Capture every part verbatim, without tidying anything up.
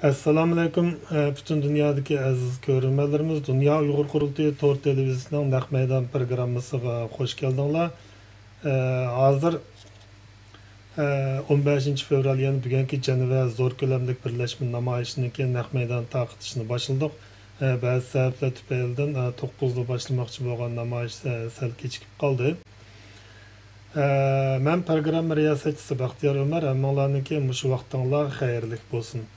ئەسسالامۇئەلەيكۇم، ئە، پۈتۈن دۇنيادىكى ئەزىز كۆرۈرمەنلىرىمىز، دۇنيا ئۇيغۇر قۇرۇلتىيى تور تېلېۋىزىيىسىنىڭ نەق مەيدان پروگراممىسىغا خوش كەلدىڭلار. ئە، ھازىر، ئە، ئون بەشىنچى فېۋرال، يەنى بۈگۈنكى جەنۋە زور كۆلەملىك بىرلەشمە نامايىشىنىڭكى نەق مەيدان تارقىتىشىنى باشلىدۇق. ئە، بەزى سەۋەبلەر تۈپەيلىدىن، ئە، توققۇزدا باشلىماقچى بولغان نامايىش، ئە، سەل كېچىكىپ قالدى. ئە، مەن پروگرامما رىياسەتچىسى بەختىيار ئۆمەر، ھەممىڭلارنىڭكى مۇشۇ ۋاقتىڭلار خەيرلىك بولسۇن.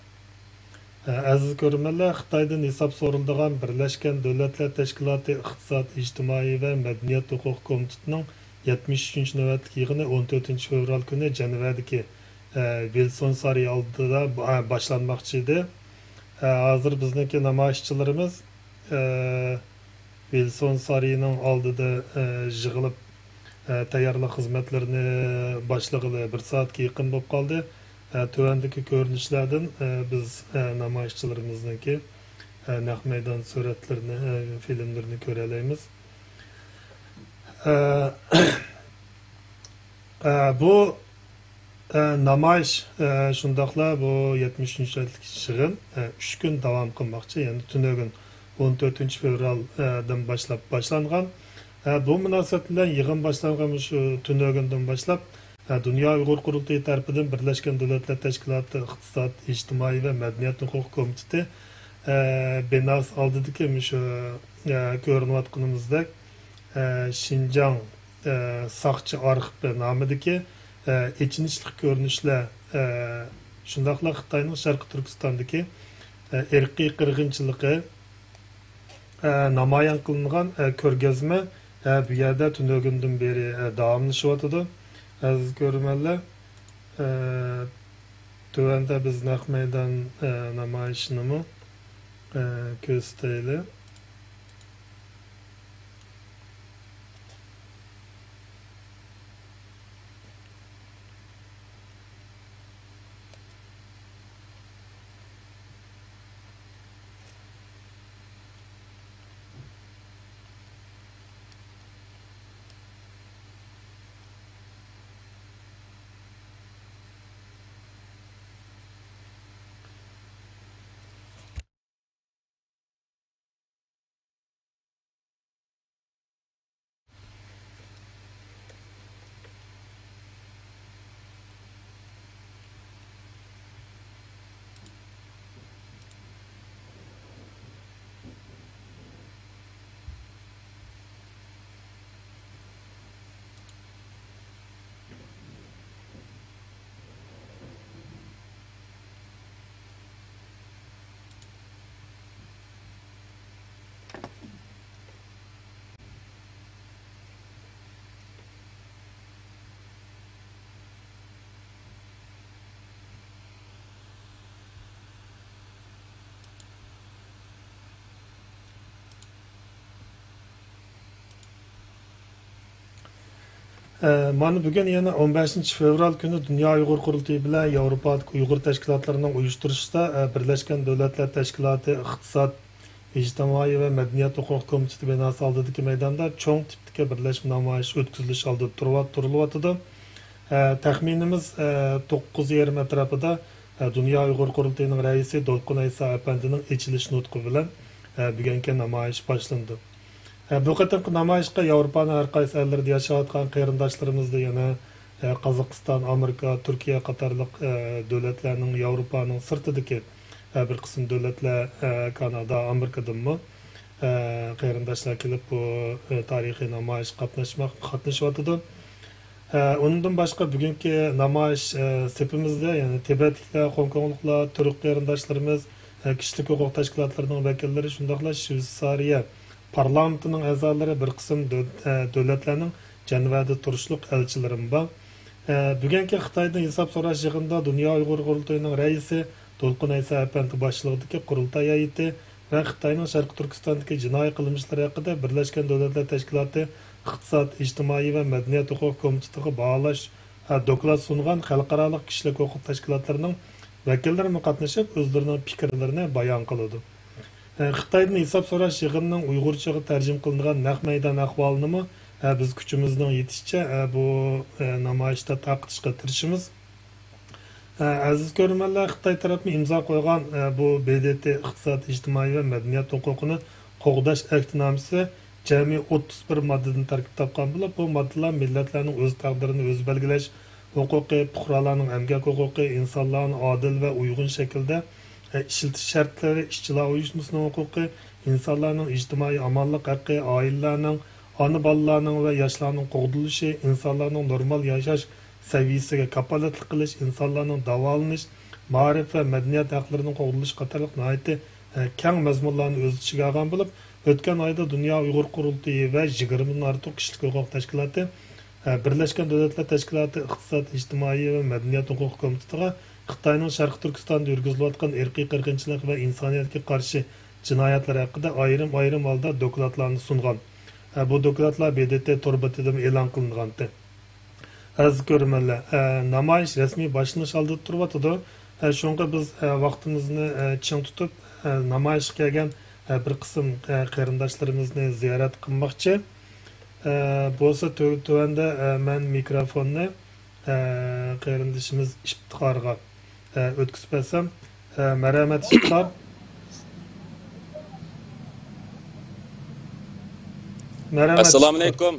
ئە، ئەزىز كۆرۈرمەنلەر، خىتايدىن ھېساب سورىلىدىغان بىرلەشكەن دۆلەتلەر تەشكىلاتى ئىقتىساد، ئىجتىمائىي ۋە مەدەنىيەت ھوقۇق كومىتېتىنىڭ يەتمىش ئۈچىنچى نۆۋەتلىك يىغىنى ئون تۆتىنچى فېۋرال كۈنى جەنۋەدىكى، ئە، ۋىلسون سارىيى ئالدىدا، ئە، باشلانماقچى ئىدى. ئە، ھازىر بىزنىڭكى نامايىشچىلىرىمىز، ئە، ۋىلسون سارىيىنىڭ ئالدىدا، ئە، يىغىلىپ، ئە، تەييارلىق خىزمەتلىرىنى باشلىغىلى بىر سائەتكە يېقىن بولۇپ قالدى. ئە، تۆۋەندىكى كۆرۈنۈشلەردىن، ئە، بىز، ئە، نامايىشچىلىرىمىزنىڭكى، ئە، نەق مەيدان سۈرەتلىرىنى، ئە، فىلىملىرىنى كۆرەلەيمىز. ئە، ئە، بۇ ئە، نامايىش، ئە، شۇنداقلا بۇ يەتمىش ئۈچىنچى نۆۋەتلىك يىغىن، ئە، ئۈچ كۈن داۋام قىلماقچى. يەنى تۈنۈگۈن ئون تۆتىنچى فېۋرالدىن باشلاپ باشلانغان. ئە، بۇ مۇناسىۋەت بىلەن يىغىن باشلانغان مۇشۇ تۈنۈگۈندىن باشلاپ، ئە، دۇنيا ئۇيغۇر قۇرۇلتىيى تەرىپىدىن بىرلەشكەن دۆلەتلەر تەشكىلاتى ئىقتىساد، ئىجتىمائىي ۋە مەدەنىيەت ھوقۇق كومىتېتى، ئە، بىناسى ئالدىدىكى مۇشۇ، ئە، كۆرۈنۈۋاتقىنىمىزدەك، ئە، شىنجاڭ ئە، ساقچى ئارخىپى نامىدىكى، ئە، ئېچىنىشلىق كۆرۈنۈشلەر، ئە، شۇنداقلا خىتاينىڭ شەرقىي تۈركىستاندىكى، ئە، ئىرقىي قىرغىنچىلىقى، ئە، نامايان قىلىنغان، ئە، كۆرگەزمە، ئە، بۇ يەردە تۈنۈگۈندىن بېرى، ئە، داۋاملىشىۋاتىدۇ. ئەزىز كۆرۈرمەنلەر، ئە، تۆۋەندە بىز نەق مەيدان، ئە، نامايىشىنىمۇ، ئە، كۆرسىتەيلى. ئە، مانا بۈگۈن يەنە ئون بەشىنچى فېۋرال كۈنى دۇنيا ئۇيغۇر قۇرۇلتىيى بىلەن ياۋروپادىكى ئۇيغۇر تەشكىلاتلىرىنىڭ ئۇيۇشتۇرۇشىدا، ئە، بىرلەشكەن دۆلەتلەر تەشكىلاتى ئىقتىساد، ئىجتىمائىي ۋە مەدەنىيەت ھوقۇق كومىتېتى بىناسى ئالدىدىكى مەيداندا چوڭ تىپتىكى بىرلەشمە نامايىش ئۆتكۈزۈلۈش ئالدىدا تۇرۇۋات-، تۇرۇلۇۋاتىدۇ. ئە، تەخمىنىمىز، ئە، توققۇز يېرىم ئەتراپىدا، ئە، دۇنيا ئۇيغۇر قۇرۇلتىيىنىڭ رەئىسى دولقۇن ئەيسا ئەپەندىنىڭ ئېچىلىش نۇتقى بىلەن، ئە، بۈگۈنكى نامايىش باشلىنىدۇ. ئە، بۇ قېتىمقى نامايىشقا ياۋروپانىڭ ھەر قايسى ئەللىرىدە ياشاۋاتقان قېرىنداشلىرىمىزدىن يەنە، ئە، قازاقىستان، ئامېرىكا، تۈركىيە قاتارلىق، ئە، دۆلەتلەرنىڭ، ياۋروپانىڭ سىرتىدىكى، ئە، بىر قىسىم دۆلەتلەر، ئە، كانادا، ئامېرىكىدىنمۇ، ئە، قېرىنداشلار كېلىپ، بۇ، ئە، تارىخىي نامايىشقا قاتناشماق، قاتنىشىۋاتىدۇ. ئە، ئۇنىڭدىن باشقا، بۈگۈنكى نامايىش، ئە، سېپىمىزدە، يەنى تىبەتلىكلەر، خوڭكوڭلۇقلار، تۈرك قېرىنداشلىرىمىز، ئە، كىشىلىك ھوقۇق تەشكىلاتلىرىنىڭ ۋەكىللىرى، شۇنداقلا شۋېتسارىيە پارلامېنتىنىڭ ئەزالىرى، بىر قىسىم دۆ-، ئە، دۆلەتلەرنىڭ جەنۋەدە تۇرۇشلۇق ئەلچىلىرىمۇ بار. ئە، بۈگۈنكى خىتايدىن ھېساب سوراش يىغىنىدا دۇنيا ئۇيغۇر قۇرۇلتىيىنىڭ رەئىسى دولقۇن ئەيسا ئەپەندى باشچىلىقىدىكى قۇرۇلتاي ھەيئىتى ۋە خىتاينىڭ شەرقىي تۈركىستاندىكى جىنايى قىلمىشلىرى ھەققىدە بىرلەشكەن دۆلەتلەر تەشكىلاتى ئىقتىساد، ئىجتىمائىي ۋە مەدەنىيەت ھوقۇق كومىتېتىغا باھالاش، ئە، دوكلات سۇنغان خەلقئارالىق كىشىلىك ھوقۇق تەشكىلاتلىرىنىڭ ۋەكىللىرىمۇ قاتنىشىپ، ئۆزلىرىنىڭ پىكىرلىرىنى بايان قىلىدۇ. ئە، خىتايدىن ھېساب سوراش يىغىنىنىڭ ئۇيغۇرچىغا تەرجىمە قىلىنغان نەق مەيدان ئەھۋالىنىمۇ، ئە، بىز كۈچىمىزنىڭ يېتىشىچە، ئە، بۇ، ئە، نامايىشتا تارقىتىشقا تىرىشىمىز. ئەزىز كۆرۈرمەنلەر، خىتاي تەرەپمۇ ئىمزا قويغان بۇ ب د ت ئىقتىساد، ئىجتىمائىي ۋە مەدەنىيەت ھوقۇقىنى قوغداش ئەھدىنامىسى جەمئىي ئوتتۇز بىر ماددىدىن تەركىب تاپقان بولۇپ، بۇ ماددىلار مىللەتلەرنىڭ ئۆز تەقدىرىنى ئۆزى بەلگىلەش ھوقۇقى، پۇقرالارنىڭ ئەمگەك ھوقۇقى، ئىنسانلارنى ئادىل ۋە ئۇيغۇن شەكىلدە ئىشلىتىش شەرتلىرى، ئىشچىلار ئۇيۇشمىسىنىڭ ھوقۇقى، ئىنسانلارنىڭ ئىجتىمائىي ئامانلىق ھەققى، ئائىلىلەرنىڭ، ئانا بالىلارنىڭ ۋە ياشلارنىڭ قوغدىلىشى، ئىنسانلارنىڭ نورمال ياشاش سەۋىيەسىگە كاپالەتلىك قىلىش، ئىنسانلارنىڭ داۋالىنىش، مائارىپ ۋە مەدەنىيەت ھەقلىرىنىڭ قوغدىلىشى قاتارلىق ناھايىتى، ئە، كەڭ مەزمۇنلارنى ئۆز ئىچىگە ئالغان بولۇپ، ئۆتكەن ئايدا دۇنيا ئۇيغۇر قۇرۇلتىيى ۋە يىگىرمىدىن ئارتۇق كىشىلىك ھوقۇق تەشكىلاتى، ئە، بىرلەشكەن دۆلەتلەر تەشكىلاتى ئىقتىساد، ئىجتىمائىي ۋە مەدەنىيەت ھوقۇقى كومىتېتىغا خىتاينىڭ شەرقىي تۈركىستاندا يۈرگۈزۈلۈۋاتقان ئىرقىي قىرغىنچىلىق ۋە ئىنسانىيەتكە قارشى جىنايەتلەر ھەققىدە ئايرىم-ئايرىم ھالدا دوكلاتلارنى سۇنغان. ئە، بۇ دوكلاتلار ب د ت تور بېتىدىمۇ ئېلان قىلىنغانتى. ئەزىز كۆرۈرمەنلەر، ئە، نامايىش رەسمىي باشلىنىش ئالدىدا تۇرۇۋاتىدۇ. ئە، شۇڭا بىز، ئە، ۋاقتىمىزنى، ئە، چىڭ تۇتۇپ، ئە، نامايىشقا كەلگەن، ئە، بىر قىسىم، ئە، قېرىنداشلىرىمىزنى زىيارەت قىلماقچى. ئە، بولسا تۆ-، تۆۋەندە، ئە، مەن مىكروفوننى، ئە، قېرىندىشىمىز ئىپتىخارغا، ئە، ئۆتكۈزۈپ بەرسەم. ئە، مەرھەمەت ئىپتىخار. مەرھەمەت ئىپتىخار. ئەسسالامۇئەلەيكۇم.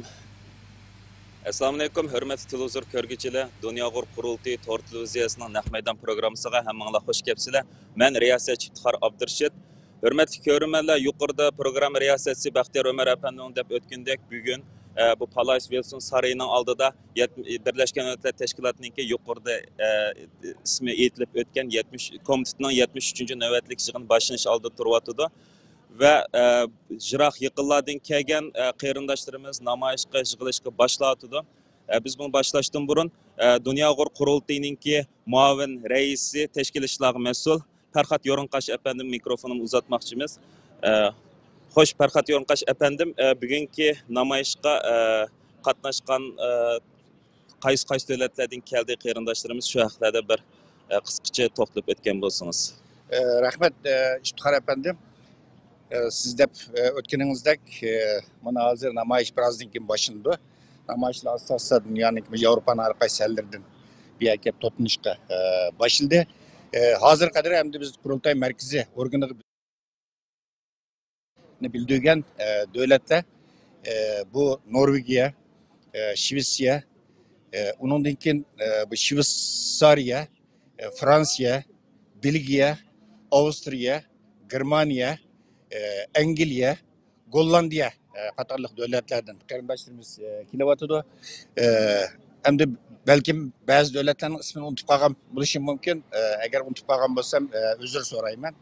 ئەسسالامۇئەلەيكۇم، ھۆرمەتلىك تېلېۋىزور كۆرگۈچىلەر، دۇنيا ئۇيغۇر قۇرۇلتىيى تور تېلېۋىزىيەسىنىڭ نەق مەيدان پروگراممىسىغا ھەممىڭلار خوش كەپسىلەر. مەن رىياسەتچى ئىپتىخار ئابدۇرېشىت. ھۆرمەتلىك كۆرۈرمەنلەر، يۇقىرىدا پروگرامما رىياسەتچىسى بەختىيار ئۆمەر ئەپەندىنىڭ دەپ ئۆتكىنىدەك، بۈگۈن، ئە، بۇ پالايس ۋىلسون سارىيىنىڭ ئالدىدا يەت-، بىرلەشكەن دۆلەتلەر تەشكىلاتىنىڭكى يۇقىرىدا، ئە، ئىسمى ئېيتىلىپ ئۆتكەن يەتمىش، كومىتېتنىڭ يەتمىش ئۈچىنچى نۆۋەتلىك يىغىنى باشلىنىش ئالدىدا تۇرۇۋاتىدۇ. ۋە، ئە، يىراق يېقىنلاردىن كەلگەن، ئە، قېرىنداشلىرىمىز نامايىشقا، يىغىلىشقا باشلاۋاتىدۇ. ئە، بىز بۇنى باشلاشتىن بۇرۇن، ئە، دۇنيا ئۇيغۇر قۇرۇلتىيىنىڭكى مۇئاۋىن رەئىسى، تەشكىلاتچىلارغا مەسئۇل پەرھات يورۇنقاش ئەپەندىم مىكروفونىمۇ ئۇزاتماقچىمىز. ئە، خوش، پەرھات يورۇنقاش ئەپەندىم، ئە، بۈگۈنكى نامايىشقا، ئە، قاتناشقان، ئە، قايسى، قايسى دۆلەتلەردىن كەلدى قېرىنداشلىرىمىز، شۇ ھەقلەردە بىر، ئە، قىسقىچە توختىلىپ ئۆتكەن بولسىڭىز. ئە، رەھمەت، ئە، ئىپتىخار ئەپەندىم. ئە، سىز دەپ، ئە، ئۆتكىنىڭىزدەك، ئە، مانا ھازىر نامايىش بىرازدىن كېيىن باشلىنىدۇ. نامايىشلار ئاستا-ئاستا دۇنيانىڭ ياۋروپانىڭ ھەر قايسى شەھەرلىرىدىن بۇ يەرگە كېلىپ توپلىنىشقا، ئە، باشلىدى. ئە، ھازىرغا قەدەر ئەمدى بىز قۇرۇلتاي مەركىزى ئورگىنىغا بىلدۈرگەن، ئە، دۆلەتلەر، ئە، بۇ نورۋېگىيە، ئە، شىۋېتسىيە، ئە، ئۇنىڭدىن كېيىن، ئە، بۇ شىۋېتسارىيە، ئە، فرانسىيە، بېلگىيە، ئاۋسترىيە، گېرمانىيە، ئە، ئەنگلىيە، گوللاندىيە، ئە، قاتارلىق دۆلەتلەردىن قېرىنداشلىرىمىز، ئە، كېلىۋاتىدۇ. ئە، ئەمدى بەلكىم بەزى دۆلەتلەرنىڭ ئىسمىنى ئۇنتۇپ قالغان بولۇشۇم مۇمكىن. ئە، ئەگەر ئۇنتۇپ قالغان بولسام، ئە، ئۆزۈر سورايمەن.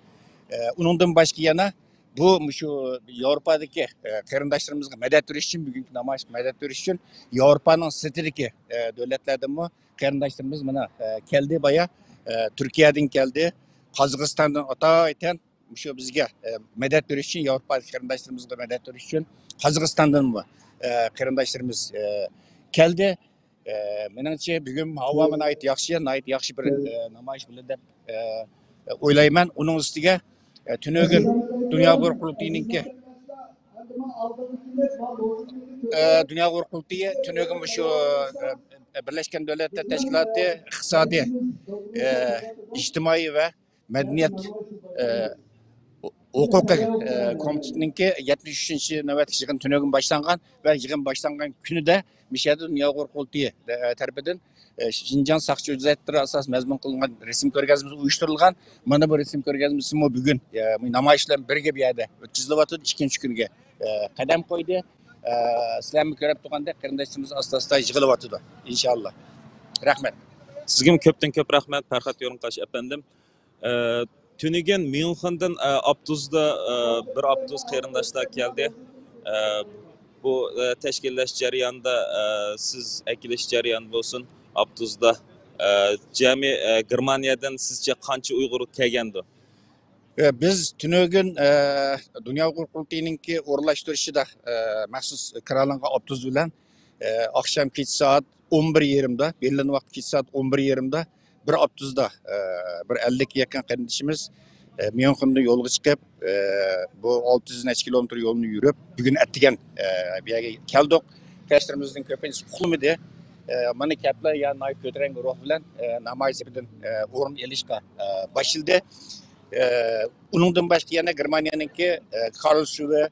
ئە، ئۇنىڭدىن باشقا يەنە بۇ مۇشۇ ياۋروپادىكى، ئە، قېرىنداشلىرىمىزغا مەدەت بېرىش ئۈچۈن، بۈگۈنكى نامايىشقا مەدەت بېرىش ئۈچۈن ياۋروپانىڭ سىرتىدىكى، ئە، دۆلەتلەردىنمۇ قېرىنداشلىرىمىز مانا، ئە، كەلدى بايا. ئە، تۈركىيەدىن كەلدى، قازاقىستاندىن ئاتايتەن مۇشۇ بىزگە، ئە، مەدەت بېرىش ئۈچۈن، ياۋروپا قېرىنداشلىرىمىزغا مەدەت بېرىش ئۈچۈن قازاقىستاندىنمۇ، ئە، قېرىنداشلىرىمىز، ئە، كەلدى. ئە، مېنىڭچە بۈگۈن ھاۋامۇ ناھايىتى ياخشى، ناھايىتى ياخشى بىر، ئە، نامايىش بولدى دەپ، ئە، ئويلايمەن. ئۇنىڭ ئۈستىگە، ئە، تۈنۈگۈن دۇنيا ئۇيغۇر قۇرۇلتىيىنىڭكى، ئە، دۇنيا ئۇيغۇر قۇرۇلتىيى تۈنۈگۈن مۇشۇ، ئە، بىرلەشكەن دۆلەتلەر تەشكىلاتى ئىقتىسادىي، ئە، ئىجتىمائىي ۋە مەدەنىيەت، ئە، ھوقۇقى، ئە، كومىتېتىنىڭكى يەتمىش ئۈچىنچى نۆۋەتلىك يىغىنى تۈنۈگۈن باشلانغان ۋە يىغىن باشلانغان كۈنىدە مۇشۇ يەردە دۇنيا ئۇيغۇر قۇرۇلتىيى، ئە، تەرىپىدىن، ئە، شىنجاڭ ساقچى ھۆججەتلىرى ئاساس مەزمۇن قىلىنغان رەسىم كۆرگەزمىسى ئۇيۇشتۇرۇلغان. مانا بۇ رەسىم كۆرگەزمىسىمۇ بۈگۈن، ئە، نامايىش بىلەن بىرگە بۇ يەردە ئۆتكۈزۈلۈۋاتىدۇ. ئىككىنچى كۈنگە، ئە، قەدەم قويدى. ئە، سىلەرمۇ كۆرۈپ تۇرغاندەك قېرىنداشلىرىمىز ئاستا-ئاستا يىغىلىۋاتىدۇ، ئىنشاللا. رەھمەت. سىزگىمۇ كۆپتىن كۆپ رەھمەت، پەرھات يورۇنقاش ئەپەندىم. ئە، تۈنۈگۈن ميۇنخېندىن، ئە، ئاپتوبۇستا، ئە، بىر ئاپتوبۇس قېرىنداشلار كەلدى. ئە، بۇ، ئە، تەشكىللەش جەريانىدا، ئە، سىز ئەكېلىش جەريانى بولسۇن، ئاپتوبۇستا، ئە، جەمئىي، ئە، گېرمانىيەدىن سىزچە قانچە ئۇيغۇر كەلگەندۇ؟ ئە، بىز تۈنۈگۈن، ئە، دۇنيا ئۇيغۇر قۇرۇلتىيىنىڭكى ئورۇنلاشتۇرۇشىدا، ئە، مەخسۇس كىرالانغان ئاپتوبۇس بىلەن، ئە، ئاخشام كېچە سائەت ئون بىر يېرىمدا، بېرلىن ۋاقتى كېچە سائەت ئون بىر يېرىمدا بىر ئاپتوبۇستا، ئە، بىر ئەللىككە يېقىن قېرىندىشىمىز، ئە، ميۇنخېندىن يولغا چىقىپ، ئە، بۇ ئالتە يۈز نەچچە كىلومېتىر يولنى يۈرۈپ، بۈگۈن ئەتىگەن، ئە، بۇ يەرگە كەلدۇق. قېرىنداشلىرىمىزنىڭ كۆپىنچىسى ئۇخلىمىدى. ئە، مانا كەپلەر يا ناھايىتى كۆتۈرەڭگۈ روھ بىلەن، ئە، نامايىش سېپىدىن، ئە، ئورۇن ئېلىشقا، ئە، باشلىدى. ئە، ئۇنىڭدىن باشقا يەنە گېرمانىيەنىڭكى، ئە، كارلسروۋې،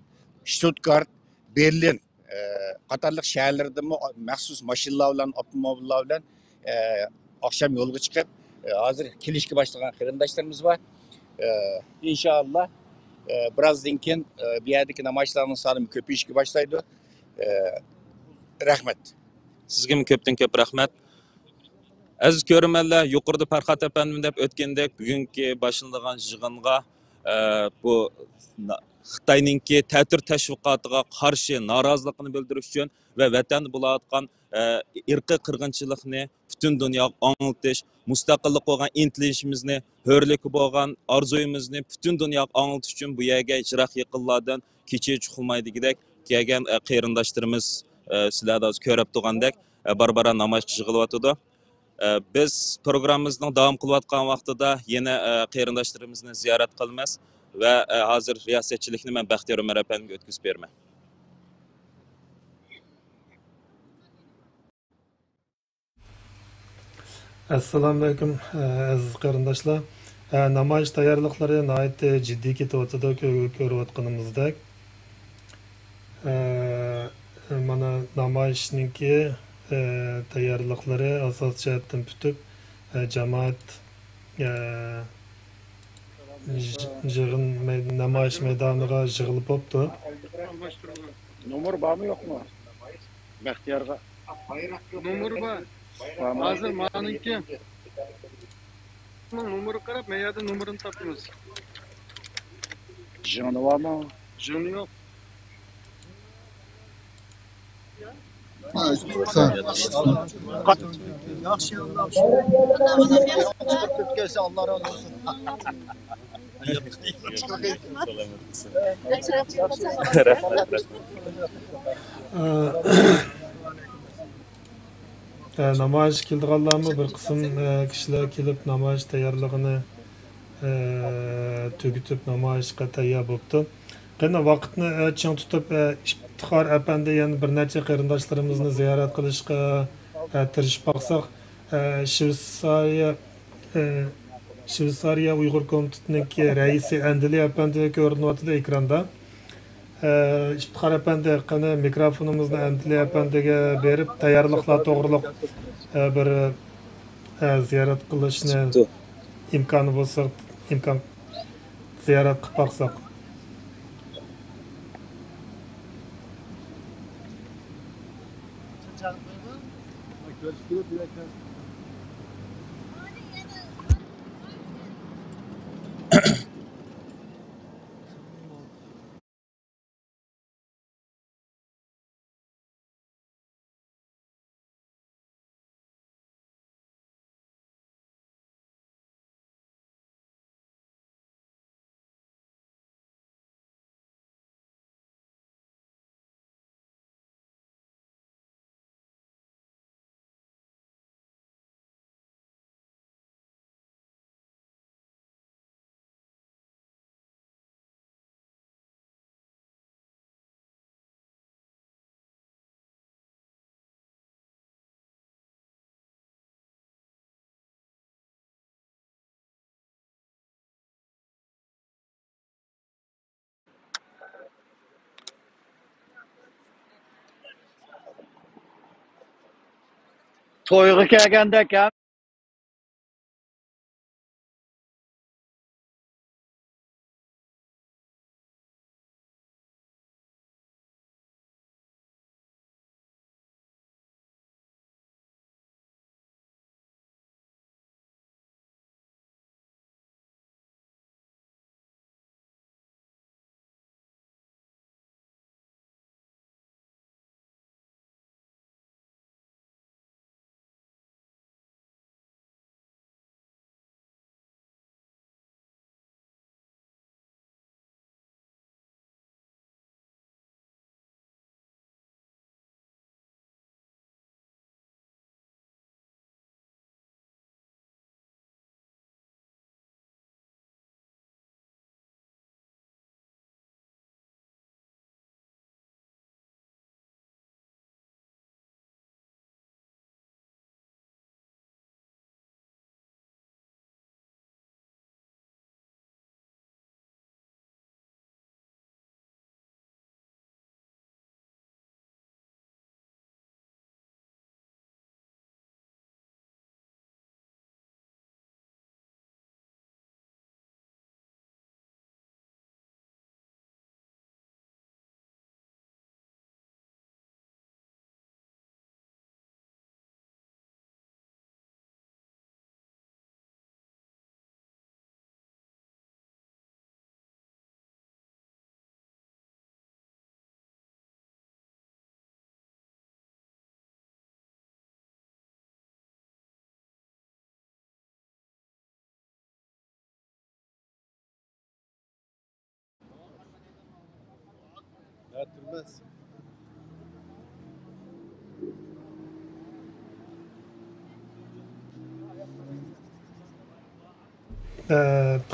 شتۇتگارت، بېرلىن، ئە، قاتارلىق شەھەرلەردىنمۇ مەخسۇس ماشىنىلار بىلەن، ئاپتوموبىللار بىلەن، ئە، ئاخشام يولغا چىقىپ، ئە، ھازىر كېلىشكە باشلىغان قېرىنداشلىرىمىز بار. ئە، ئىنشائاللا، ئە، بىرازدىن كېيىن، ئە، بۇ يەردىكى نامايىشلارنىڭ سانىمۇ كۆپىيىشكە باشلايدۇ. ئە، رەھمەت. سىزگىمۇ كۆپتىن كۆپ رەھمەت. ئەزىز كۆرۈرمەنلەر، يۇقىرىدا پەرھات ئەپەندىم دەپ ئۆتكەندەك، بۈگۈنكى باشلىنىدىغان يىغىنغا، ئە، بۇ نا-، خىتاينىڭكى تەتۈر تەشۋىقاتىغا قارشى نارازىلىقىنى بىلدۈرۈش ئۈچۈن ۋە ۋەتەندە بولۇۋاتقان، ئە، ئىرقىي قىرغىنچىلىقنى پۈتۈن دۇنياغا ئاڭلىتىش، مۇستەقىللىققا بولغان ئىنتىلىشىمىزنى، ھۆرلۈككە بولغان ئارزۇيىمىزنى پۈتۈن دۇنياغا ئاڭلىتىش ئۈچۈن بۇ يەرگە يىراق يېقىنلاردىن كېچە چۈشكۈنلەيدىغۇدەك كەلگەن، ئە، قېرىنداشلىرىمىز، ئە، سىلەر ھازىر كۆرۈپ تۇرغاندەك، ئە، بارا-بارا نامايىشقا يىغىلىۋاتىدۇ. ئە، بىز پروگراممىمىزنىڭ داۋام قىلىۋاتقان ۋاقتىدا يەنە، ئە، قېرىنداشلىرىمىزنى زىيارەت قىلىمىز ۋە، ئە، ھازىر رىياسەتچىلىكنى مەن بەختىيار ئۆمەر ئەپەندىمگە ئۆتكۈزۈپ بېرىمەن. ئەسسالامۇئەلەيكۇم، ئەزىز قېرىنداشلار. ئە، نامايىش تەييارلىقلىرى ناھايىتى جىددىي كېتىۋاتىدۇ، كۆ-، كۆرۈۋاتقىنىمىزدەك. ئە، مانا نامايىشنىڭكى، ئە، تەييارلىقلىرى ئاساسىي جەھەتتىن پۈتۈپ، ئە، جامائەت، ئە، يىغ-، يىغىن مەي-، نامايىش مەيدانىغا يىغىلىپ بوپتۇ. نومۇر بارمۇ يوقمۇ؟ بەختىيارغا. نومۇرى بار. بارمۇ؟ ھازىر مانىڭكى. نومۇرىغا قاراپ، مەن يەردە نومۇرىنى تاپىمىز. جىڭى بارمۇ؟ جىڭى يوق. ياخشى، ئاللا. چىقىپ كەتكەنسە، ئاللا رازى بولسۇن. ئە، نامايىشقا كېلىدىغانلارمۇ بىر قىسىم، ئە، كىشىلەر كېلىپ نامايىش تەييارلىقىنى، ئە، تۈگىتىپ نامايىشقا تەييار بوپتۇ. قېنى ۋاقىتنى، ئە، چىڭ تۇتۇپ، ئە، ئىفتىخار ئەپەندى يەنە بىر نەچچە قېرىنداشلىرىمىزنى زىيارەت قىلىشقا، ئە، تىرىشىپ باقساق، ئە، شۋېتسارىيە ئى، شۋېتسارىيە ئۇيغۇر كومىتېتىنىڭكى رەئىسى ئەندىلى ئەپەندى كۆرۈنۈۋاتىدۇ ئېكراندا. ئى، ئىفتىخار ئەپەندى، قېنى مىكروفونىمىزنى ئەندىلى ئەپەندىگە بېرىپ، تەييارلىقلار توغرۇلۇق، ئى، بىر، ئى، زىيارەت قىلىشنى چىقىپتۇ. ئىمكانى بولسا، ئىمكان زىيارەت قىلىپ باقساق. تويغا كەلگەندەك ھە. ئە،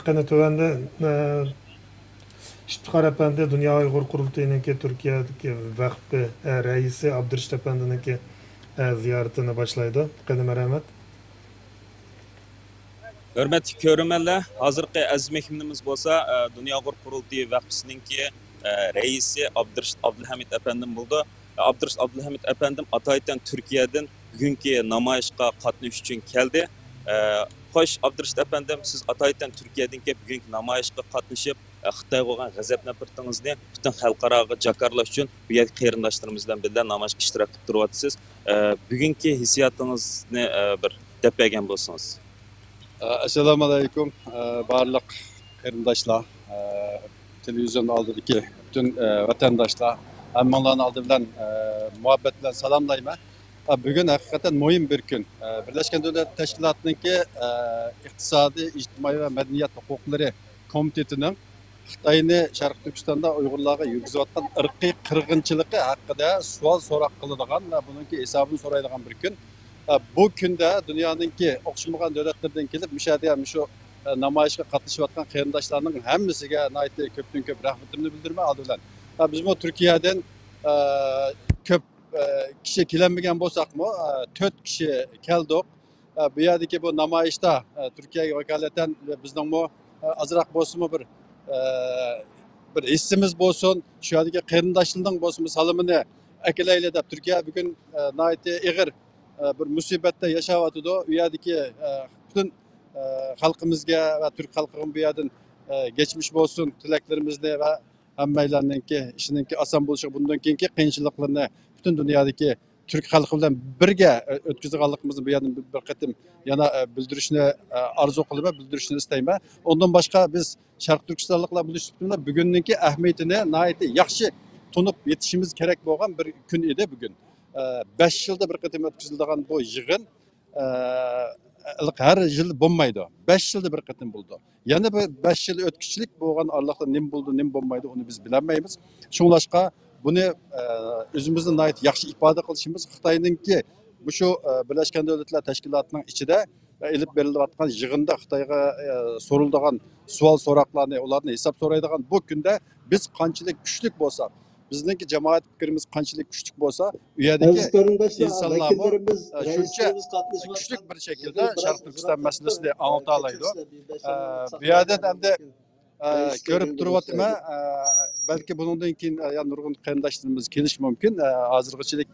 قېنى تۆۋەندە، ئە، ئىفتىخار ئەپەندى دۇنيا ئۇيغۇر قۇرۇلتىيىنىڭكى تۈركىيەدىكى ۋەقپى، ئە، رەئىسى ئابدۇرېشىت ئەپەندىنىڭكى، ئە، زىيارىتىنى باشلايدۇ. قېنى، مەرھەمەت. ھۆرمەتلىك كۆرۈرمەنلەر، ھازىرقى ئەزىز مېھمىنىمىز بولسا، ئە، دۇنيا ئۇيغۇر قۇرۇلتىيى ۋەقپىسىنىڭكى، ئە، رەئىسى ئابدۇرېشىت ئابدۇلھەمىد ئەپەندىم بولىدۇ. ئابدۇرېشىت ئابدۇلھەمىد ئەپەندىم ئاتايتەن تۈركىيەدىن بۈگۈنكى نامايىشقا قاتنىشىش ئۈچۈن كەلدى. ئە، خوش، ئابدۇرېشىت ئەپەندىم، سىز ئاتايتەن تۈركىيەدىن كېلىپ بۈگۈنكى نامايىشقا قاتنىشىپ، ئە، خىتايغا بولغان غەزەپ نەپرىتىڭىزنى پۈتۈن خەلقئاراغا جاكارلاش ئۈچۈن بۇ يەردىكى قېرىنداشلىرىمىز بىلەن بىللە نامايىشقا ئىشتىراك قىلىپ تۇرۇۋاتىسىز. ئە، بۈگۈنكى ھېسسىياتىڭىزنى، ئە، بىر دەپ بەرگەن بولسىڭىز. ئەسسالامۇ ئەلەيكۇم، بارلىق قېرىنداشلار، تېلېۋىزىيون ئالدىدىكى پۈتۈن ۋەتەنداشلار، ھەممىڭلارنى ئالدى بىلەن مۇھەببەت بىلەن سالاملايمەن. بۈگۈن ھەقىقەتەن مۇھىم بىر كۈن. بىرلەشكەن دۆلەتلەر تەشكىلاتىنىڭكى ئىقتىسادىي، ئىجتىمائىي ۋە مەدەنىيەت ھوقۇقلىرى كومىتېتىنىڭ خىتاينى شەرقىي تۈركىستاندا ئۇيغۇرلارغا يۈرگۈزۈۋاتقان ئىرقىي قىرغىنچىلىقى ھەققىدە سوئال سوراق قىلىدىغان ۋە بۇنىڭكى ھېسابىنى سورايدىغان بىر كۈن. ئە، بۇ كۈندە دۇنيانىڭكى ئوخشىمىغان دۆلەتلىرىدىن كېلىپ، مۇشۇ يەردە مۇشۇ، ئە، نامايىشقا قاتنىشىۋاتقان قېرىنداشلارنىڭ ھەممىسىگە ناھايىتى كۆپتىن كۆپ رەھمىتىمنى بىلدۈرىمەن ئالدى بىلەن. ئە، بىزمۇ تۈركىيەدىن، ئە، كۆپ، ئە، كىشى كېلەلمىگەن بولساقمۇ، ئە، تۆت كىشى كەلدۇق. ئە، بۇ يەردىكى بۇ نامايىشتا، ئە، تۈركىيەگە ۋاكالىتەن بىزنىڭمۇ، ئە، ئازراق بولسىمۇ بىر، ئە، بىر ھېسسىمىز بولسۇن، شۇ يەردىكى قېرىنداشلارنىڭ بولسىمۇ سالىمىنى ئەكېلەيلى دەپ، تۈركىيە بۈگۈن، ئە، ناھايىتى ئېغىر، ئە، بىر مۇسىبەتتە ياشاۋاتىدۇ. ئۇ يەردىكى، ئە، پۈتۈن، ئە، خەلقىمىزگە ۋە تۈرك خەلقىگە بۇ يەردىن، ئە، گەچمىش بولسۇن تىلەكلىرىمىزنى ۋە ھەممەيلەننىڭكى ئىشىنىڭكى ئاسان بولۇشىغا، بۇندىن كېيىنكى قىيىنچىلىقلىرىنى پۈتۈن دۇنيادىكى تۈرك خەلقى بىلەن بىرگە، ئە، ئۆتكۈزىدىغانلىقىمىزنى بۇ يەردىن بىر، بىر قېتىم يەنە، ئە، بىلدۈرۈشنى، ئە، ئارزۇ قىلىمەن، بىلدۈرۈشنى ئىستەيمەن. ئۇندىن باشقا بىز شەرقىي تۈركىستانلىقلار بولۇش سۈپىتىمىز بىلەن بۈگۈننىڭكى ئەھمىيىتىنى ناھايىتى ياخشى تونۇپ يېتىشىمىز كېرەك بولغان بىر كۈن ئىدى بۈگۈن. ئە، بەش يىلدا بىر قېتىم ئۆتكۈزۈلىدىغان بۇ يىغىن، ئە، ھەر يىل بولمايدۇ. بەش يىلدا بىر قېتىم بولىدۇ. يەنە بىر بەش يىل ئۆتكۈچىلىك بولغان ئارىلىقتا نېمە بولىدۇ، نېمە بولمايدۇ، ئۇنى بىز بىلەلمەيمىز. شۇڭلاشقا بۇنى، ئە، ئۆزىمىزنى ناھايىتى ياخشى ئىپادە قىلىشىمىز، خىتاينىڭكى مۇشۇ، ئە، بىرلەشكەن دۆلەتلەر تەشكىلاتىنىڭ ئىچىدە، ئە، ئېلىپ بېرىلىۋاتقان يىغىندا خىتايغا، ئە، سورۇلىدىغان سوئال سوراقلارنى، ئۇلاردىن ھېساب سورايدىغان بۇ كۈندە بىز قانچىلىك كۈچلۈك بولساق، بىزنىڭكى جامائەت پىكرىمىز قانچىلىك كۈچلۈك بولسا، ئۇ يەردىكى ئەزىز قېرىنداشلار، ئىنسانلارمۇ، ۋەكىللىرىمىز، ئە، شۇنچە رەئىسلىرىمىز قاتنىشىۋاتقان كۈچلۈك بىر شەكىلدە يىغىن بىراز شەرقىي تۈركىستان ئۇزاق مەسىلىسىنى ئاڭلىتالايدۇ. ئە، بۇ يەردە ئەمدى، ئە، كۆرۈپ تۇرۇۋاتىمەن، ئە، بەلكى بۇنىڭدىن كېيىن، ئە، يەنە نۇرغۇن قېرىنداشلىرىمىز كېلىشى مۇمكىن. ئە، ھازىرغىچىلىك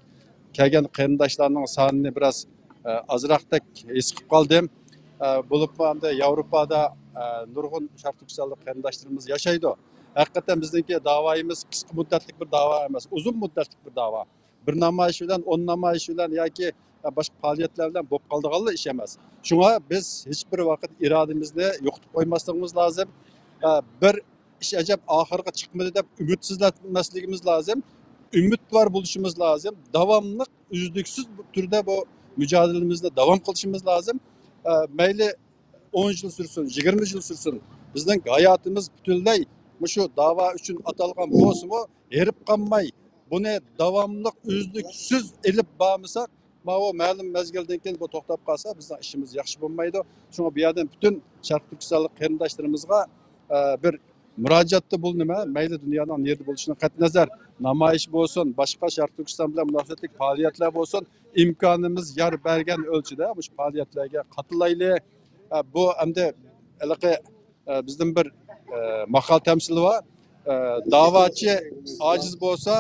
كەلگەن قېرىنداشلارنىڭ سانىنى بىراز، ئە، ئازراقتەك ھېس قىلىپ قالدىم. ئە، بولۇپمۇ ئەمدى ياۋروپادا، ئە، نۇرغۇن شەرقىي تۈركىستانلىق قېرىنداشلىرىمىز ياشايدۇ. ھەقىقەتەن بىزنىڭكى داۋايىمىز قىسقا مۇددەتلىك بىر داۋا ئەمەس، ئۇزۇن مۇددەتلىك بىر داۋا. بىر نامايىش بىلەن، ئون نامايىش بىلەن ياكى باشقا پائالىيەتلەر بىلەن بولۇپ قالىدىغانلا ئىش ئەمەس. شۇڭا بىز ھېچ بىر ۋاقىت ئىرادىمىزنى يوقىتىپ قويماسلىقىمىز لازىم. ئە، بىر ئىش ئەجەب ئاخىرغا چىقمىدى دەپ ئۈمىدسىزلەنمەسلىكىمىز لازىم. ئۈمىدۋار بولۇشىمىز لازىم. داۋاملىق، ئۈزلۈكسىز تۈردە بۇ مۇجادىلىمىزنى داۋام قىلىشىمىز لازىم. ئە، مەيلى ئون يىل سۈرسۇن، يىگىرمە يىل سۈرسۇن، بىزنىڭ ھاياتىمىز پۈتۈنلەي مۇشۇ داۋا ئۈچۈن ئاتالغان بولسىمۇ، ھېرىپ قالماي، بۇنى داۋاملىق، ئۈزلۈكسىز ئېلىپ بارمىساق، ماۋۇ مەلۇم مەزگىلدىن كېيىن بۇ توختاپ قالسا، بىزنىڭ ئىشىمىز ياخشى بولمايدۇ. شۇڭا بۇ يەردىن پۈتۈن شەرقىي تۈركىستانلىق قېرىنداشلىرىمىزغا، ئە، بىر مۇراجىئەتتە بولۇنىمەن. مەيلى دۇنيانىڭ نېرىدە بولۇشىدىن قەتئىينەزەر، نامايىش بولسۇن، باشقا شەرقىي تۈركىستان بىلەن مۇناسىۋەتلىك پائالىيەتلەر بولسۇن، ئىمكانىمىز يار بەرگەن ئۆلچىدە مۇشۇ پائالىيەتلەرگە قاتنىشايلى. ئە، بۇ ئەمدى ھېلىقى، ئە، بىزدىن بىر، ئە، ماقال تەمسىلى بار. ئە، داۋاچى ئاجىز بولسا،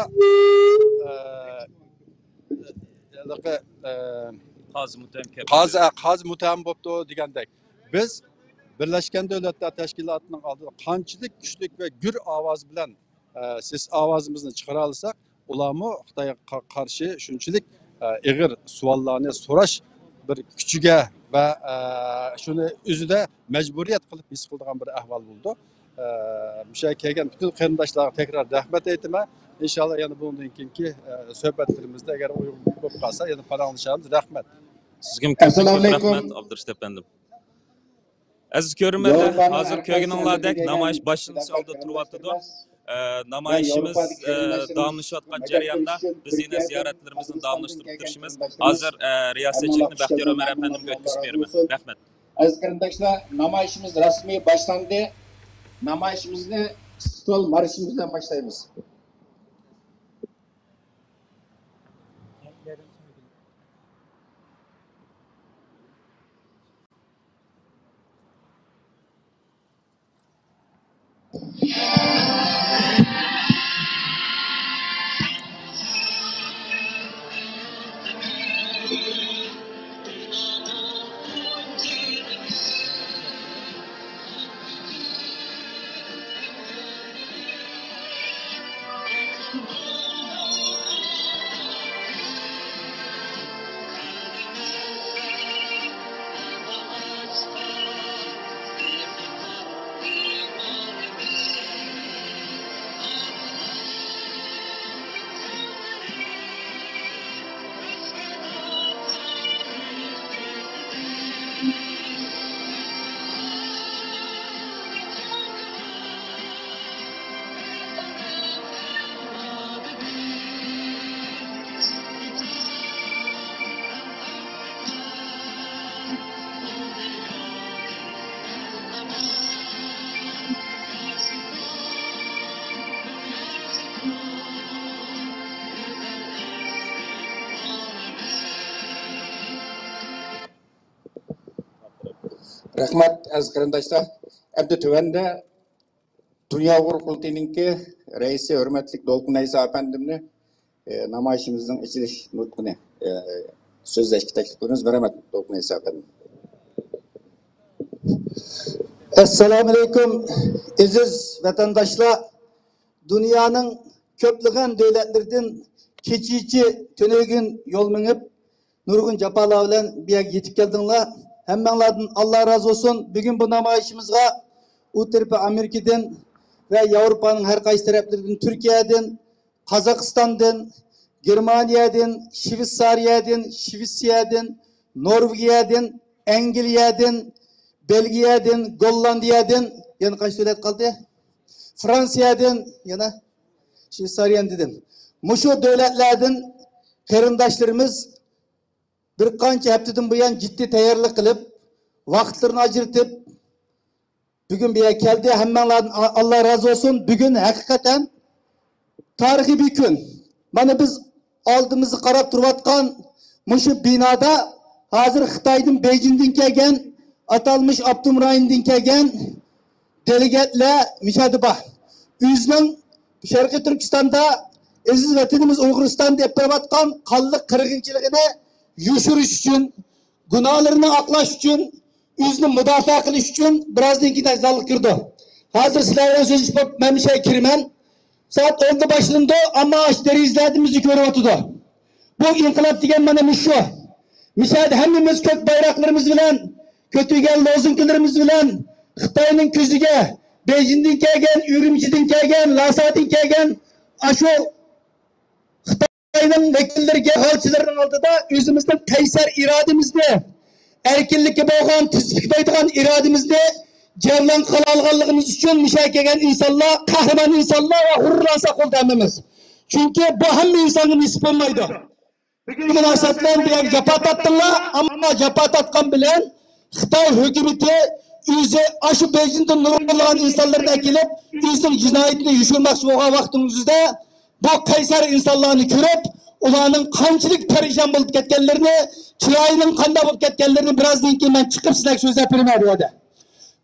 ئە، ھېلىقى، ئە، قازى مۇتتەھەم كەپتۇ. قازى، ئە، قازى مۇتتەھەم بوپتۇ دېگەندەك. بىز بىرلەشكەن دۆلەتلەر تەشكىلاتىنىڭ ئالدىدا قانچىلىك كۈچلۈك ۋە گۈر ئاۋاز بىلەن، ئە، سېسىق ئاۋازىمىزنى چىقىرالايساق، ئۇلارمۇ خىتايغا قا-، قارشى شۇنچىلىك، ئە، ئېغىر سوئاللارنى سوراش بىر كۈچىگە ۋە، ئە، شۇنى ئۆزىدە مەجبۇرىيەت قىلىپ ھېس قىلىدىغان بىر ئەھۋال بولىدۇ. ئە، مۇشۇ يەرگە كەلگەن پۈتۈن قېرىنداشلارغا تەكرار رەھمەت ئېيتىمەن. ئىنشاللا يەنە بۇنىڭدىن كېيىنكى، ئە، سۆھبەتلىرىمىزدە ئەگەر ئۇيغۇن بولۇپ قالسا يەنە پاراڭلىشارمىز. رەھمەت. سىزگىمۇ كۆپتىن كۆپ ئەسسالامۇ ئەلەيكۇم. رەھمەت، ئابدۇرېشىت ئەپەندىم. ئەزىز كۆرۈرمەنلەر، ھازىر كۆرگىنىڭلاردەك نامايىش باشلىنىش ئالدىدا تۇرۇۋاتىدۇ. ئە، نامايىشىمىز، ئە، داۋاملىشىۋاتقان جەرياندا بىز يەنە زىيارەتلىرىمىزنى داۋاملاشتۇرۇپ تۇرۇشىمىز. ھازىر، ئە، رىياسەتچىلىكنى بەختىيار ئۆمەر ئەپەندىمگە ئۆتكۈزۈپ بېرىمەن. رەھمەت. ئەزىز قېرىنداشلار، نامايىشىمىز رەسمىي باشلاندى. نامايىشىمىزنى ئىستىقلال مارشىمىز بىلەن باشلايمىز. رەھمەت، ئەزىز قېرىنداشلار. ئەمدى تۆۋەندە دۇنيا ئۇيغۇر قۇرۇلتىيىنىڭكى رەئىسى ھۆرمەتلىك دولقۇن ئەيسا ئەپەندىمنى، ئى، نامايىشىمىزنىڭ ئېچىلىش نۇتقىنى، ئى، سۆزلەشكە تەكلىپ قىلىمىز. مەرھەمەت، دولقۇن ئەيسا ئەپەندىم. ئەسسالامۇئەلەيكۇم، ئەزىز ۋەتەنداشلار! دۇنيانىڭ كۆپلىگەن دۆلەتلىرىدىن كېچىچە تۈنۈگۈن يول مېڭىپ، نۇرغۇن جاپالار بىلەن بۇ يەرگە يېتىپ كەلدىڭلار. ھەممەڭلاردىن ئاللا رازى بولسۇن. بۈگۈن بۇ نامايىشىمىزغا ئۇ تەرىپى ئامېرىكىدىن ۋە ياۋروپانىڭ ھەر قايسى تەرەپلىرىدىن، تۈركىيەدىن، قازاقىستاندىن، گېرمانىيەدىن، شۋېتسارىيەدىن، شۋېتسىيەدىن، نورۋېگىيەدىن، ئەنگلىيەدىن، بېلگىيەدىن، گوللاندىيەدىن، يەنە قايسى دۆلەت قالدى؟ فرانسىيەدىن، يەنە شۋېتسارىيەنى دېدىم. مۇشۇ دۆلەتلەردىن قېرىنداشلىرىمىز بىر قانچە ھەپتىدىن بۇيان جىددىي تەييارلىق قىلىپ، ۋاقىتلىرىنى ئاجرىتىپ، بۈگۈن بۇ يەرگە كەلدى. ھەممەڭلاردىن ئا-، ئاللا رازى بولسۇن. بۈگۈن ھەقىقەتەن تارىخىي بىر كۈن. مانا بىز ئالدىمىزغا قاراپ تۇرۇۋاتقان مۇشۇ بىنادا ھازىر خىتايدىن، بېيجىڭدىن كەلگەن، ئاتالمىش ئاپتونوم رايوندىن كەلگەن دېلېگاتلار مۇشۇ يەردە بار. ئۆزىنىڭ شەرقىي تۈركىستاندا، ئەزىز ۋەتىنىمىز ئۇيغۇرىستاندا ئېلىپ بېرىۋاتقان قانلىق قىرغىنچىلىقىنى يوشۇرۇش ئۈچۈن، گۇناھلىرىنى ئاقلاش ئۈچۈن، ئۆزىنى مۇداپىئە قىلىش ئۈچۈن بىرازدىن كېيىن زالغا كىرىدۇ. ھازىر سىلەر بىلەن سۆزلىشىپ، مەن مۇشۇ يەرگە كىرىمەن. سائەت ئوندا باشلىنىدۇ، ئەمما ئاشۇ دېرىزىلەردىن بىزنى كۆرۈۋاتىدۇ. بۇ ئىنقىلاب دېگەن مانا مۇشۇ. مۇشۇ يەردە ھەممىمىز كۆك بايراقلىرىمىز بىلەن، كۆتۈرگەن لوزۇنكىلىرىمىز بىلەن خىتاينىڭ كۆزىگە، بېيجىڭدىن كەلگەن، ئۈرۈمچىدىن كەلگەن، لاسادىن كەلگەن ئاشۇ خىتاينىڭ ۋەكىللىرىگە، ھالچىلىرىنىڭ ئالدىدا ئۆزىمىزنىڭ قەيسەر ئىرادىمىزنى، ئەركىنلىككە بولغان، تىز پۈكمەيدىغان ئىرادىمىزنى جەۋلان قىلالىغانلىقىمىز ئۈچۈن مۇشۇ يەرگە كەلگەن ئىنسانلار قەھرىمان ئىنسانلار ۋە غۇرۇرلانساق بولدى ھەممىمىز. چۈنكى بۇ ھەممە ئىنسانغا نېسىپ بولمايدۇ. بۈگۈنكى مۇناسىۋەت بىلەن بۇ يەرگە جاپا تارتتىڭلار، ئەمما جاپا تارتقان بىلەن خىتاي ھۆكۈمىتى ئۆزى ئاشۇ بېيجىڭدىن نۇرغۇنلىغان ئىنسانلىرىنى ئەكېلىپ، ئۆزىنىڭ جىنايىتىنى يوشۇرماقچى بولغان ۋاقتىنىڭ ئۆزىدە بۇ قەيسەر ئىنسانلارنى كۆرۈپ، ئۇلارنىڭ قانچىلىك پەرىشان بولۇپ كەتكەنلىرىنى، چىرايىنىڭ قانداق بولۇپ كەتكەنلىرىنى بىرازدىن كېيىن مەن چىقىپ سىلەرگە سۆزلەپ بېرىمەن بۇ يەردە.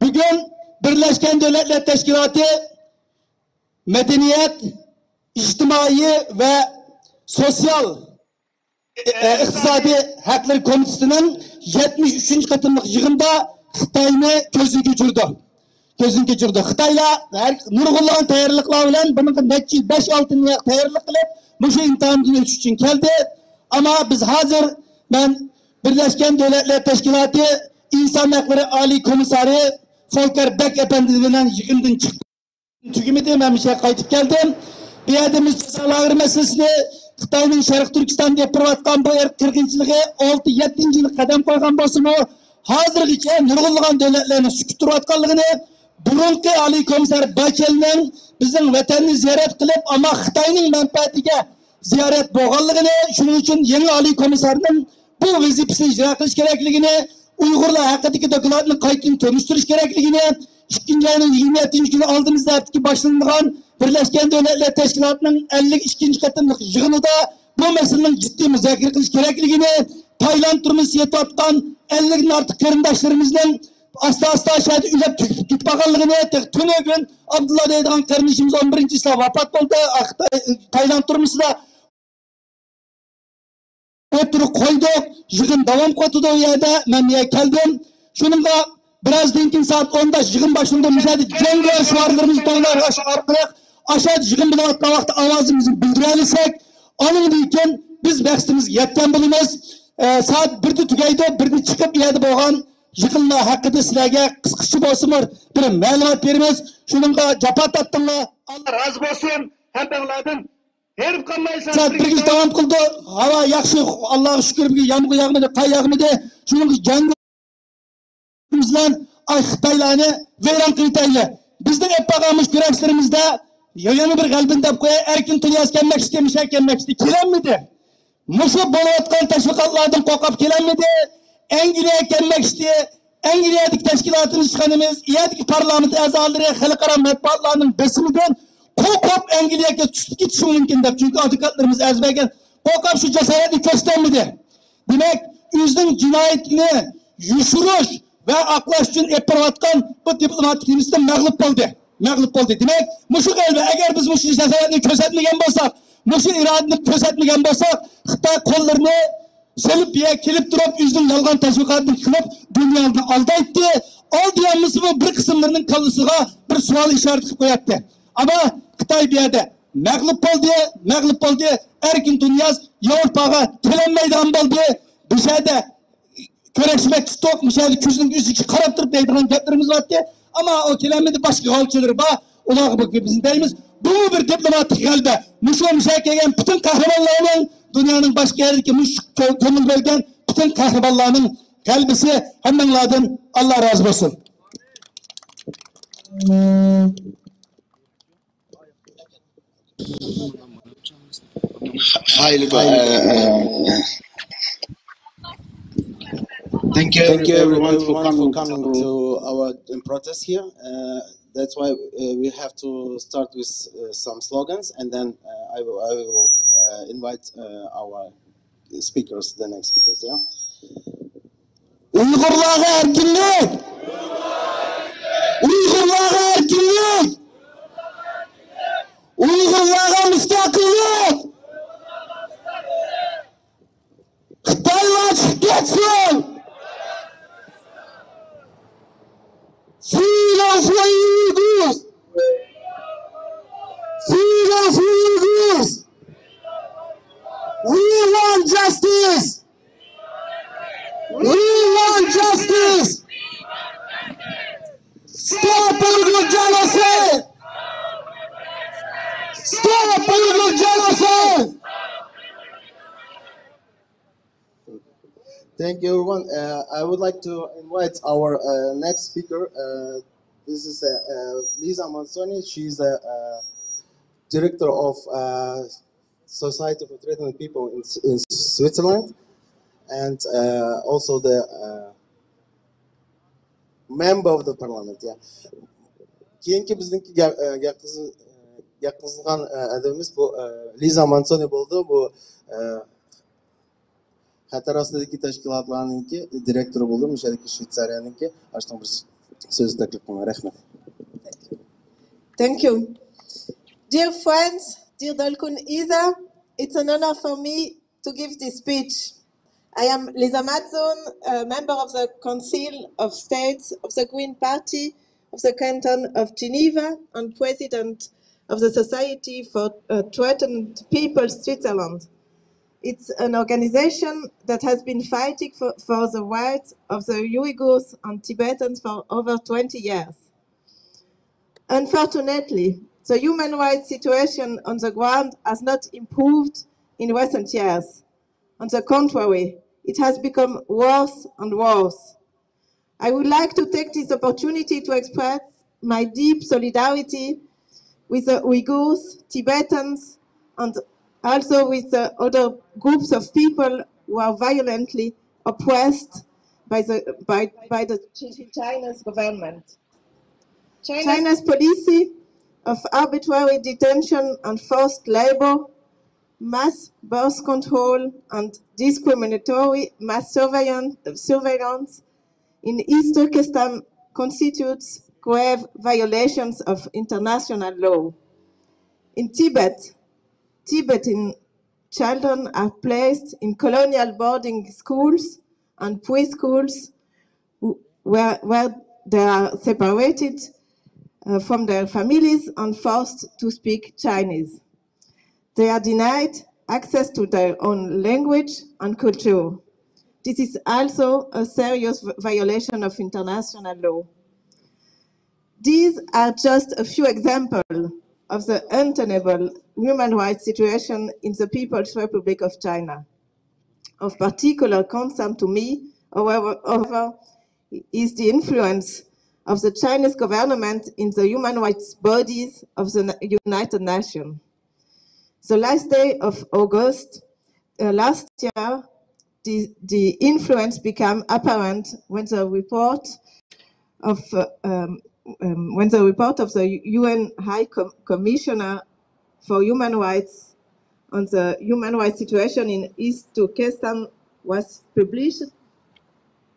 بۈگۈن بىرلەشكەن دۆلەتلەر تەشكىلاتى مەدەنىيەت، ئىجتىمائىي ۋە سوتسىيال ئىقتىسادىي ھەقلىرى كومىتېتىنىڭ يەتمىش ئۈچىنچى قېتىملىق يىغىنىدا خىتاينى كۆزدىن كەچۈردى. كۆزدىن كەچۈردى. خىتايلار ھەر، نۇرغۇنلىغان تەييارلىقلار بىلەن بۇنىڭغا نەچچە يىل، بەش-ئالتە يىل تەييارلىق قىلىپ، مۇشۇ ئىمتىھاندىن ئۆتۈش ئۈچۈن كەلدى. ئەمما بىز ھازىر، مەن بىرلەشكەن دۆلەتلەر تەشكىلاتى ئىنسان ھەقلىرى ئالىي كومىسسارى فولكەر بەك ئەپەندى بىلەن يىغىندىن چىقتىم. تۈگىمىدى، مەن مۇشۇ يەرگە قايتىپ كەلدىم. بۇ يەردە بىز جازا لاگېرى مەسىلىسىنى، خىتاينىڭ شەرقىي تۈركىستاندا ئېلىپ بېرىۋاتقان بۇ ئىرق قىرغىنچىلىقى ئالتە، يەتتىنچى يىلى قەدەم قويغان بولسىمۇ، ھازىرغىچە نۇرغۇنلىغان دۆلەتلەرنىڭ سۈكۈت تۇرۇۋاتقانلىقىنى، بۇرۇنقى ئالىي كومىسسار باچېلنىڭ بىزنىڭ ۋەتەننى زىيارەت قىلىپ، ئەمما خىتاينىڭ مەنپەئەتىگە زىيارەت بولغانلىقىنى، شۇنىڭ ئۈچۈن يېڭى ئالىي كومىسسارنىڭ بۇ ۋەزىپىسىنى ئىجرا قىلىش كېرەكلىكىنى، ئۇيغۇرلار ھەققىدىكى دوكلاتنى قايتىدىن تونۇشتۇرۇش كېرەكلىكىنى، ئىككىنچى ئاينىڭ يىگىرمە يەتتىنچى كۈنى ئالدىمىزدا ھەپتىكى باشلىنىدىغان بىرلەشكەن دۆلەتلەر تەشكىلاتىنىڭ ئەللىك ئىككىنچى قېتىملىق يىغىنىدا بۇ مەسىلىنىڭ جىددىي مۇزاكىرە قىلىش كېرەكلىكىنى، تايلاند تۈرمىسىدە يېتىۋاتقان ئەللىكتىن ئارتۇق قېرىنداشلىرىمىزنىڭ ئاستا-ئاستا شۇ يەردە ئۆلۈپ تۈگىلىپ كېتىپ قالغانلىقىنى، تېخى تۈنۈگۈن ئابدۇللا دەيدىغان قېرىندىشىمىز ئون بىرىنچى چىسلا ۋاپات بولدى. ئاق-، تايلاند تۈرمىسىدە ئوتتۇرىغا قويدۇق، يىغىن داۋام قىلىۋاتىدۇ ئۇ يەردە. مەن بۇ يەرگە كەلدىم. شۇنىڭغا بىرازدىن كېيىن سائەت ئوندا يىغىن باشلىنىدۇ. مۇشۇ يەردە جەڭگىۋەر شوئارلىرىمىزنى توۋلاش ئارقىلىق ئاشۇ يەردە يىغىن بولۇۋاتقان ۋاقىتتا ئاۋازىمىزنى بىلدۈرەلىسەك، ئانىڭدىن كېيىن بىز مەقسىتىمىزگە يەتكەن بولىمىز. ئە، سائەت بىردە تۈگەيدۇ، بىردە چىقىپ، ئۇ يەردە بولغان يىغىنلار ھەققىدە سىلەرگە قىسقىچە بولسىمۇ بىر مەلۇمات بېرىمىز. شۇنىڭغا جاپا تارتتىڭلار. ئاللا رازى بولسۇن ھەممەڭلاردىن. ھېرىپ قالمايسىلەر. سائەت بىرگىچە داۋام قىلدى. ھاۋا ياخشى، ئاللاغا شۈكۈر، بۈگۈن يامغۇر ياغمىدى، قار ياغمىدى. شۇنىڭغا جەڭ بىلەن، ئاي، خىتايلارنى ۋەيران قىلىۋېتەيلى. بىزنىڭ ئېلىپ بارغان مۇشۇ كۈرەشلىرىمىزدە يەنە بىر غەلىبىنى دەپ قوياي، ئەركىن تۇنىياز كەلمەكچىدى، مىشەل كەلمەكچىدى، كېلەلمىدى. مۇشۇ بولۇۋاتقان تەشۋىقاتلاردىن قورقۇپ كېلەلمىدى. ئەنگلىيە كەلمەكچىدى. ئەنگلىيەدىكى تەشكىلاتىمىز، ئىشخانىمىز، ئۇ يەردىكى پارلامېنت ئەزالىرى خەلقئارا مەتبۇئاتلارنىڭ بېسىمىدىن قورقۇپ ئەنگلىيەگە چۈشۈپ كېتىشى مۇمكىن دەپ، چۈنكى ئادۋوكاتلىرىمىز ئەرز بەرگەن، قورقۇپ شۇ جاسارەتنى كۆرسىتەلمىدى. دېمەك، ئۆزىنىڭ جىنايىتىنى يوشۇرۇش ۋە ئاقلاش ئۈچۈن ئېلىپ بېرىۋاتقان بۇ دىپلوماتىك خىزمىتىدە مەغلۇپ بولدى. مەغلۇپ بولدى. دېمەك، مۇشۇ غەلىبە، ئەگەر بىز مۇشۇ جاسارەتنى كۆرسەتمىگەن بولساق، مۇشۇ ئىرادىنى كۆرسەتمىگەن بولساق، خىتاي قوللىرىنى سېلىپ، بۇ يەرگە كېلىپ تۇرۇپ، ئۆزىنىڭ يالغان تەشۋىقاتىنى قىلىپ، دۇنيانى ئالدايتتى. ئالدىيالمىسىمۇ، بىر قىسىملىرىنىڭ كاللىسىغا بىر سوئال ئىشارىتى قىلىپ قوياتتى. ئەمما خىتاي بۇ يەردە مەغلۇپ بولدى، مەغلۇپ بولدى. ئەركىن تۇنىياز ياۋروپاغا كېلەلمەيدىغان بولدى. بۇ يەردە كۆرۈشمەك تۇتۇق، مۇشۇ يەردە كۆزنىڭ ئۆزىگە قاراپ تۇرۇپ دەيدىغان گەپلىرىمىز بارتتى. ئەمما ئۇ كېلەلمىدى، باشقا غالچىلىرى بار. ئۇلارغا بۇ گېپىمىزنى دەيمىز. بۇمۇ بىر دىپلوماتىك غەلىبە. مۇشۇ، مۇشۇ يەرگە كەلگەن پۈتۈن قەھرىمانلارنىڭ، دۇنيانىڭ باشقا يەردىكى مۇشۇ كۆ-، كۆڭۈل بۆلگەن پۈتۈن قەھرىمانلارنىڭ غەلىبىسى. ھەممەڭلاردىن ئاللا رازى بولسۇن. Hi, Luka. Uh, uh, thank you, thank you everyone, everyone for coming to our, um, protest here. Uh, that's why, uh, we have to start with, uh, some slogans, and then, uh, I will, I will, uh, invite, uh, our speakers, the next speakers, yeah. ئۇيغۇرلارغا ئەركىنلىك! ئۇيغۇرلارغا ئەركىنلىك! ئۇيغۇرلارغا مۇستەقىللىق! خىتايلار چىقىپ كەتسۇن! Freedom for Uyghurs! Freedom for Uyghurs! We want justice! We want justice! Stop Uyghur genocide! Stop Uyghur genocide! Thank you, everyone. Uh, I would like to invite our, uh, next speaker. Uh, this is, uh, uh, Lisa Manzoni. She's a, uh, director of, uh, Society for Threatened People in, in Switzerland, and, uh, also the, uh, member of the parliament. Yeah. كېيىنكى بىزنىڭكى گەپ، ئە، گەپ قىزىل-، ئە، گەپ قىزىغان، ئە، ئادىمىمىز بۇ، ئە، لىزا مانسونى بولىدۇ. بۇ، ئە، خەتەر ئاستىدىكى تەشكىلاتلارنىڭكى دىرېكتورى بولىدۇ، مۇشۇ يەردىكى شۋېتسارىيەنىڭكى. ئاشۇنىڭ بىر سۆز تەكلىپ قىلىمەن. رەھمەت. Thank you. Dear friends, dear Dalkun Isa, it's an honor for me to give this speech. I am Lisa Mazzone, a member of the Council of State of the Green Party of the Canton of Geneva and President of the Society for, uh, Threatened People Switzerland. It's an organization that has been fighting for, for the rights of the Uyghurs and Tibetans for over twenty years. Unfortunately, the human rights situation on the ground has not improved in recent years. On the contrary, it has become worse and worse. I would like to take this opportunity to express my deep solidarity with the Uyghurs, Tibetans, and also with the other groups of people who are violently oppressed by the, by, by the China's government. China's policy of arbitrary detention and forced labor, mass birth control, and discriminatory mass surveillance, surveillance in East Turkestan constitutes grave violations of international law. In Tibet, Tibetan children are placed in colonial boarding schools and preschools where, where they are separated uh, from their families and forced to speak Chinese. They are denied access to their own language and culture. This is also a serious v- violation of international law. These are just a few examples of the untenable human rights situation in the People's Republic of China. Of particular concern to me, however, however, is the influence of the Chinese government in the human rights bodies of the Na- United Nations. The last day of August uh, last year, the, the influence became apparent when the report of uh, um, um, when the report of the U N High Com- Commissioner for Human Rights on the human rights situation in East Turkestan was published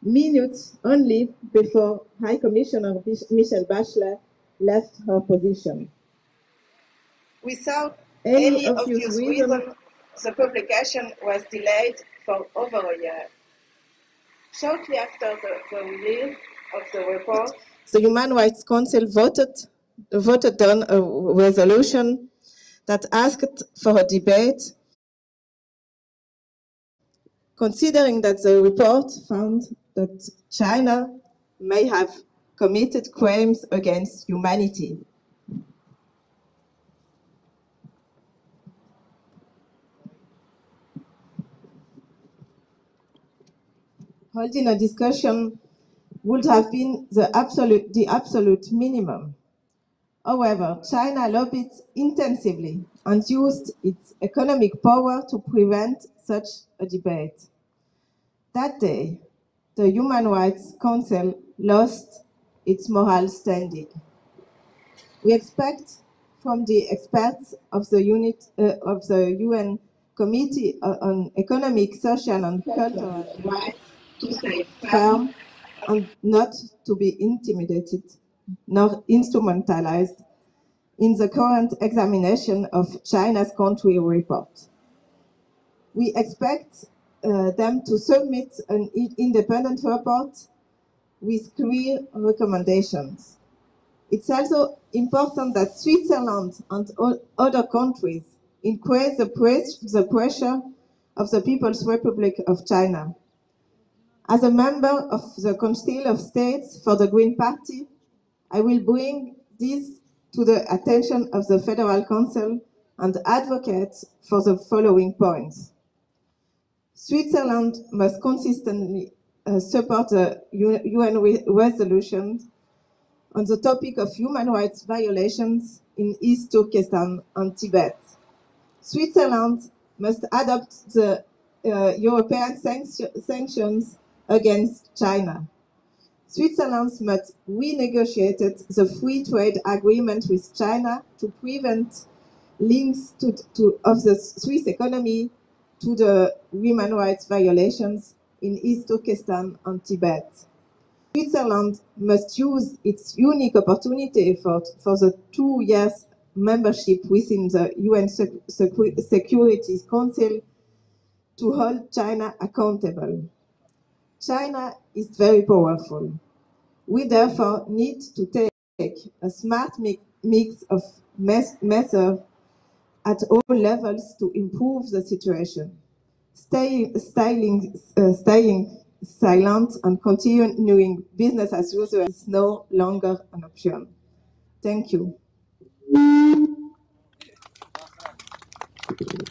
minutes only before High Commissioner Mich- Michelle Bachelet left her position. Without any obvious reason, the publication was delayed for over a year. Shortly after the, the release of the report, the Human Rights Council voted, voted on a resolution that asked for a debate, considering that the report found that China may have committed crimes against humanity. Holding a discussion would have been the absolute, the absolute minimum. However, China lobbied intensively and used its economic power to prevent such a debate. That day, the Human Rights Council lost its moral standing. We expect from the experts of the unit uh, of the U N Committee uh, on Economic, Social and Cultural Rights to stay firm and not to be intimidated nor instrumentalized in the current examination of China's country report. We expect uh, them to submit an i- independent report with clear recommendations. It's also important that Switzerland and o- other countries increase the, press- the pressure of the People's Republic of China. As a member of the Council of States for the Green Party, I will bring this to the attention of the Federal Council and advocate for the following points. Switzerland must consistently uh, support the U- U N re- resolution on the topic of human rights violations in East Turkestan and Tibet. Switzerland must adopt the uh, European sanction- sanctions against China. Switzerland must renegotiate the free trade agreement with China to prevent links to, to, of the Swiss economy to the human rights violations in East Turkestan and Tibet. Switzerland must use its unique opportunity for, for the two years membership within the U N Sec- Secu- Security Council to hold China accountable. China is very powerful. We therefore need to take a smart mi- mix of mes- measures at all levels to improve the situation. Stay, staying, uh, staying silent and continuing business as usual is no longer an option. Thank you.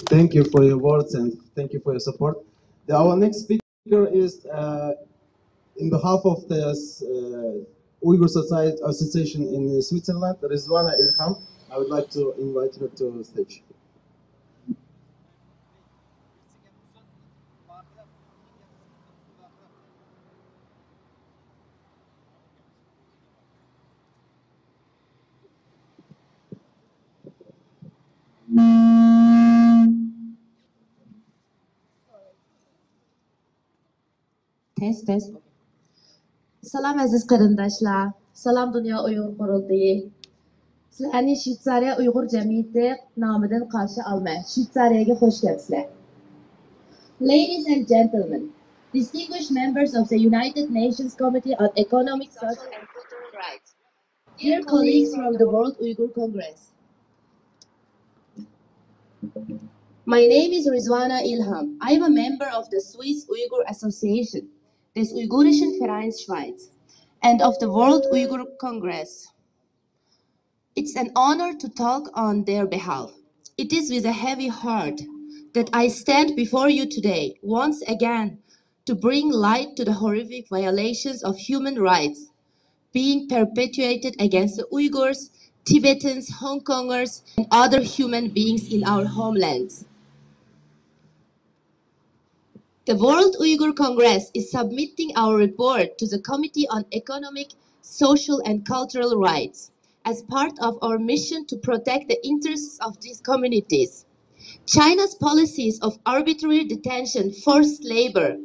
Thank you for your words and thank you for your support. The, our next speaker is uh, in behalf of the uh, Uyghur Society Association in Switzerland, Rizwana Ilham. I would like to invite her to the stage. تەس، تەس. سالام، ئەزىز قېرىنداشلار. سالام، دۇنيا ئۇيغۇر قۇرۇلتىيى. سىلەرنى شۋېتسارىيە ئۇيغۇر جەمئىيىتى نامىدىن قارشى ئالىمەن. شۋېتسارىيەگە خوش كەپسىلەر. Ladies and gentlemen, distinguished members of the United Nations Committee on Economic, Social and Cultural Rights, dear colleagues from the World Uyghur Congress. My name is Rizwana Ilham. I am a member of the Swiss Uyghur Association, des Uigurischen Vereins Schweiz, and of the World Uyghur Congress. It's an honor to talk on their behalf. It is with a heavy heart that I stand before you today, once again, to bring light to the horrific violations of human rights being perpetuated against the Uyghurs, Tibetans, Hong Kongers, and other human beings in our homelands. The World Uyghur Congress is submitting our report to the Committee on Economic, Social and Cultural Rights as part of our mission to protect the interests of these communities. China's policies of arbitrary detention, forced labor,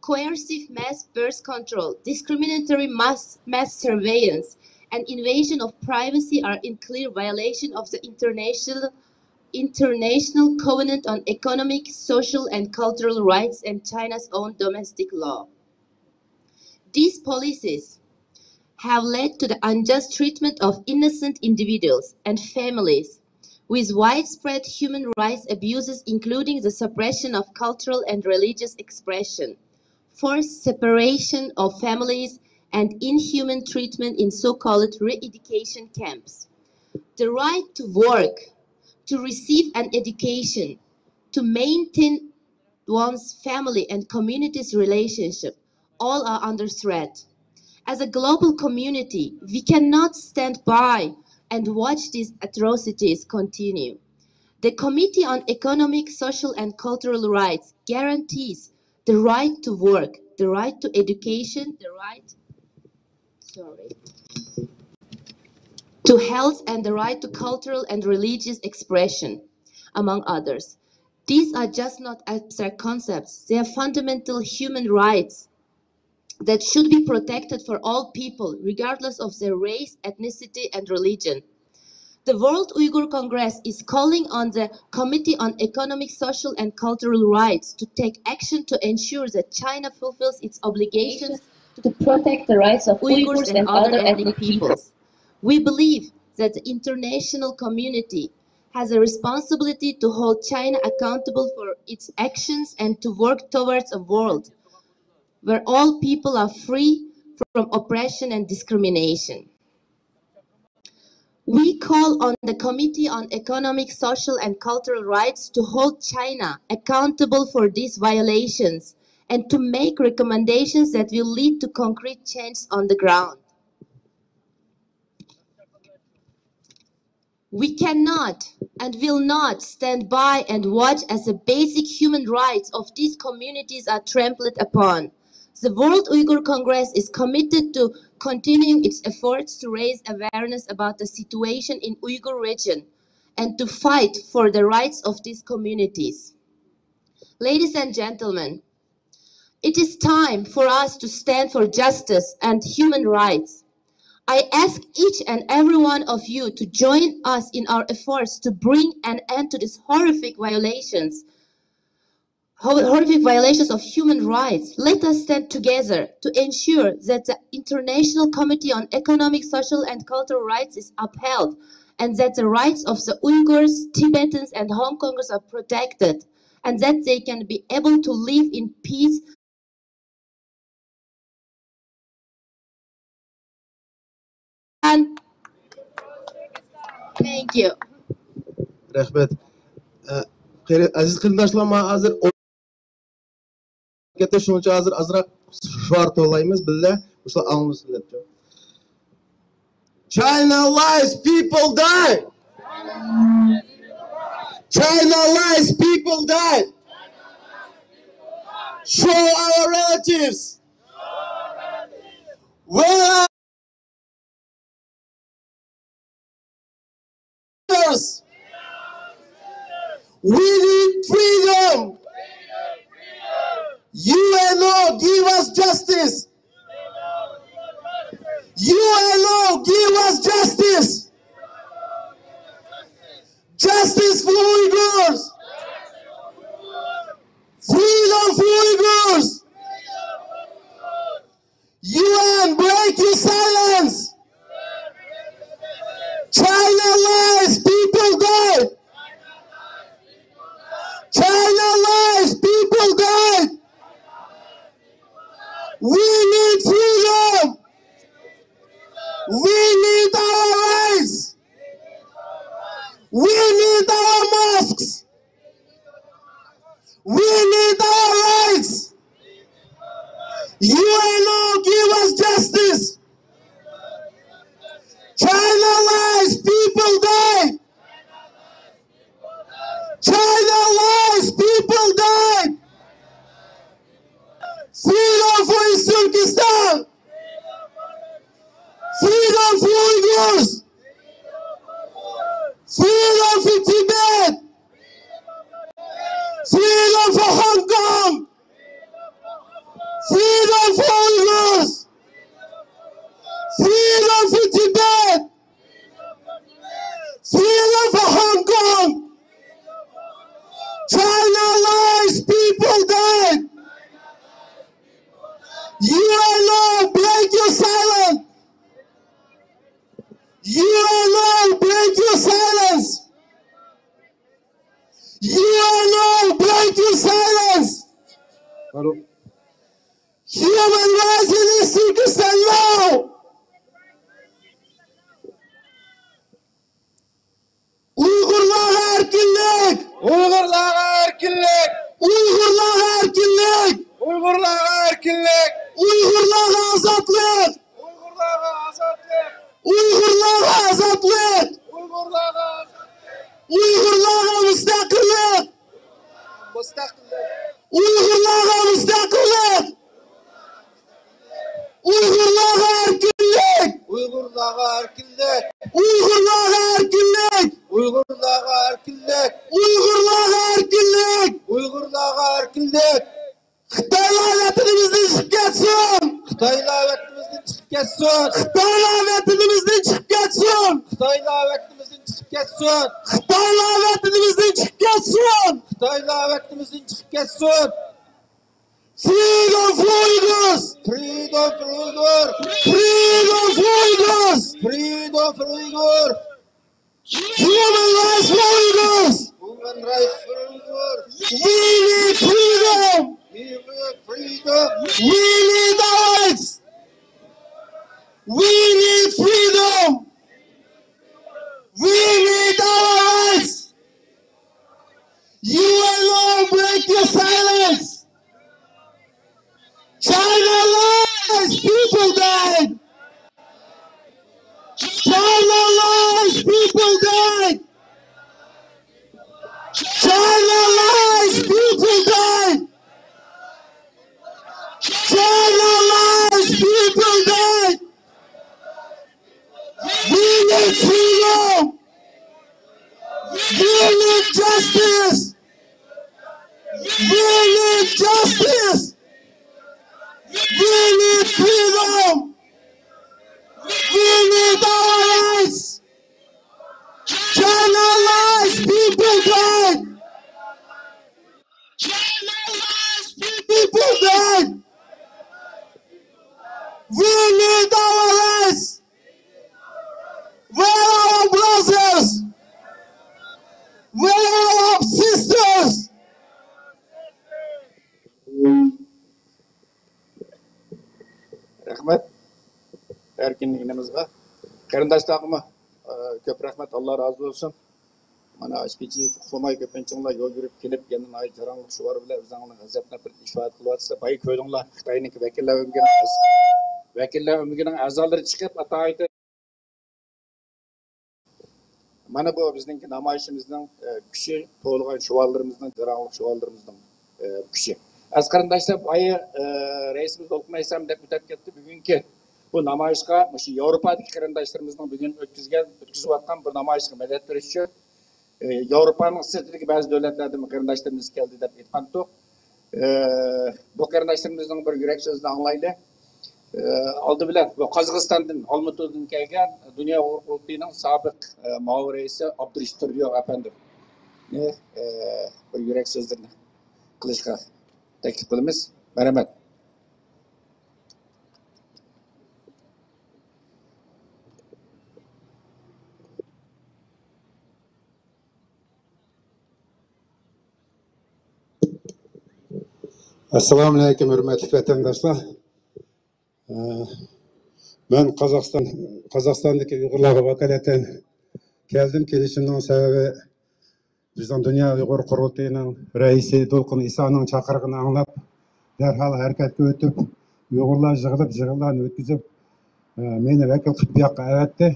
coercive mass birth control, discriminatory mass, mass surveillance, and invasion of privacy are in clear violation of the International, International Covenant on Economic, Social, and Cultural Rights and China's own domestic law. These policies have led to the unjust treatment of innocent individuals and families, with widespread human rights abuses, including the suppression of cultural and religious expression, forced separation of families, and inhuman treatment in so-called re-education camps. The right to work, to receive an education, to maintain one's family and community's relationship, all are under threat. As a global community, we cannot stand by and watch these atrocities continue. The Committee on Economic, Social and Cultural Rights guarantees the right to work, the right to education, the right, sorry, to health and the right to cultural and religious expression, among others. These are just not abstract concepts. They are fundamental human rights that should be protected for all people, regardless of their race, ethnicity, and religion. The World Uyghur Congress is calling on the Committee on Economic, Social, and Cultural Rights to take action to ensure that China fulfills its obligations to protect the rights of Uyghurs and other ethnic peoples. We believe that the international community has a responsibility to hold China accountable for its actions and to work towards a world where all people are free from oppression and discrimination. We call on the Committee on Economic, Social and Cultural Rights to hold China accountable for these violations and to make recommendations that will lead to concrete change on the ground. We cannot and will not stand by and watch as the basic human rights of these communities are trampled upon. The World Uyghur Congress is committed to continuing its efforts to raise awareness about the situation in Uyghur region and to fight for the rights of these communities. Ladies and gentlemen, it is time for us to stand for justice and human rights. I ask each and every one of you to join us in our efforts to bring an end to these horrific violations, hor-, horrific violations of human rights. Let us stand together to ensure that the International Committee on Economic, Social and Cultural Rights is upheld, and that the rights of the Uyghurs, Tibetans and Hong Kongers are protected, and that they can be able to live in peace. And thank you. رەھمەت. ئە، قېرى-، ئەزىز قېرىنداشلار، مانا ھازىر ئو-، شۇنىڭ ئۈچۈن ھازىر ئازراق شوئار توۋلايمىز، بىللە مۇشۇلار ئاڭلىسۇن دەپ. China lies, people die. China lies, people die. Show our relatives. Where are ours. We need freedom. U N O, give us justice. U N O, give us justice. Justice for Uyghurs. Freedom for Uyghurs. U N, break your silence! China lies, people die! China lies, people die! We need freedom! We need our rights! We need our mosques! We need our rights! U N O, give us justice! China lies, people die! China lies, people die! Freedom for East Turkestan! Freedom for Uyghurs! Freedom for Tibet! Freedom for Hong Kong! Freedom for Uyghurs! Freedom for Tibet! Freedom for Hong Kong! China lies, people die! U N O, break your silence! U N O, break your silence! U N O, break your silence! Human rights in East Turkestan now! Uyg'urlarga erkinlik! Uyg'urlarga erkinlik! Uyg'urlarga erkinlik! Uyg'urlarga erkinlik! Uyg'urlarga ozodlik! Uyg'urlarga ozodlik! Uyg'urlarga ozodlik! Uyg'urlarga ozodlik! Uyg'urlarga mustaqillik! Mustaqillik! Uyg'urlarga mustaqillik! Uyg'urlarga erkinlik! Uyg'urlarga erkinlik! Uyg'urlarga erkinlik! Uyg'urlarga erkinlik! Uyg'urlarga erkinlik! Uyg'urlarga erkinlik! Xitoylar vatanimizdan chiqib ketsin! Xitoylar vatanimizdan chiqib ketsin! Xitoylar vatanimizdan chiqib ketsin! Xitoylar vatanimizdan chiqib ketsin! Xitoylar vatanimizdan chiqib ketsin! Xitoylar vatanimizdan chiqib ketsin! Freedom for Uyghurs! Freedom for Uyghur! Freedom for Uyghurs! Freedom for Uyghur! Human rights for Uyghurs! Human rights for Uyghur! We need freedom! We need freedom! We need our rights! We need freedom! We need our rights! U N O, break your silence! China lies, people died! China lies, people died! China lies, people died! China lies, people died! We need freedom! We need justice! We need justice! We need freedom! We need our rights! China lies, people died! China lies, people died! We need our rights! Where are our brothers? Where are our sisters? رەھمەت ئەركىن ئىنىمىزغا. قېرىنداشلارغىمۇ، ئە، كۆپ رەھمەت، ئاللا رازى بولسۇن. مانا ئاشۇ كېچىگىچە ئۇخلىماي كۆپىنچىڭلار يول يۈرۈپ كېلىپ، يەنە ناھايىتى جاراڭلىق شوئار بىلەن ئۆزۈڭلارنىڭ غەزەپ نەپرىتىنى ئىپادە قىلىۋاتىسىلەر. بايا كۆردۈڭلار، خىتاينىڭكى ۋەكىللەر ئۆمىكىنىڭ ئەز-، ۋەكىللەر ئۆمىكىنىڭ ئەزالىرى چىقىپ، ئاتايىتى مانا بۇ بىزنىڭكى نامايىشىمىزنىڭ، ئە، كۈچى، توۋلىغان شوئارلىرىمىزنىڭ، جاراڭلىق شوئارلىرىمىزنىڭ، ئە، كۈچى. ئەزىز قېرىنداشلار، بايا، ئە، رەئىسىمىز دولقۇن ئەيسام دەپ ئۆتۈپ كەتتى. بۈگۈنكى بۇ نامايىشقا مۇشۇ ياۋروپادىكى قېرىنداشلىرىمىزنىڭ بۈگۈن ئۆتكۈزگەن، ئۆتكۈزۈۋاتقان بۇ نامايىشقا مەدەت بېرىش ئۈچۈن، ئە، ياۋروپانىڭ سىرتىدىكى بەزى دۆلەتلەردىن قېرىنداشلىرىمىز كەلدى دەپ ئېيتقانتۇق. ئە، بۇ قېرىنداشلىرىمىزنىڭ بىر يۈرەك سۆزىنى ئاڭلايلى. ئە، ئالدى بىلەن بۇ قازاقىستاندىن، ئالمۇتىدىن كەلگەن دۇنيا ئۇيغۇر قۇرۇلتىيىنىڭ سابىق، ئە، مۇئاۋىن رەئىسى ئابدۇرېشىت تۇردىياغ ئەپەندىمنى، ئە، بىر يۈرەك سۆزلىرىنى قىلىشقا تەكلىپ قىلىمىز. مەرھەمەت. ئەسسالامۇئەلەيكۇم، ھۆرمەتلىك ۋەتەنداشلار. ئە، مەن قازاقىستان، قازاقىستاندىكى ئۇيغۇرلارغا ۋاكالىتەن كەلدىم. كېلىشىمنىڭ سەۋەبى، بىزنىڭ دۇنيا ئۇيغۇر قۇرۇلتىيىنىڭ رەئىسى دولقۇن ئىسانىڭ چاقىرىقىنى ئاڭلاپ، دەرھال ھەرىكەتكە ئۆتۈپ، ئۇيغۇرلار يىغىلىپ، يىغىنلارنى ئۆتكۈزۈپ، ئە، مېنى ۋەكىل قىلىپ بۇ ياققا ئەۋەتتى.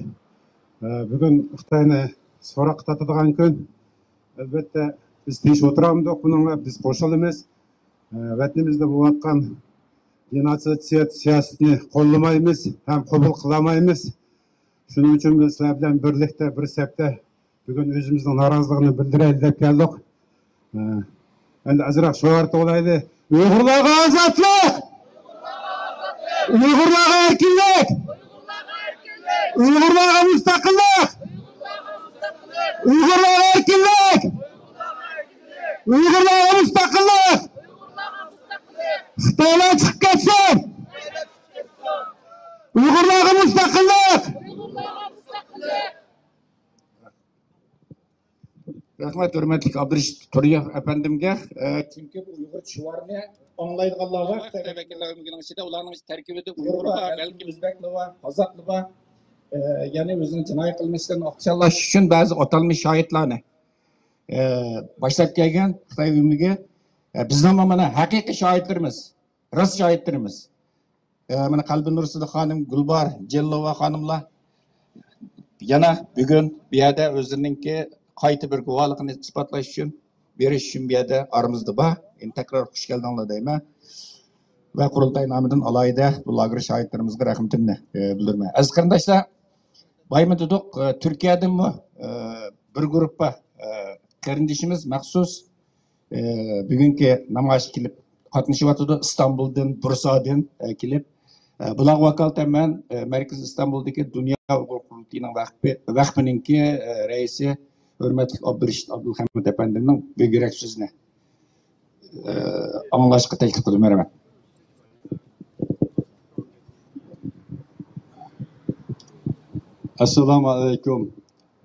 ئە، بۈگۈن خىتاينى سوراققا تارتىدىغان كۈن. ئەلۋەتتە، بىز تىنچ ئولتۇرالمىدۇق، بۇنىڭغا بىز قوشۇلىمىز. ئە، ۋەتىنىمىزدە بولۇۋاتقان دېناتسىيە سىياسىتىنى قوللىمايمىز ھەم قوبۇل قىلالمايمىز. شۇنىڭ ئۈچۈن بىز سىلەر بىلەن بىرلىكتە، بىر سەپتە بۈگۈن ئۆزىمىزنىڭ نارازىلىقىنى بىلدۈرەيلى دەپ كەلدۇق. ئە، ئەمدى ئازراق شوئار توۋلايلى. ئۇيغۇرلارغا ئازادلىق! ئۇيغۇرلارغا ئەركىنلىك! ئۇيغۇرلارغا مۇستەقىللىق! ئۇيغۇرلارغا ئەركىنلىك! ئۇيغۇرلارغا مۇستەقىللىق! خىتايلار چىقىپ كەتسۇن! ئۇيغۇرلارغا مۇستەقىللىق! رەھمەت ھۆرمەتلىك ئابدۇرېشىت تۇردىياغ ئەپەندىمگە. ئە، چۈنكى بۇ ئۇيغۇر شوئارنى ئاڭلايدىغانلار بار. خىتاي ۋەكىللەر ئۆمىكىنىڭ ئىچىدە، ئۇلارنىڭ تەركىبىدە ئۇيغۇر بار، بەلكىم ئۆزبەكلەر بار، قازاقلار بار. ئە، يەنى ئۆزىنىڭ جىنايى قىلمىشلىرىنى ئاقچىلاشتۇرۇش ئۈچۈن بەزى ئاتالمىش شاھىتلارنى، ئە، باشلاپ كەلگەن خىتاي ئۆمىكى. ئە، بىزنىڭمۇ مانا ھەقىقىي شاھىتلىرىمىز، راست شاھىتلىرىمىز. ئە، مانا قەلبى نۇر سىدىق خانىم، گۈلباھار جېلىلوۋا خانىملار يەنە بۈگۈن بۇ يەردە ئۆزلىرىنىڭكى قايتا بىر گۇۋاھلىقىنى ئىسپاتلاش ئۈچۈن، بېرىش ئۈچۈن بۇ يەردە ئارىمىزدا بار. يەنە تەكرار خۇش كەلدىڭلار دەيمەن. ۋە قۇرۇلتاي نامىدىن ئالاھىدە بۇ لاگېر شاھىتلىرىمىزغا رەھمىتىمنى، ئە، بىلدۈرىمەن. ئەزىز قېرىنداشلار، بايىمەن دېدۇق، ئە، تۈركىيەدىنمۇ، ئە، بىر گۇرۇپپا، ئە، قېرىندىشىمىز مەخسۇس، ئە، بۈگۈنكى نامايىشقا كېلىپ قاتنىشىۋاتىدۇ. ئىستانبۇلدىن، بۇرسادىن، ئە، كېلىپ، ئە، بۇلارغا ۋاكالىتەن مەن، ئە، مەركىزىي ئىستانبۇلدىكى دۇنيا ئۇيغۇر قۇرۇلتىيىنىڭ ۋەقپى، ۋەقپىنىڭكى، ئە، رەئىسى ھۆرمەتلىك ئابدۇرېشىت ئابدۇلخەمىت ئەپەندىمنىڭ بىر يۈرەك سۆزىنى، ئە، ئاڭلاشقا تەكلىپ قىلىمەن. رەھمەت. ئەسسالامۇ ئەلەيكۇم،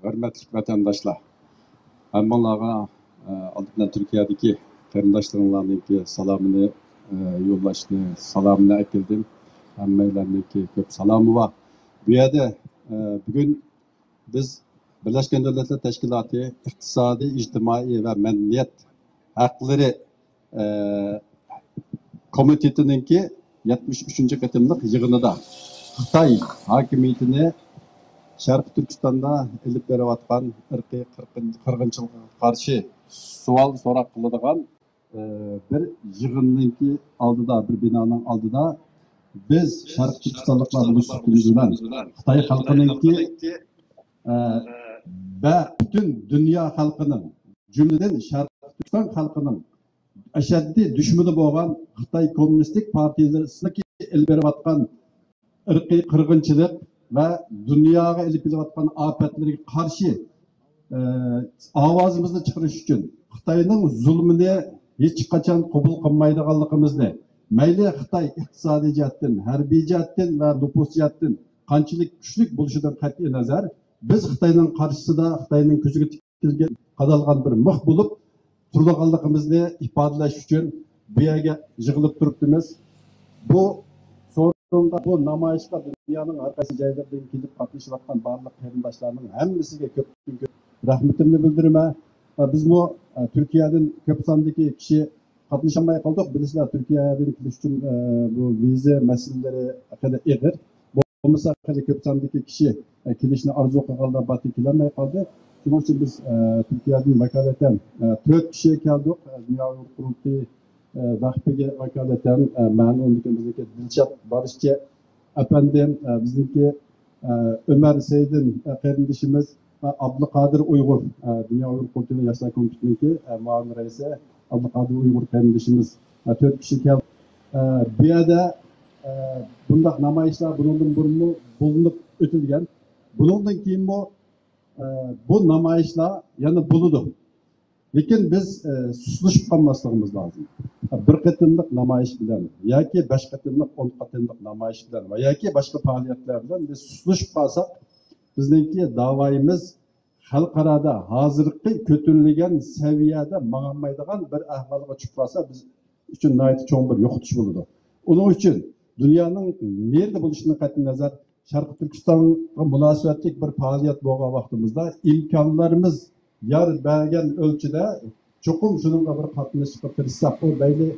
ھۆرمەتلىك ۋەتەنداشلار. ھەممىڭلارغا، ئە، ئالدى بىلەن تۈركىيەدىكى قېرىنداشلىرىڭلارنىڭكى سالامىنى، ئە، يوللاشنى، سالامىنى ئەكەلدىم. ھەممەيلەرنىڭكى كۆپ سالامى بار. بۇ يەردە، ئە، بۈگۈن بىز بىرلەشكەن دۆلەتلەر تەشكىلاتى ئىقتىسادىي، ئىجتىمائىي ۋە مەدەنىيەت ھەقلىرى، ئە، كومىتېتىنىڭكى يەتمىش ئۈچىنچى قېتىملىق يىغىنىدا خىتاي ھاكىمىيىتىنى شەرقىي تۈركىستاندا ئېلىپ بېرىۋاتقان ئىرقىي قىرغىن-، قىرغىنچىلىقىغا قارشى سوئال سوراق قىلىدىغان ئى، بىر يىغىننىڭكى ئالدىدا، بىر بىنانىڭ ئالدىدا بىز شەرقىي تۈركىستانلىقلار بولۇش سۈپىتىمىز بىلەن خىتاي خەلقىنىڭكى، ئى، ۋە پۈتۈن دۇنيا خەلقىنىڭ، جۈملىدىن شەرقىي تۈركىستان خەلقىنىڭ ئەشەددىي دۈشمىنى بولغان خىتاي كوممۇنىستىك پارتىيىسىنىڭكى ئېلىپ بېرىۋاتقان ئىرقىي قىرغىنچىلىق ۋە دۇنياغا ئېلىپ كېلىۋاتقان ئاپەتلىرىگە قارشى، ئى، ئاۋازىمىزنى چىقىرىش ئۈچۈن، خىتاينىڭ زۇلمىنى ھېچقاچان قوبۇل قىلمايدىغانلىقىمىزنى، مەيلى خىتاي ئىقتىسادىي جەھەتتىن، ھەربىي جەھەتتىن ۋە نوپۇس جەھەتتىن قانچىلىك كۈچلۈك بولۇشىدىن قەتئىينەزەر، بىز خىتاينىڭ قارشىسىدا، خىتاينىڭ كۆزىگە تىكىلگەن، قادالغان بىر مىخ بولۇپ تۇرىدىغانلىقىمىزنى ئىپادىلەش ئۈچۈن بۇ يەرگە يىغىلىپ تۇرۇپتىمىز. بۇ سورۇنغا، بۇ نامايىشقا دۇنيانىڭ ھەر قايسى جايلىرىدىن كېلىپ قاتنىشىۋاتقان بارلىق قېرىنداشلارنىڭ ھەممىسىگە كۆپتىن كۆپ رەھمىتىمنى بىلدۈرىمەن. بىزمۇ، ئە، تۈركىيەدىن كۆپ ساندىكى كىشى قاتنىشالماي قالدۇق. بىلىسىلەر، تۈركىيەدىن كېلىش ئۈچۈن، ئە، بۇ ۋىزا مەسىلىلىرى خېلى ئېغىر. بولمىسا خېلى كۆپ ساندىكى كىشى، ئە، كېلىشنى ئارزۇ قىلغانلار باركى كېلەلمەي قالدى. شۇنىڭ ئۈچۈن بىز، ئە، تۈركىيەدىن ۋاكالىتەن، ئە، تۆت كىشى كەلدۇق. ئە، دۇنيا ئۇيغۇر قۇرۇلتىيى، ئە، ۋەقپىگە ۋاكالىتەن، ئە، مەن، ئۇنىڭدىن كېيىن بىزنىڭكى دىلشات بارىشچى ئەپەندىم، ئە، بىزنىڭكى، ئە، ئۆمەر سەيدىن، ئە، قېرىندىشىمىز، ئە، ئابدۇقادىر ئۇيغۇر، ئە، دۇنيا ئۇيغۇر قۇرۇلتىيىنىڭ ياشلار كومىتېتىنىڭكى، ئە، مۇئاۋىن رەئىسى ئابدۇقادىر ئۇيغۇر قېرىندىشىمىز، ئە، تۆت كىشى كەلدى. ئە، بۇ يەردە، ئە، بۇنداق نامايىشلار بۇنىڭدىن بۇرۇنمۇ بولۇنۇپ ئۆتۈلگەن. بۇنىڭدىن كېيىنمۇ، ئە، بۇ نامايىشلار يەنە بولىدۇ. لېكىن بىز، ئە، سۇسلىشىپ قالماسلىقىمىز لازىم. بىر قېتىملىق نامايىش بىلەن ياكى بەش قېتىملىق، ئون قېتىملىق نامايىش بىلەن ۋە ياكى باشقا پائالىيەتلەر بىلەن بىز سۇسلىشىپ قالساق، بىزنىڭكى داۋايىمىز خەلقئارادا ھازىرقى كۆتۈرۈلگەن سەۋىيەدە ماڭالمايدىغان بىر ئەھۋالغا چۈشۈپ قالسا، بىز ئۈچۈن ناھايىتى چوڭ بىر يوقىتىش بولىدۇ. ئۇنىڭ ئۈچۈن دۇنيانىڭ نېرىدە بولۇشىدىن قەتئىينەزەر، شەرقىي تۈركىستانغا مۇناسىۋەتلىك بىر پائالىيەت بولغان ۋاقتىمىزدا ئىمكانلىرىمىز يار بەرگەن ئۆلچىدە چوقۇم شۇنىڭغا بىر قاتنىشىشقا تىرىشساق، ئۇ مەيلى،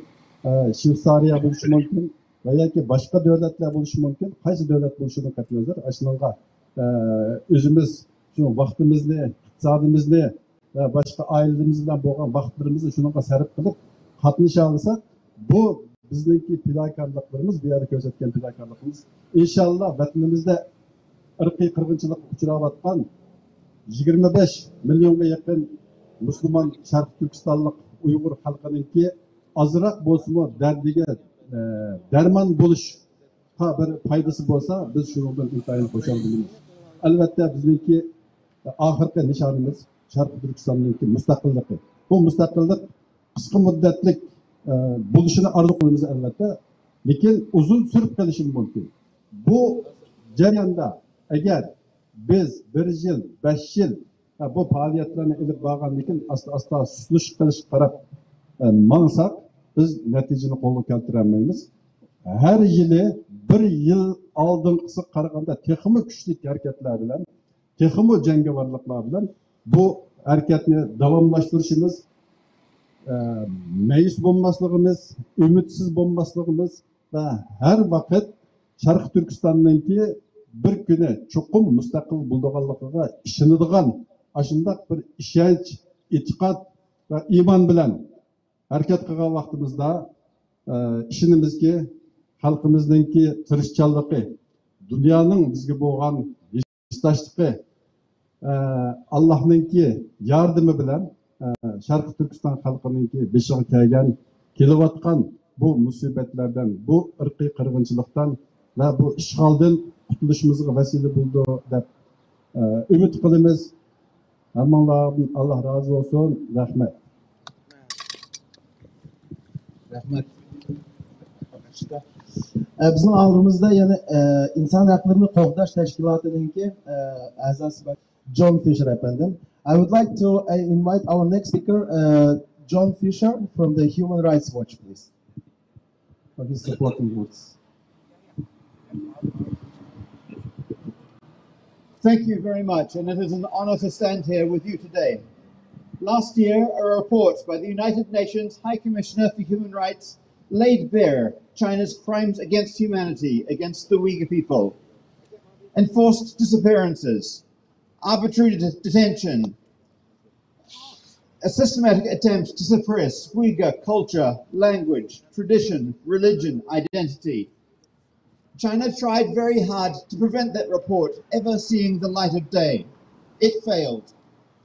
ئە، شۋېتسارىيە بولۇشى مۇمكىن ۋە ياكى باشقا دۆلەتلەر بولۇشى مۇمكىن، قايسى دۆلەت بولۇشىدىن قەتئىينەزەر، ئاشۇنىڭغا، ئە، ئۆزىمىز شۇ ۋاقتىمىزنى، ئىقتىسادىمىزنى ۋە باشقا ئائىلىمىز بىلەن بولغان ۋاقىتلىرىمىزنى شۇنىڭغا سەرپ قىلىپ قاتنىشالىساق، بۇ بىزنىڭكى پىداكارلىقلىرىمىز، بۇ يەردە كۆرسەتكەن پىداكارلىقىمىز، ئىنشاللا، ۋەتىنىمىزدە ئىرقىي قىرغىنچىلىققا ئۇچراۋاتقان يىگىرمە بەش مىليونغا يېقىن مۇسۇلمان شەرقىي تۈركىستانلىق ئۇيغۇر خەلقىنىڭكى ئازراق بولسىمۇ دەردىگە، ئە، دەرمان بولۇشقا بىر پايدىسى بولسا، بىز شۇنىڭدىن ئىنتايىن خۇشال بولىمىز. ئەلۋەتتە، بىزنىڭكى ئاخىرقى نىشانىمىز شەرقىي تۈركىستاننىڭكى مۇستەقىللىقى. بۇ مۇستەقىللىق قىسقا مۇددەتلىك، ئە، بولۇشىنى ئارزۇ قىلىمىز، ئەلۋەتتە. لېكىن ئۇزۇن سۈرۈپ قېلىشى مۇمكىن. بۇ جەرياندا ئەگەر بىز بىر يىل، بەش يىل، ئە، بۇ پائالىيەتلەرنى ئېلىپ بارغاندىن كېيىن ئاستا-ئاستا سۇسلىشىپ قېلىشقا قاراپ، ئە، ماڭساق، بىز نەتىجىنى قولغا كەلتۈرەلمەيمىز. ھەر يىلى بىر يىل ئالدىنقىسىغا قارىغاندا تېخىمۇ كۈچلۈك ھەرىكەتلەر بىلەن، تېخىمۇ جەڭگىۋارلىقلار بىلەن بۇ ھەرىكەتنى داۋاملاشتۇرۇشىمىز، ئە، مەيۈس بولماسلىقىمىز، ئۈمىدسىز بولماسلىقىمىز ۋە ھەر ۋاقىت شەرقىي تۈركىستاننىڭكى بىر كۈنى چوقۇم مۇستەقىل بولىدىغانلىقىغا ئىشىنىدىغان ئاشۇنداق بىر ئىشەنچ، ئېتىقاد ۋە ئىمان بىلەن ھەرىكەت قىلغان ۋاقتىمىزدا، ئە، ئىشىنىمىزكى، خەلقىمىزنىڭكى تىرىشچانلىقى، دۇنيانىڭ بىزگە بولغان ھېسداشلىقى، ئە، ئاللاھنىڭكى ياردىمى بىلەن، ئە، شەرقىي تۈركىستان خەلقىنىڭكى بېشىغا كەلگەن، كېلىۋاتقان بۇ مۇسىبەتلەردىن، بۇ ئىرقىي قىرغىنچىلىقتىن ۋە بۇ ئىشغالدىن قۇتۇلۇشىمىزغا ۋەسىلە بولىدۇ دەپ، ئە، ئۈمىد قىلىمىز. ھەممىڭلاردىن ئاللا رازى بولسۇن. رەھمەت. رەھمەت. ئە، بىزنىڭ ئالدىمىزدا يەنە، ئە، ئىنسان ھەقلىرىنى قوغداش تەشكىلاتىنىڭكى، ئە، ئەزاسى بار جون فىشېر ئەپەندىم. I would like to, uh, invite our next speaker, uh, John Fisher from the Human Rights Watch, please. For his supporting words. Thank you very much, and it is an honor to stand here with you today. Last year, a report by the United Nations High Commissioner for Human Rights laid bare China's crimes against humanity against the Uyghur people. Enforced disappearances, arbitrary detention, a systematic attempt to suppress Uyghur culture, language, tradition, religion, identity. China tried very hard to prevent that report ever seeing the light of day. It failed.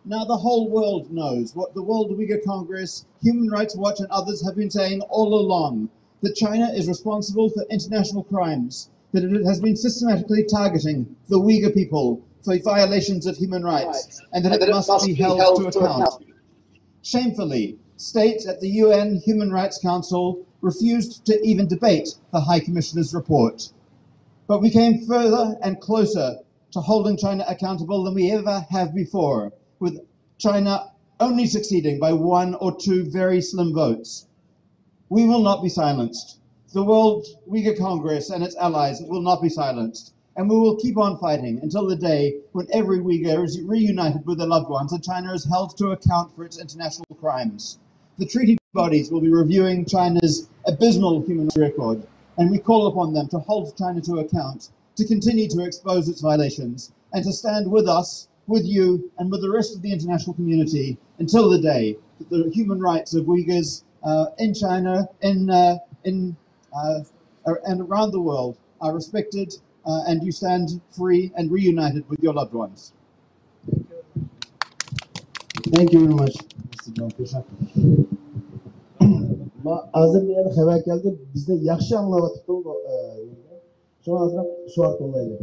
Now the whole world knows what the World Uyghur Congress, Human Rights Watch, and others have been saying all along, that China is responsible for international crimes, that it has been systematically targeting the Uyghur people for violations of human rights, and that it must be held to account. Shamefully, states at the U N Human Rights Council refused to even debate the High Commissioner's report. But we came further and closer to holding China accountable than we ever have before, with China only succeeding by one or two very slim votes. We will not be silenced. The World Uyghur Congress and its allies will not be silenced, and we will keep on fighting until the day when every Uyghur is reunited with their loved ones and China is held to account for its international crimes. The treaty bodies will be reviewing China's abysmal human rights record, and we call upon them to hold China to account, to continue to expose its violations, and to stand with us with you and with the rest of the international community until the day that the human rights of Uyghurs uh, in China, in, uh, in, uh, and around the world are respected uh, and you stand free and reunited with your loved ones. Thank you very much, Mister John Fisher. ما-، ھازىر مېنىڭ خەۋەر كەلدى، بىزنى ياخشى ئاڭلاۋاتىدۇ. شۇڭا ئازراق شوئار توۋلايلى.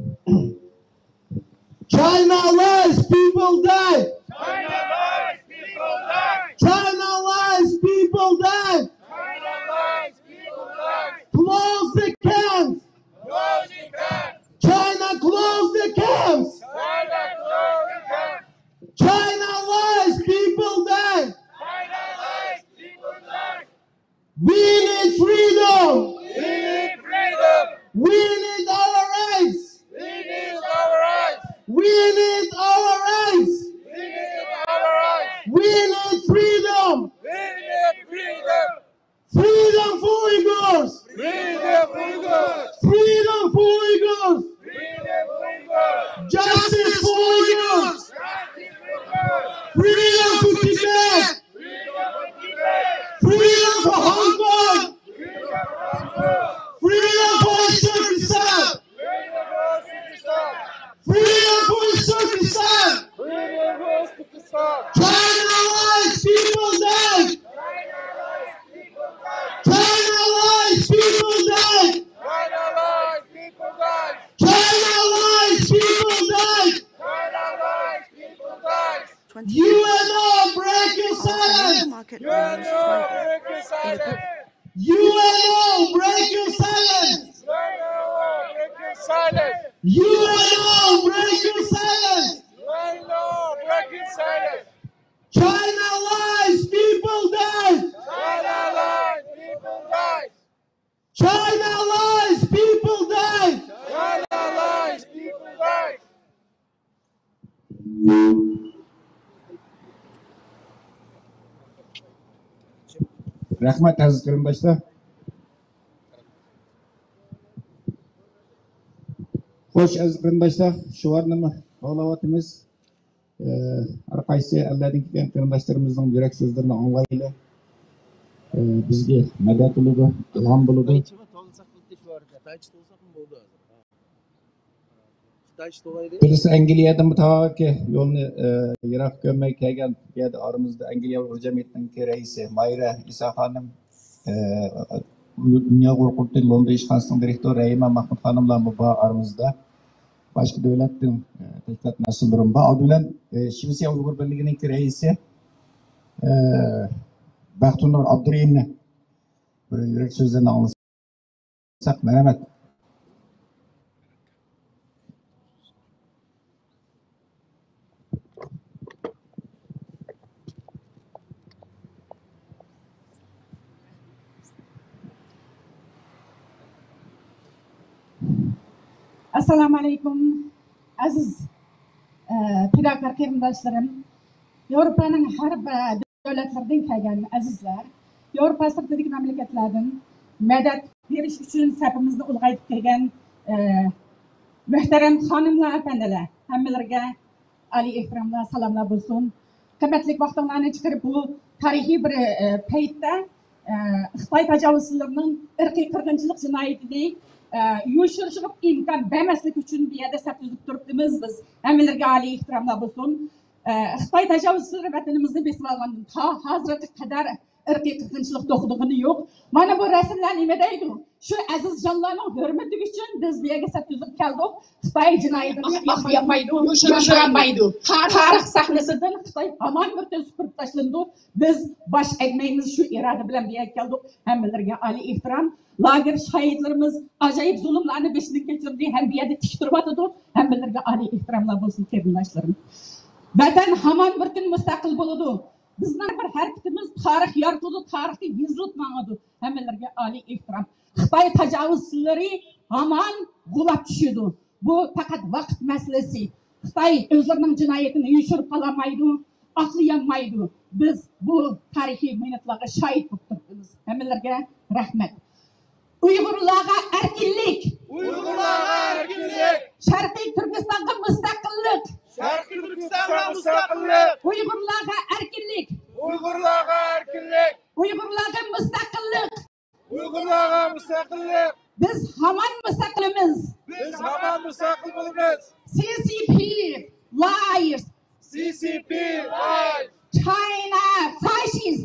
China lies, people die! China lies, people die! China lies, people die! China lies, people die! Close the camps! Close the camps! China, close the camps! China, close the camps! China lies, people die! China lies, people die! We need freedom! We need freedom! We need our rights! We need our rights! We need our rights! We need our rights! We need freedom! We need freedom! Freedom for Uyghurs! Freedom for Uyghurs! Freedom for Uyghurs! Freedom for Uyghurs! Justice for Uyghurs! Justice for Uyghurs! Freedom for Tibet! Freedom for Hong Kong! Freedom for Uzbekistan! Freedom for Uzbekistan! China lies, people die! China lies, people die! China lies, people die! China lies, people die! China lies, people die! Twenty U N O, break your silence! Market remains U N O, break your silence! U N O, break your silence! U N O, break your silence! U N O, break your silence! U N O, break your silence! China lies, people die! China lies, people die! China lies, people die! China lies, people die! رەھمەت، ئەزىز قېرىنداشلار. خوش، ئەزىز قېرىنداشلار، شوئارنىمۇ باغلاۋاتىمىز. ئە، ھەر قايسى ئەللەردىن كەلگەن قېرىنداشلىرىمىزنىڭ يۈرەك سۆزلىرىنى ئاڭلايلى. ئە، بىزگە مەدەت بولىدۇ، ئىلھام بولىدۇ. بىرسى ئەنگلىيەدىن تاكى يولنى، ئە، يىراق كۆرمەي كەلگەن، بۇ يەردە ئارىمىزدا ئەنگلىيە ئۇيغۇر جەمئىيىتىنىڭكى رەئىسى ماھىرە ئىسا خانىم، ئە، دۇنيا ئۇيغۇر قۇرۇلتىيى لوندون ئىشخانىسىنىڭ دىرېكتورى رەھىمە مەخمۇت خانىملارمۇ بار ئارىمىزدا. باشقا دۆلەتتىن، ئە، تەشكىلات مەسئۇللىرىمۇ بار. ئالدى بىلەن، ئە، شىۋېتسىيە ئۇيغۇر بىرلىكىنىڭكى رەئىسى، ئە، بەختىنۇر ئابدۇرېھىمنى بىر يۈرەك سۆزلىرىنى ئاڭلىساق. ساق، مەرھەمەت. ئەسسالامۇ ئەلەيكۇم، ئەزىز، ئە، پىداكار قېرىنداشلىرىم، ياۋروپانىڭ ھەر بىر دۆلەتلىرىدىن كەلگەن ئەزىزلەر، ياۋروپا سىرتىدىكى مەملىكەتلەردىن مەدەت بېرىش ئۈچۈن سەپىمىزنى ئۇلغايتىپ كەلگەن، ئە، مۆھتەرەم خانىملار، ئەپەندىلەر، ھەممىلىرىگە ئالىي ئېھتىراملار، سالاملار بولسۇن. قىممەتلىك ۋاقتىڭلارنى چىقىرىپ، بۇ تارىخىي بىر، ئە، پەيتتە، ئە، خىتاي تاجاۋۇزچىلىرىنىڭ ئىرقىي قىرغىنچىلىق جىنايىتىنى، ئە، يوشۇرۇشىغا ئىمكان بەرمەسلىك ئۈچۈن بۇ يەردە سەپ تۈزۈپ تۇرۇپتىمىز بىز. ھەممىلىرىگە ئالىي ئېھتىراملار بولسۇن. ئە، خىتاي تاجاۋۇزچىلىرى ۋەتىنىمىزنى بېسىۋالغاندىن تا ھازىرغا قەدەر ئىرقىي قىرغىنچىلىق توختىغىنى يوق. مانا بۇ رەسىملەر نېمە دەيدۇ؟ شۇ ئەزىز جانلارنىڭ ھۆرمىتى ئۈچۈن بىز بۇ يەرگە سەپ تۈزۈپ كەلدۇق. خىتاي جىنايىتىنى ئاقلىيالمايدۇ، يوشۇرالمايدۇ. تارىخ سەھنىسىدىن خىتاي ھامان بىر تۈز سۈپۈرۈپ تاشلىنىدۇ. بىز باش ئەگمەيمىز، شۇ ئىرادە بىلەن بۇ يەرگە كەلدۇق. ھەممىلىرىگە ئالىي ئېھتىرام. لاگېر شاھىتلىرىمىز ئاجايىپ زۇلۇملارنى بېشىدىن كەچۈردى ھەم بۇ يەردە تىك تۇرۇۋاتىدۇ. ھەممىلىرىگە ئالىي ئېھتىراملار بولسۇن، قېرىنداشلىرىم. ۋەتەن ھامان بىر كۈن مۇستەقىل بولىدۇ. بىزنىڭ بىر ھەرىكىتىمىز تارىخ يارىتىدۇ، تارىختا يېزىلىپ ماڭىدۇ. ھەممىلىرىگە ئالىي ئېھتىرام. خىتاي تاجاۋۇزچىلىرى ھامان غۇلاپ چۈشىدۇ. بۇ پەقەت ۋاقىت مەسىلىسى. خىتاي ئۆزلىرىنىڭ جىنايىتىنى يوشۇرۇپ قالالمايدۇ، ئاقلىيالمايدۇ. بىز بۇ تارىخىي مىنۇتلارغا شاھىت بولۇپ تۇرۇپتىمىز. ھەممىلەرگە رەھمەت. ئۇيغۇرلارغا ئەركىنلىك! ئۇيغۇرلارغا ئەركىنلىك! شەرقىي تۈركىستانغا مۇستەقىللىق! شەرقىي تۈركىستانغا مۇستەقىللىق! ئۇيغۇرلارغا ئەركىنلىك! ئۇيغۇرلارغا ئەركىنلىك! ئۇيغۇرلارغا مۇستەقىللىق! ئۇيغۇرلارغا مۇستەقىللىق! بىز ھامان مۇستەقىلمىز! بىز ھامان مۇستەقىل بولىمىز! C C P lies! C C P lies! China fascist!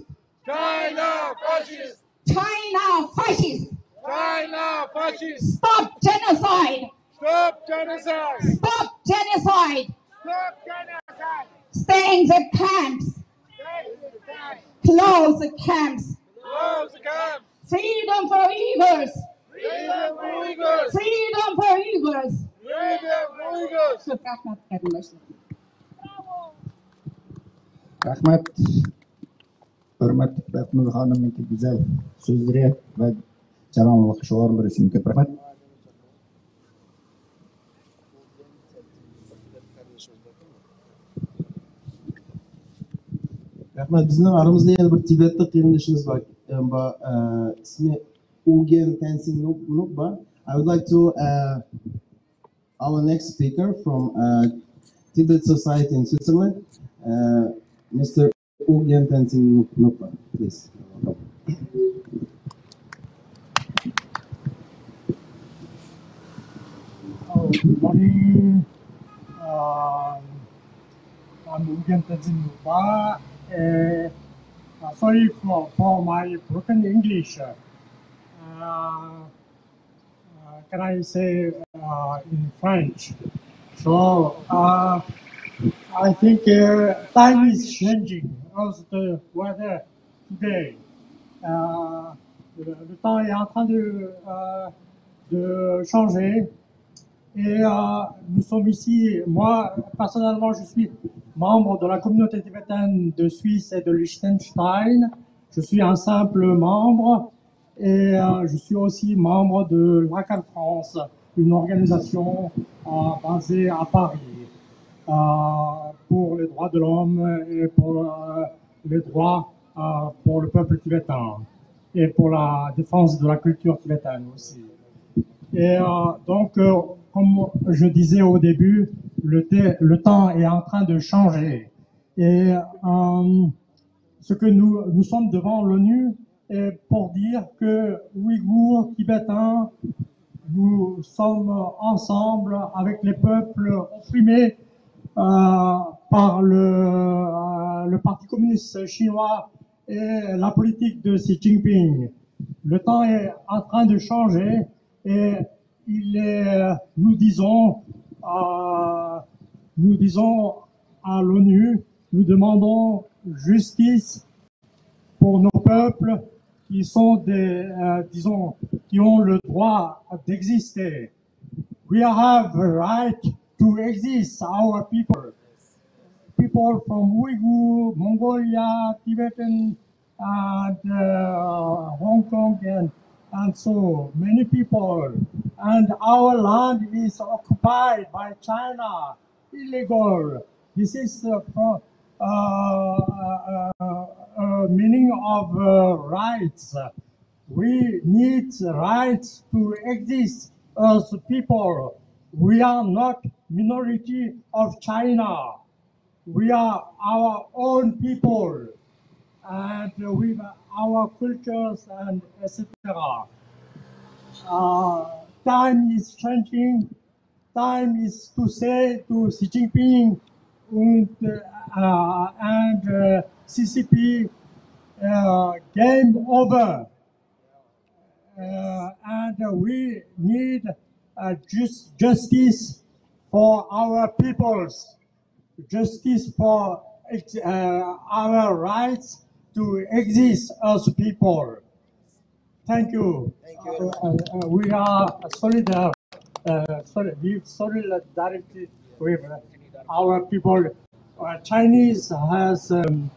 China fascist! China fascist! China fascist! Stop genocide! Stop genocide! Stop genocide! Stop genocide! Stay in the camps! Stay in the camps! Close the camps! Close the camps! Freedom for Uyghurs! Freedom for Uyghurs! Freedom for Uyghurs! Freedom for Uyghurs! Ko'p rahmat, qarindoshlar. رەھمەت. ھۆرمەتلىك بەختىنۇر خانىمنىڭكى گۈزەل سۆزلىرى ۋە جاراڭلىق شوئارلىرى ئۈچۈن كۆپ رەھمەت. رەھمەت. بىزنىڭ ئارىمىزدا يەنە بىر تىبەتلىك قېرىندىشىمىز بار. بار، ئە، ئىسمى ئۇگېن تەنسىن نۇ-، نۇپبا. I would like to, uh, our next speaker from, uh, Tibet Society in Switzerland, uh, Mister Ugyen Tenzin Nukba, please. Oh, good morning. Um, I'm Ugyen Tenzin Nukba. Uh, uh, sorry for, for my broken English. Uh, uh, can I say, uh, in French? So, uh, I think, uh, time is changing, also the weather today. Uh, le, le temps est en train de, euh, de changer. Et, euh, nous sommes ici, moi, personnellement, je suis membre de la communauté tibétaine de Suisse et de Liechtenstein. Je suis un simple membre. Et, euh, je suis aussi membre de l'A C A L France, une organisation, euh, basée à Paris, euh, pour les droits de l'homme et pour, euh, les droits, euh, pour le peuple tibétain et pour la défense de la culture tibétaine aussi. Et, euh, donc, euh, comme je disais au début, le, té- le temps est en train de changer. Et, euh, ce que nous, nous sommes devant l'ONU, et pour dire que Ouïghours, Tibétains, nous sommes ensemble avec les peuples opprimés, euh, par le, euh, le Parti communiste chinois et la politique de Xi Jinping. Le temps est en train de changer et il est, nous disons, euh, nous disons à l'ONU, nous demandons justice pour nos peuples qui sont des, euh, disons, qui ont le droit d'exister. We have a right to exist, our people. People from Uyghur, Mongolia, Tibetan, and, uh, Hong Kong, and, and so many people. And our land is occupied by China, illegal. This is, uh, from, uh, uh, uh, meaning of, uh, rights. We need rights to exist as people. We are not minority of China. We are our own people, and with our cultures and et cetera. Uh, time is changing. Time is to say to Xi Jinping and, uh, and, uh, C C P, uh, game over. Uh, and we need, uh, just justice for our peoples, justice for ex- uh, our rights to exist as people. Thank you. Thank you. Uh, uh, uh, we are solidar, uh, sorry, with solidarity with our people. Uh, Chinese has, um,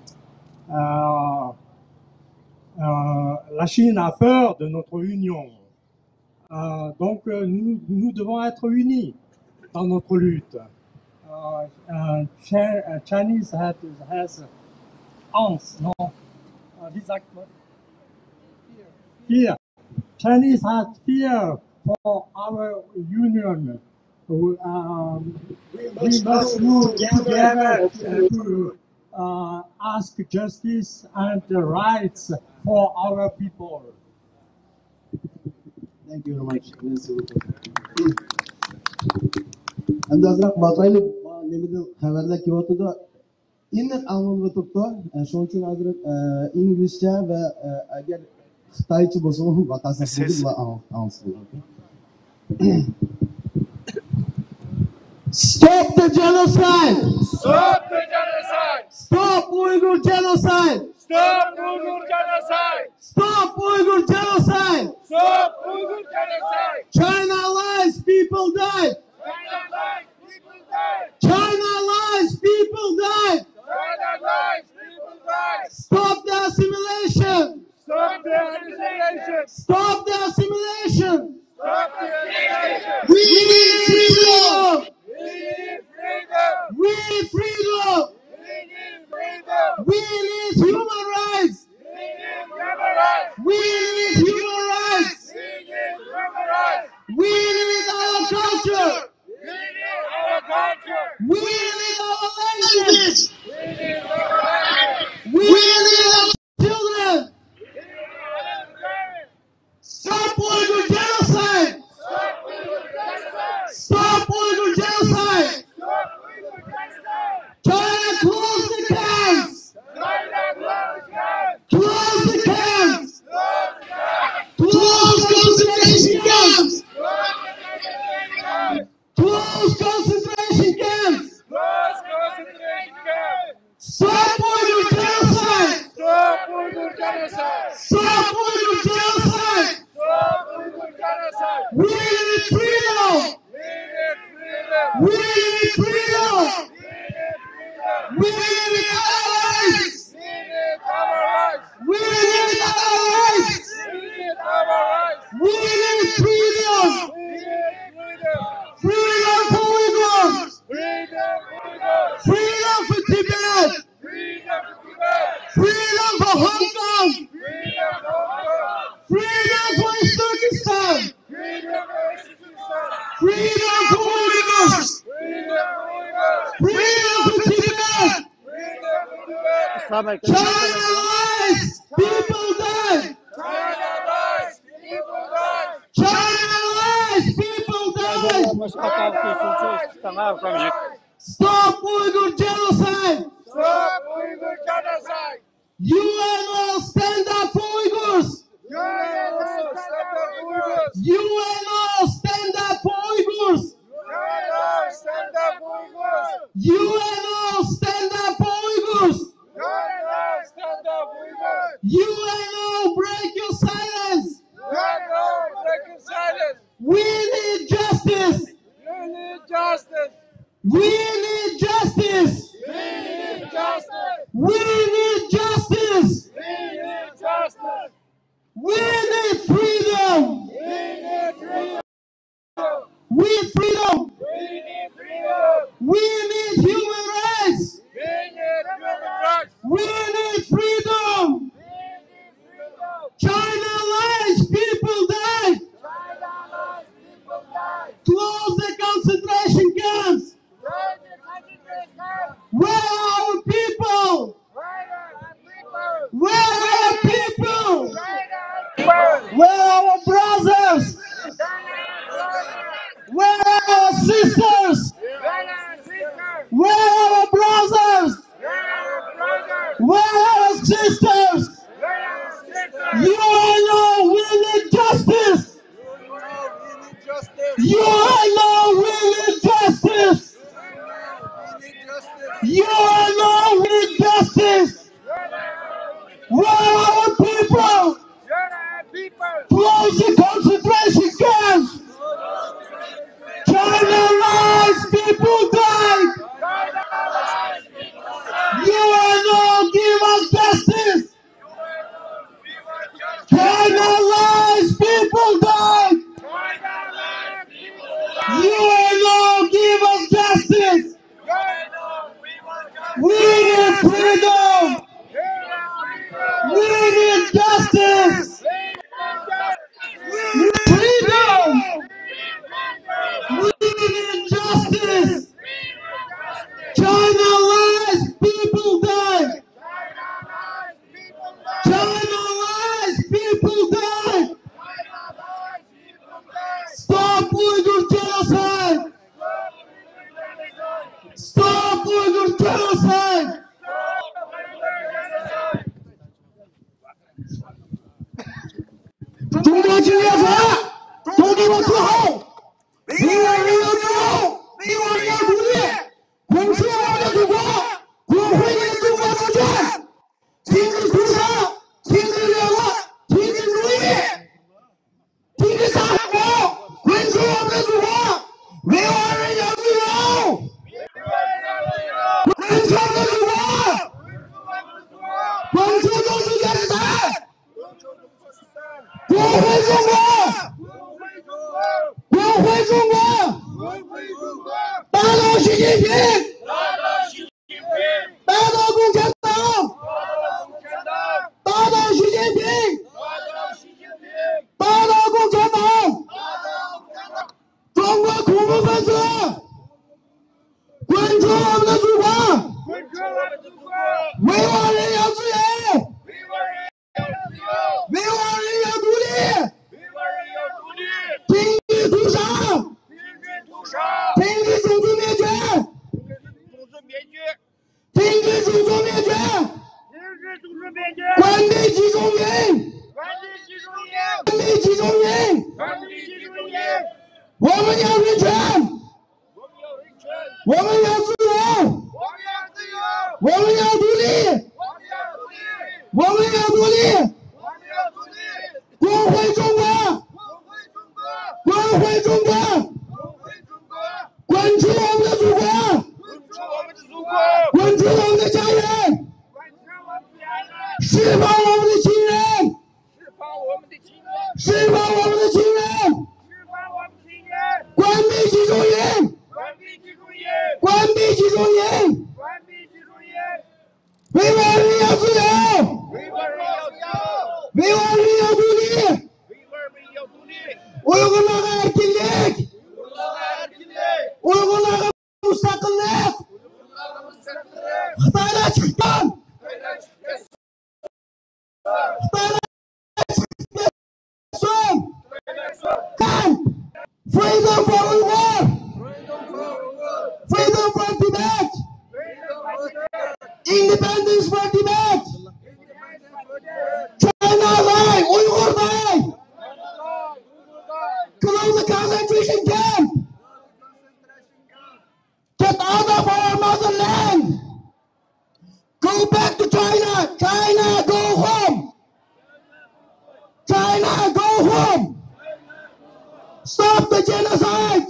uh, uh, la Chine a peur de notre union. Euh, donc, euh, nous, nous devons être unis dans notre lutte. Euh, euh, Chi- euh, Chinese has, has ants, non? Euh, these are- fear. Chinese has fear for our union. Um, we must move together to uh, ask justice and rights for our people. Thank you very much. ئەمدى ئازراق باقايلى، نېمىدىن خەۋەرلەر كېلىۋاتىدۇ. ئېنىق ئاڭلىنىۋاتىدۇ. ئە، شۇنىڭ ئۈچۈن ھازىر، ئە، ئىنگلىزچە ۋە، ئە، ئەگەر خىتايچە بولسىمۇ ۋاقاسەن، سىز، بولدى، ئاڭ-، ئاڭلىسۇن. Stop the genocide! Stop the genocide! Stop Uyghur genocide! Stop Uyghur genocide! Stop Uyghur genocide! Stop Uyghur genocide! China lies, people die! China lies, people die! China lies, people die! China lies, people die! Stop the assimilation! Stop the assimilation! Stop the assimilation! Stop the assimilation! We need freedom! We need freedom! We need freedom! We need freedom! We need human rights! We need human rights! We need human rights! We need human rights! We need our culture! We need our culture! We need our language! We need our language! We need our children! We need our children! Stop Uyghur genocide! Stop Uyghur genocide! Stop Uyghur genocide! Stop Uyghur genocide! China, close the camps! China, close the camps! Close the camps! Close the camps! Close concentration camps! Close concentration camps! Close concentration camps! Close concentration camps! Stop Uyghur genocide! Stop Uyghur genocide! Stop Uyghur genocide! Stop Uyghur genocide! We need freedom! We need freedom! We need freedom! We need freedom! We need our rights! We need our rights! We need our rights! We need our rights! We need freedom! We need freedom! Freedom for Uyghurs! Freedom for Uyghurs! Freedom for Tibet! Freedom for Tibet! Freedom for Hong Kong! Freedom for Hong Kong! Freedom for Uzbekistan! Freedom for Uzbekistan! Freedom for Uyghurs! Freedom for Uyghurs! Freedom for Tibet! Freedom for Tibet! China lies! People die! China lies! People die! China lies! People die! Stop Uyghur genocide! Stop Uyghur genocide! U N O, stand up for Uyghurs! U N O, stand up for Uyghurs! U N O, stand up for Uyghurs! U N O, stand up for Uyghurs! U N O, stand up for Uyghurs! U N O, stand up for Uyghurs! U N O, break your silence! U N O, break your silence! We need justice! We need justice! We need justice! We need justice! We need justice! We need justice! We need freedom! We need freedom! We need freedom! We need freedom! We need human rights! We need human rights! We need freedom! We need freedom! China lies, people die! China lies, people die! Close the concentration camps! Close the concentration camps! Where are our people? Where are our people? Where are our people? Where are our people? Where are our brothers? Where are our brothers? Where are our sisters? Where are our sisters? Where are our brothers? Where are our brothers? Where are our sisters? Where are our sisters? U N O, we need justice! U N O, we need justice! U N O, we need justice! U N O, we need justice! Where are our people? Where are our people? Close the concentration camps! China lies, people die! U N O, give us justice! China lies, people die! U N O, give us justice! We need freedom! We need justice! We need freedom! We need Uyghur genocide! Stop Uyghur genocide! Zhongguo Xinjiang! Zhongguo Xinjiang! 维吾尔人要自由！维吾尔人要独立！滚出我们的祖国！滚回你的祖国主权！停止屠杀！停止掠夺！停止奴役！ 停止杀害我！滚出我们的祖国！维吾尔人要自由！滚出我们的祖国！滚出种族歧视者！滚回中国！滚回中国！打倒习近平！打倒共产党！打倒习近平！打倒共产党！中国恐怖分子！滚出我们的祖国！维吾尔人要自由！维吾尔人要独立！停止屠杀！停止种族灭绝！停止种族灭绝！关闭集中营！关闭集中营！关闭集中营！我们要人权！我们要自由！我们要独立！我们要独立！滚回中国！滚回中国！滚出我们的祖国！滚出我们的家园！释放我们的亲人！释放我们的亲人！关闭集中营！关闭集中营！关闭集中营！ 维吾尔人要自由！维吾尔人要自由！维吾尔人要独立！维吾尔人要独立！Uyg'urlarga erkinlik! Uyg'urlarga erkinlik! Uyg'urlarga mustaqillik! Uyg'urlarga mustaqillik! Xitoylar chiqib ket! Xitoylar chiqib ketsin! Camp! Freedom for Uyghur! Freedom for Tibet! Independence for Tibet! China 来! Uyghur 来! Close the concentration camp! Get out of our motherland! Go back to China! China, go home! China, go home! Stop the genocide!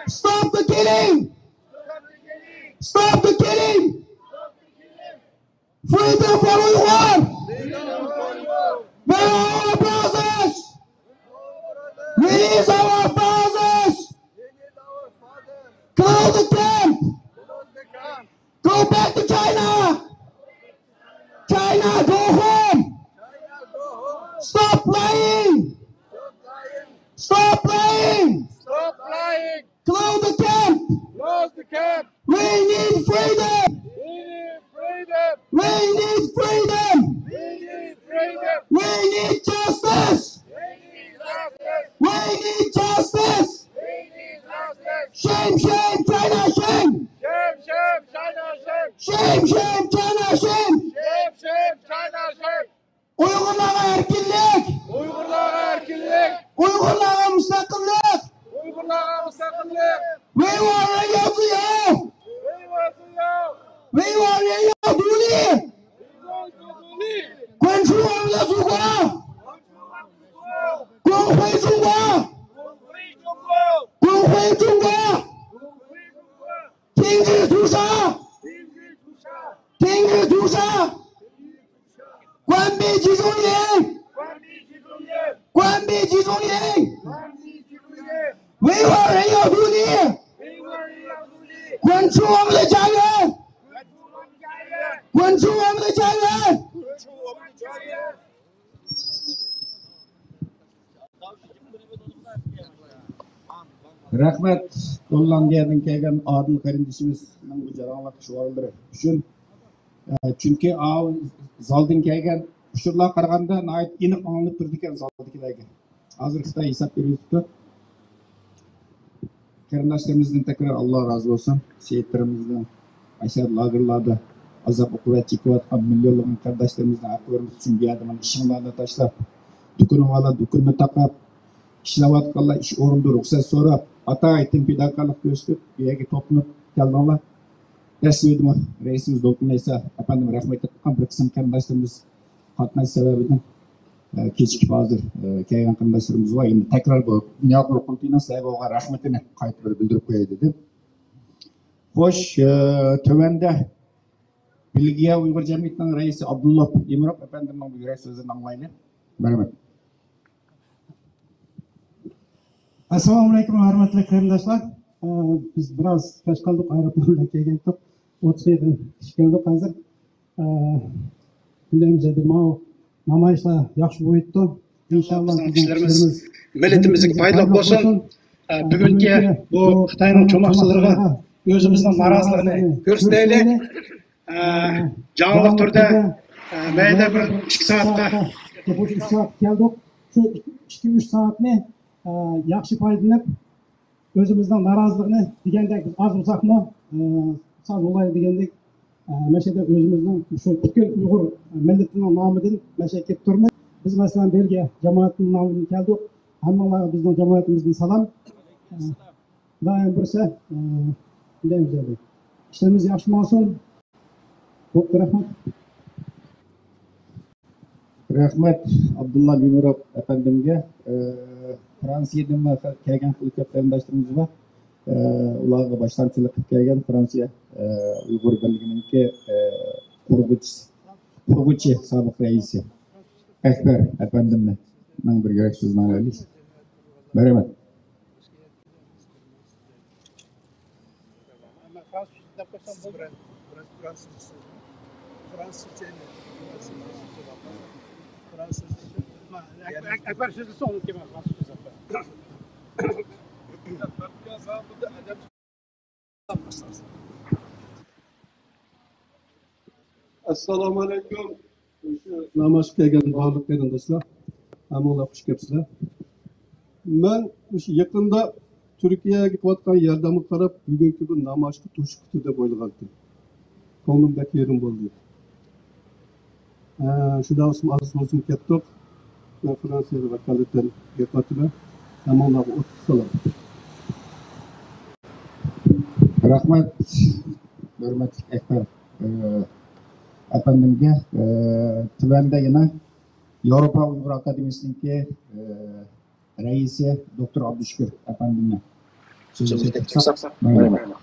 Stop the killing! Stop the killing! Freedom for Uyghur! Where are our brothers? Release our fathers! Close the camp! Go back to China! China, go home! Stop lying! Stop lying! Stop lying! Close the camp! Close the camp! We need freedom! We need freedom! We need freedom! We need freedom! We need justice! We need justice! We need justice! We need justice! Shame, shame, China, shame! Shame, shame, China, shame! Shame, shame, China, shame! Shame, shame, China, shame! Uyg'urlarga erkinlik! Uyg'urlarga erkinlik! Uyg'urlarga mustaqillik! Uyg'urlarga mustaqillik! 维吾尔人要自由！维吾尔人要独立！滚出我们的祖国！滚回中国！滚回中国！停止屠杀！停止屠杀！关闭集中营！关闭集中营！关闭集中营！关闭集中营！维吾尔人要独立！维吾尔人要独立！滚出我们的家园！滚出我们的家园！滚出我们的家园！رەھمەت، گوللاندىيەدىن كەلگەن ئادىل قېرىندىشىمىزنىڭ بۇ جاراڭلىق شوئارلىرى ئۈچۈن. ئە، چۈنكى ئاۋۇ زالدىن كەلگەن ئۇچۇرلارغا قارىغاندا ناھايىتى ئېنىق ئاڭلىنىپ تۇرىدىكەن زالدىكىلەرگە. ھازىر خىتاي ھېساب بېرىۋېتىپتۇ. قېرىنداشلىرىمىزدىن تەكرار ئاللا رازى بولسۇن. شېھىتلىرىمىزنىڭ ئاشۇ لاگېرلاردا ئازاب ئوقۇبەت چېكىۋاتقان مىليونلىغان قېرىنداشلىرىمىزنىڭ ھەقلىرىمىز ئۈچۈن بۇ يەردە مانا ئىشىڭلارنى تاشلاپ، دۇكىنىڭلار دۇكىنىنى تاقاپ، ئىشلەۋاتقانلار ئىش ئورنىدا رۇخسەت سوراپ، ئاتايىتىن پىداكارلىق كۆرسىتىپ، بۇ يەرگە توپلىنىپ كەلدىڭلار. دەسلىپىدىمۇ رەئىسىمىز دولقۇن ئەيسا ئەپەندىم رەھمەت ئېيتقان بىر قىسىم قېرىنداشلىرىمىز قاتناش سەۋەبىدىن، ئە، كېچىكىپ ھازىر، ئە، كەلگەن قېرىنداشلىرىمىز بار. ئەمدى تەكرار بۇ دۇنيا قۇرۇق قۇرۇلتىيىنىڭ سىلەرگە بولغان رەھمىتىنى قايتا بىر بىلدۈرۈپ قوياي دېدىم. خوش، ئە، تۆۋەندە بېلگىيە ئۇيغۇر جەمئىيىتىنىڭ رەئىسى ئابدۇللا ئىمىروف ئەپەندىمنىڭ بۇ يۈرەك سۆزىنى ئاڭلايلى. رەھمەت. ئەسسالامۇ ئەلەيكۇم، ھۆرمەتلىك قېرىنداشلار. ئە، بىز بىراز كەچ قالدۇق، ئايروپىلان بىلەن كەلگەنتۇق. ئوتتۇز دەقىقە كېچىكىپ كەلدۇق ھازىر. ئە، بىلەمىز ئەمدى ماۋۇ نامايىشلار ياخشى بولۇۋېتىپتۇ. ئىنشاللا بىزنىڭ بىزنىڭ ئىشلىرىمىز ئىشلىرىمىز مىللىتىمىزگە پايدىلىق بولسۇن. ئە، بۈگۈنكى بۇ خىتاينىڭ چوماقچىلىرىغا ئۆزىمىزنىڭ نارازىلىقىنى كۆرسىتەيلى. ئە، جانلىق تۈردە، ئە، مەيلى بىر ئىككى سائەتكە. بۇ ئۈچ سائەتكە كەلدۇق. شۇ ئىككى، ئۈچ سائەتنى، ئە، ياخشى پايدىلىنىپ، ئۆزىمىزنىڭ نارازىلىقىنى دېگەندەك بىز ئاز بولساقمۇ، ئە، ساز بولايلى دېگەندەك، ئە، مەشەدە ئۆزىمىزنىڭ شۇ پۈتكۈل ئۇيغۇر مىللىتىنىڭ نامىدىن مەشەگە كېلىپ تۇرىمىز. بىز، مەسىلەن، بېلگىيە جامائىتىنىڭ نامىدىن كەلدۇق. ھەممىڭلارغا بىزنىڭ جامائىتىمىزدىن سالام. ئە، دائىم بىرسى، ئە، دەيمىز ئەمدى. ئىشلىرىمىز ياخشى ماڭسۇن. بوپتۇ، رەھمەت. رەھمەت ئابدۇللا بىمۇرات ئەپەندىمگە. ئە، فرانسىيەدىنمۇ كەلگەن خېلى كۆپ قېرىنداشلىرىمىز بار. ئە، ئۇلارغا باشلامچىلىق قىلىپ كەلگەن فرانسىيە، ئە، ئۇيغۇر بىرلىكىنىڭكى، ئە، قۇرغۇچىسى، قۇرغۇچى سابىق رەئىسى ئەكبەر ئەپەندىمنىڭ بىر يۈرەك سۆزىنى ئاڭلايلى. مەرھەمەت. ئەمما فرانسۇزچە دەپ قويسام بولدى. فرانسۇزچە، فرانسۇزچە، فرانسۇزچە، ئەكبەر سۆزلىسە ئۇنىڭكى مەن فرانسۇزچە سۆزلەپ بېرەي. ئەسسالامۇ ئەلەيكۇم. مۇشۇ نامايىشقا كەلگەن بارلىق قېرىنداشلار، ھەممىڭلار خۇش كەپسىلەر. مەن مۇشۇ يېقىندا تۈركىيەگە قىلىۋاتقان ياردەمگە قاراپ، بۈگۈنكى بۇ نامايىشقا توشۇپ كېتىدۇ دەپ ئويلىغانتىم. كۆڭلۈم بەك يېرىم بولدى. ھە، شۇنداق بولسىمۇ ئاز بولسىمۇ كەتتۇق. مەن فرانسىيەگە ۋاكالىتەن گەپ ئاتىمەن. ھەممىڭلارغا ئوتتۇز سالام. رەھمەت، ھۆرمەتلىك ئەكبەر، ئە، ئەپەندىمگە. ئە، تۆۋەندە يەنە ياۋروپا ئۇيغۇر ئاكادېمىيىسىنىڭكى، ئە، رەئىسى دوكتور ئابدۇشۈكۈر ئەپەندىمنى سۆزىگە تەكلىپ قىلساق. مايلى.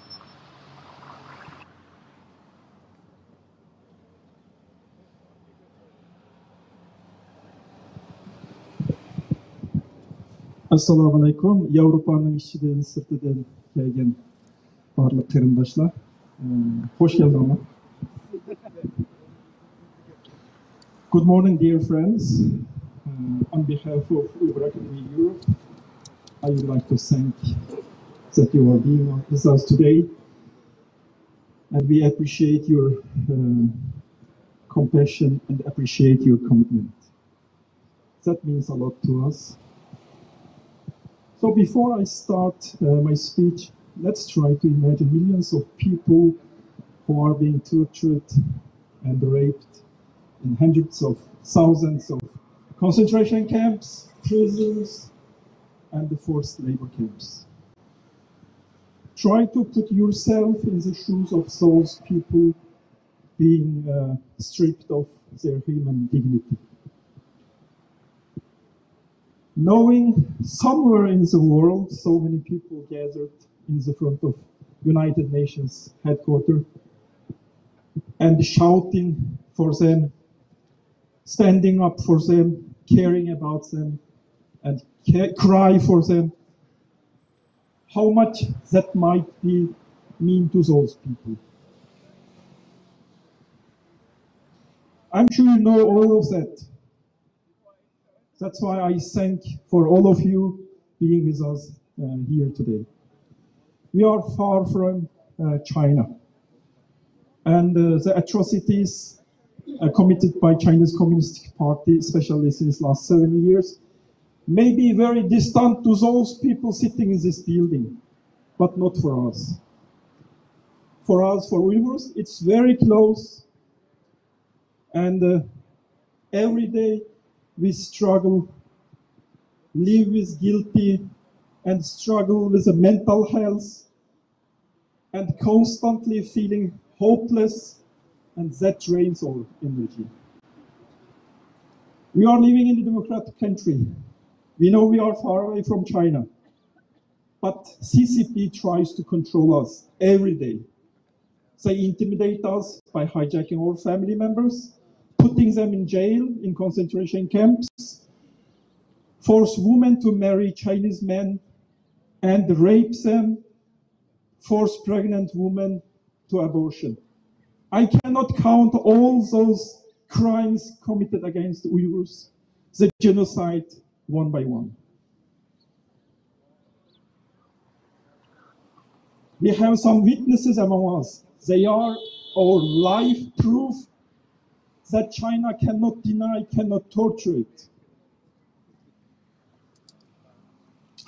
ئەسسالامۇ ئەلەيكۇم. ياۋروپانىڭ ئىچىدىن، سىرتىدىن كەلگەن بارلىق قېرىنداشلار، ئە، خوش كەلدىڭلار. Good morning, dear friends. Uh, on behalf of Uyghur Academy Europe, I would like to thank that you are being with us today, and we appreciate your, uh, compassion and appreciate your commitment. That means a lot to us. So before I start, uh, my speech, let's try to imagine millions of people who are being tortured and raped in hundreds of thousands of concentration camps, prisons, and the forced labor camps. Try to put yourself in the shoes of those people being, uh, stripped of their human dignity. Knowing somewhere in the world so many people gathered in the front of United Nations headquarters and shouting for them, standing up for them, caring about them, and ca- cry for them, how much that might be mean to those people. I'm sure you know all of that. That's why I thank for all of you being with us, uh, here today. We are far from, uh, China. And, uh, the atrocities, uh, committed by China's Communist Party, especially since last seven years, may be very distant to those people sitting in this building. but not for us. For us, for Uyghurs, it's very close. And uh, every day we struggle, live with guilty, and struggle with the mental health, and constantly feeling hopeless, and that drains our energy. We are living in a democratic country. We know we are far away from China, but C C P tries to control us every day. They intimidate us by hijacking our family members, putting them in jail, in concentration camps, force women to marry Chinese men, and rape them, force pregnant women to abortion. I cannot count all those crimes committed against Uyghurs, the genocide one by one. We have some witnesses among us. They are our life proof that China cannot deny, cannot torture it.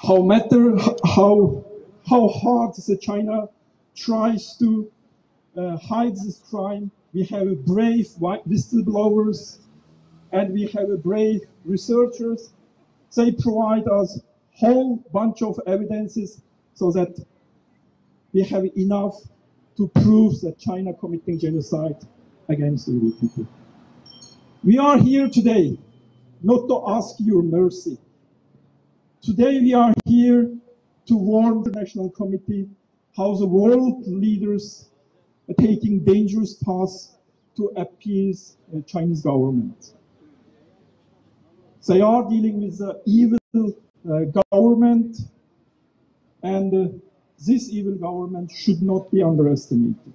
How matter how how hard the China tries to uh, hide this crime, we have a brave whistleblowers, and we have a brave researchers. They provide us whole bunch of evidences so that we have enough to prove that China committing genocide against the Uyghur people. We are here today not to ask your mercy. Today we are here to warn the National Committee how the world leaders are taking dangerous paths to appease the Chinese government. They are dealing with the evil uh, government, and uh, this evil government should not be underestimated.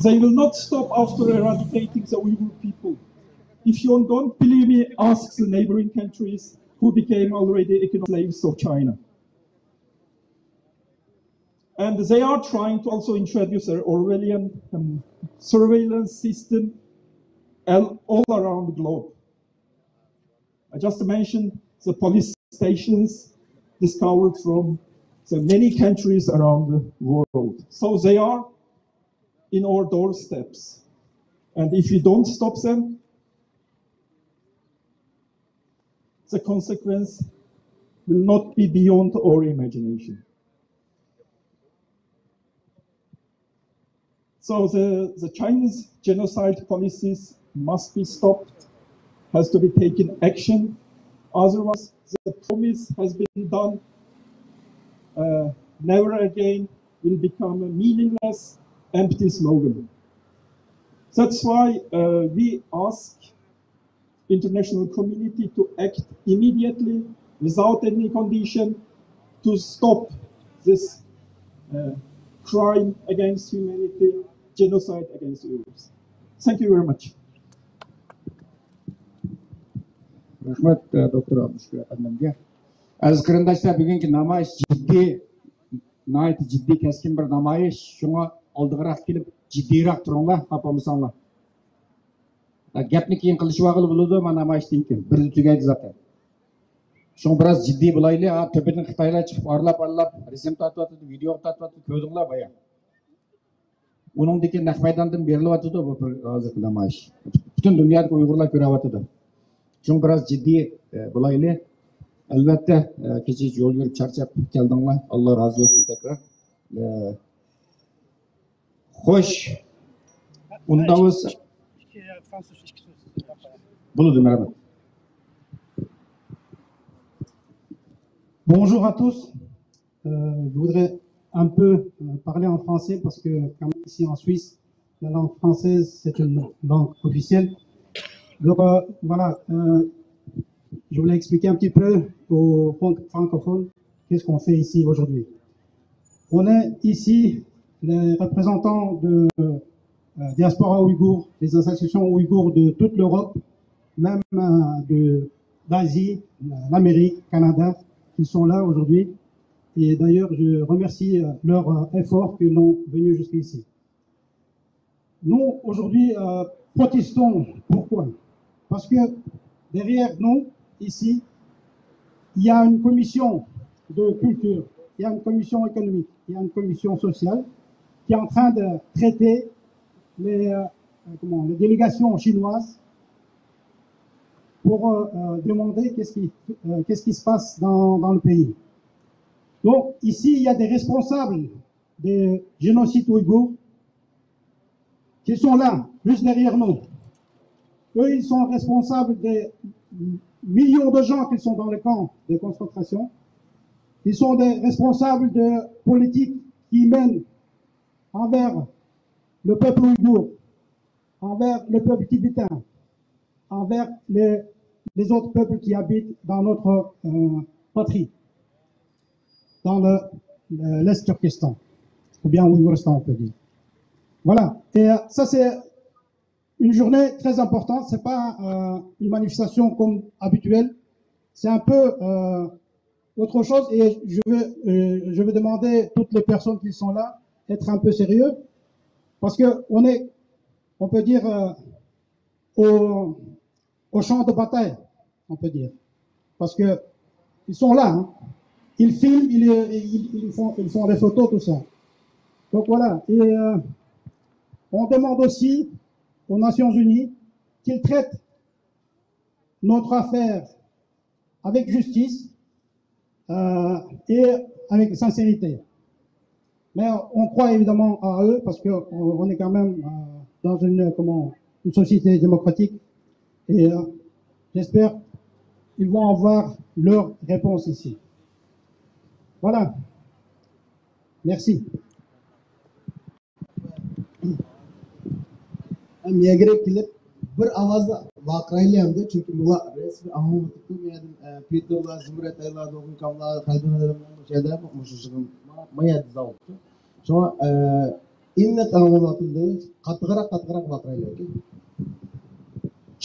They will not stop after eradicating the Uyghur people. If you don't believe me, ask the neighboring countries who became already economic slaves of China. And they are trying to also introduce an Orwellian um, surveillance system all, all around the globe. I just mentioned the police stations discovered from the many countries around the world. So they are in our doorsteps. And if we don't stop them, the consequence will not be beyond our imagination. So the, the Chinese genocide policies must be stopped, has to be taken action. Otherwise, the promise has been done, uh, never again will become a meaningless, empty slogan. That's why uh, we ask international community to act immediately, without any condition, to stop this uh, crime against humanity, genocide against Uyghurs. Thank you very much. رەھمەت دوكتور ئابدۇشۈكۈر ئەپەندىمگە. ئەزىز قېرىنداشلار، بۈگۈنكى نامايىش جىددىي، ناھايىتى جىددىي، كەسكىن بىر نامايىش. شۇڭا ئالدىغىراق كېلىپ جىددىيراق تۇرۇڭلار، خاپا بولمىساڭلار. گەپنى كېيىن قىلىشىۋالغىلى بولىدۇ، مانا نامايىشتىن كېيىن بىردە تۈگەيدۇ زاتەن. شۇڭا بىراز جىددىي بولايلى. ھا، تۆپىدىن خىتايلار چىقىپ ئارىلاپ ئارىلاپ رەسىم تارتىۋاتىدۇ، ۋىدېو تارتىۋاتىدۇ، كۆردۈڭلار بايا. ئۇنىڭدىكى نەق مەيداندىن بېرىلىۋاتىدۇ بۇ ھازىرقى نامايىش. پۈتۈن دۇنيادىكى ئۇيغۇرلار كۆرۈۋاتىدۇ. شۇڭا بىراز جىددىي بولايلى. ئەلۋەتتە، كېچىچە يول يۈرۈپ چارچاپ كەلدىڭلار. ئاللا رازى بولسۇن تەكرار. خوش. ئۇنداق بولسا بولىدۇ، مەرھەمەت. Bonjour à tous. Euh, je voudrais un peu euh, parler en français parce que, comme ici en Suisse, la langue française, c'est une langue officielle. Donc euh, voilà, euh, je voulais expliquer un petit peu aux francophones qu'est-ce qu'on fait ici aujourd'hui. On est ici les représentants de euh, diaspora ouïghour, les associations ouïghours de toute l'Europe, même euh, de l'Asie, l'Amérique, Canada, qui sont là aujourd'hui. Et d'ailleurs, je remercie euh, leur euh, effort qu'ils ont venu jusqu'ici. Nous, aujourd'hui, euh, protestons. Pourquoi ? Parce que derrière nous, ici, il y a une commission de culture il y a une commission économique, il y a une commission sociale qui est en train de traiter les, euh, comment, les délégations chinoises pour euh, euh, demander qu'est-ce qui, euh, qu'est-ce qui se passe dans, dans le pays. Donc ici, il y a des responsables des génocides ouïghours qui sont là, juste derrière nous. Eux, ils sont responsables des millions de gens qui sont dans les camps de concentration. Ils sont des responsables de politiques qui mènent envers le peuple ouïghour, envers le peuple tibétain, envers les, les autres peuples qui habitent dans notre euh, patrie, dans le, le- l'Est Turkestan, ou bien Ouïghoristan, on peut dire. Voilà. Et euh, ça, c'est une journée très importante. C'est pas euh, une manifestation comme habituelle. C'est un peu euh, autre chose. Et je veux, euh, je veux demander toutes les personnes qui sont là d'être un peu sérieux. Parce que on est, on peut dire, euh, au, au champ de bataille, on peut dire. Parce que ils sont là, hein. Ils filment, ils, ils- ils font, ils font les photos, tout ça. Donc voilà. Et euh, on demande aussi aux Nations Unies qu'ils traitent notre affaire avec justice euh, et avec sincérité. Mais on croit évidemment à eux parce qu'on on est quand même euh, dans une, comment, une société démocratique. Et euh, j'espère qu'ils vont avoir leur réponse ici. Voilà. Merci. مەن يەگرەك كېلىپ بىر ئاۋازدا ۋارقىرايلى ئەمدى، چۈنكى بۇلار رەسمىي ئاڭلىنىۋېتىپتۇ. مەن پىتېرلار، زۇمرەت ئايلار، دولقۇن كاملار، قەلبىم ئادەملەر مۇشۇ يەردە، مۇشۇ يىغىن ما يەردە زاۋۇتتا. شۇڭا ئىننىق ئاڭلىنىۋاتىدۇ. قاتتىقراق، قاتتىقراق ۋارقىرايلى.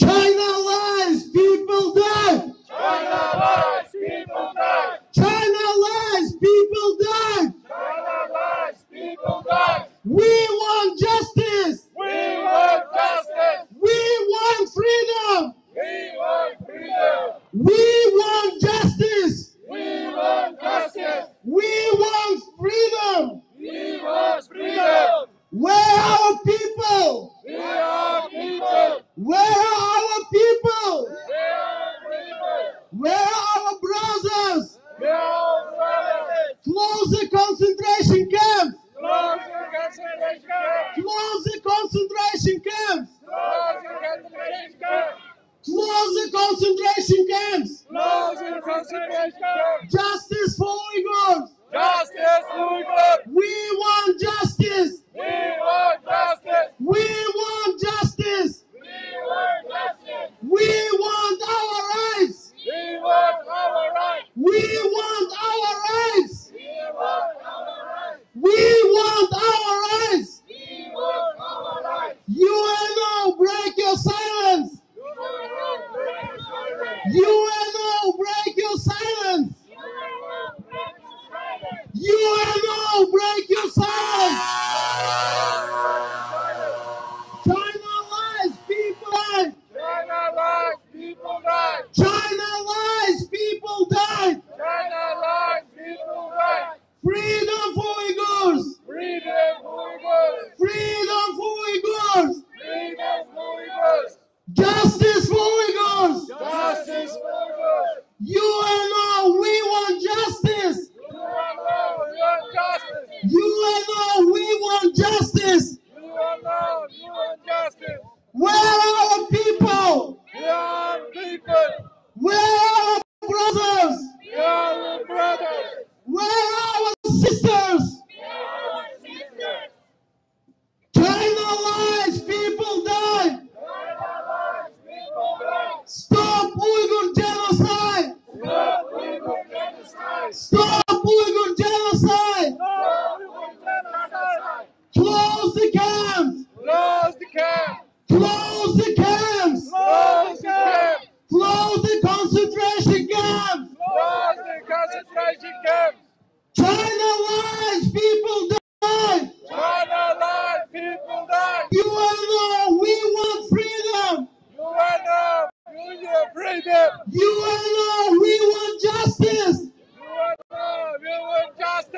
China lies, people die! China lies, people die! China lies, people die! China lies, people die! We want justice! We want justice! We want freedom! We want freedom! We want justice! We want justice! We want freedom! We want freedom! Where are our people? We are people! Where are our people? We are people! Where are our brothers? We are brothers! Close the concentration camps! Close the concentration camps! Close the concentration camps! Close the concentration camps! Close the concentration camps! Close the concentration camps! Justice for Uyghurs! Justice for Uyghurs! We want justice! We want justice! We want justice! We want justice! We want our rights! We want our rights! We want our rights! We want our rights! We want our rights! We want our rights! U N O, break your silence! U N O, break your silence! U N O, break your silence! China lies, people die! China lies, people die! China lies, people die! China lies, people die! Freedom for Uyghurs! Freedom for Uyghurs! Freedom for Uyghurs! Freedom for Uyghurs! Justice for Uyghurs! Justice for Uyghurs! U N O, we want justice! U N O, we want justice! U N O, we want justice! U N O, we want justice! Where are our people? We are people! Where are our brothers? We are our brothers! Where are our sisters? We are our sisters! China lies, people die! Stop Uyghur genocide! Stop Uyghur genocide! Close the camps! Close the camps! Close the camps! Close the camps! Close the concentration camps! Close the concentration camps! China lies, people die! China lies, people die! U N O, we want freedom! U N O, we want freedom! U N O, we want justice! U N O, we want justice!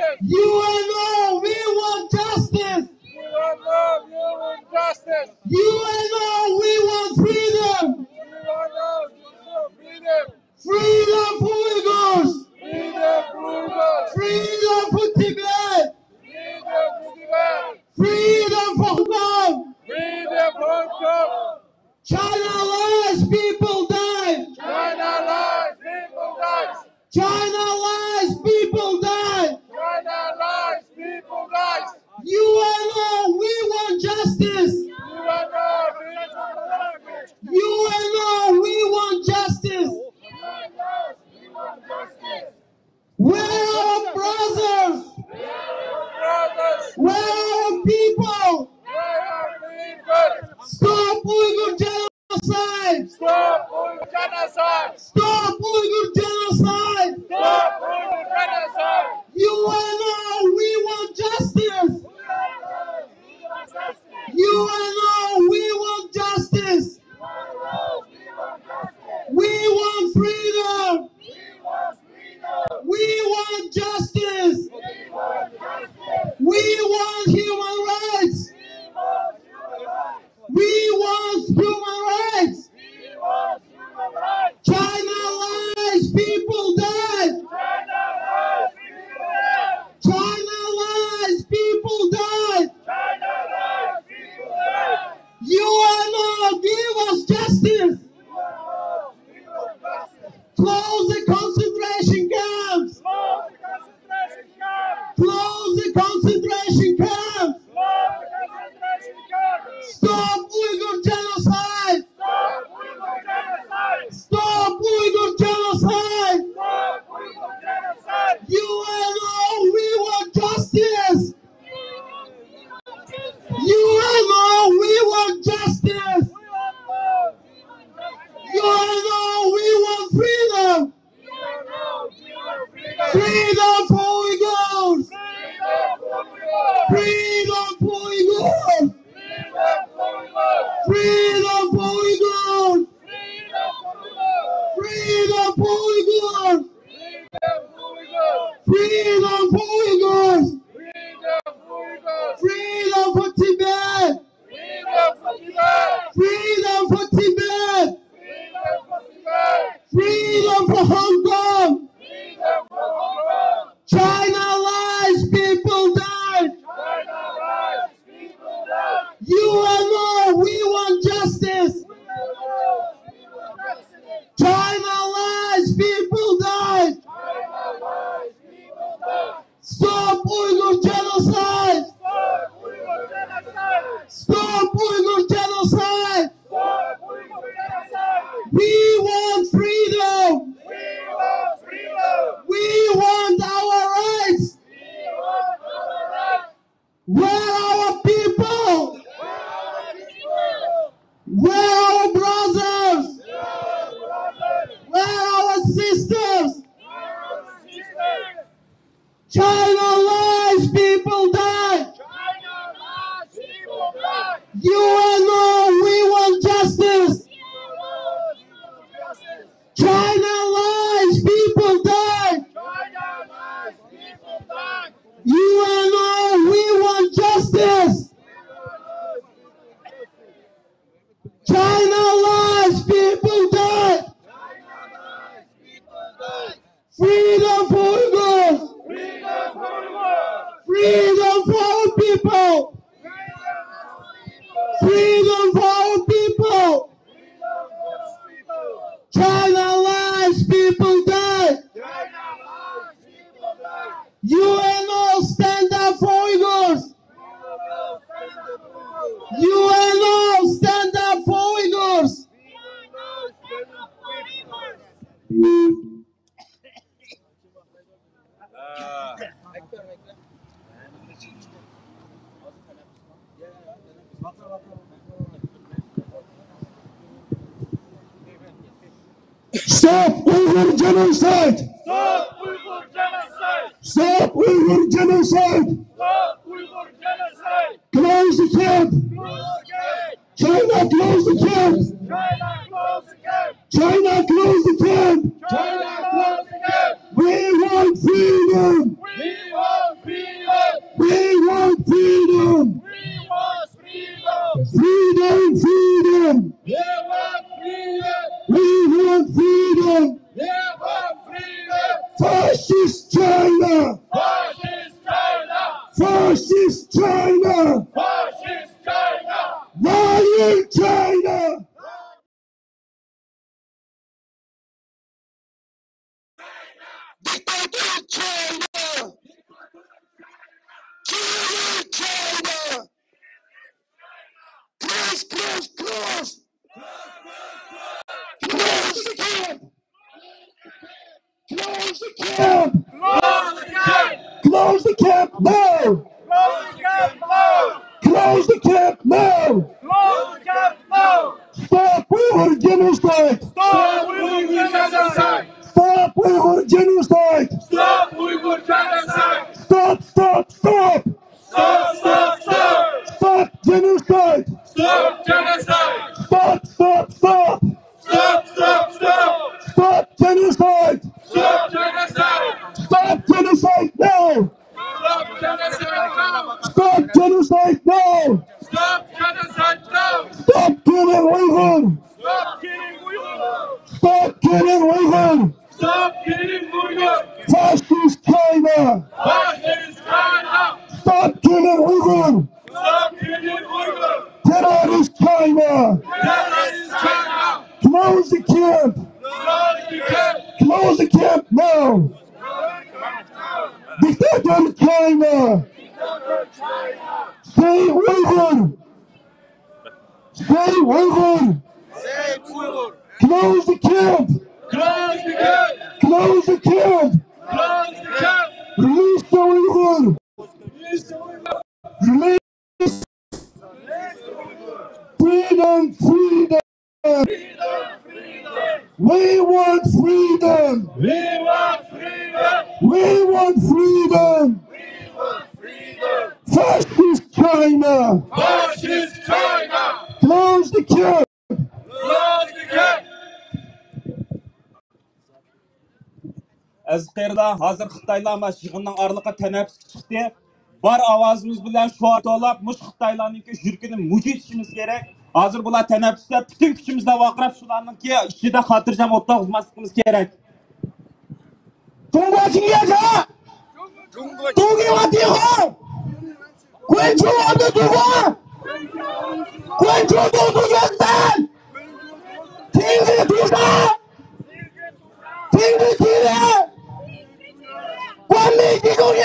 People die. China lies, people die. U N O, we want justice. U N O, we want justice. U N O, we want justice. U N O, we want justice. Where are our brothers? Where are our brothers? Where are our people? Where are our people? Stop Uyghur genocide! Stop Uyghur genocide! Stop Uyghur genocide! Stop Uyghur genocide! U N O, we want justice! U N O, we want justice! We want freedom! We want justice! We want human rights! We want human rights! China lies, people die! China lies, people die! U N O, give us justice! Close the concentration camps! Close the concentration camps! Stop Uyghur genocide! Stop Uyghur genocide! U N O, we want justice! U N O, we want justice! U N O, we want freedom! Freedom for Uyghurs! Freedom for Uyghurs! Freedom for Uyghurs! Freedom for Uyghurs! Freedom for Uyghurs! Freedom for Tibet! Freedom for Tibet! Freedom for Tibet! Freedom for Tibet! Freedom for Hong Kong! Freedom for Hong Kong! China lies, people die! China lies, people die! U N O, we want justice! U N O, we want justice! China lies, people die! China lies, people die! Stop Uyghur genocide! Stop Uyghur genocide! Stop Uyghur genocide! Stop Uyghur genocide! We want freedom! We want freedom! We want our rights! We want our rights! Where are our people? Where are our people? Where are our brothers? Where are our brothers? Where are our sisters? Where are our sisters? China lies, people die. China lies, people die. U N O, we want justice. U N O, we want justice. China lies, people die. China lies, people die. U N O, we want justice. China lies, people die. Freedom for Uyghurs! Freedom for Uyghurs! Freedom for our people! Freedom for our people! China lies, people die! U N O, stand up for Uyghurs! U N O, stand up for Uyghurs! Stop Uyghur genocide! Stop Uyghur genocide! Stop Uyghur genocide! Stop Uyghur genocide! Close the camp! Close the camp! China, close the camp! China, close the camp! China, close the camp! China, close the camp! We want freedom! We want freedom! We want freedom! We want freedom! Freedom, freedom! We want freedom! We want freedom! We want freedom! Fascist China! Fascist China! Fascist China! Fascist China! Lying China! Dictator Camp! Close the camp! Close the camp now! Close the camp now! Close the camp now! Close the camp now! Stop Uyghur genocide! Stop Uyghur genocide! Stop Uyghur genocide! Stop Uyghur genocide! Stop, stop, stop! Stop, stop, stop! Stop genocide! Stop genocide! Stop, stop, stop! Stop, stop, stop! Stop genocide! Stop genocide! Stop genocide now! Stop genocide now! Stop genocide now! Stop genocide now! Stop killing Uyghur! Stop killing Uyghur! Stop killing Uyghur! Stop killing Uyghur! Fascist China! Fascist China! Stop killing Uyghur! Stop killing Uyghur! Terrorist China! Terrorist China! Close the camp! Close the camp! Close the camp now! Dictator China! Dictator China! Save Uyghur! Save Uyghur! Save Uyghur! Close the camp! Close the camp! Close the camp! Close the camp! Release the Uyghur! Release the Uyghur! Release! Freedom! Freedom! We want freedom! We want freedom! We want freedom! We want freedom! Fascist China! Fascist China! Close the camp! Close the camp! ئەزىز قېرىلار، ھازىر خىتايلار مانا يىغىننىڭ ئارىلىقىغا تەنەپپۇسكە چىقتى. بار ئاۋازىمىز بىلەن شوئار توۋلاپ، مۇشۇ خىتايلارنىڭكى يۈرىكىنى مۇجۇيتىشىمىز كېرەك. ھازىر بۇلار تەنەپپۇستا پۈتۈن كۈچىمىز بىلەن ۋارقىراپ، شۇلارنىڭكى ئىچىدە خاتىرجەم ئولتۇرغۇزماسلىقىمىز كېرەك. 中国侵略者，中国侵略者，都给我听好！ 滚出我们的祖国！滚出种族解放！停止屠杀！停止侵略！关闭集中营！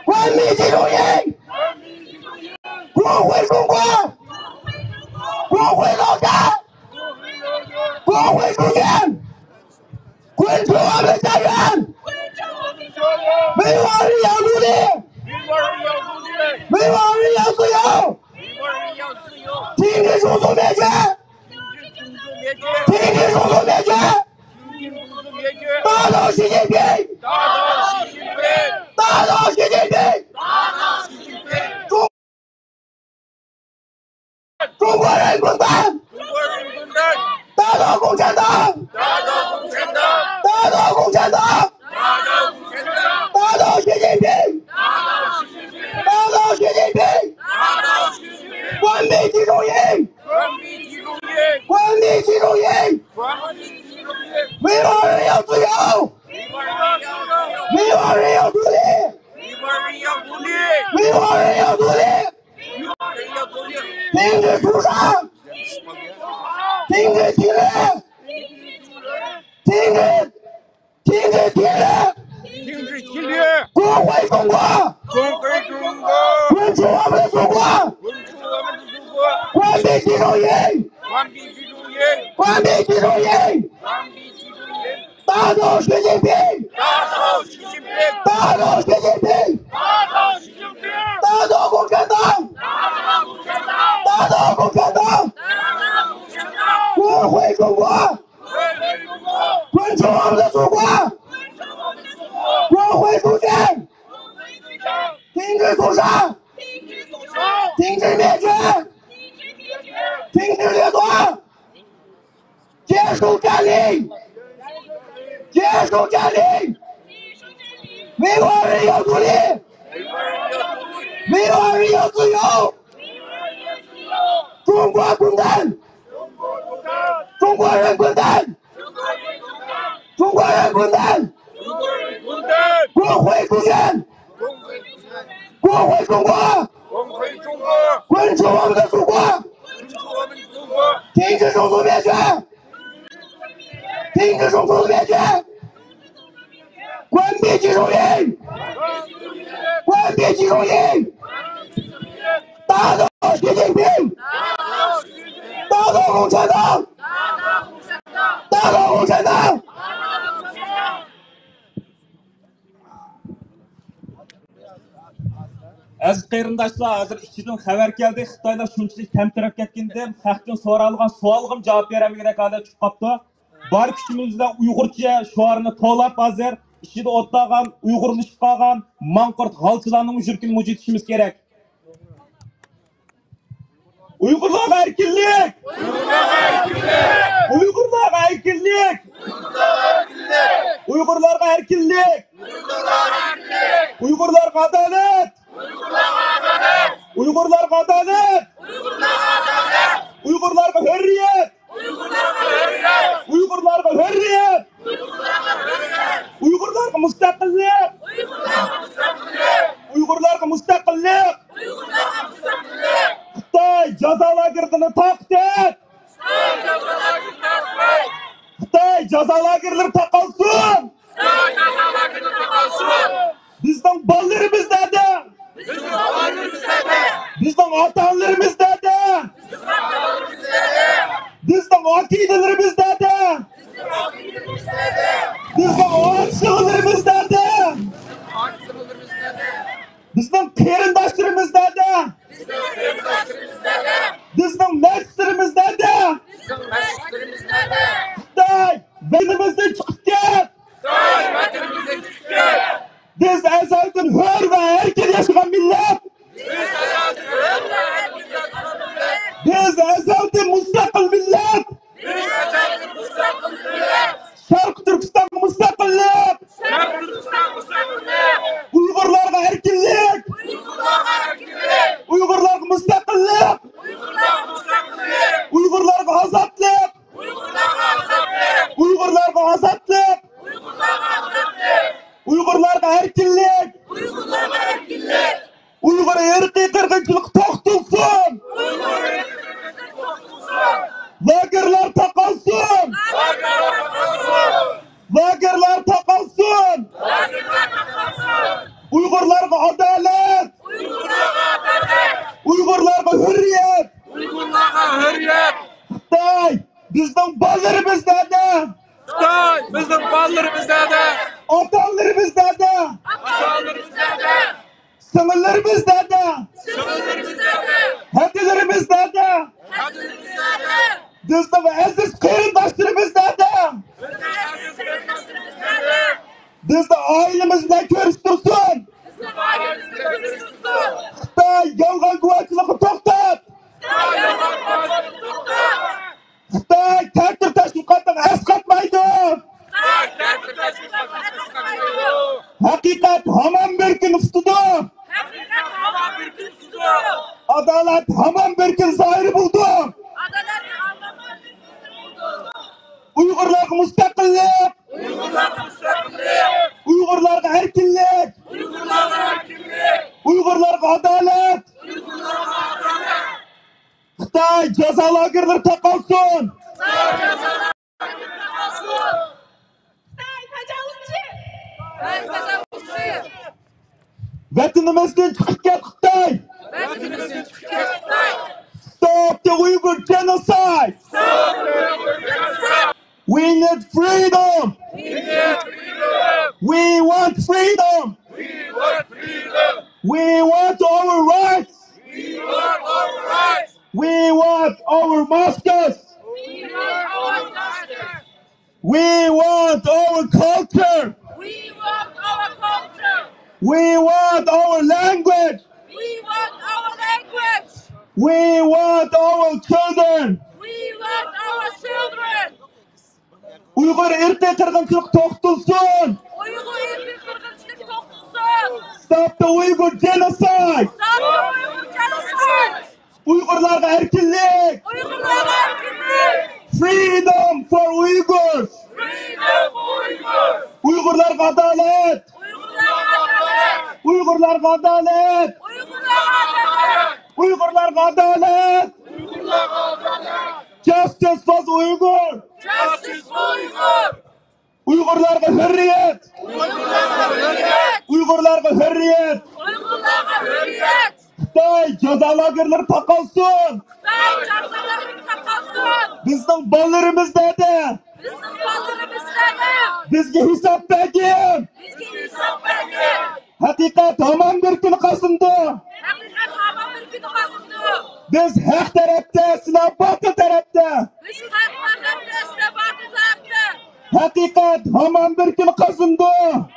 关闭集中营！滚回中国！滚回老家！滚回祖先！ 滚出我们的家园！为我而要努力！为我而要自由！停止种族灭绝！停止种族灭绝！打倒习近平！打倒习近平！打倒习近平！中 中国人滚蛋！中国人滚蛋！打倒共产党！打倒共产党！打倒共产党！打倒共产党！打倒习近平！打倒习近平！打倒习近平！关闭集中营！关闭集中营！关闭集中营！关闭集中营！维吾尔人要自由！维吾尔人要自由！维吾尔人要独立！ 维吾尔人要独立！维吾尔人要独立！维吾尔人要独立！停止屠杀！停止侵略！停止！停止侵略！停止侵略！滚回中国！滚回中国！滚出我们的祖国！滚出我们的祖国！关闭集中营！关闭集中营！关闭集中营！关闭集中营！ 打倒习近平！打倒习近平！打倒习近平！打倒习近平！打倒共产党！打倒共产党！打倒共产党！打倒共产党！滚回中国！滚回中国！滚出我们的祖国！滚出我们的祖国！滚回祖先！滚回祖先！停止屠杀！停止屠杀！停止灭绝！停止灭绝！停止掠夺！ 结束占领！结束占领！维吾尔人要独立！维吾尔人要自由！中国滚蛋！中国人滚蛋！中国人滚蛋！滚回祖先！ 滚回祖先！滚回中国！滚回中国！滚出我们的祖国！滚出我们的祖国！停止种族灭绝！停止种族灭绝！关闭集中营！关闭集中营！打倒习近平！打倒共产党！打倒共产党！ ئەزىز قېرىنداشلار، ھازىر ئىچىدىن خەۋەر كەلدى، خىتايلار شۇنچىلىك تەمتىرەپ كەتكىندىن، خەقتىن سورالغان سوئالغىمۇ جاۋاب بېرەلمىگۈدەك ھالەت چۈشۈپ قاپتۇ. بار كۈچىمىز بىلەن ئۇيغۇرچە شوئارنى توۋلاپ، ھازىر ئىچىدە ئولتۇرغان، ئۇيغۇرلىشىپ قالغان ماڭقۇرت غالچىلارنىڭ يۈرىكىنى مۇجۇيتىشىمىز كېرەك. ئۇيغۇرلارغا ئەركىنلىك! ئۇيغۇرلارغا ئەركىنلىك! ئۇيغۇرلارغا ئەركىنلىك! ئۇيغۇرلارغا ئادالەت! ئۇيغۇرلارغا ئادالەت! ئۇيغۇرلارغا ھۆررىيەت! ئۇيغۇرلارغا ھۆررىيەت! ئۇيغۇرلارغا مۇستەقىللىق! ئۇيغۇرلارغا مۇستەقىللىق! خىتاي جازا لاگېرلىرىنى تاقىتىپ! خىتاي جازا لاگېرلىرى تاقالسۇن! بىزنىڭ بالىلىرىمىز نەدە؟ بىزنىڭ ئاتا-ئانىلىرىمىز نەدە؟ بىزنىڭ ئاكا-ئىنىلىرىمىز نەدە؟ بىزنىڭ ئاچا-سىڭىللىرىمىز نەدە؟ بىزنىڭ قېرىنداشلىرىمىز نەدە؟ بىزنىڭ نەۋرىلىرىمىز نەدە؟ خىتاي، ۋەتىنىمىزدىن چىقىپ كەت! بىز ئەزەلدىن ھۆر ۋە ئەركىن ياشىغان مىللەت! بىز ئەزەلدىن مۇستەقىل مىللەت! شەرقىي تۈركىستانغا مۇستەقىللىق! ئۇيغۇرلارغا ئەركىنلىك! ئۇيغۇرلارغا مۇستەقىللىق! ئۇيغۇرلارغا ئازادلىق! ئۇيغۇرلارغا ئازادلىق! ئۇيغۇرلارغا ئەركىنلىك! ئۇيغۇر ئىرقىي قىرغىنچىلىقى توختىتىلسۇن! لاگېرلار تاقالسۇن! لاگېرلار تاقالسۇن! ئۇيغۇرلارغا ئادالەت! ئۇيغۇرلارغا ھۆررىيەت! خىتاي، بىزنىڭ بالىلىرىمىز نەدە؟ خىتاي، بىزنىڭ بالىلىرىمىز نەدە؟ ئاتا-ئانىلىرىمىز نەدە؟ سىڭىللىرىمىز نەدە؟ ھەدىلىرىمىز نەدە؟ بىزنىڭ ئەزىز قېرىنداشلىرىمىز نەدە؟ بىزنى ئائىلىمىز بىلەن كۆرۈشتۈرسۇن! خىتاي، يالغان گۇۋاھچىلىقنى توختات! خىتاي تەتۈر تەشۋىقاتنى ئەسقاتمايدۇ! ھەقىقەت ھامان بىر كۈن ئۇتۇلىدۇ! ئادالەت ھامان بىر كۈن زاھىر بولىدۇ! ئۇيغۇرلارغا مۇستەقىللىق! ئۇيغۇرلارغا ئەركىنلىك! ئۇيغۇرلارغا ئادالەت! خىتاي جازا لاگېرلىرى تاقالسۇن! خىتاي تاجاۋۇزچى! ۋەتىنىمىزدىن چىقىپ كەت، خىتاي! Stop the Uyghur genocide! We need freedom! We want freedom! We want our rights! We want our masters! We want our culture! We want our culture! We want our language! We want our language! We want our children! We want our children! ئۇيغۇر ئىرقىي قىرغىنچىلىقى توختىتىلسۇن! ئۇيغۇر ئىرقىي قىرغىنچىلىقى توختىتىلسۇن! Stop the Uyghur genocide! Stop the Uyghur genocide! ئۇيغۇرلارغا ئەركىنلىك! ئۇيغۇرلارغا ئەركىنلىك! Freedom for Uyghurs! Freedom for Uyghurs! ئۇيغۇرلارغا ئادالەت! ئۇيغۇرلارغا ئادالەت! ئۇيغۇرلارغا ئادالەت! ئۇيغۇرلارغا ئادالەت! ئۇيغۇرلارغا ئادالەت! ئۇيغۇرلارغا ئادالەت! Justice for Uyghur! Justice for Uyghur! ئۇيغۇرلارغا ھۆرىيەت! ئۇيغۇرلارغا ھۆرىيەت! ئۇيغۇرلارغا ھۆرىيەت! ئۇيغۇرلارغا ھۆرىيەت! خىتاي جازا لاگېرلىرى تاقالسۇن! خىتاي جازا لاگېرلىرى تاقالسۇن! بىزنىڭ بالىلىرىمىز نەدە؟ بىزنىڭ بالىلىرىمىز نەدە؟ بىزگە ھېساب بەرگىن! بىزگە ھېساب بەرگىن! ھەقىقەت ھامان بىر كۈنى قازىنىدۇ! بىز ھەق تەرەپتە، سىلەر باتىل تەرەپتە. بىز ھەق تەرەپتە، سىلەر باتىل تەرەپتە. ھەقىقەت ھامان بىر كۈن قازىنىدۇ.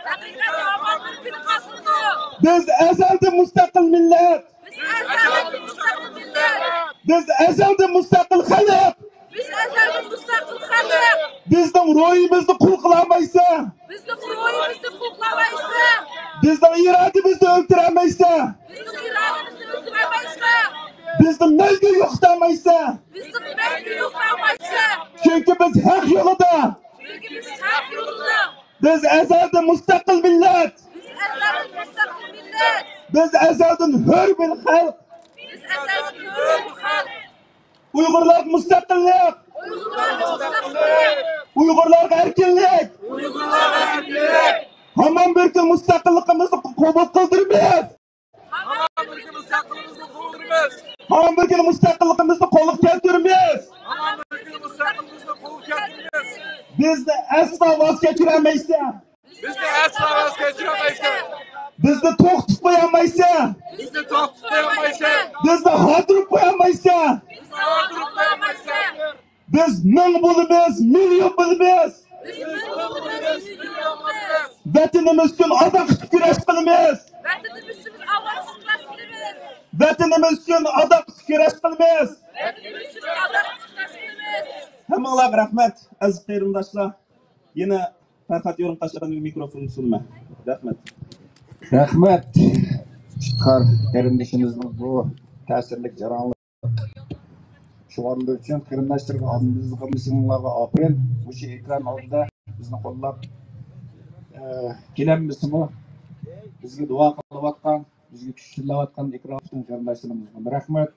ھەقىقەت ھامان بىر كۈن قازىنىدۇ. بىز ئەزەلدىن مۇستەقىل مىللەت. بىز ئەزەلدىن مۇستەقىل مىللەت. بىز ئەزەلدىن مۇستەقىل خەلق. بىز ئەزەلدىن مۇستەقىل خەلق. بىزنىڭ روھىمىزنى قۇل قىلالمايسەن. بىزنىڭ روھىمىزنى قۇل قىلالمايسەن. بىزنىڭ ئىرادىمىزنى ئۆلتۈرەلمەيسەن. بىزنىڭ ئىرادىمىزنى ئۆلتۈرەلمەيسەن. بىزنى مەڭگۈ يوقىتالمايسەن. بىزنى مەڭگۈ يوقىتالمايسەن. چۈنكى بىز ھەق يولىدا. چۈنكى بىز ھەق يولىدا. بىز ئەزەلدىن مۇستەقىل مىللەت. بىز ئەزەلدىن مۇستەقىل مىللەت. بىز ئەزەلدىن ھۆر بىر خەلق. بىز ئەزەلدىن ھۆر بىر خەلق. ئۇيغۇرلارغا مۇستەقىللىق! ئۇيغۇرلارغا مۇستەقىللىق! ئۇيغۇرلارغا ئەركىنلىك! ئۇيغۇرلارغا ئەركىنلىك! ھامان بىر كۈن مۇستەقىللىقىمىزنى قوبۇل قىلدۇرىمىز! ھامان بىر كۈن مۇستەقىللىقىمىزنى قوبۇل قىلدۇرىمىز! ھامان بىر كۈن مۇستەقىللىقىمىزنى قولغا كەلتۈرىمىز! ھامان بىر كۈن مۇستەقىللىقىمىزنى قولغا كەلتۈرىمىز! بىزنى ئەسلا ۋاز كەچۈرەلمەيسەن! بىزنى ئەسلا ۋاز كەچۈرەلمەيسەن! بىزنى توختىتىپ قويالمايسەن! بىزنى توختىتىپ قويالمايسەن! بىزنى ھاردۇرۇپ قويالمايسەن! بىزنى ھاردۇرۇپ قويالمايسەن! بىز مىڭ بولىمىز، مىليون بولىمىز! بىز مىڭ بولىمىز، مىليون بولىمىز! ۋەتىنىمىز ئۈچۈن ئاداققىچە كۈرەش قىلىمىز! ۋەتىنىمىز ئۈچۈن ئاداققىچە كۈرەش قىلىمىز! ۋەتىنىمىز ئۈچۈن ئاداققىچە كۈرەش قىلىمىز! ۋەتىنىمىز ئۈچۈن ئاداققىچە كۈرەش قىلىمىز! ھەممىڭلارغا رەھمەت، ئەزىز قېرىنداشلار! يەنە پەرھات يورۇنقاش ئەپەندىگە مىكروفوننى سۇنىمەن. رەھمەت. رەھمەت. ئىپتىخار قېرىندىشىمىزنىڭ بۇ تەسىرلىك جاراڭلىق شوئارلىرى ئۈچۈن قېرىنداشلىرىغا، ئابلىز ھەممىسىڭلارغا ئاپىرىن. مۇشۇ ئېكران ئالدىدا بىزنى قوللاپ، ئە، كېلەلمىسىمۇ بىزگە دۇئا قىلىۋاتقان، بىزگە كۈچ تىلەۋاتقان ئېكران پۈتۈن قېرىنداشلىرىمىزغا رەھمەت.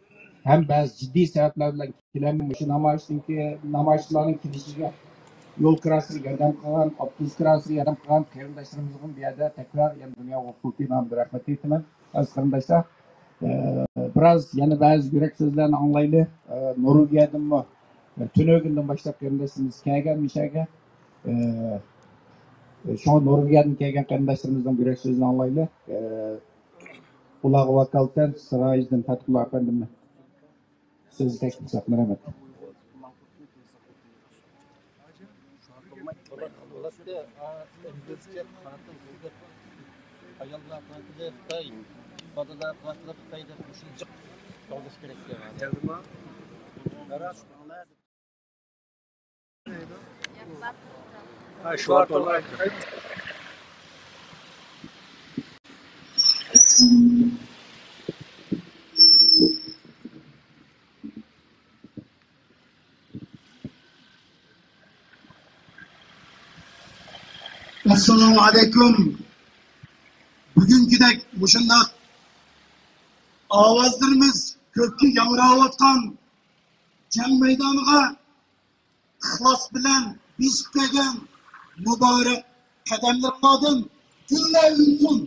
ھەم بەزى جىددىي سەۋەبلەر بىلەن كېلەلمەي مۇشۇ نامايىشتىن كېيىن، نامايىشچىلارنىڭ كېلىشىگە يول كىراسىغا ياردەم قىلغان، ئاپتوبۇس كىراسىغا ياردەم قىلغان قېرىنداشلىرىمىزغىمۇ بۇ يەردە تەكرار يەنە دۇنيا ھوقۇقى نامىدا رەھمەت ئېيتىمەن. ئەزىز قېرىنداشلار، ئە، بىراز يەنە بەزى يۈرەك سۆزلەرنى ئاڭلايلى. ئە، نورۋېگىيەدىنمۇ، ئە، تۈنۈگۈندىن باشلاپ قېرىنداشلىرىمىز كەلگەن مۇشۇ يەرگە. ئە، شۇڭا نورۋېگىيەدىن كەلگەن قېرىنداشلىرىمىزنىڭ يۈرەك سۆزىنى ئاڭلايلى. ئە، ئۇلارغا ۋاكالىتەن سىراجىدىن پەتھۇللا ئەپەندىمنى سۆزى تەكلىپ قىلساق، رەھمەت. ئاياللار قاتىلى خىتاي، بالىلار قاتىلى خىتاي دەپ مۇشۇنچە توغلاش كېرەك. ئەسسالامۇ ئەلەيكۇم. بۈگۈنكىدەك مۇشۇنداق ئاۋازلىرىمىز كۆككە ياڭراۋاتقان جەڭ مەيدانىغا ئىخلاس بىلەن بېسىپ كەلگەن مۇبارەك قەدەملىرىڭلاردىن گۈللەر ئۈنسۇن.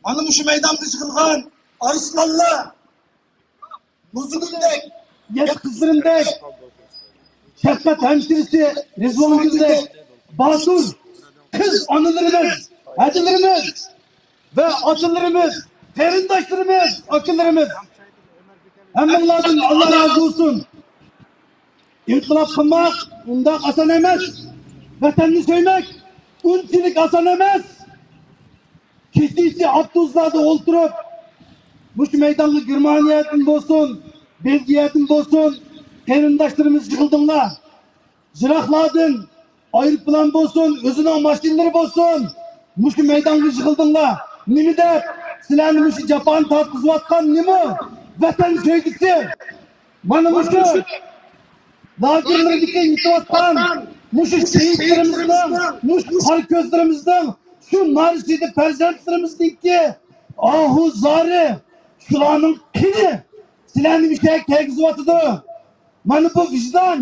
مانا مۇشۇ مەيدانغا يىغىلغان ئارسلانلار، مۇزۇگۈلدەك، ياش قىزلىرىمدەك، شەپقەت ھەمشىرىسى رىزۋانگۈلدەك باتۇر قىز ئانىلىرىمىز، ھەدىلىرىمىز، ۋە ئاتىلىرىمىز، قېرىنداشلىرىمىز، ئاكىلىرىمىز، ھەممىڭلاردىن ئاللا رازى بولسۇن. ئىنقىلاب قىلماق ئۇنداق ئاسان ئەمەس. ۋەتەننى سۆيمەك ئۇنچىلىك ئاسان ئەمەس. كېچىسى ئاپتوبۇسلاردا ئولتۇرۇپ، مۇشۇ مەيدانغا گېرمانىيەدىن بولسۇن، بېلگىيەدىن بولسۇن، قېرىنداشلىرىمىز يىغىلدىڭلار. يىراقلاردىن ئايروپىلان بولسۇن، ئۆزىنىڭ ماشىنىلىرى بولسۇن، مۇشۇ مەيدانغا يىغىلدىڭلار. نېمە دەپ؟ سىلەرنى مۇشۇ جاپانى تارتقۇزۇۋاتقان نېمە؟ ۋەتەن سۆيگۈسى. مانا مۇشۇ لاگېرلىرىدىكى يېتىۋاتقان مۇشۇ شېھىتلىرىمىزنىڭ، مۇشۇ قارا كۆزلىرىمىزنىڭ، شۇ نارەسىدە پەرزەنتلىرىمىزنىڭكى ئاھۇ زارى، شۇلارنىڭ قېنى. سىلەرنى مۇشۇ يەرگە كەلگۈزۈۋاتىدۇ. مانا بۇ ۋىجدان،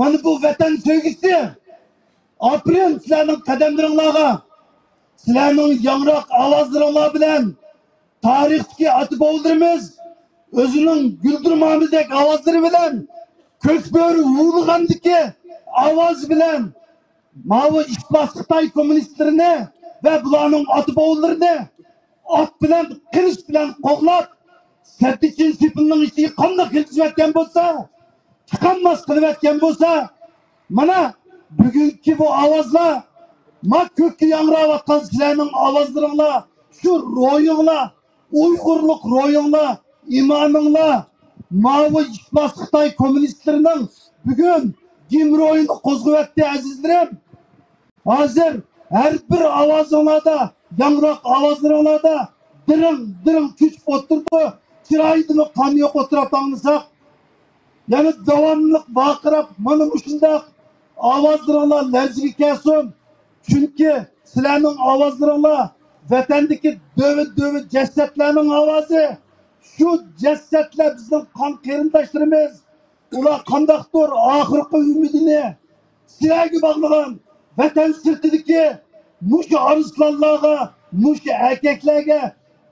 مانا بۇ ۋەتەن سۆيگۈسى. ئاپىرىن سىلەرنىڭ قەدەملىرىڭلارغا. سىلەرنىڭ ياڭراق ئاۋازلىرىڭلار بىلەن تارىختىكى ئاتا-بوۋىلىرىمىز ئۆزىنىڭ گۈلدۈرمامىدەك ئاۋازلىرى بىلەن كۆك بۆرە ھۇۋلىغاندىكى ئاۋاز بىلەن ماۋۇ ئىپلاس خىتاي كوممۇنىستلىرىنى ۋە بۇلارنىڭ ئاتا-بوۋىلىرىنى ئات بىلەن، قىلىچ بىلەن قوغلاپ، سەددىچىن سېپىلنىڭ ئىچىگە قانداق كىرگۈزۈۋەتكەن بولسا، چىقالماس قىلىۋەتكەن بولسا، مانا بۈگۈنكى بۇ ئاۋازلار، ما كۆككە ياڭراۋاتقان سىلەرنىڭ ئاۋازلىرىڭلار، شۇ روھىڭلار، ئۇيغۇرلۇق روھىڭلار، ئىمانىڭلار، ماۋۇ ئىپلاس خىتاي كوممۇنىستلىرىنىڭ بۈگۈن گېمرويىنى قوزغىۋەتتى، ئەزىزلىرىم. ھازىر ھەر بىر ئاۋازىڭلاردا، ياڭراق ئاۋازلىرىڭلاردا دىرىڭ، دىرىڭ چۆچۈپ ئولتۇرىدۇ. چىرايىدىمۇ قان يوق ئولتۇراپ ئاڭلىساق. يەنە داۋاملىق ۋارقىراپ، مانا مۇشۇنداق ئاۋازلىرىڭلار لەرزىگە كەلسۇن. چۈنكى سىلەرنىڭ ئاۋازلىرىڭلار ۋەتەندىكى دۆۋە-دۆۋە جەسەتلەرنىڭ ئاۋازى. شۇ جەسەتلەر بىزنىڭ قان قېرىنداشلىرىمىز. ئۇلار قانداقتۇر ئاخىرقى ئۈمىدىنى سىلەرگە باغلىغان ۋەتەن سىرتىدىكى مۇشۇ ئارسلانلارغا، مۇشۇ ئەركەكلەرگە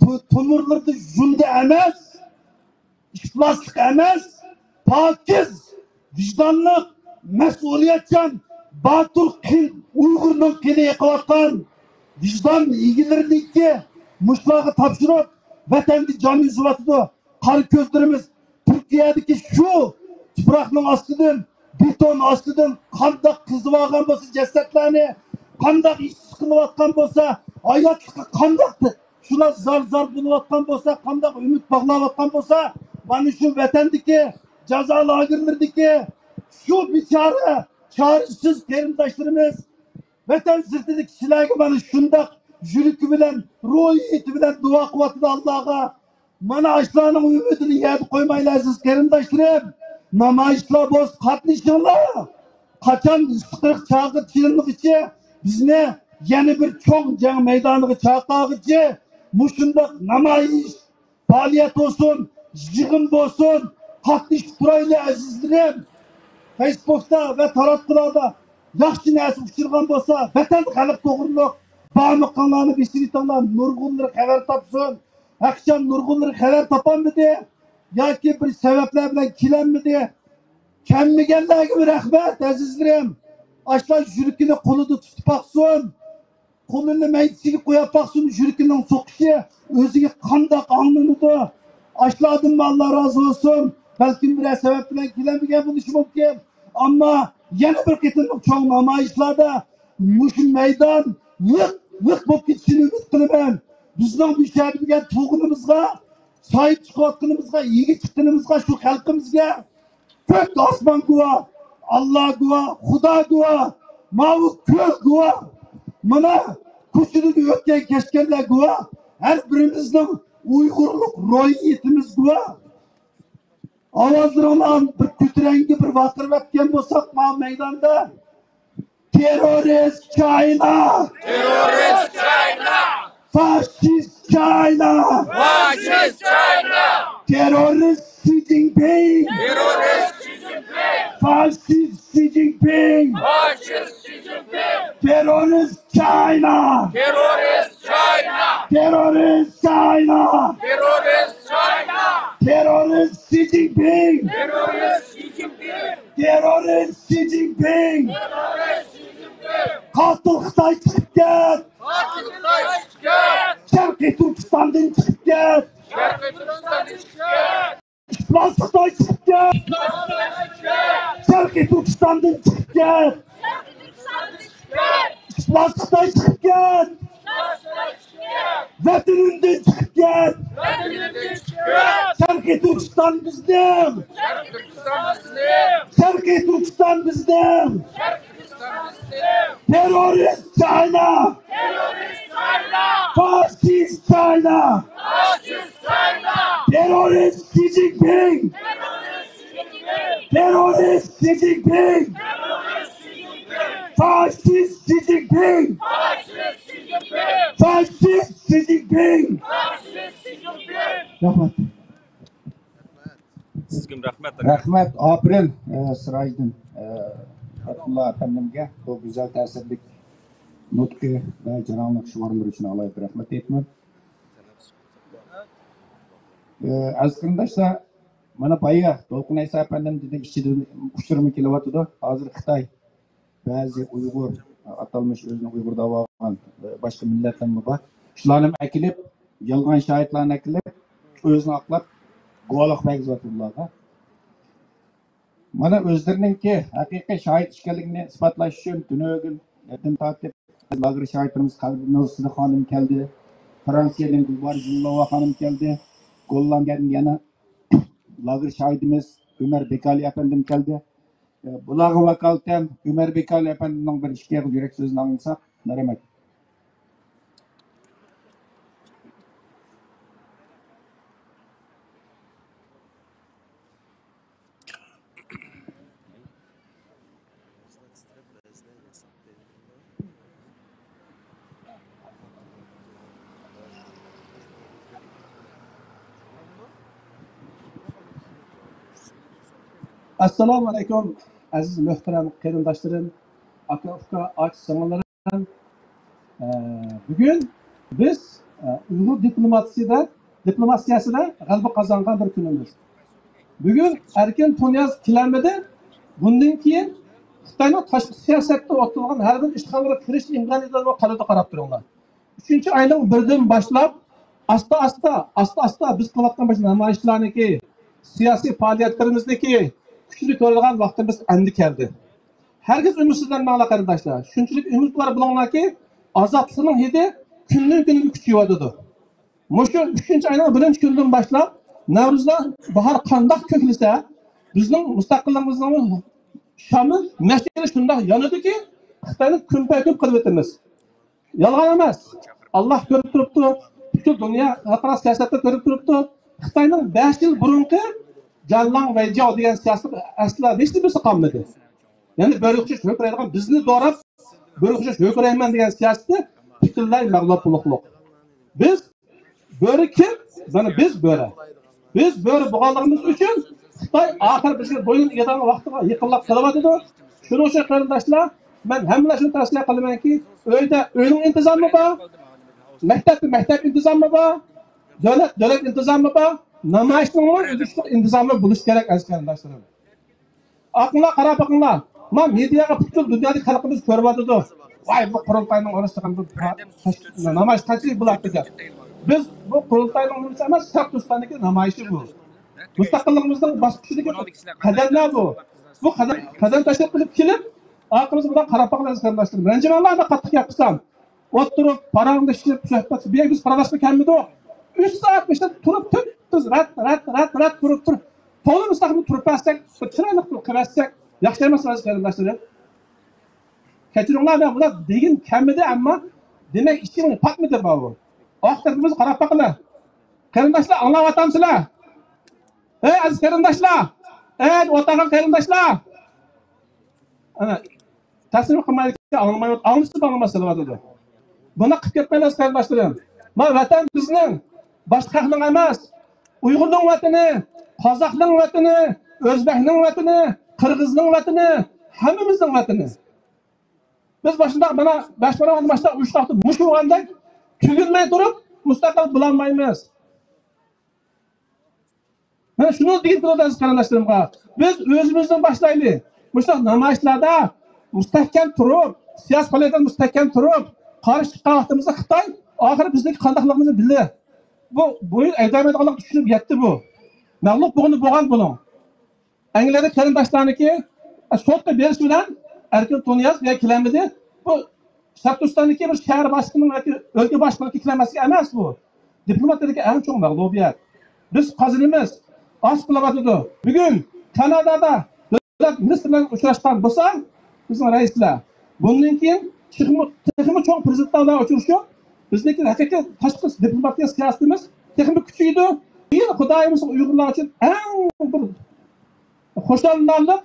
تو-، تومۇرلىرىدا ژۇندا ئەمەس، ئىپلاسلىق ئەمەس، پاكىز، ۋىجدانلىق، مەسئۇلىيەتچان، باتۇر قېن، ئۇيغۇرنىڭ قېنى ئېقىۋاتقان ۋىجدان ئىگىلىرىنىڭكى مۇشۇلارغا تاپشۇرۇپ، ۋەتەنگە جان ئۈزۈۋاتىدۇ. قارا كۆزلىرىمىز تۈركىيەدىكى شۇ تۇپراقنىڭ ئاستىدىن، بېتون ئاستىدىن قانداق قېزىۋالغان بولسا جەسەتلەرنى، قانداق ئىشسىز قىلىۋاتقان بولسا، ھاياتلىققا قانداق شۇلار زار-زار بولۇۋاتقان بولسا، قانداق ئۈمىد باغلاۋاتقان بولسا، مانا شۇ ۋەتەندىكى جازا لاگېرلىرىدىكى شۇ بىچارە، چارىسىز قېرىنداشلىرىمىز، ۋەتەن سىرتىدىكى سىلەرگە مانا شۇنداق يۈرىكى بىلەن، روھىيىتى بىلەن دۇئا قىلىۋاتىدۇ ئاللاغا. مانا ئاشۇلارنىڭ ئۈمىدىنى يەردە قويمايلى، ئەزىز قېرىنداشلىرىم. نامايىشلار بولسا قاتنىشىڭلار. قاچان ئىسسىقلىق چاغى چىلىنغىچە، بىزنى يەنە بىر چوڭ جەڭ مەيدانىغا چاقىرغىچە، مۇشۇنداق نامايىش، پائالىيەت بولسۇن، يىغىن بولسۇن، قاتنىشىپ تۇرايلى، ئەزىزلىرىم. فېيسبۇكتا ۋە تاراتقۇلاردا ياخشى نەرسە ئۇچرىغان بولسا، ۋەتەن، خەلق توغرۇلۇق بارمىقىڭلارنى بېسىۋېتىڭلار، نۇرغۇنلىرى خەۋەر تاپسۇن. ھەقىچان نۇرغۇنلىرى خەۋەر تاپالمىدى ياكى بىر سەۋەبلەر بىلەن كېلەلمىدى. كەلمىگەنلەرگىمۇ رەھمەت، ئەزىزلىرىم. ئاشۇلار يۈرىكىنى قولىدا تۇتۇپ باقسۇن. قولىنى مەيدىسىگە قويۇپ باقسۇن، يۈرىكىنىڭ سوقۇشى ئۆزىگە قانداق ئاڭلىنىدۇ. ئاشۇلاردىنمۇ ئاللا رازى بولسۇن. بەلكىم بىرەر سەۋەب بىلەن كېلەلمىگەن بولۇشى مۇمكىن. ئەمما يەنە بىر قېتىملىق چوڭ نامايىشلاردا مۇشۇ مەيدان لىق، لىق بولۇپ كېتىشىنى ئۈمىد قىلىمەن. بىزنىڭ مۇشۇ يەردە بولغان تۇغقىنىمىزغا، ساھىب چىقىۋاتقىنىمىزغا، ئىگە چىققىنىمىزغا، شۇ خەلقىمىزگە كۆك ئاسمان گۇۋاھ، ئاللا گۇۋاھ، خۇدا گۇۋاھ، ماۋۇ كۆل گۇۋاھ. مانا كوچىدىن ئۆتكەن كەچكەنلەر گۇۋاھ. ھەر بىرىمىزنىڭ ئۇيغۇرلۇق روھىيىتىمىز گۇۋاھ. ئاۋازلىرىڭلارنى بىر كۆتۈرەڭگۈ بىر ۋارقىرىۋەتكەن بولساق، مانا مەيداندا، تېررورىست چاينا! تېررورىست چاينا! فاشىست چاينا! فاشىست چاينا! تېررورىست شى جىنپىڭ! تېررورىست شى جىنپىڭ! فاشىست شى جىنپىڭ! فاشىست شى جىنپىڭ! تېررورىست چاينا! تېررورىست چاينا! تېررورىست چاينا! تېررورىست چاينا! تېررورىست شى جىنپىڭ! تېررورىست شى جىنپىڭ! تېررورىست شى جىنپىڭ! تېررورىست شى جىنپىڭ! قاتىل خىتاي چىقىپ كەت! قاتىل خىتاي چىقىپ كەت! شەرقىي تۈركىستاندىن چىقىپ كەت! شەرقىي تۈركىستاندىن چىقىپ كەت! ئىپلاس خىتاي چىقىپ كەت! ئىپلاس خىتاي چىقىپ كەت! شەرقىي تۈركىستاندىن چىقىپ كەت! شەرقىي تۈركىستاندىن چىقىپ كەت! ئىپلاس خىتاي چىقىپ كەت! ئىپلاس خىتاي چىقىپ كەت! ۋەتىنىمدىن چىقىپ كەت! ۋەتىنىمدىن چىقىپ كەت! شەرقىي تۈركىستان بىزنىڭ! شەرقىي تۈركىستان بىزنىڭ! شەرقىي تۈركىستان بىزنىڭ! شەرقىي تۈركىستان بىزنىڭ! تېررورىست چاينا! تېررورىست چاينا! فاشىست چاينا! فاشىست چاينا! تېررورىست شى جىنپىڭ! تېررورىست شى جىنپىڭ! تېررورىست شى جىنپىڭ! تېررورىست شى جىنپىڭ! فاشىست شى جىنپىڭ! فاشىست شى جىنپىڭ! فاشىست شى جىنپىڭ! فاشىست شى جىنپىڭ! رەھمەت. سىزگىمۇ رەھمەت. رەھمەت، ئاپىرىن، ئە، سىراجدىن، ئە، پەتھۇللا ئەپەندىمگە بۇ گۈزەل تەسىرلىك نۇتقى ۋە جاراڭلىق شوئارلىرى ئۈچۈن ئالاھىدە رەھمەت ئېيتىمەن. ئە، ئەزىز قېرىنداشلار، مانا بايا دولقۇن ئەيسا ئەپەندىم دېدى، ئىچىدىن ئۇچۇرمۇ كېلىۋاتىدۇ. ھازىر خىتاي بەزى ئۇيغۇر، ئاتالمىش ئۆزىنى ئۇيغۇر دەۋالغان باشقا مىللەتلەرمۇ بار. شۇلارنىمۇ ئەكېلىپ، يالغان شاھىتلارنى ئەكېلىپ، ئۆزىنى ئاقلاپ، گۇۋاھلىق بەرگۈزۈۋاتىدۇ بۇلارغا. مانا ئۆزلىرىنىڭكى ھەقىقىي شاھىت ئىكەنلىكىنى ئىسپاتلاش ئۈچۈن تۈنۈگۈن ئەتىدىن تارتىپ لاگېر شاھىتىمىز قەلبىنۇر سىدىق خانىم كەلدى. فرانسىيەدىن گۈلبارى جۇملوۋا خانىم كەلدى. گوللاندىيەدىن يەنە لاگېر شاھىتىمىز ئۆمەر بېكالى ئەپەندىم كەلدى. بۇلارغا ۋاكالىتەن ئۆمەر بېكالى ئەپەندىمنىڭ بىر ئىككى ئېغىز يۈرەك سۆزىنى ئاڭلىساق، مەرھەمەت. ئەسسالامۇ ئەلەيكۇم، ئەزىز مۆھتەرەم قېرىنداشلىرىم، ئاكا، ئۇكا، ئاچا، سىڭىللىرىم. ئە، بۈگۈن بىز، ئە، ئۇيغۇر دىپلوماتىيىسىدە، دىپلوماتىيەسىدە غەلىبە قازانغان بىر كۈنىمىز. بۈگۈن ئەركىن تۇنىياز كېلەلمىدى. بۇندىن كېيىن خىتاينىڭ تاشقى سىياسەتتە ئوتتۇرىغان ھەر بىر ئىشخانىغا كىرىش ئىمكانىيىتىنى قايتا قاراپ تۇرۇڭلار. ئۈچىنچى ئاينىڭ بىرىدىن باشلاپ ئاستا-ئاستا، ئاستا-ئاستا بىز قىلىۋاتقان مۇشۇ نامايىشلارنىڭكى، سىياسىي پائالىيەتلىرىمىزنىڭكى كۈچىنى كۆرىدىغان ۋاقتىمىز ئەمدى كەلدى. ھەرگىز ئۈمىدسىزلەنمەڭلار قېرىنداشلار. شۇنچىلىك ئۈمىد بار بولۇڭلاركى، ئازادلىقنىڭ ھىدى كۈندىن-كۈنگە كۈچىيىۋاتىدۇ. مۇشۇ ئۈچىنچى ئاينىڭ بىرىنچى كۈنىدىن باشلاپ نەۋرۇزدا باھار قانداق كۆكلىسە، بىزنىڭ مۇستەقىللىقىمىزنىڭ شامى مەشئىلى شۇنداق يانىدۇكى، خىتاينى كۈنپەيكۈن قىلىۋېتىمىز. يالغان ئەمەس. ئاللا كۆرۈپ تۇرۇپتۇ. پۈتۈن دۇنيا خەلقئارا سىياسەتتە كۆرۈپ تۇرۇپتۇ. خىتاينىڭ بەش يىل بۇرۇنقى جياڭلاڭ ۋەيجياۋ دېگەن سىياسىتى ئەسلا ھېچنېمىسى قالمىدى. يەنى بۆرە ئوخشاش ھۆركىرەيدىغان، بىزنى دوراپ بۆرە ئوخشاش ھۆركىرەيمەن دېگەن سىياسىتى پۈتۈنلەي مەغلۇپ بولۇقلۇق. بىز بۆرە كىم؟ مانا بىز بۆرە. بىز بۆرە بولغانلىقىمىز ئۈچۈن خىتاي ئاخىر بىزگە بويۇن ئېگىدىغان ۋاقتىغا يېقىنلاپ قېلىۋاتىدۇ. شۇنىڭ ئۈچۈن قېرىنداشلار، مەن ھەممىلەرگە شۇنى تەۋسىيە قىلىمەنكى، ئۆيدە ئۆينىڭ ئىنتىزامى بار، مەكتەپتە مەكتەپ ئىنتىزامى بار، دۆلەت دۆلەت ئىنتىزامى بار، نامايىشنىڭمۇ ئۆزىچىلىك ئىنتىزامى بولۇشى كېرەك، ئەزىز قېرىنداشلىرىم. ئاقىڭلار، قاراپ بېقىڭلار. ما مېدىياغا پۈتۈن دۇنيادىكى خەلقىمىز كۆرۈۋاتىدۇ. ۋاي، بۇ قۇرۇلتاينىڭ ئورۇسلىقىنى، بۇ نامايىش قانچىلىك بولاتتىكەن. بىز بۇ قۇرۇلتاينىڭ نېمىسى ئەمەس، شەرق تۈركىستاندىكى نامايىشى بۇ. مۇستەقىللىقىمىزنىڭ باسقۇچىدىكى قەدەملەر بۇ. بۇ قەدەم، قەدەم تەشرىپ قىلىپ كېلىپ، ئارقىمىزغا بۇنداق قاراپ باقىمىز، قېرىنداشلىرىم. رەنجىمەڭلار، مەن قاتتىق گەپ قىلسام. ئولتۇرۇپ، پاراڭلىشىپ، سۆھبەت، بۇ يەرگە بىز پاراڭلاشقىلى كەلمىدۇق. ئۈچ سائەت ئىشلەپ تۇرۇپ، تۈپتۈز رەت، رەت، رەت، رەت تۇرۇپ، تۇرۇپ. تولا مۇستەقىم تۇرۇپ بەرسەك، بىر چىرايلىق قىلىپ قىلىۋەتسەك، ياخشى ئەمەسمۇ، ئەزىز قېرىنداشلىرىم؟ كەچۈرۈڭلار، مەن بۇنداق دېگۈم كەلمىدى، ئەمما دېمەك ئىچىم پاتمىدى بۇ. ئاخىرىمىزغا قاراپ باقىلى. قېرىنداشلار، ئاڭلاۋاتامسىلەر؟ ئەي ئەزىز قېرىنداشلار! ئەي ئولتۇرغان قېرىنداشلار! ئەنە، تەسىر قىلمايدىكەن، ئاڭلىمايۋاتىدۇ، ئاڭلىسا ئاڭلىماس قىلىۋاتىدۇ. بۇنداق قىلىپ كەتمەيلى ئەزىز قېرىنداشلىرىم. ما ۋەتەن بىزنىڭ، باشقا خەقنىڭ ئەمەس. ئۇيغۇرنىڭ ۋەتىنى، قازاقنىڭ ۋەتىنى، ئۆزبەكنىڭ ۋەتىنى، قىرغىزنىڭ ۋەتىنى، ھەممىمىزنىڭ ۋەتىنى. بىز ماشۇنداق مانا بەش بارماق ماشۇنداق ئۇيۇشقاقتا مۇشۇ بولغاندەك تۈگۈنمەي تۇرۇپ مۇستەقىل بولالمايمىز. مەن شۇنى دېگۈم كېلىدۇ ئەزىز قېرىنداشلىرىمغا. بىز ئۆزىمىزدىن باشلايلى. مۇشۇنداق نامايىشلاردا مۇستەھكەم تۇرۇپ، سىياسىي پائالىيەتتە مۇستەھكەم تۇرۇپ، قارشى چىققان ۋاقتىمىزدا خىتاي ئاخىرى بىزنىڭكى قانداقلىقىمىزنى بىلدى. بۇ بويۇن ئەگدەلمەيدىغانلىقىنى چۈشىنىپ يەتتى بۇ. مەغلۇپ بولغىنى بولغان بۇنىڭ. ئەنگلىيەدە قېرىنداشلارنىڭكى سوتقا بېرىش بىلەن ئەركىن تۇنىياز بۇ يەرگە كېلەلمىدى. بۇ شەرقىي تۈركىستاندىكى بىر شەھەر باشلىقىنىڭ ياكى ئۆلكە باشلىقىنىڭكى كېلەلمەسلىكى ئەمەس بۇ. دىپلوماتىيەدىكى ئەڭ چوڭ مەغلۇبىيەت. بىز قازىنىمىز. ئاز قېلىۋاتىدۇ. بۈگۈن كانادادا دۆلەت مىنىستىرلىرى ئۇچراشقان بولسا، بىزنىڭ رەئىسلەر، بۇندىن كېيىن تېخىمۇ، تېخىمۇ چوڭ پرېزىدېنتلار بىلەن ئۇچرىشىپ، بىزنىڭكى ھەقىقىي تاشقى دىپلوماتىيە سىياسىتىمىز تېخىمۇ كۈچىيىدۇ. بۇ يىل خۇدايىمىز ئۇيغۇرلار ئۈچۈن ئەڭ بىر خۇشاللىنارلىق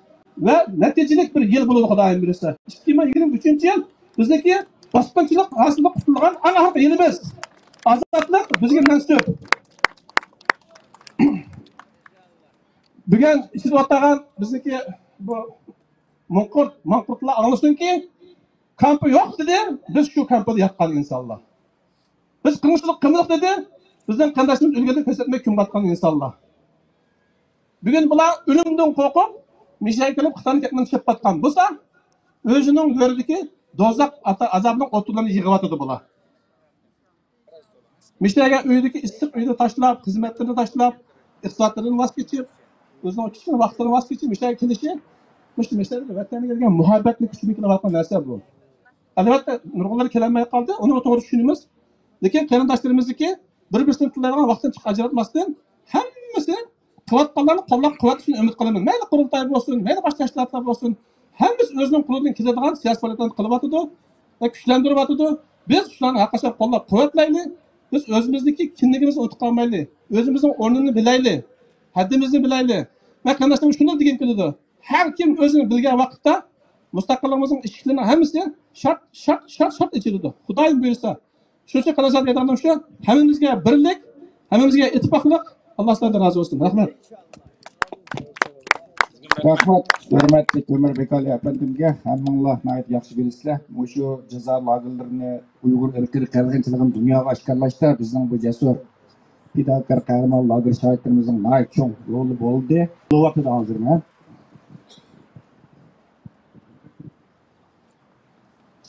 ۋە نەتىجىلىك بىر يىل بولىدۇ، خۇدايىم بۇيرۇسا. ئىككى مىڭ يىگىرمە ئۈچىنچى يىل بىزنىڭكى باسقۇنچىلىق ئاستىدا قۇتۇلغان ئەڭ ئاخىرقى يىلىمىز. ئازادلىق بىزگە مەنسۇپ. بۈگۈن ئىچىدە ئولتۇرغان بىزنىڭكى بۇ مۇڭقۇرت، ماڭقۇرتلار ئاڭلىسۇنكى، كامپا يوق دېدى، بىز شۇ كامپىدا ياتقان ئىنسانلار. بىز قىلمىشلىق قىلمىدۇق دېدى، بىزنىڭ قېرىنداشلىرىمىز ئۆلگەندە كۆرسەتمەي كۆمۈۋاتقان ئىنسانلار. بۈگۈن بۇلار ئۆلۈمدىن قورقۇپ، مىشەگە كېلىپ خىتاينىڭ كەتمىنى چېپىۋاتقان بولسا، ئۆزىنىڭ گۆرىدىكى دوزاخ ئاتا-، ئازابىنىڭ ئوتلىرىنى يىغىۋاتىدۇ بۇلار. مىشەگە ئۆيدىكى ئىسسىق ئۆينى تاشلاپ، خىزمەتلىرىنى تاشلاپ، ئىقتىسادلىرىدىن ۋاز كېچىپ، ئۆزىنىڭ كىچىككىنە ۋاقىتلىرىدىن ۋاز كېچىپ، مۇشۇ يەرگە كېلىشى، مۇشۇ مەشرەپكە، ۋەتەنگە دېگەن مۇھەببەتنى كۈچىدىن كېلىۋاتقان نەرسە بۇ. ئەلۋەتتە، نۇرغۇنلار كېلەلمەي قالدى، ئۇنىڭغا توغرا چۈشىنىمىز. لېكىن قېرىنداشلىرىمىزنىكى بىر-بىرسىنى تىللايدىغان ۋاقتىنى چىق-، ئاجراتماستىن، ھەممىسى قىلىۋاتقانلارنى قوللاپ قۇۋۋەتلىشىنى ئۈمىد قىلىمەن. مەيلى قۇرۇلتاي بولسۇن، مەيلى باشقا تەشكىلاتلار بولسۇن، ھەممىسى ئۆزىنىڭ قولىدىن كېلىدىغان سىياسىي پائالىيەتلەرنى قىلىۋاتىدۇ ۋە كۈچلەندۈرۈۋاتىدۇ. بىز شۇلارنى ھەر قاچان قوللاپ قۇۋۋەتلەيلى. بىز ئۆزىمىزنىڭكى كىملىكىمىزنى ئۇنتۇپ قالمايلى. ئۆزىمىزنىڭ ئورنىنى بىلەيلى. ھەددىمىزنى بىلەيلى. مەن قېرىنداشلىرىمغا شۇنى دېگۈم كېلىدۇ. ھەر كىم ئۆزىنى بىلگەن ۋاقىتتا مۇستەقىللىقىمىزنىڭ ئىشىكلىرىنىڭ ھەممىسى شارت، شارت، شارت، شارت ئېچىلىدۇ. خۇدايىم بۇيرۇسا. شۇنىڭ ئۈچۈن قېرىنداشلار دەيدىغىنىم شۇ، ھەممىمىزگە بىرلىك، ھەممىمىزگە ئىتتىپاقلىق. ئاللا سىلەردىن رازى بولسۇن. رەھمەت. رەھمەت، ھۆرمەتلىك ئۆمەر بېكئالى ئەپەندىمگە. ھەممىڭلار ناھايىتى ياخشى بىلىسىلەر، مۇشۇ جازا لاگېرلىرىنى، ئۇيغۇر ئىرقىي قىرغىنچىلىقىنى دۇنياغا ئاشكارىلاشتا بىزنىڭ بۇ جەسۇر پىداكار قەھرىمان لاگېر شاھىتلىرىمىزنىڭ ناھايىتى چوڭ رولى بولدى. بۇ ۋاقىتتا ھازىر مەن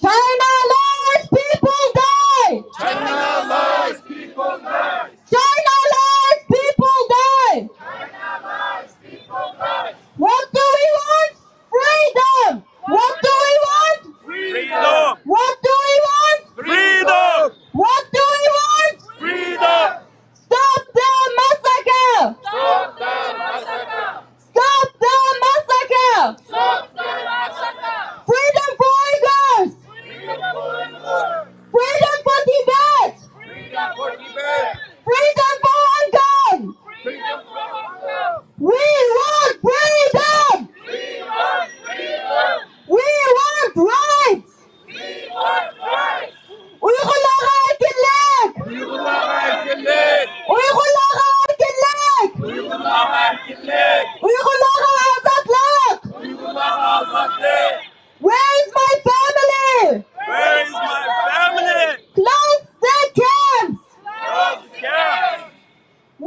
China lies, people die! China lies, people die! China lies, people die! China lies, people die! What do we want? Freedom! What do we want? Freedom! What do we want? Freedom! What do we want? Freedom! Stop the massacre! Stop the massacre! Stop the massacre! Stop the massacre! Freedom for Uyghurs! Freedom for Uyghurs! Freedom for Tibet! Freedom for Tibet! Freedom for Hong Kong! Freedom for Hong Kong! We want freedom! We want freedom! We want rights! We want rights! ئۇيغۇرلارغا ئەركىنلىك! ئۇيغۇرلارغا ئەركىنلىك! ئۇيغۇرلارغا ئەركىنلىك! ئۇيغۇرلارغا ئەركىنلىك! ئۇيغۇرلارغا ئازادلىق! ئۇيغۇرلارغا ئازادلىق! Where is my family? Where is my family? Close the camps! Close the camps!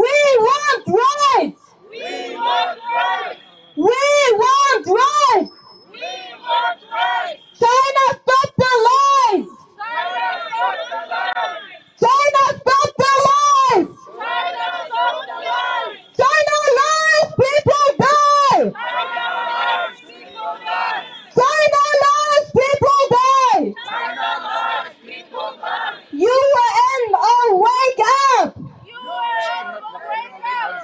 We want rights! We want rights! We want rights! We want rights! China, stop the lies! China, stop the lies! China, stop the lies! China, stop the lies! China lies, people die! China lies, people die! China lies, people die! China lies, people die! U N, oh, wake up! U N, oh, wake up!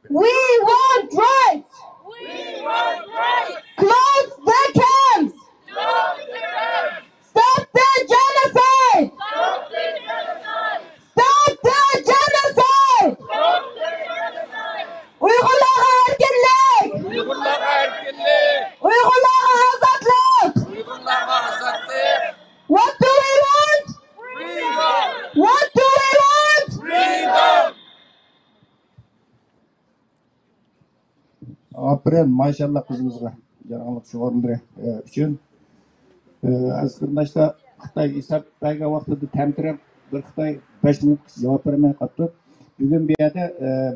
We want rights! We want rights! Close the camps! Close the camps! Stop the genocide! Stop the genocide! Stop the genocide! Stop the genocide! ئۇيغۇرلارغا ئەركىنلىك! ئۇيغۇرلارغا ئەركىنلىك! ئۇيغۇرلارغا ئازادلىق! ئۇيغۇرلارغا ئازادلىق! What do we want? Freedom! What do we want? Freedom! ئاپىرىن، ماشاللا قىزىمىزغا، جاراڭلىق شوئارلىرى ئۈچۈن. ئەزىز قېرىنداشلار، خىتاي ھېساب بەرگەن ۋاقتىدا تەمتىرەپ، بىر خىتاي بەش مىنۇت جاۋاب بەرمەي قاپتۇ. بۈگۈن بۇ يەردە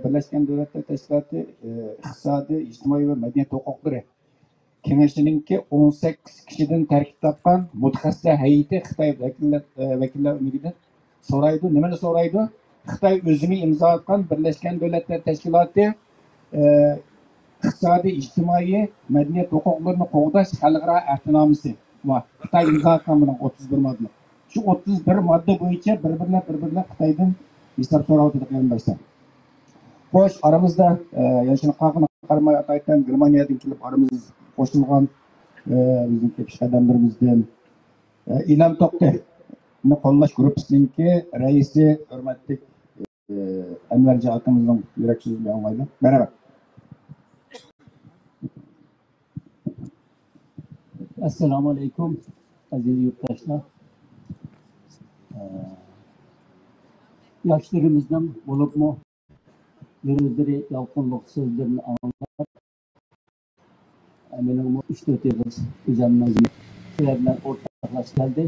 بىرلەشكەن دۆلەتلەر تەشكىلاتى ئىقتىسادىي، ئىجتىمائىي ۋە مەدەنىيەت ھوقۇقلىرى كېڭىشىنىڭكى ئون سەككىز كىشىدىن تەركىب تاپقان مۇتەخەسسىسلەر ھەيئىتى خىتاي ۋەكىللەر، ۋەكىللەر ئۆمىكىدىن سورايدۇ. نېمىنى سورايدۇ؟ خىتاي ئۆزىمۇ ئىمزا ئاتقان بىرلەشكەن دۆلەتلەر تەشكىلاتى، ئە، ئىقتىسادىي، ئىجتىمائىي، مەدەنىيەت ھوقۇقلىرىنى قوغداش خەلقئارا ئەھدىنامىسى بار. خىتاي ئىمزا ئاتقان بۇنىڭ ئوتتۇز بىر ماددىلىق. شۇ ئوتتۇز بىر ماددا بويىچە بىر-بىرلەپ، بىر-بىرلەپ خىتايدىن ھېساب سوراۋاتىدۇ قېرىنداشلار. خوش، ئارىمىزدا، ئە، ياشىنىپ قالغىنىغا قارىماي، ئاتايتەن گېرمانىيەدىن كېلىپ ئارىمىزغا قوشۇلغان، ئە، بىزنىڭ پېشقەدەملىرىمىزدىن، ئە، ئىلھام توختىنى قوللاش گۇرۇپپىسىنىڭكى رەئىسى ھۆرمەتلىك، ئە، ئەنۋەرجان ئاكىمىزنىڭ يۈرەك سۆزىنى ئاڭلايلى. مەرھەبا. ئەسسالامۇ ئەلەيكۇم، ئەزىز يۇرتداشلار. ئە، ياشلىرىمىزنىڭ، بولۇپمۇ يۈرەكلىرى يالقۇنلۇق سۆزلىرىنى ئاڭلاپ، مېنىڭمۇ ئۈچ تۆت ئېغىز ئۆزەمنىڭ سىلەر بىلەن ئورتاقلاشقىلى كەلدى.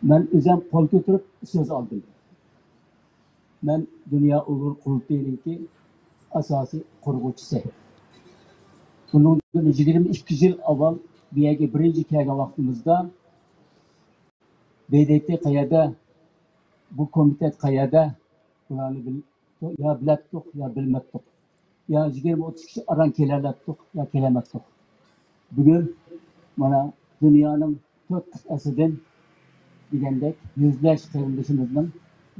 مەن ئۆزەم قول كۆتۈرۈپ سۆز ئالدىم. مەن دۇنيا ئۇيغۇر قۇرۇلتىيىنىڭكى ئاساسىي قۇرغۇچىسى. بۇنىڭدىن يىگىرمە ئىككى يىل ئاۋۋال بۇ يەرگە بىرىنچى كەلگەن ۋاقتىمىزدا، ب د ت قەيەردە، بۇ كومىتېت قەيەردە، بۇلارنى بىل-، يا بىلەتتۇق، يا بىلمەپتۇق. يا يىگىرمە ئوتتۇز كىشى ئاران كېلەلەپتۇق، يا كېلەلمەپتۇق. بۈگۈن مانا دۇنيانىڭ تۆت قىتئەسىدىن دېگەندەك يۈزلەش قېرىندىشىمىزنىڭ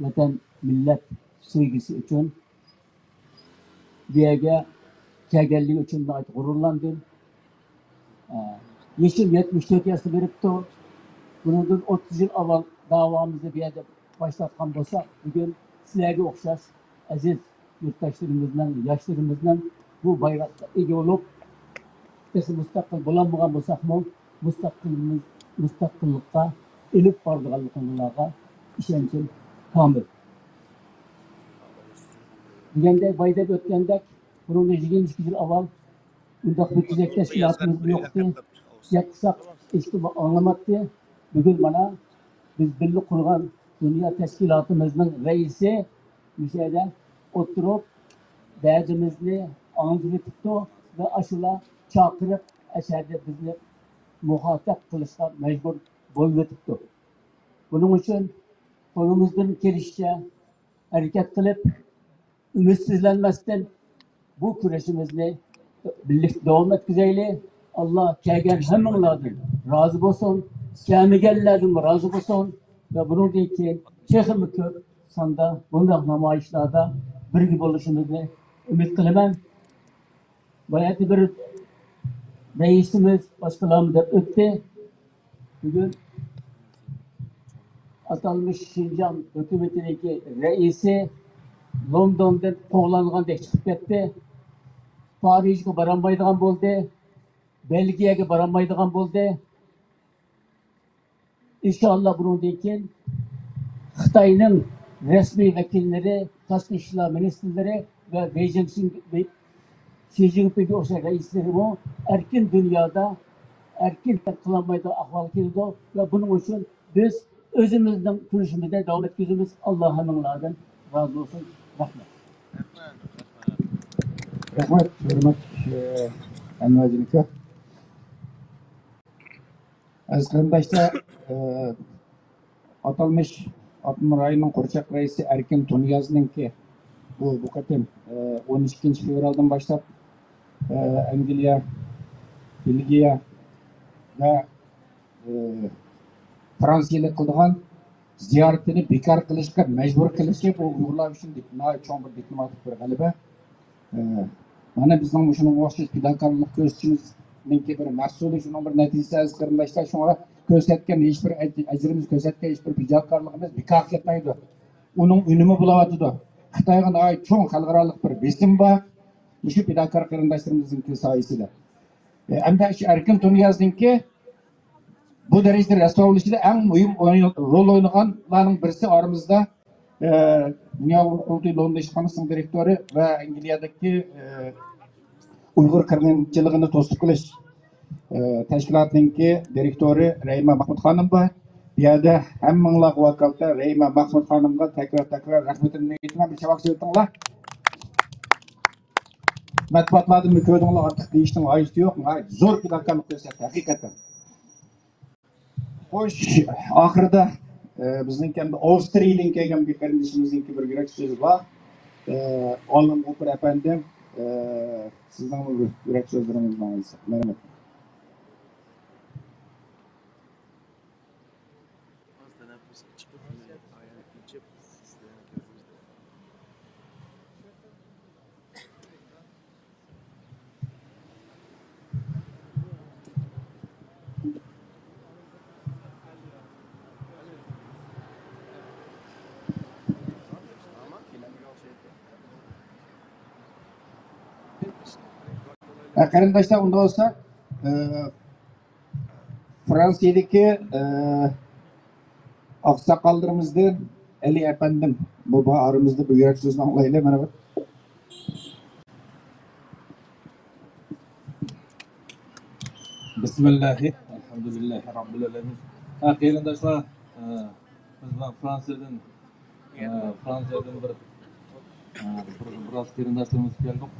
ۋەتەن، مىللەت سۆيگۈسى ئۈچۈن بۇ يەرگە كەلگەنلىكى ئۈچۈن ناھايىتى غۇرۇرلاندىم. ئە، يېشىم يەتمىش تۆت ياشقا بېرىپتۇ. بۇنىڭدىن ئوتتۇز يىل ئاۋۋال داۋامىزنى بۇ يەردە باشلاتقان بولساق، بۈگۈن سىلەرگە ئوخشاش ئەزىز يۇرتداشلىرىمىزنىڭ، ياشلىرىمىزنىڭ بۇ بايراققا ئىگە بولۇپ، تېخى مۇستەقىل بولالمىغان بولساقمۇ، مۇستەقىلىمىز، مۇستەقىللىققا ئېلىپ بارىدىغانلىقىڭلارغا ئىشەنچىم كامىل. دېگەندەك، بايا دەپ ئۆتكەندەك، بۇنىڭدىن يىگىرمە ئىككى يىل ئاۋۋال ئۇنداق بىر تۈزەك تەشكىلاتىمىز يوقتى. گەپ قىلساق، ھېچكىم ئاڭلىماتتى. بۈگۈن مانا بىز بىللە قۇرغان دۇنيا تەشكىلاتىمىزنىڭ رەئىسى مۇشۇ يەردە ئولتۇرۇپ، دەردىمىزنى ئاڭلىتىۋېتىپتۇ ۋە ئاشۇلار چاقىرىپ، ئەشەدە بىزنى مۇخاتەپ قىلىشقا مەجبۇر بولۇۋېتىپتۇ. بۇنىڭ ئۈچۈن قولىمىزدىن كېلىشىچە ھەرىكەت قىلىپ، ئۈمىدسىزلەنمەستىن بۇ كۈرىشىمىزنى بىرلىكتە داۋام ئەتكۈزەيلى. ئاللا كەلگەن ھەممىڭلاردىن رازى بولسۇن، كەلمىگەنلەردىنمۇ رازى بولسۇن ۋە بۇنىڭدىن كېيىن تېخىمۇ كۆپ ساندا بۇنداق نامايىشلاردا بىرگە بولۇشىمىزنى ئۈمىد قىلىمەن. باياتى بىر رەئىسىمىز باشقىلارمۇ دەپ ئۆتتى. بۈگۈن ئاتالمىش شىنجاڭ ھۆكۈمىتىنىڭكى رەئىسى لوندوندىن قوغلانغاندەك چىقىپ كەتتى. پارىژغا بارالمايدىغان بولدى. بەلگىيەگە بارالمايدىغان بولدى. ئىنشائاللا بۇنىڭدىن كېيىن خىتاينىڭ رەسمىي ۋەكىللىرى، تاشقى ئىشلار مىنىستىرلىرى ۋە بېيجىڭ شىن-، بېي-، شى جىنپىڭگە ئوخشاش رەئىسلىرىمۇ ئەركىن دۇنيادا ئەركىن قىلالمايدىغان ئەھۋالغا كېلىدۇ ۋە بۇنىڭ ئۈچۈن بىز ئۆزىمىزنىڭ كۈرىشىمىزنى داۋام ئەتكۈزىمىز. ئاللا ھەممىڭلاردىن رازى بولسۇن. رەھمەت. رەھمەت، ھۆرمەتلىك، ئە، ئەنۋەرجان ئاكا. ئەزىز قېرىنداشلار، ئە، ئاتالمىش ئاپتونوم رايوننىڭ قورچاق رەئىسى ئەركىن تۇنىيازنىڭكى بۇ، بۇ قېتىم، ئە، ئون ئىككىنچى فېۋرالدىن باشلاپ، ئە، ئەنگلىيە، بېلگىيە ۋە، ئە، فرانسىيەلىك قىلىدىغان زىيارىتىنى بىكار قىلىشقا مەجبۇر قىلىشى بۇ ئۇيغۇرلار ئۈچۈن دىپ-، ناھايىتى چوڭ بىر دىپلوماتىك بىر غەلىبە. ئە، مانا بىزنىڭ مۇشۇنىڭغا ئوخشاش پىداكارلىق كۆرسىتىشىمىزنىڭكى بىر مەھسۇلى، شۇنىڭ بىر نەتىجىسى، ئەزىز قېرىنداشلار. شۇڭا كۆرسەتكەن ھېچ بىر ئەج-، ئەجرىمىز، كۆرسەتكەن ھېچ بىر پىداكارلىقىمىز بىكار كەتمەيدۇ. ئۇنىڭ ئۈنۈمى بولۇۋاتىدۇ. خىتايغا ناھايىتى چوڭ خەلقئارالىق بىر بېسىم بار. مۇشۇ پىداكار قېرىنداشلىرىمىزنىڭكى سايىسىدە. ئە، ئەمدى شۇ ئەركىن تۇنىيازنىڭكى بۇ دەرىجىدە رەسۋا بولۇشىدا ئەڭ مۇھىم ئوي-، رول ئوينىغانلارنىڭ بىرسى ئارىمىزدا، ئە، دۇنيا ئۇيغۇر قۇرۇلتىيى لوندون ئىشخانىسىنىڭ دىرېكتورى ۋە ئەنگلىيەدىكى، ئە، ئۇيغۇر قىرغىنچىلىقىنى توسۇپ قېلىش، ئە، تەشكىلاتىنىڭكى دىرېكتورى رەھىمە مەخمۇت خانىم بار. بۇ يەردە ھەممىڭلارغا ۋاكالىتەن رەھىمە مەخمۇت خانىمغا تەكرار، تەكرار رەھمىتىمنى ئېيتىمەن. بىر چاۋاك چېلىۋېتىڭلار. مەتبۇئاتلاردىنمۇ كۆردۈڭلار، ئارتۇق دېيىشنىڭ ھاجىتى يوق. ناھايىتى زور پىداكارلىق كۆرسەتتى ھەقىقەتەن. خوش، ئاخىرىدا، ئە، بىزنىڭكى ئەمدى ئاۋسترىيەدىن كەلگەن بىر قېرىندىشىمىزنىڭكى بىر يۈرەك سۆزى بار. ئە، ئالىم غوپۇر ئەپەندىم، ئە، سىزنىڭمۇ بىر يۈرەك سۆزلىرىڭىزنى ئاڭلىساق. مەرھەمەت. ھە، قېرىنداشلار، ئۇنداق بولسا، ئە، فرانسىيەدىكى، ئە، ئاقساقاللىرىمىزدىن ئەلى ئەپەندىم، بۇ، بۇ ئارىمىزدا بۇ يۈرەك سۆزىنى ئاڭلايلى، مانا بۇ. بىسمىللاھى، ئەلھەمدۇلىللاھى رەببىل ئالەمىن. ھە، قېرىنداشلار، ئە، بىز بۇ فرانسىيەدىن، ئە، فرانسىيەدىن بىر، ئە، بىر، بىراز قېرىنداشلىرىمىز كەلدۇق.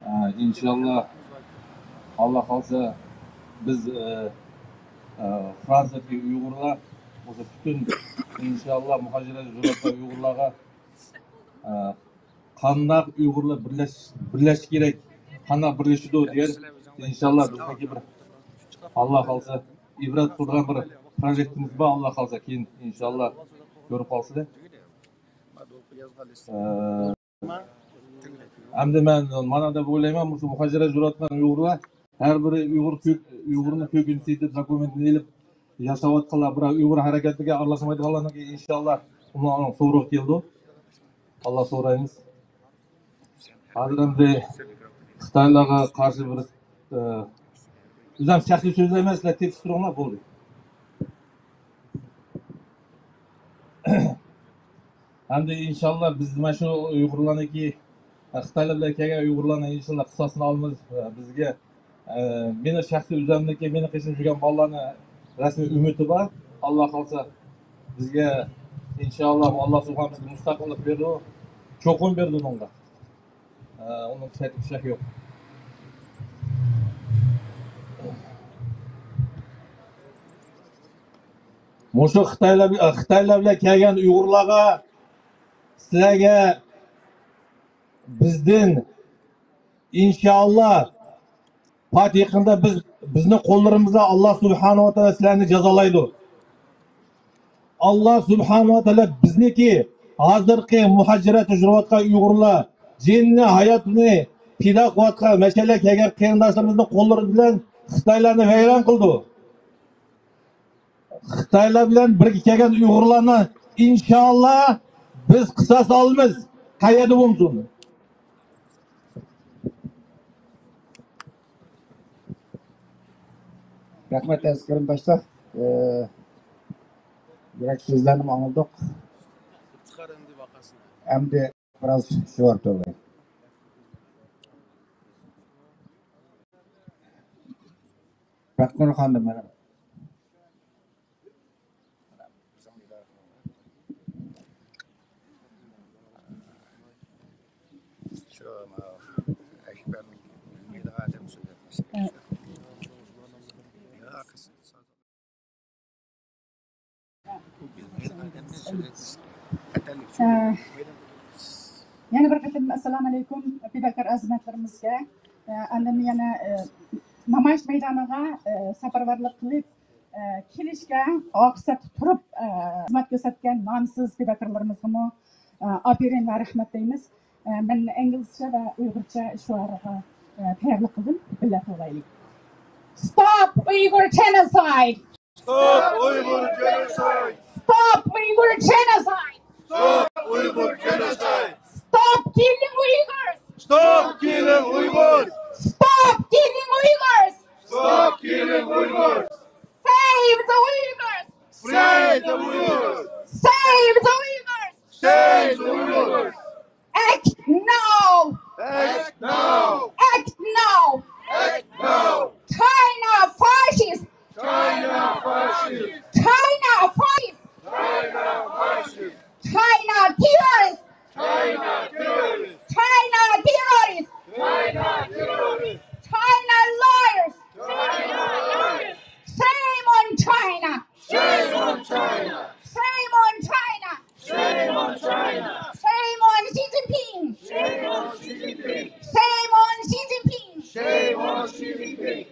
ئە، ئىنشاللا، ئاللا خالىسا، بىز، ئە، ئە، فرانسىيەدىكى ئۇيغۇرلار، بولسا پۈتۈن، ئىنشاللا، مۇھاجىرەت زونىسىدا ئۇيغۇرلارغا ئە، قانداق ئۇيغۇرلار بىرلەش-، بىرلەشكى كېرەك، قانداق بىرلىشىدۇ دېگەن، ئىنشاللا بىزنىڭكى بىر، ئاللا خالىسا، ئىبرەت قىلىدىغان بىر پروژېكتىمىز بار، ئاللا خالىسا، كېيىن ئىنشاللا كۆرۈپ قالسىلەر. ئە، ئەمدى مەن مانا دەپ ئويلايمەن، مۇشۇ مۇھاجىرەت يۈرۈۋاتقان ئۇيغۇرلار، ھەر بىرى ئۇيغۇر كۆك-، ئۇيغۇرنىڭ كۆك ئىنىسى دەپ دوكۇمېنتىنى ئېلىپ ياشاۋاتقانلار، بىراق ئۇيغۇر ھەرىكەتلىرىگە ئارىلاشمايدىغانلارنىڭكى ئىنشاللا ئۇنىڭ سورىقى كېلىدۇ. ئاللا سورايمىز. ھازىر ئەمدى خىتايلارغا قارشى بىر، ئە، ئۆزۈم شەخسىي سۆزلەيمەن، سىلەر تېپىشتۇرۇڭلار، بولدى. ئەمدى ئىنشاللا بىز مانا شۇ ئۇيغۇرلارنىڭكى، خىتايلار بىلەن كەلگەن ئۇيغۇرلارنىڭ ئىنشاللا قىساسىنى ئالىمىز. بىزگە، ئە، مېنىڭ شەخسىي ئۆزۈمنىڭكى، مېنىڭ قېشىمدا يۈرگەن بالىلارنىڭ رەسمىي ئۈمىدى بار. ئاللا خالىسا، بىزگە ئىنشاللا ئاللا سۇبھانە بىزگە مۇستەقىللىق بېرىدۇ. چوقۇم بېرىدۇ ئۇنىڭغا. ئە، ئۇنىڭ شەك-، شەك يوق. مۇشۇ خىتايلار، خىتايلار بىلەن كەلگەن ئۇيغۇرلارغا، سىلەرگە بىزدىن، ئىنشاللا، پات يېقىندا بىز، بىزنىڭ قوللىرىمىزدا ئاللا سۇبھانەھۇ ۋە تائالا سىلەرنى جازالايدۇ. ئاللا سۇبھانەھۇ ۋە تائالا بىزنىڭكى ھازىرقى مۇھاجىرەتتە يۈرۈۋاتقان ئۇيغۇرلار، جېنىنى، ھاياتىنى پىدا قىلىۋاتقان، مەشەلە كەلگەن قېرىنداشلىرىمىزنىڭ قوللىرى بىلەن خىتايلارنى ۋەيران قىلىدۇ. خىتايلار بىلەن بىرگە كەلگەن ئۇيغۇرلارنى ئىنشاللا بىز قىساس ئالىمىز، قەيەردە بولمىسۇن. رەھمەت، ئەزىز قېرىنداشلار. ئى، يۈرەك سۆزلەرنىمۇ ئاڭلىدۇق. ئەمدى بىراز شوئار توۋلايلى. بەكنۇر خانىم، مانا. شۇ، مانا، ئەكبەرنىڭ بىلمەيدىغان ئادەم سۆزلەپ. ئە، يەنە بىر قېتىم ئەسسالامۇ ئەلەيكۇم پىداكار ئەزىمەتلىرىمىزگە. ئە، ئاندىن يەنە، ئە، نامايىش مەيدانىغا، ئە، سەپەرۋەرلىك قىلىپ، ئە، كېلىشكە، ئارقا سەپتە تۇرۇپ، ئە، خىزمەت كۆرسەتكەن نامسىز پىداكارلىرىمىزغىمۇ، ئە، ئاپىرىن ۋە رەھمەت دەيمىز. ئە، مەن ئىنگلىزچە ۋە ئۇيغۇرچە شوئارغا، ئە، تەييارلىق قىلدىم. بىللە توۋلايلى. Stop Uyghur genocide! Stop Uyghur genocide! Stop Uyghur genocide! Stop Uyghur genocide! Stop killing Uyghurs! Stop killing Uyghurs! Stop killing Uyghurs! Stop killing Uyghurs! Save the Uyghurs! Save the Uyghurs! Save the Uyghurs! Save the Uyghurs! Act now! Act now! Act now! Act now! China fascist! China fascist! China fascist! China fascist! China terrorist! China terrorist! China terrorist! China terrorist! China liars! China liars! Shame on China! Shame on China! Shame on China! Shame on China! Shame on Xi Jinping! Shame on Xi Jinping! Shame on Xi Jinping! Shame on Xi Jinping!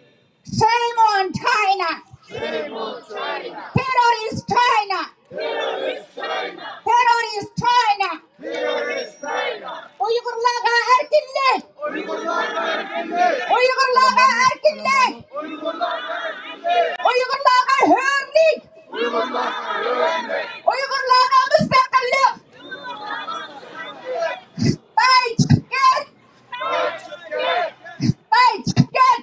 Shame on China! Shame on China! Terrorist China! Terrorist China! Terrorist China! Terrorist China! ئۇيغۇرلارغا ئەركىنلىك! ئۇيغۇرلارغا ئەركىنلىك! ئۇيغۇرلارغا ئەركىنلىك! ئۇيغۇرلارغا ھۆرلۈك! ئۇيغۇرلارغا مۇستەقىللىق! خىتاي چىقىپ كەت! خىتاي چىقىپ كەت!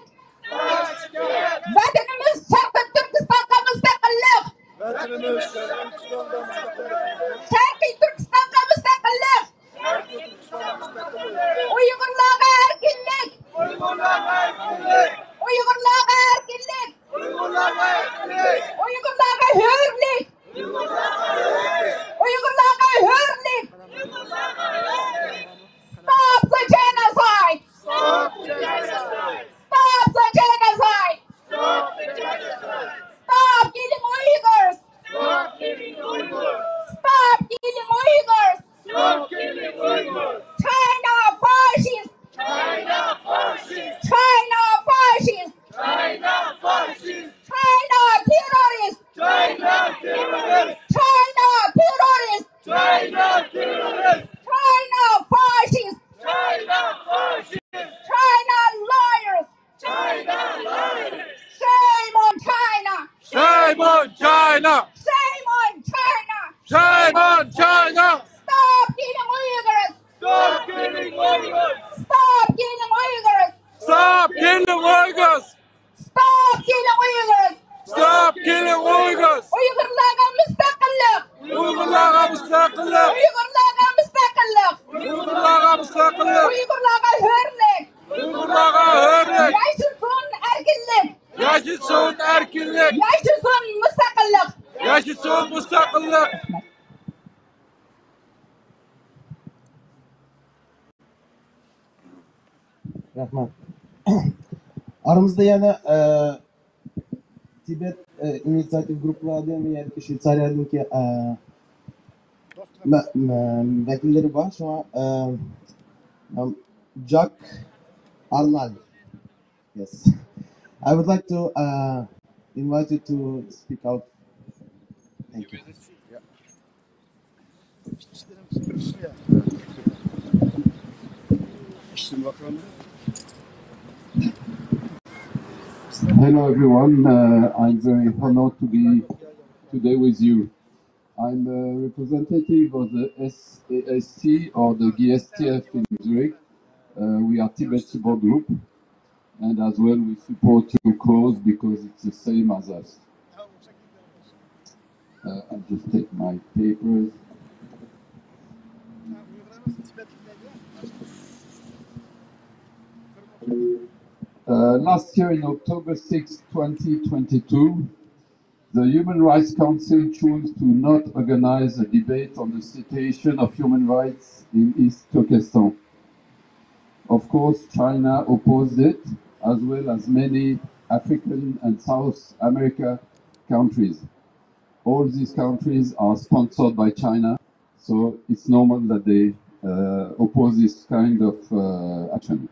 ۋەتىنىمىز شەرقىي تۈركىستانغا مۇستەقىللىق! شەرقىي تۈركىستانغا مۇستەقىللىق! ئۇيغۇرلارغا ئەركىنلىك! ئۇيغۇرلارغا ئەركىنلىك! ئۇيغۇرلارغا ھۆرلۈك! ئۇيغۇرلارغا ھۆرلۈك! Stop the genocide! Stop the genocide! Stop the genocide! Stop the genocide! Stop killing Uyghurs! Stop killing Uyghurs! China! Stop killing Uyghurs! Stop killing Uyghurs! Stop killing Uyghurs! Stop killing Uyghurs! Stop killing Uyghurs! Stop killing Uyghurs! ئۇيغۇرلارغا مۇستەقىللىق! ئۇيغۇرلارغا مۇستەقىللىق! ئۇيغۇرلارغا مۇستەقىللىق! ئۇيغۇرلارغا مۇستەقىللىق! ئۇيغۇرلارغا ھۆرلۈك! ئۇيغۇرلارغا ھۆرلۈك! ياشىسۇن ئەركىنلىك! ياشىسۇن ئەركىنلىك! ياشىسۇن مۇستەقىللىق! ياشىسۇن مۇستەقىللىق! رەھمەت. ئارىمىزدا يەنە، ئە، تىبەت، ئە، ئىنىتسىياتىپ گۇرۇپپىلاردىن ۋە يەنە شۋېتسارىيەدىكى، ئە، مە-، مە-، ۋەكىللىرى بار. شۇڭا، ئە، جاك ئارنالد. Yes. I would like to, uh, invite you to speak out. Thank you. Hello, everyone. Uh, I'm very honored to be today with you. I'm a representative of the S A S T or the G S T F in Zurich. Uh, we are Tibet Support Group, and as well we support your cause because it's the same as us. Uh, I'll just take my papers. Uh, last year in October sixth, twenty twenty-two, the Human Rights Council chose to not organize a debate on the situation of human rights in East Turkestan. Of course, China opposed it, as well as many African and South America countries. All these countries are sponsored by China, so it's normal that they, uh, oppose this kind of, uh, action.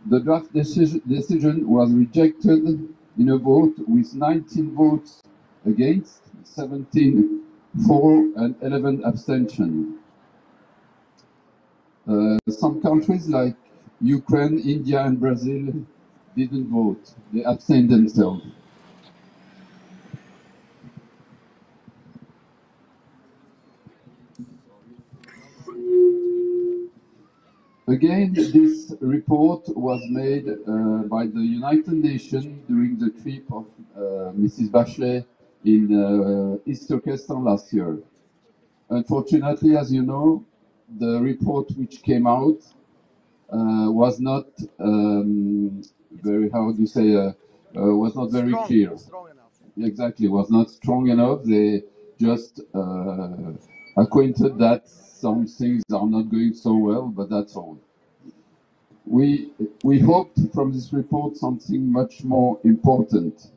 The draft deci-, decision was rejected in a vote with nineteen votes against, seventeen for, and eleven abstention. Uh, some countries like Ukraine, India, and Brazil didn't vote. They abstained themselves. Again, this report was made, uh, by the United Nations during the trip of, uh, Missus Bachelet in, uh, East Turkestan last year. Unfortunately, as you know, the report which came out, uh, was not, um, very, how do you say, uh, uh, was not very clear. Exactly, was not strong enough. They just, uh, acquainted that some things are not going so well, but that's all. We, we hoped from this report something much more important,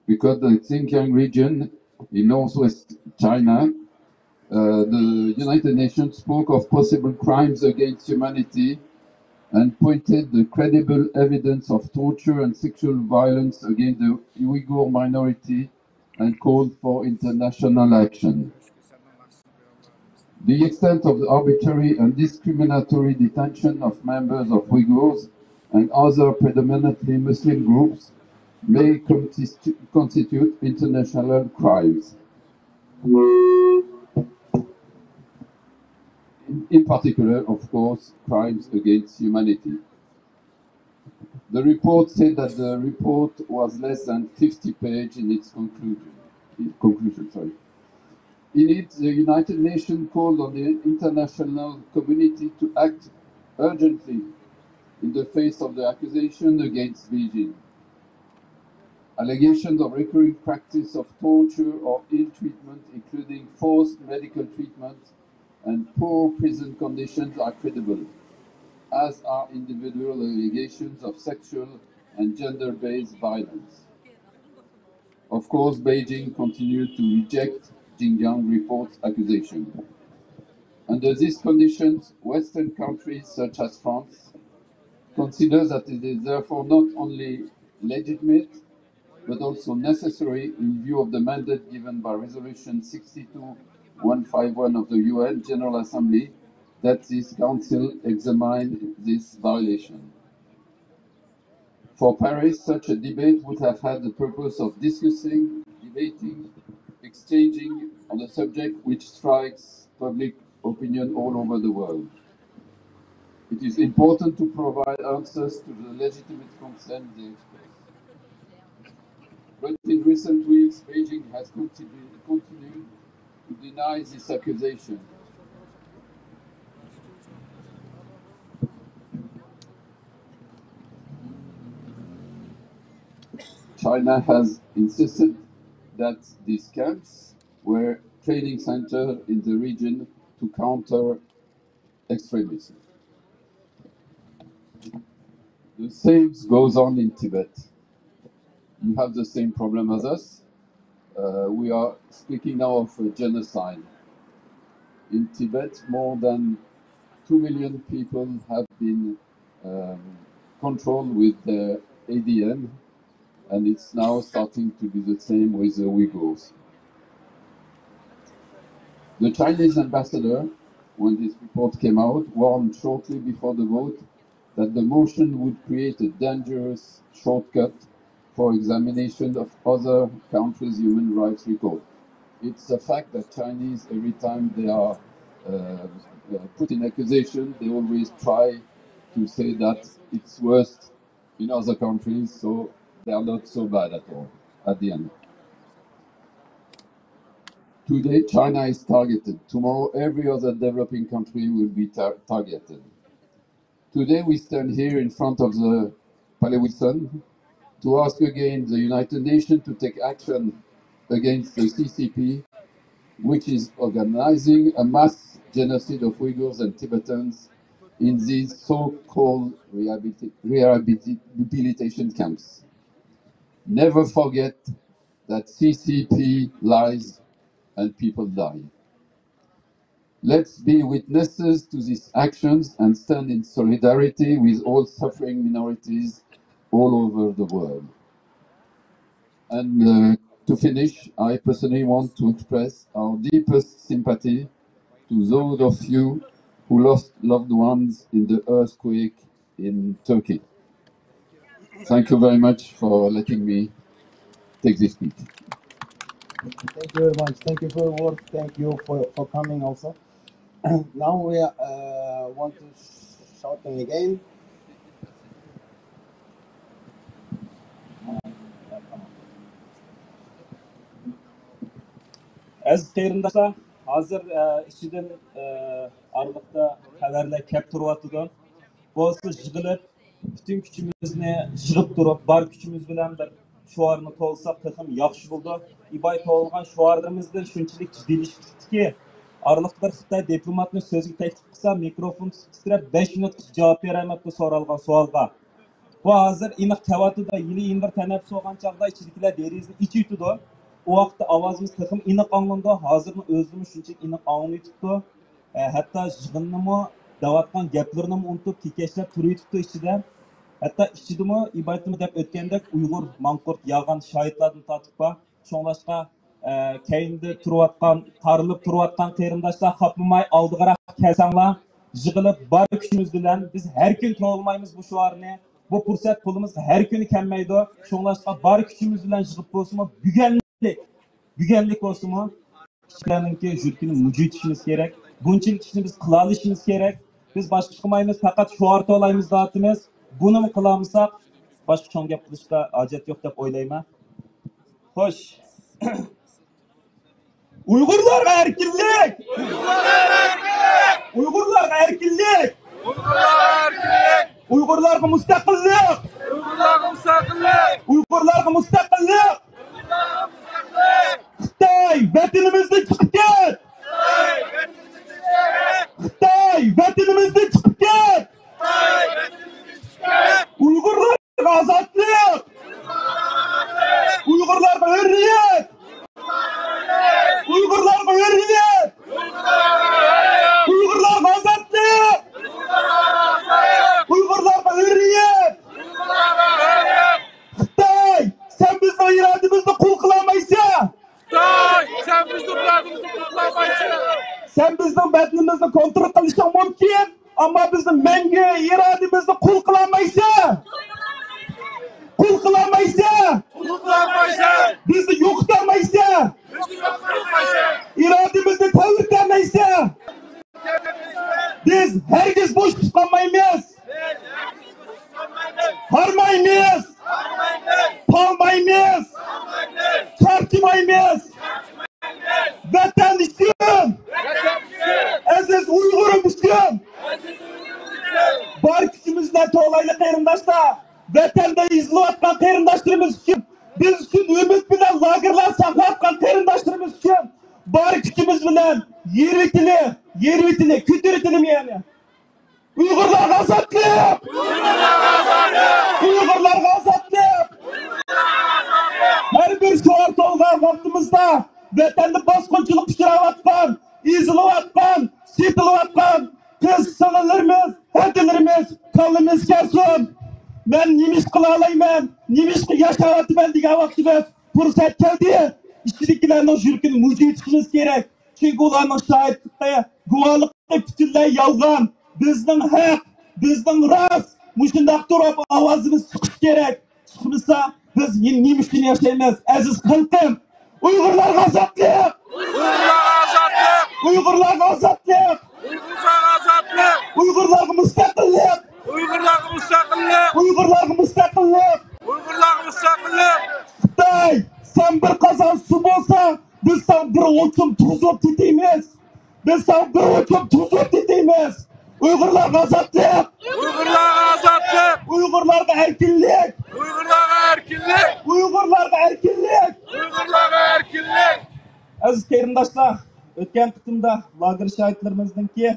because the Xinjiang region in northwest China, uh, the United Nations spoke of possible crimes against humanity and pointed the credible evidence of torture and sexual violence against the Uyghur minority and called for international action. The extent of the arbitrary and discriminatory detention of members of Uyghurs and other predominantly Muslim groups may constitu-, constitute international crimes. In, in particular, of course, crimes against humanity. The report said that the report was less than fifty pages in its conclusion. Conclusion, sorry. In it, the United Nations called on the international community to act urgently in the face of the accusation against Beijing. Allegations of recurring practice of torture or ill treatment, including forced medical treatment and poor prison conditions, are credible, as are individual allegations of sexual and gender-based violence. Of course, Beijing continued to reject Xinjiang report's accusation. Under these conditions, Western countries such as France consider that it is therefore not only legitimate but also necessary in view of the mandate given by Resolution sixty-two one five one of the U N General Assembly that this Council examine this violation. For Paris, such a debate would have had the purpose of discussing, debating, exchanging on a subject which strikes public opinion all over the world. It is important to provide answers to the legitimate concerns they express. But in recent weeks, Beijing has continued, continued to deny this accusation. China has insisted that these camps were training center in the region to counter extremism. The same goes on in Tibet. You have the same problem as us. Uh, we are speaking now of a genocide. In Tibet, more than two million people have been um, controlled with the A D M, and it's now starting to be the same with the Uyghurs. The Chinese ambassador, when this report came out, warned shortly before the vote that the motion would create a dangerous shortcut for examination of other countries' human rights record. It's a fact that Chinese, every time they are uh, uh, put in accusation, they always try to say that it's worse in other countries, so they are not so bad at all at the end. Today, China is targeted. Tomorrow, every other developing country will be tar- targeted. Today, we stand here in front of the Palais Wilson to ask again the United Nations to take action against the C C P, which is organizing a mass genocide of Uyghurs and Tibetans in these so-called rehabilita- rehabilitation camps. Never forget that C C P lies and people die. Let's be witnesses to these actions and stand in solidarity with all suffering minorities all over the world. And uh, to finish, I personally want to express our deepest sympathy to those of you who lost loved ones in the earthquake in Turkey. Thank you very much for letting me take this speech. Thank you very much. Thank you for your work. Thank you for, for coming also. Now we uh, want to shouting again. ئەزىز قېرىنداشلار، ھازىر ئىچىدىن ئارىلىقتا خەۋەرلەر كەپ تۇرۇۋاتىدۇ. بولسا يىغىلىپ، پۈتۈن كۈچىمىزنى يىغىپ تۇرۇپ، بار كۈچىمىز بىلەن بىر شوئارنى توۋلىساق تېخىمۇ ياخشى بولىدۇ. ئىباي توۋلىغان شوئارلىرىمىزدىن شۇنچىلىك جىددىيلىشىپ كېتىپتىكى، ئارىلىقتا بىر خىتاي دىپلوماتنى سۆزگە تەكلىپ قىلسا، مىكروفون تىترەپ، بەش مىنۇتقىچە جاۋاب بېرەلمەپتۇ سورالغان سوئالغا. بۇ ھازىر ئېنىق كەۋاتىدۇ. ھېلى يەنە بىر تەنەپپۇس بولغان چاغدا ئىچىدىكىلەر دېرىزىنى ئېچىۋېتىدۇ. ئۇ ۋاقىتتا ئاۋازىمىز تېخىمۇ ئېنىق ئاڭلىنىدۇ. ھازىرنىڭ ئۆزىدىمۇ شۇنچىلىك ئېنىق ئاڭلىنىۋېتىپتۇ. ھەتتا يىغىننىمۇ، دەۋاتقان گەپلىرىنىمۇ ئۇنتۇپ، كېكەچلەپ تۇرۇۋېتىپتۇ ئىچىدە. ھەتتا ئىچىدىمۇ ئىبايىتىمۇ دەپ ئۆتكەندەك ئۇيغۇر ماڭقۇرت ياغان شاھىتلاردىن تارتىپ بار. شۇڭلاشقا، كەينىدە تۇرۇۋاتقان، تارىلىپ تۇرۇۋاتقان قېرىنداشلار خاپمىماي ئالدىغىراق كەلسەڭلار، يىغىلىپ بار كۈچىمىز بىلەن، بىز ھەر كۈنى توۋلىمايمىز بۇ شوئارنى. بۇ پۇرسەت قولىمىزغا ھەر كۈنى كەلمەيدۇ. شۇڭلاشقا بار كۈچىمىز بىلەن يىغىپ بولسىمۇ، بۈگۈنلۈك، بۈگۈنلۈك بولسىمۇ، كىشىلەرنىڭكى يۈرىكىنى مۇجۇيتۇشىمىز كېرەك. بۇنچىلىك ئىشنى بىز قىلالىشىمىز كېرەك. بىز باشقا ئىش قىلمايمىز، پەقەت شوئار توۋلايمىز دەۋاتىمىز. بۇنىمۇ قىلالمىساق، باشقا چوڭ گەپ قىلىشقا ھاجەت يوق دەپ ئويلايمەن. خوش. ئۇيغۇرلارغا ئەركىنلىك! ئۇيغۇرلارغا ئەركىنلىك! ئۇيغۇرلارغا مۇستەقىللىق! ئۇيغۇرلارغا مۇستەقىللىق! خىتاي، ۋەتىنىمىزدىن چىقىپ كەت! خىتاي، ۋەتىنىمىزدىن چىقىپ كەت! ئۇيغۇرلارغا ئازادلىق! ئۇيغۇرلارغا ھۆرىيەت! ئۇيغۇرلارغا ھۆرىيەت! ئۇيغۇرلارغا ئازادلىق! ئۇيغۇرلارغا ھۆرىيەت! خىتاي، سەن بىزنىڭ ئىرادىمىزنى قۇل قىلالمايسەن! خىتاي، سەن بىزنىڭ ئىرادىمىزنى قۇل قىلالمايسەن! سەن بىزنىڭ بەدىنىمىزنى كونترول قىلىشىڭ مۇمكىن، ئەمما بىزنىڭ مەڭگۈ ئىرادىمىزنى قۇل قىلالمايسەن! قۇل قىلالمايسەن! قۇل قىلالمايسەن! بىزنى يوقىتالمايسەن! ئىرادىمىزنى تەۋرىتەلمەيسەن. بىز ھەرگىز بوش قالمايمىز. ھارمايمىز. قالمايمىز. چارچىمايمىز. ۋەتەن ئۈچۈن، ئەزىز ئۇيغۇرۇم ئۈچۈن بار كۈچىمىز بىلەن توۋلايلى قېرىنداشلار. ۋەتەندە ئېزىلىۋاتقان قېرىنداشلىرىمىز ئۈچۈن، بىز ئۈچۈن ئۈمىد بىلەن لاگېرلار ساقلاۋاتقان قېرىنداشلىرىمىز ئۈچۈن بار كۈچىمىز بىلەن يېرىۋېتىلى، يېرىۋېتىلى، كۆتۈرۈۋېتىلىمۇ يەنى. ئۇيغۇرلارغا ئازادلىق! ئۇيغۇرلارغا ئازادلىق! ھەر بىر شوئار تولغان ۋاقتىمىزدا ۋەتەندە باسقۇنچىلىققا ئۇچراۋاتقان، ئېزىلىۋاتقان، سېتىلىۋاتقان قىز سىڭىللىرىمىز، ھەدىلىرىمىز كاللىمىز كەلسۇن! مەن نېمە ئىش قىلالايمەن، نېمە ئىشقا ياشاۋاتىمەن دېگەن ۋاقتىمىز، پۇرسەت كەلدى. ئىچىدىكىلەرنىڭ يۈرىكىنى مۇجۇيتۇشىمىز كېرەك. چۈنكى ئۇلارنىڭ شاھىتلىقى، گۇۋاھلىقى پۈتۈنلەي يالغان. بىزنىڭ ھەق، بىزنىڭ راست. مۇشۇنداق تۇرۇپ ئاۋازىمىز چىقىشى كېرەك. چىقمىسا، بىز نېمە، نېمە ئۈچۈن ياشايمىز، ئەزىز خەلقىم؟ ئۇيغۇرلارغا ئازادلىق! ئۇيغۇرلارغا ئازادلىق! ئۇيغۇرلارغا ئازادلىق! ئۇيغۇرلارغا ئازادلىق! ئۇيغۇرلارغا مۇستەقىللىق! ئۇيغۇرلارغا مۇستەقىللىق! ئۇيغۇرلارغا مۇستەقىللىق! ئۇيغۇرلارغا مۇستەقىللىق! خىتاي، سەن بىر قازان سۇ بولساڭ، بىز ساڭا بىر ئوچۇم تۇز بولۇپ كېتىمىز. بىز ساڭا بىر ئوچۇم تۇز بولۇپ كېتىمىز. ئۇيغۇرلارغا ئازادلىق! ئۇيغۇرلارغا ئازادلىق! ئۇيغۇرلارغا ئەركىنلىك! ئۇيغۇرلارغا ئەركىنلىك! ئۇيغۇرلارغا ئەركىنلىك! ئۇيغۇرلارغا ئەركىنلىك! ئەزىز قېرىنداشلار، ئۆتكەن قېتىمدا لاگېر شاھىتلىرىمىزنىڭكى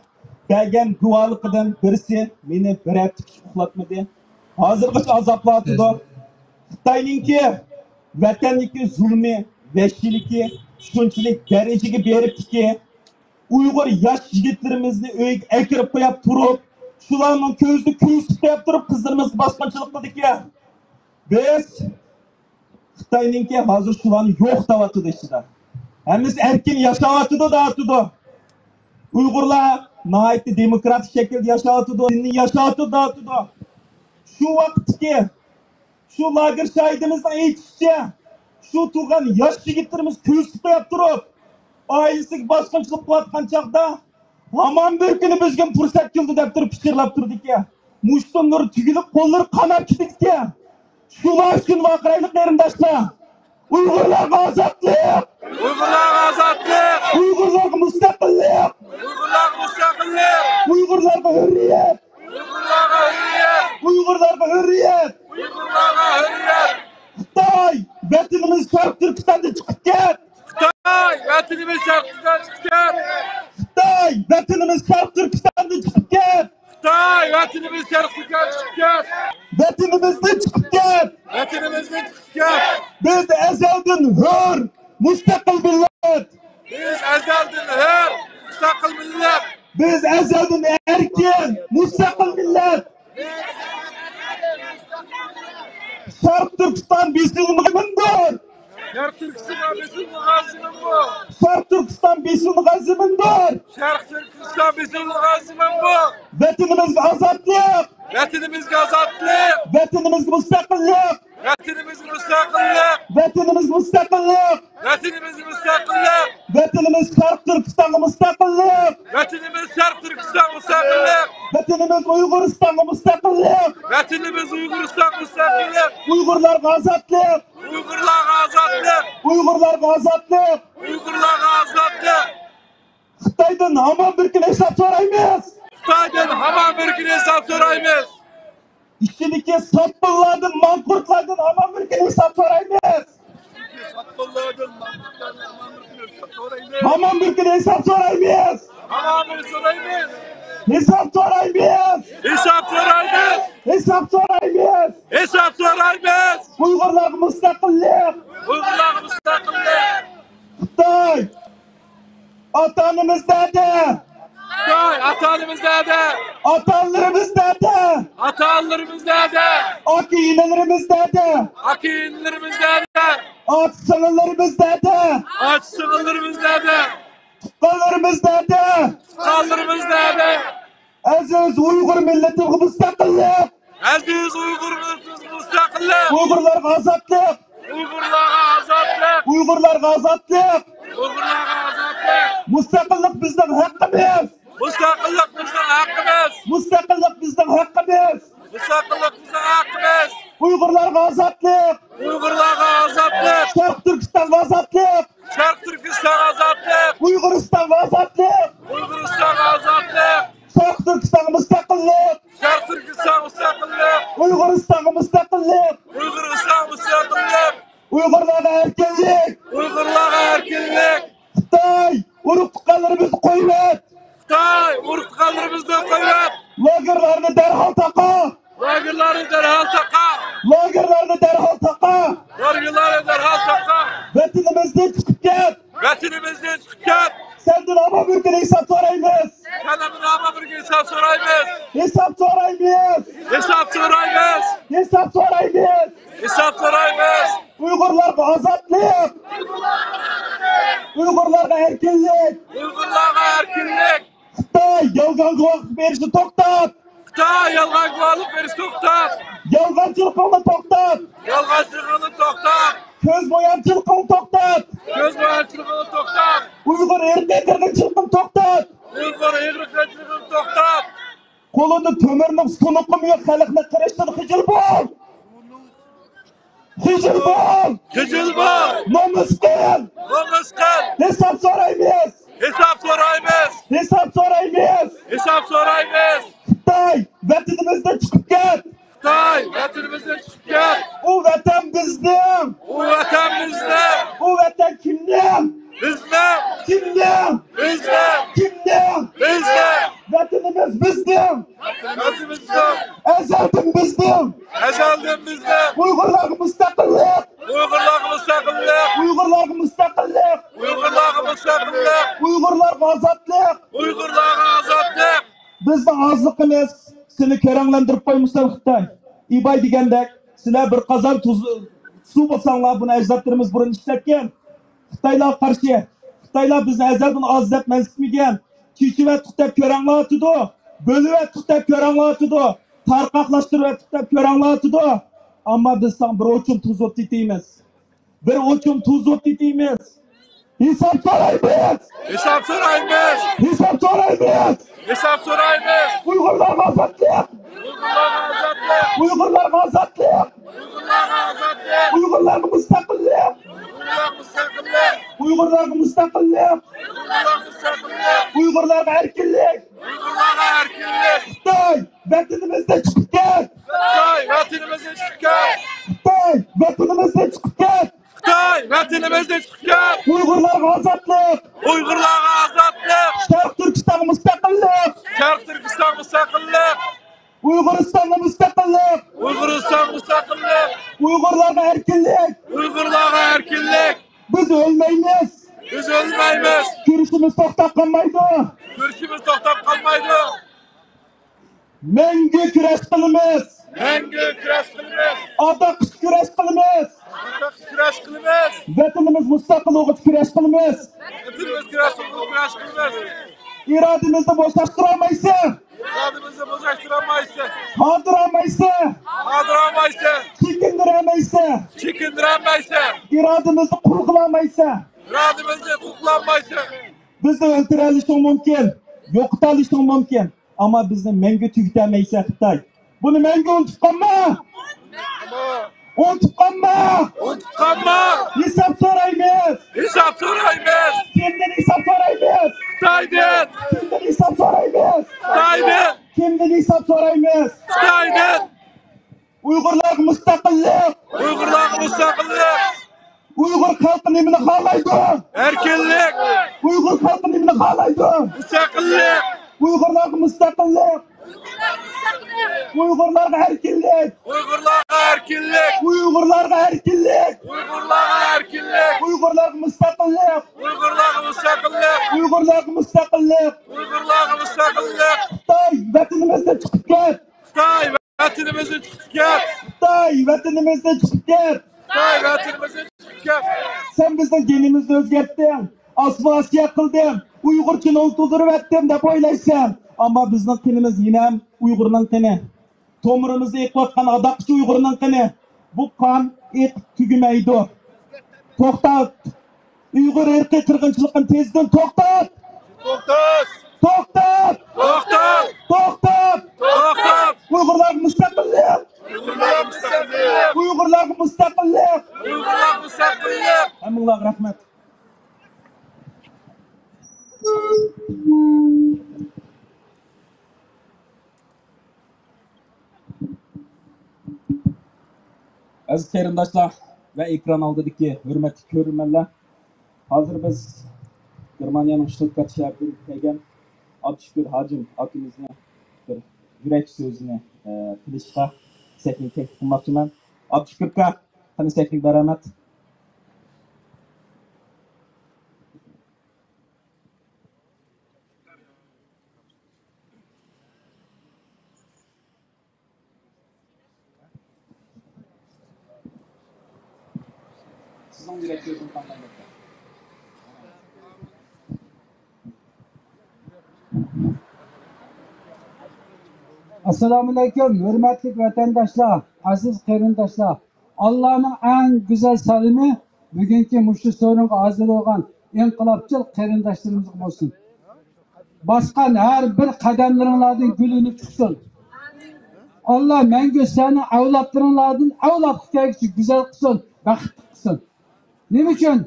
بەرگەن گۇۋاھلىقىدىن بىرسى مېنى بىر ھەپتە ئۇخلاتمىدى. ھازىرغىچە ئازابلاۋاتىدۇ. خىتاينىڭكى ۋەتەندىكى زۇلمى، ۋەھشىيلىكى شۇنچىلىك دەرىجىگە بېرىپتىكى، ئۇيغۇر ياش يىگىتلىرىمىزنى ئۆيگە ئەكىرىپ قويۇپ تۇرۇپ، شۇلارنىڭ كۆزىنى كۆرسىتىپ قويۇپ تۇرۇپ، قىزلىرىمىزغا باسقۇنچىلىق قىلىدىكەن. بىز خىتاينىڭكى ھازىر شۇلارنى يوق دەۋاتىدۇ ئىچىدە. ھەممىسى ئەركىن ياشاۋاتىدۇ دەۋاتىدۇ. ئۇيغۇرلار ناھايىتى دېموكراتىك شەكىلدە ياشاۋاتىدۇ، دىننى ياشاۋاتىدۇ دەۋاتىدۇ. شۇ ۋاقىتتىكى شۇ لاگېر شاھىدىمىزنىڭ ئېيتىشىچە، شۇ تۇرغان ياش يىگىتلىرىمىز كۆرسىتىپ قويۇپ تۇرۇپ، ئائىلىسىگە باسقۇنچىلىق قىلىۋاتقان چاغدا، ھامان بىر كۈنى بىزگە پۇرسەت كېلىدۇ دەپ تۇرۇپ پىچىرلاپ تۇرىدىكەن. مۇشتۇملىرى تۈگۈلۈپ، قوللىرى قاناپ كېتىدىكەن. شۇلار ئۈچۈن ۋارقىرايلى قېرىنداشلار! ئۇيغۇرلارغا ئازادلىق! ئۇيغۇرلارغا ئازادلىق! ئۇيغۇرلارغا مۇستەقىللىق! ئۇيغۇرلارغا مۇستەقىللىق! ئۇيغۇرلارغا ھۆرىيەت! ئۇيغۇرلارغا ھۆرىيەت! ئۇيغۇرلارغا ھۆرىيەت! ئۇيغۇرلارغا ھۆرىيەت! خىتاي، ۋەتىنىمىز شەرقىي تۈركىستاندىن چىقىپ كەت! خىتاي، ۋەتىنىمىز شەرقىي تۈركىستاندىن چىقىپ كەت! خىتاي، ۋەتىنىمىز شەرقىي تۈركىستاندىن چىقىپ كەت! خىتاي، ۋەتىنىمىز شەرقىي تۈركىستاندىن چىقىپ كەت! ۋەتىنىمىزدىن چىقىپ كەت! ۋەتىنىمىزدىن چىقىپ كەت! بىز ئەزەلدىن ھۆر، مۇستەقىل مىللەت! بىز ئەزەلدىن ھۆر، مۇستەقىل مىللەت! بىز ئەزەلدىن ئەركىن، مۇستەقىل مىللەت! شەرق تۈركىستان بېسىلمىغان زېمىندۇر! شەرق تۈركىستان بېسىلمىغان زېمىندۇر! شەرق تۈركىستان بېسىلمىغان زېمىندۇر! شەرق تۈركىستان بېسىلمىغان زېمىندۇر! ۋەتىنىمىزگە ئازادلىق! ۋەتىنىمىزگە ئازادلىق! ۋەتىنىمىزگە مۇستەقىللىق! ۋەتىنىمىزگە مۇستەقىللىق! ۋەتىنىمىزگە مۇستەقىللىق! ۋەتىنىمىزگە مۇستەقىللىق! ۋەتىنىمىز شەرق تۈركىستانغا مۇستەقىللىق! ۋەتىنىمىز شەرق تۈركىستانغا مۇستەقىللىق! ۋەتىنىمىز ئۇيغۇرىستانغا مۇستەقىللىق! ۋەتىنىمىز ئۇيغۇرىستانغا مۇستەقىللىق! ئۇيغۇرلارغا ئازادلىق! ئۇيغۇرلارغا ئازادلىق! ئۇيغۇرلارغا ئازادلىق! ئۇيغۇرلارغا ئازادلىق! خىتايدىن ھامان بىر كۈن ھېساب سورايمىز! خىتايدىن ھامان بىر كۈن ھېساب سورايمىز! ئىچىدىكى ساتقىنلاردىن، ماڭقۇرتلاردىن ھامان بىر كۈن ھېساب سورايمىز! ساتقىنلاردىن، ماڭقۇرتلاردىن ھامان بىر كۈن ھېساب سورايمىز! ھامان بىر سورايمىز! ھامان بىر سورايمىز! ھېساب سورايمىز! ھېساب سورايمىز! ھېساب سورايمىز! ھېساب سورايمىز! ئۇيغۇرلارغا مۇستەقىللىق! ئۇيغۇرلارغا مۇستەقىللىق! خىتاي! ئاتا-ئانىمىز نەدە؟ خىتاي، ئاتا-ئانىمىز نەدە؟ ئاتا-ئانىلىرىمىز نەدە؟ ئاتا-ئانىلىرىمىز نەدە؟ ئاكا-ئىنىلىرىمىز نەدە؟ ئاكا-ئىنىلىرىمىز نەدە؟ ئاچا-سىڭىللىرىمىز نەدە؟ ئاچا-سىڭىللىرىمىز نەدە؟ تۇغقانلىرىمىز نەدە؟ تۇغقانلىرىمىز نەدە؟ ئەزىز ئۇيغۇر مىللىتىمىزگە مۇستەقىللىق! ئەزىز ئۇيغۇر مىللىتىمىزگە مۇستەقىللىق! ئۇيغۇرلارغا ئازادلىق! ئۇيغۇرلارغا ئازادلىق! ئۇيغۇرلارغا ئازادلىق! ئۇيغۇرلارغا ئازادلىق! مۇستەقىللىق بىزنىڭ ھەققىمىز! مۇستەقىللىق بىزنىڭ ھەققىمىز! مۇستەقىللىق بىزنىڭ ھەققىمىز! مۇستەقىللىق بىزنىڭ ھەققىمىز! ئۇيغۇرلارغا ئازادلىق! ئۇيغۇرلارغا ئازادلىق! شەرقىي تۈركىستانغا ئازادلىق! شەرقىي تۈركىستانغا ئازادلىق! ئۇيغۇرىستانغا ئازادلىق! ئۇيغۇرىستانغا ئازادلىق! شەرقىي تۈركىستانغا مۇستەقىللىق! شەرقىي تۈركىستانغا مۇستەقىللىق! ئۇيغۇرىستانغا مۇستەقىللىق! ئۇيغۇرىستانغا مۇستەقىللىق! ئۇيغۇرلارغا ئەركىنلىك! ئۇيغۇرلارغا ئەركىنلىك! خىتاي، ئۇرۇق-تۇغقانلىرىمىزنى قويۇۋەت! خىتاي، ئۇرۇق-تۇغقانلىرىمىزنى قويۇۋەت! لاگېرلارنى دەرھال تاقا! لاگېرلارنى دەرھال تاقا! لاگېرلارنى دەرھال تاقا! لاگېرلارنى دەرھال تاقا! ۋەتىنىمىزدىن چىقىپ كەت! ۋەتىنىمىزدىن چىقىپ كەت! سەندىن ئامانبىرگىن ھېساب سورايمىز! سەندىن ئامانبىرگىن ھېساب سورايمىز! ھېساب سورايمىز! ھېساب سورايمىز! ھېساب سورايمىز! ھېساب سورايمىز! ئۇيغۇرلارغا ئازادلىق! ئۇيغۇرلارغا ئەركىنلىك! ئۇيغۇرلارغا ئەركىنلىك! خىتاي، يالغان گۇۋاھلىق بېرىشنى توختات! خىتاي، يالغان گۇۋاھلىق بېرىشنى توختات! يالغانچىلىقىڭنى توختات! يالغانچىلىقىڭنى توختات! كۆز بويامچىلىقىڭنى توختات! كۆز بويامچىلىقىڭنى توختات! ئۇيغۇر ئىرقىي قىرغىنچىلىقىنى توختات! ئۇيغۇر ئىرقىي قىرغىنچىلىقىنى توختات! قولۇڭدا تۆمۈرنىڭ سۇنۇقىمۇ يوق خەلقنى قىرىشتىن خىجىل بول! خىجىل بول! خىجىل بول! نومۇس قىل! نومۇس قىل! ھېساب سورايمىز! ھېساب سورايمىز! ھېساب سورايمىز! ھېساب سورايمىز! خىتاي، ۋەتىنىمىزدىن چىقىپ كەت! خىتاي، ۋەتىنىمىزدىن چىقىپ كەت! ئۇ ۋەتەن بىزنىڭ! ئۇ ۋەتەن بىزنىڭ! ئۇ ۋەتەن كىمنىڭ؟ بىزنىڭ! كىمنىڭ؟ بىزنىڭ! كىمنىڭ؟ بىزنىڭ! ۋەتىنىمىز بىزنىڭ! ۋەتىنىمىز بىزنىڭ! ئەزەلدىن بىزنىڭ! ئەزەلدىن بىزنىڭ! ئۇيغۇرلارغا مۇستەقىللىق! ئۇيغۇرلارغا مۇستەقىللىق! ئۇيغۇرلارغا مۇستەقىللىق! ئۇيغۇرلارغا مۇستەقىللىق! ئۇيغۇرلارغا ئازادلىق! ئۇيغۇرلارغا ئازادلىق! بىزنىڭ ئازلىقىمىز سېنى كۆرەڭلەندۈرۈپ قويمىسۇن، خىتاي. ئىباي دېگەندەك، سىلەر بىر قازان تۇز، سۇ بولساڭلار، بۇنى ئەجدادلىرىمىز بۇرۇن ئىشلەتكەن. خىتايلارغا قارشى، خىتايلار بىزنى ئەزەلدىن ئاز دەپ مەنسىتمىگەن. چېچىۋەتتۇق دەپ كۆرەڭلار ئاتىدۇ، بۆلۈۋەتتۇق دەپ كۆرەڭلار ئاتىدۇ، تارقاقلاشتۇرۇۋەتتۇق دەپ كۆرەڭلار ئاتىدۇ. ئەمما بىز ساڭا بىر ئوچۇم تۇز ئوت ئېتىمىز. بىر ئوچۇم تۇز ئوت ئېتىمىز. ھېساب سورايمىز! ھېساب سورايمىز! ھېساب سورايمىز! ھېساب سورايمىز! ئۇيغۇرلارغا ئازادلىق! ئۇيغۇرلارغا ئازادلىق! ئۇيغۇرلارغا ئازادلىق! ئۇيغۇرلارغا ئازادلىق! ئۇيغۇرلارغا مۇستەقىللىق! ئۇيغۇرلارغا مۇستەقىللىق! ئۇيغۇرلارغا مۇستەقىللىق! ئۇيغۇرلارغا مۇستەقىللىق! ئۇيغۇرلارغا ئەركىنلىك! ئۇيغۇرلارغا ئەركىنلىك! خىتاي، ۋەتىنىمىزدىن چىقىپ كەت! خىتاي، ۋەتىنىمىزدىن چىقىپ كەت! خىتاي، ۋەتىنىمىزدىن چىقىپ كەت! خىتاي، ۋەتىنىمىزدىن چىقىپ كەت! ئۇيغۇرلارغا ئازادلىق! ئۇيغۇرلارغا ئازادلىق! شەرقىي تۈركىستانغا مۇستەقىللىق! شەرقىي تۈركىستانغا مۇستەقىللىق! ئۇيغۇرىستانغا مۇستەقىللىق! ئۇيغۇرىستانغا مۇستەقىللىق! ئۇيغۇرلارغا ئەركىنلىك! ئۇيغۇرلارغا ئەركىنلىك! بىز ئۆلمەيمىز! بىز ئۆلمەيمىز! كۈرىشىمىز توختاپ قالمايدۇ! كۈرىشىمىز توختاپ قالمايدۇ! مەڭگۈ كۈرەش قىلىمىز! مەڭگۈ كۈرەش قىلىمىز! ئاداققىچە كۈرەش قىلىمىز! ئاداققىچە كۈرەش قىلىمىز! ۋەتىنىمىز مۇستەقىل بولغۇچە كۈرەش قىلىمىز! ۋەتىنىمىز كۈرەش قىلىمىز! كۈرەش قىلىمىز! ئىرادىمىزنى بوشاشتۇرالمايسەن! ئىرادىمىزنى بوشاشتۇرالمايسەن! قاندۇرالمايسەن! قاندۇرالمايسەن! چېكىندۈرەلمەيسەن! چېكىندۈرەلمەيسەن! ئىرادىمىزنى قۇل قىلالمايسەن! ئىرادىمىزنى قۇل قىلالمايسەن! بىزنى ئۆلتۈرەلىشىڭ مۇمكىن، يوقىتالىشىڭ مۇمكىن، ئەمما بىزنى مەڭگۈ تۈگىتەلمەيسەن، خىتاي. بۇنى مەڭگۈ ئۇنتۇپ قالما! ئۇنتۇپ قالما! ئۇنتۇپ قالما! ھېساب سورايمىز! ھېساب سورايمىز! كىمدىن ھېساب سورايمىز؟ خىتايدىن! كىمدىن ھېساب سورايمىز؟ خىتايدىن! كىمدىن ھېساب سورايمىز؟ خىتايدىن! ئۇيغۇرلارغا مۇستەقىللىق! ئۇيغۇرلارغا مۇستەقىللىق! ئۇيغۇر خەلقى نېمىنى خالايدۇ؟ ئەركىنلىك! ئۇيغۇر خەلقى نېمىنى خالايدۇ؟ مۇستەقىللىق! ئۇيغۇرلارغا مۇستەقىللىق! ئۇيغۇرلارغا ئەركىنلىك! ئۇيغۇرلارغا ئەركىنلىك! ئۇيغۇرلارغا ئەركىنلىك! ئۇيغۇرلارغا ئەركىنلىك! ئۇيغۇرلارغا مۇستەقىللىق! ئۇيغۇرلارغا مۇستەقىللىق! ئۇيغۇرلارغا مۇستەقىللىق! ئۇيغۇرلارغا مۇستەقىللىق! خىتاي، ۋەتىنىمىزدىن چىقىپ كەت! خىتاي، ۋەتىنىمىزدىن چىقىپ كەت! خىتاي، ۋەتىنىمىزدىن چىقىپ كەت! خىتاي، ۋەتىنىمىزدىن چىقىپ كەت! سەن بىزنىڭ گېنىمىزنى ئۆزگەرتتىڭ، ئاسسىمىلياتسىيە قىلدىڭ، ئۇيغۇرچىنى ئۇنتۇلدۇرۇۋەتتىڭ دەپ ئويلايسەن. ئەمما بىزنىڭ قېنىمىز يەنە ئۇيغۇرنىڭ قېنى. تومۇرىمىزدا ئېقىۋاتقان ئاداققىچە ئۇيغۇرنىڭ قېنى. بۇ قان ئېقىپ تۈگىمەيدۇ. توختات! ئۇيغۇر ئىرقىي قىرغىنچىلىقىنى تېزدىن توختات! توختات! توختات! توختات! توختات! توختات! ئۇيغۇرلارغا مۇستەقىللىق! ئۇيغۇرلارغا مۇستەقىللىق! ئۇيغۇرلارغا مۇستەقىللىق! ئۇيغۇرلارغا مۇستەقىللىق! ھەممىڭلارغا رەھمەت. ئەزىز قېرىنداشلار ۋە ئېكران ئالدىدىكى ھۆرمەتلىك كۆرۈرمەنلەر، ھازىر بىز گېرمانىيەنىڭ شتۇتگارت شەھىرىدىن كەلگەن ئابدۇشۈكۈر ھاجىم ئاكىمىزنى بىر يۈرەك سۆزىنى، ئە، قىلىشقا سەھنىگە تەكلىپ قىلماقچىمەن. ئابدۇشۈكۈر ئاكا، قېنى سەھنىگە بەرەمەت. سىزنىڭ يۈرەك سۆزىنى تاڭلايمەن. ئەسسالامۇئەلەيكۇم، ھۆرمەتلىك ۋەتەنداشلار، ئەزىز قېرىنداشلار! ئاللانىڭ ئەڭ گۈزەل سالىمى بۈگۈنكى مۇشۇ سورۇنغا ھازىر بولغان ئىنقىلابچىل قېرىنداشلىرىمىزغا بولسۇن. باسقان ھەر بىر قەدەملىرىڭلاردىن گۈل ئۈنۈپ چىقسۇن. ئاللا مەڭگۈ سىلەرنىڭ ئەۋلادلىرىڭلاردىن ئەۋلادقا كەلگۈچە گۈزەل قىلسۇن، بەختلىك قىلسۇن. نېمە ئۈچۈن؟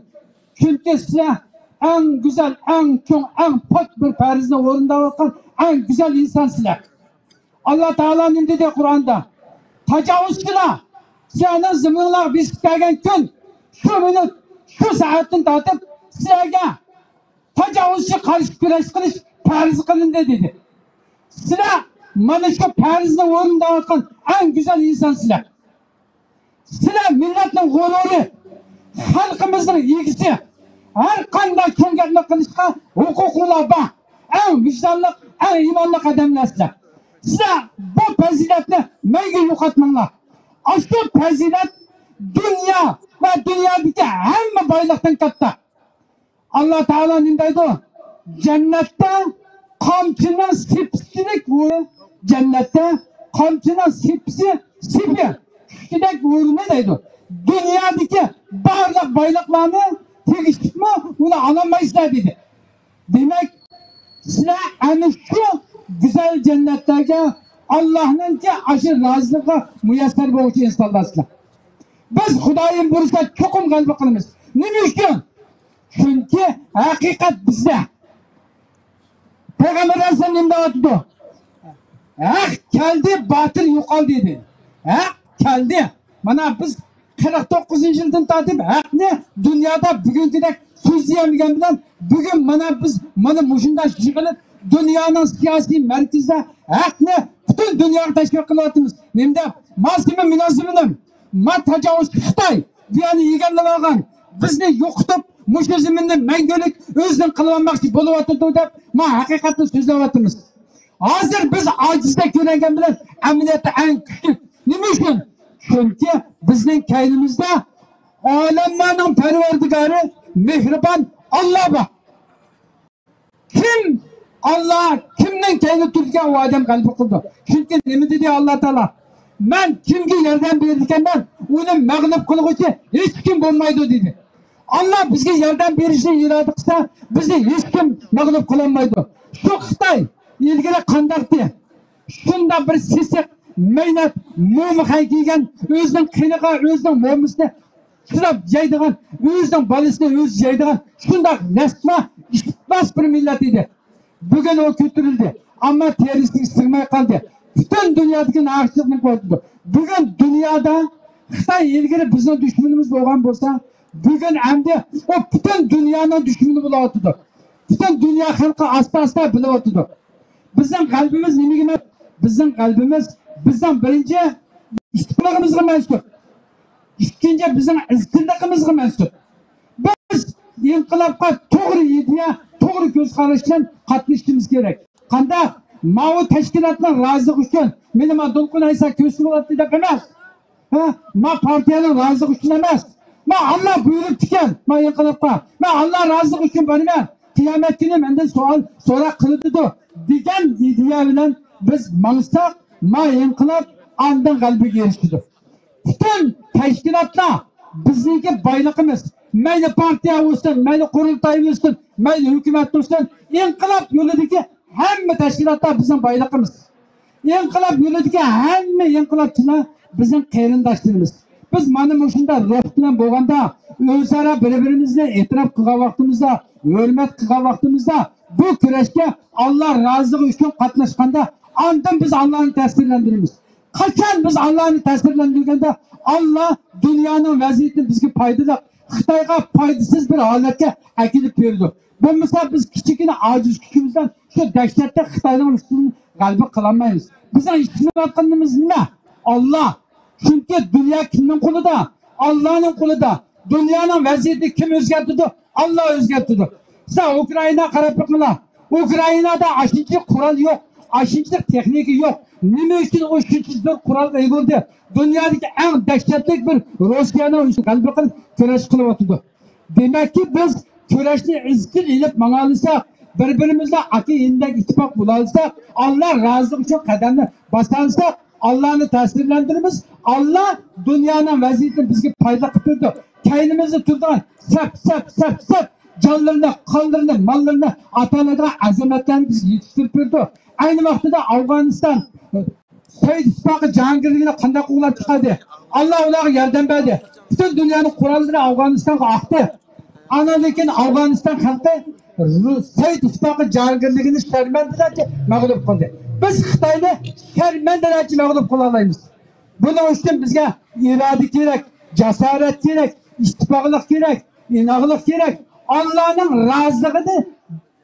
چۈنكى سىلەر ئەڭ گۈزەل، ئەڭ چوڭ، ئەڭ پاك بىر پەرزنى ئورۇنداۋاتقان ئەڭ گۈزەل ئىنسان سىلەر. ئاللا تائالا نېمە دېدى قۇرئاندا؟ تاجاۋۇزچىلار، سىلەرنىڭ زېمىنىڭلارغا بېسىپ كەلگەن كۈن، شۇ مىنۇت، شۇ سائەتتىن تارتىپ سىلەرگە تاجاۋۇزچى قارشى كۈرەش قىلىش پەرز قىلىندى دېدى. سىلەر مانا شۇ پەرزنى ئورۇنداۋاتقان ئەڭ گۈزەل ئىنسان سىلەر. سىلەر مىللەتنىڭ غۇرۇرى، خەلقىمىزنىڭ ئىگىسى، ھەر قانداق چوڭ گەپنى قىلىشقا ھوقۇقلۇقلار بار. ئەڭ ۋىجدانلىق، ئەڭ ئىمانلىق ئادەملەر سىلەر. سىلەر بۇ پەزىلەتنى مەڭگۈ يوقاتماڭلار. ئاشۇ پەزىلەت دۇنيا ۋە دۇنيادىكى ھەممە بايلىقتىن كاتتا. ئاللا تائالا نېمە دەيدۇ؟ جەننەتتە قامچىنىڭ سېپىسىدەك ھۇ-، جەننەتتە قامچىنىڭ سېپىسى، سېپى كۈچىدەك ھۇرۇنى دەيدۇ. دۇنيادىكى بارلىق بايلىقلارنى تېگىشىپمۇ ئۇنى ئالالمايسىلەر دېدى. دېمەك، سىلەر ئەنە شۇ گۈزەل جەننەتلەرگە، ئاللانىڭكى ئاشۇ رازىلىقىغا مۇيەسسەر بولغۇچى ئىنسانلارسىلەر. بىز خۇدايىم بۇيرۇسا چوقۇم غەلىبە قىلىمىز. نېمە ئۈچۈن؟ چۈنكى ھەقىقەت بىزدە. پەيغەمبەر ئەلەيھىسسالام نېمە دەۋاتىدۇ؟ ھەق كەلدى، باتىل يوقالدى دېدى. ھەق كەلدى. مانا بىز قىرىق توققۇزىنچى يىلدىن تارتىپ ھەقنى دۇنيادا بۈگۈنكىدەك سۆزلىيەلمىگەن بىلەن، بۈگۈن مانا بىز مانا مۇشۇنداق يىغىلىپ، دۇنيانىڭ سىياسىي مەركىزىدە ھەقنى پۈتۈن دۇنياغا تەشۋىق قىلىۋاتىمىز. نېمە دەپ؟ ماسىمە مۇنازىمىنىم. ما تاجاۋۇزچى خىتاي بۇ يەرنى ئىگىلىۋالغان، بىزنى يوقىتىپ، مۇشۇ زېمىننى مەڭگۈلۈك ئۆزىنىڭ قىلىۋالماقچى بولۇۋاتىدۇ دەپ، ما ھەقىقەتنى سۆزلەۋاتىمىز. ھازىر بىز ئاجىزدەك كۆرۈنگەن بىلەن، ئەمەلىيەتتە ئەڭ كۈچلۈك. نېمە ئۈچۈن؟ چۈنكى بىزنىڭ كەينىمىزدە ئالەملەرنىڭ پەرۋەردىگارى، مېھرىبان ئاللا بار. كىم ئاللا، كىمنىڭ كەينىدە تۇرىدىكەن، ئۇ ئادەم غەلىبە قىلىدۇ. چۈنكى نېمە دېدى ئاللا تائالا؟ مەن كىمگە ياردەم بېرىدىكەنمەن، ئۇنى مەغلۇپ قىلغۇچى ھېچكىم بولمايدۇ دېدى. ئاللا بىزگە ياردەم بېرىشنى ئىرادە قىلسا، بىزنى ھېچكىم مەغلۇپ قىلالمايدۇ. شۇ خىتاي ئىلگىرى قانداقتى؟ شۇنداق بىر سېسىق، مەينەت، موما خەي كىيگەن، ئۆزىنىڭ قېنىغا، ئۆزىنىڭ مومىسىنى چىلاپ يەيدىغان، ئۆزىنىڭ بالىسىنى ئۆزى يەيدىغان شۇنداق رەسۋا، ئىپلاس بىر مىللەت ئىدى. بۈگۈن ئۇ كۆتۈرۈلدى. ئەمما تېرىسىگە سىغماي قالدى. پۈتۈن دۇنيادىكى ناھەقچىلىقنى كۆرسىتىدۇ. بۈگۈن دۇنيادا خىتاي ئىلگىرى بىزنىڭ دۈشمىنىمىز بولغان بولسا، بۈگۈن ئەمدى ئۇ پۈتۈن دۇنيانىڭ دۈشمىنى بولۇۋاتىدۇ. پۈتۈن دۇنيا خەلقى ئاستا-ئاستا بىلىۋاتىدۇ. بىزنىڭ غەلىبىمىز نېمىگە مەن-، بىزنىڭ غەلىبىمىز بىزنىڭ بىرىنچى ئىتتىپاقلىقىمىزغا مەنسۇپ. ئىككىنچى، بىزنىڭ ئىزچىللىقىمىزغا مەنسۇپ. بىز ئىنقىلابقا توغرا ئىدىيە، توغرا كۆز قاراش بىلەن قاتنىشىشىمىز كېرەك. قانداق؟ ماۋۇ تەشكىلاتنىڭ رازىلىقى ئۈچۈن مېنى ما دولقۇن ئەيسا كۆرسە بولاتتى دەپ ئەمەس. ھە؟ ما پارتىيەنىڭ رازىلىقى ئۈچۈن ئەمەس. ما ئاللا بۇيرۇپتىكەن، ما ئىنقىلابقا. ما ئاللا رازىلىقى ئۈچۈن بارىمەن. قىيامەت كۈنى مەندىن سوئال، سوراق قىلىدۇ دېگەن ئىدىيە بىلەن بىز ماڭساق، ما ئىنقىلاب ئاندىن غەلىبىگە ئېرىشىدۇ. پۈتۈن تەشكىلاتلار بىزنىڭكى بايلىقىمىز. مەيلى پارتىيە بولسۇن، مەيلى قۇرۇلتاي بولسۇن، مەيلى ھۆكۈمەت بولسۇن، ئىنقىلاب يولىدىكى ھەممە تەشكىلاتلار بىزنىڭ بايلىقىمىز. ئىنقىلاب يولىدىكى ھەممە ئىنقىلابچىلار بىزنىڭ قېرىنداشلىرىمىز. بىز مانا مۇشۇنداق روھ بىلەن بولغاندا، ئۆزئارا بىر-بىرىمىزنى ئېتىراپ قىلغان ۋاقتىمىزدا، ھۆرمەت قىلغان ۋاقتىمىزدا، بۇ كۈرەشكە ئاللا رازىلىقى ئۈچۈن قاتناشقاندا، ئاندىن بىز ئاللانى تەسىرلەندۈرىمىز. قاچان بىز ئاللانى تەسىرلەندۈرگەندە، ئاللا دۇنيانىڭ ۋەزىيىتىنى بىزگە پايدىلىق، خىتايغا پايدىسىز بىر ھالەتكە ئەكېلىپ بېرىدۇ. بولمىسا بىز كىچىككىنە ئاجىز كۈچىمىزدىن شۇ دەھشەتلىك خىتاينىڭ ئۈستىدىن غەلىبە قىلالمايمىز. بىزنىڭ ئىشىنىۋاتقىنىمىز نېمە؟ ئاللا. چۈنكى دۇنيا كىمنىڭ قولىدا؟ ئاللانىڭ قولىدا. دۇنيانىڭ ۋەزىيىتىنى كىم ئۆزگەرتىدۇ؟ ئاللا ئۆزگەرتىدۇ. سىلەر ئۇكرائىناغا قاراپ بېقىڭلار. ئۇكرائىنادا ئاشۇنچىلىك قورال يوق، ئاشۇنچىلىك تېخنىكا يوق. نېمە ئۈچۈن ئۇ شۇنچە زور قورالغا ئىگە بولدى؟ دۇنيادىكى ئەڭ دەھشەتلىك بىر روسىيەنىڭ ئۈستىگە غەلىبە قىلىپ كۈرەش قىلىۋاتىدۇ. دېمەككى، بىز كۈرەشنى ئىزچىل ئېلىپ ماڭالىساق، بىر-بىرىمىزدە ئاكا-ئىنىدەك ئىتتىپاق بولالىساق، ئاللا رازىلىقى ئۈچۈن قەدەمنى باسالىساق، ئاللانى تەسىرلەندۈرىمىز. ئاللا دۇنيانىڭ ۋەزىيىتىنى بىزگە پايدىلىق قىلىپ بېرىدۇ. كەينىمىزدە تۇرىدىغان سەپ، سەپ، سەپ، سەپ جانلىرىنى، قانلىرىنى، ماللىرىنى ئاتالايدىغان ئەزىمەتلەرنى بىزگە يېتىشتۈرۈپ بېرىدۇ. ئەينى ۋاقتىدا ئافغانىستان سوۋېت ئىتتىپاقى جاھانگىرلىكىنى قانداق قوغلاپ چىقاردى؟ ئاللا ئۇلارغا ياردەم بەردى. پۈتۈن دۇنيانىڭ قوراللىرى ئافغانىستانغا ئاقتى. ئاندىن كېيىن ئافغانىستان خەلقى سوۋېت ئىتتىپاقى جاھانگىرلىكىنى شەرمەندىلەرچە مەغلۇپ قىلدى. بىز خىتاينى شەرمەندىلەرچە مەغلۇپ قىلالايمىز. بۇنىڭ ئۈچۈن بىزگە ئىرادە كېرەك، جاسارەت كېرەك، ئىتتىپاقلىق كېرەك، ئىناقلىق كېرەك. ئاللانىڭ رازىلىقىنى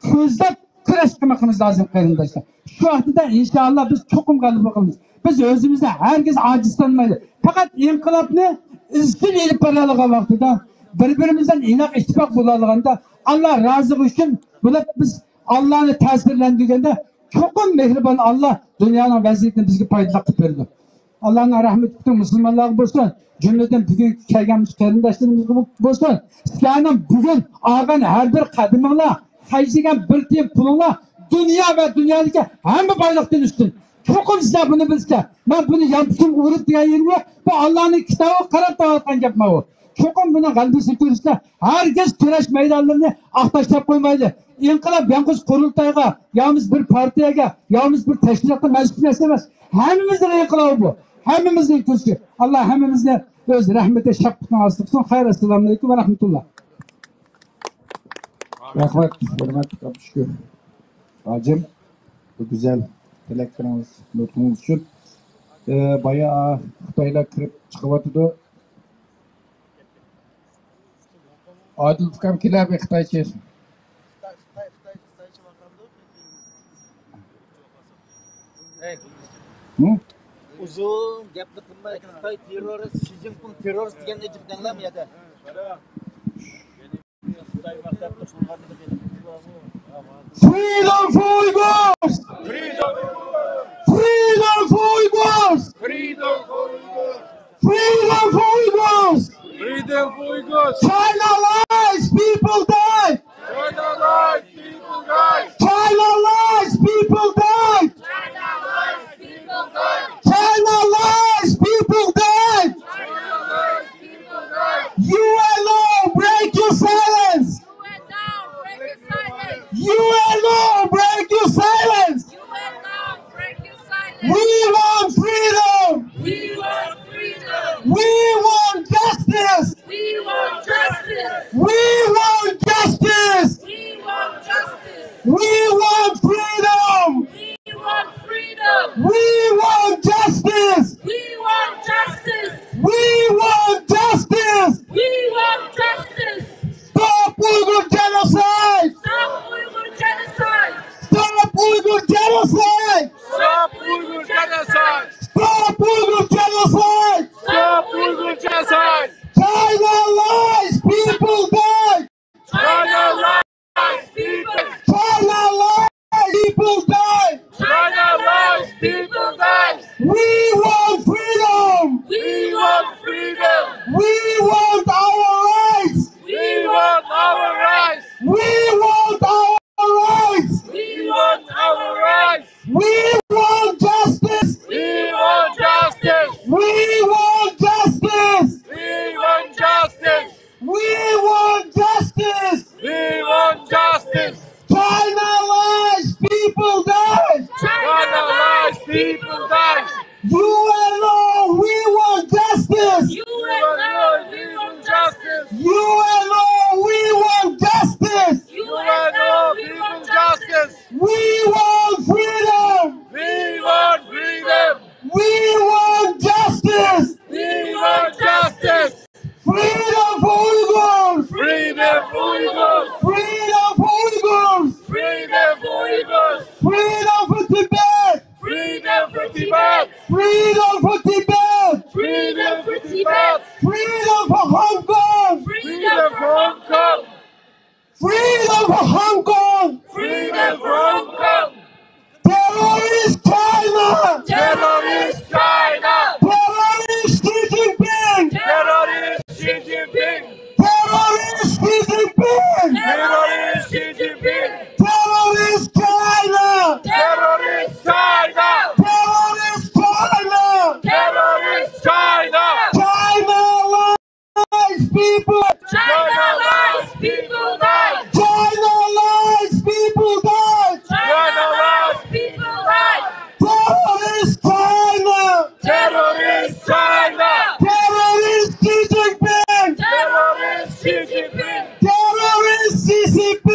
كۆزلەپ كۈرەش قىلمىقىمىز لازىم، قېرىنداشلار. شۇ ۋاقتىدا ئىنشائاللا بىز چوقۇم غەلىبە قىلىمىز. بىز ئۆزىمىزنى ھەرگىز ئاجىز سانىمايلى. پەقەت ئىنقىلابنى ئىزچىل ئېلىپ بارالىغان ۋاقتىدا، بىر-بىرىمىزدىن ئىناق ئىتتىپاق بولالىغاندا، ئاللا رازىلىقى ئۈچۈن بولۇپ، بىز ئاللانى تەسىرلەندۈرگەندە، چوقۇم مېھرىبان ئاللا دۇنيانىڭ ۋەزىيىتىنى بىزگە پايدىلىق قىلىپ بېرىدۇ. ئاللانىڭ رەھمىتى پۈتۈن مۇسۇلمانلارغا بولسۇن. جۈملىدىن بۈگۈنكى كەلگەن مۇشۇ قېرىنداشلىرىمىزغا بولسۇن. سىلەرنىڭ بۈگۈن ئالغان ھەر بىر قەدىمىڭلار، خەجلىگەن بىر تىيىن پۇلۇڭلار دۇنيا ۋە دۇنيادىكى ھەممە بايلىقتىن ئۈستۈن. چوقۇم سىلەر بۇنى بىلىسىلەر. مەن بۇنى يانپۇشۇمغا ئۇرۇپ دېگەن يېرىم يوق. بۇ ئاللانىڭ كىتابىغا قاراپ دەۋاتقان گەپ ماۋۇ. چوقۇم بۇنىڭ غەلىبىسىنى كۆرسىتە، ھەرگىز كۈرەش مەيدانلىرىنى ئاق تاشلاپ قويمايلى. ئىنقىلاب يالغۇز قۇرۇلتايغا، يا بولمىسا بىر پارتىيەگە، يا بولمىسا بىر تەشكىلاتقا مەنسۇپ نەرسە ئەمەس. ھەممىمىزنىڭ ئىنقىلابى بۇ. ھەممىمىزنىڭ كۈرىشى. ئاللا ھەممىمىزنى ئۆز رەھمىتى، شەپقىتىنىڭ ئاستىدا تۇتسۇن. خەير، ئەسسالامۇ ئەلەيكۇم ۋە رەھمەتۇللا. رەھمەت، ھۆرمەتلىك ئابدۇشۈكۈر ھاجىم، بۇ گۈزەل تىلەكلىرىڭىز، نۇتقىڭىز ئۈچۈن. ئى، بايا خىتايلار كىرىپ چىقىۋاتىدۇ. ئادىل ئۇكام، كېلە بىر خىتايچە. ھە؟ ئۇزۇن گەپنى قىلماي، خىتاي تېررورىست، شى جىنپىڭ تېررورىست دېگەننى جىق دەڭلار بۇ يەردە. Freedom for Uyghurs! Freedom for Uyghurs! Freedom for Uyghurs! Freedom for Uyghurs! Freedom for Uyghurs! China lies, people die! China lies, people die! China lies, people die! China lies, people die! China lies, people die! U N O, break your silence! U N O, break your silence! U N O, break your silence! We want freedom! We want freedom! We want justice! We want justice! We want justice! We want justice! We want freedom! We want freedom! We want justice! We want justice! We want justice! We want justice! Stop Uyghur genocide! Stop Uyghur genocide! Stop Uyghur genocide! Stop Uyghur genocide! Stop Uyghur genocide! Stop Uyghur genocide! China lies, people die! China lies, people die! China lies, people die! China lies, people die! We want freedom! We want freedom! We want our rights! We want our rights! We want our rights! We want our rights! We want justice! We want justice! We want justice! people dies. U N O, we want justice. U N O, we want justice. U N O, we want justice. U N O, we want justice. We want freedom. We want freedom. We want justice. We want justice. Freedom for Uyghurs! Freedom for Uyghurs! Freedom for Uyghurs! Freedom for Uyghurs! Freedom for Tibet! Freedom for Tibet! Freedom for Tibet! Freedom for Tibet! Freedom for Hong Kong! Freedom for Hong Kong! Freedom for Hong Kong! Freedom for Hong Kong! Terrorist China! Terrorist China! Terrorist Xi Jinping! Terrorist Xi Jinping! Terrorist Xi Jinping! Terrorist Xi Jinping! Terrorist China! Terrorist China! Terrorist China! Terrorist China! China lies, people! China lies, people die! China lies, people die! China lies, people die! Terrorist China! Terrorist China! Terrorist Xi Jinping! Terrorist Xi Jinping! Terrorist C C P!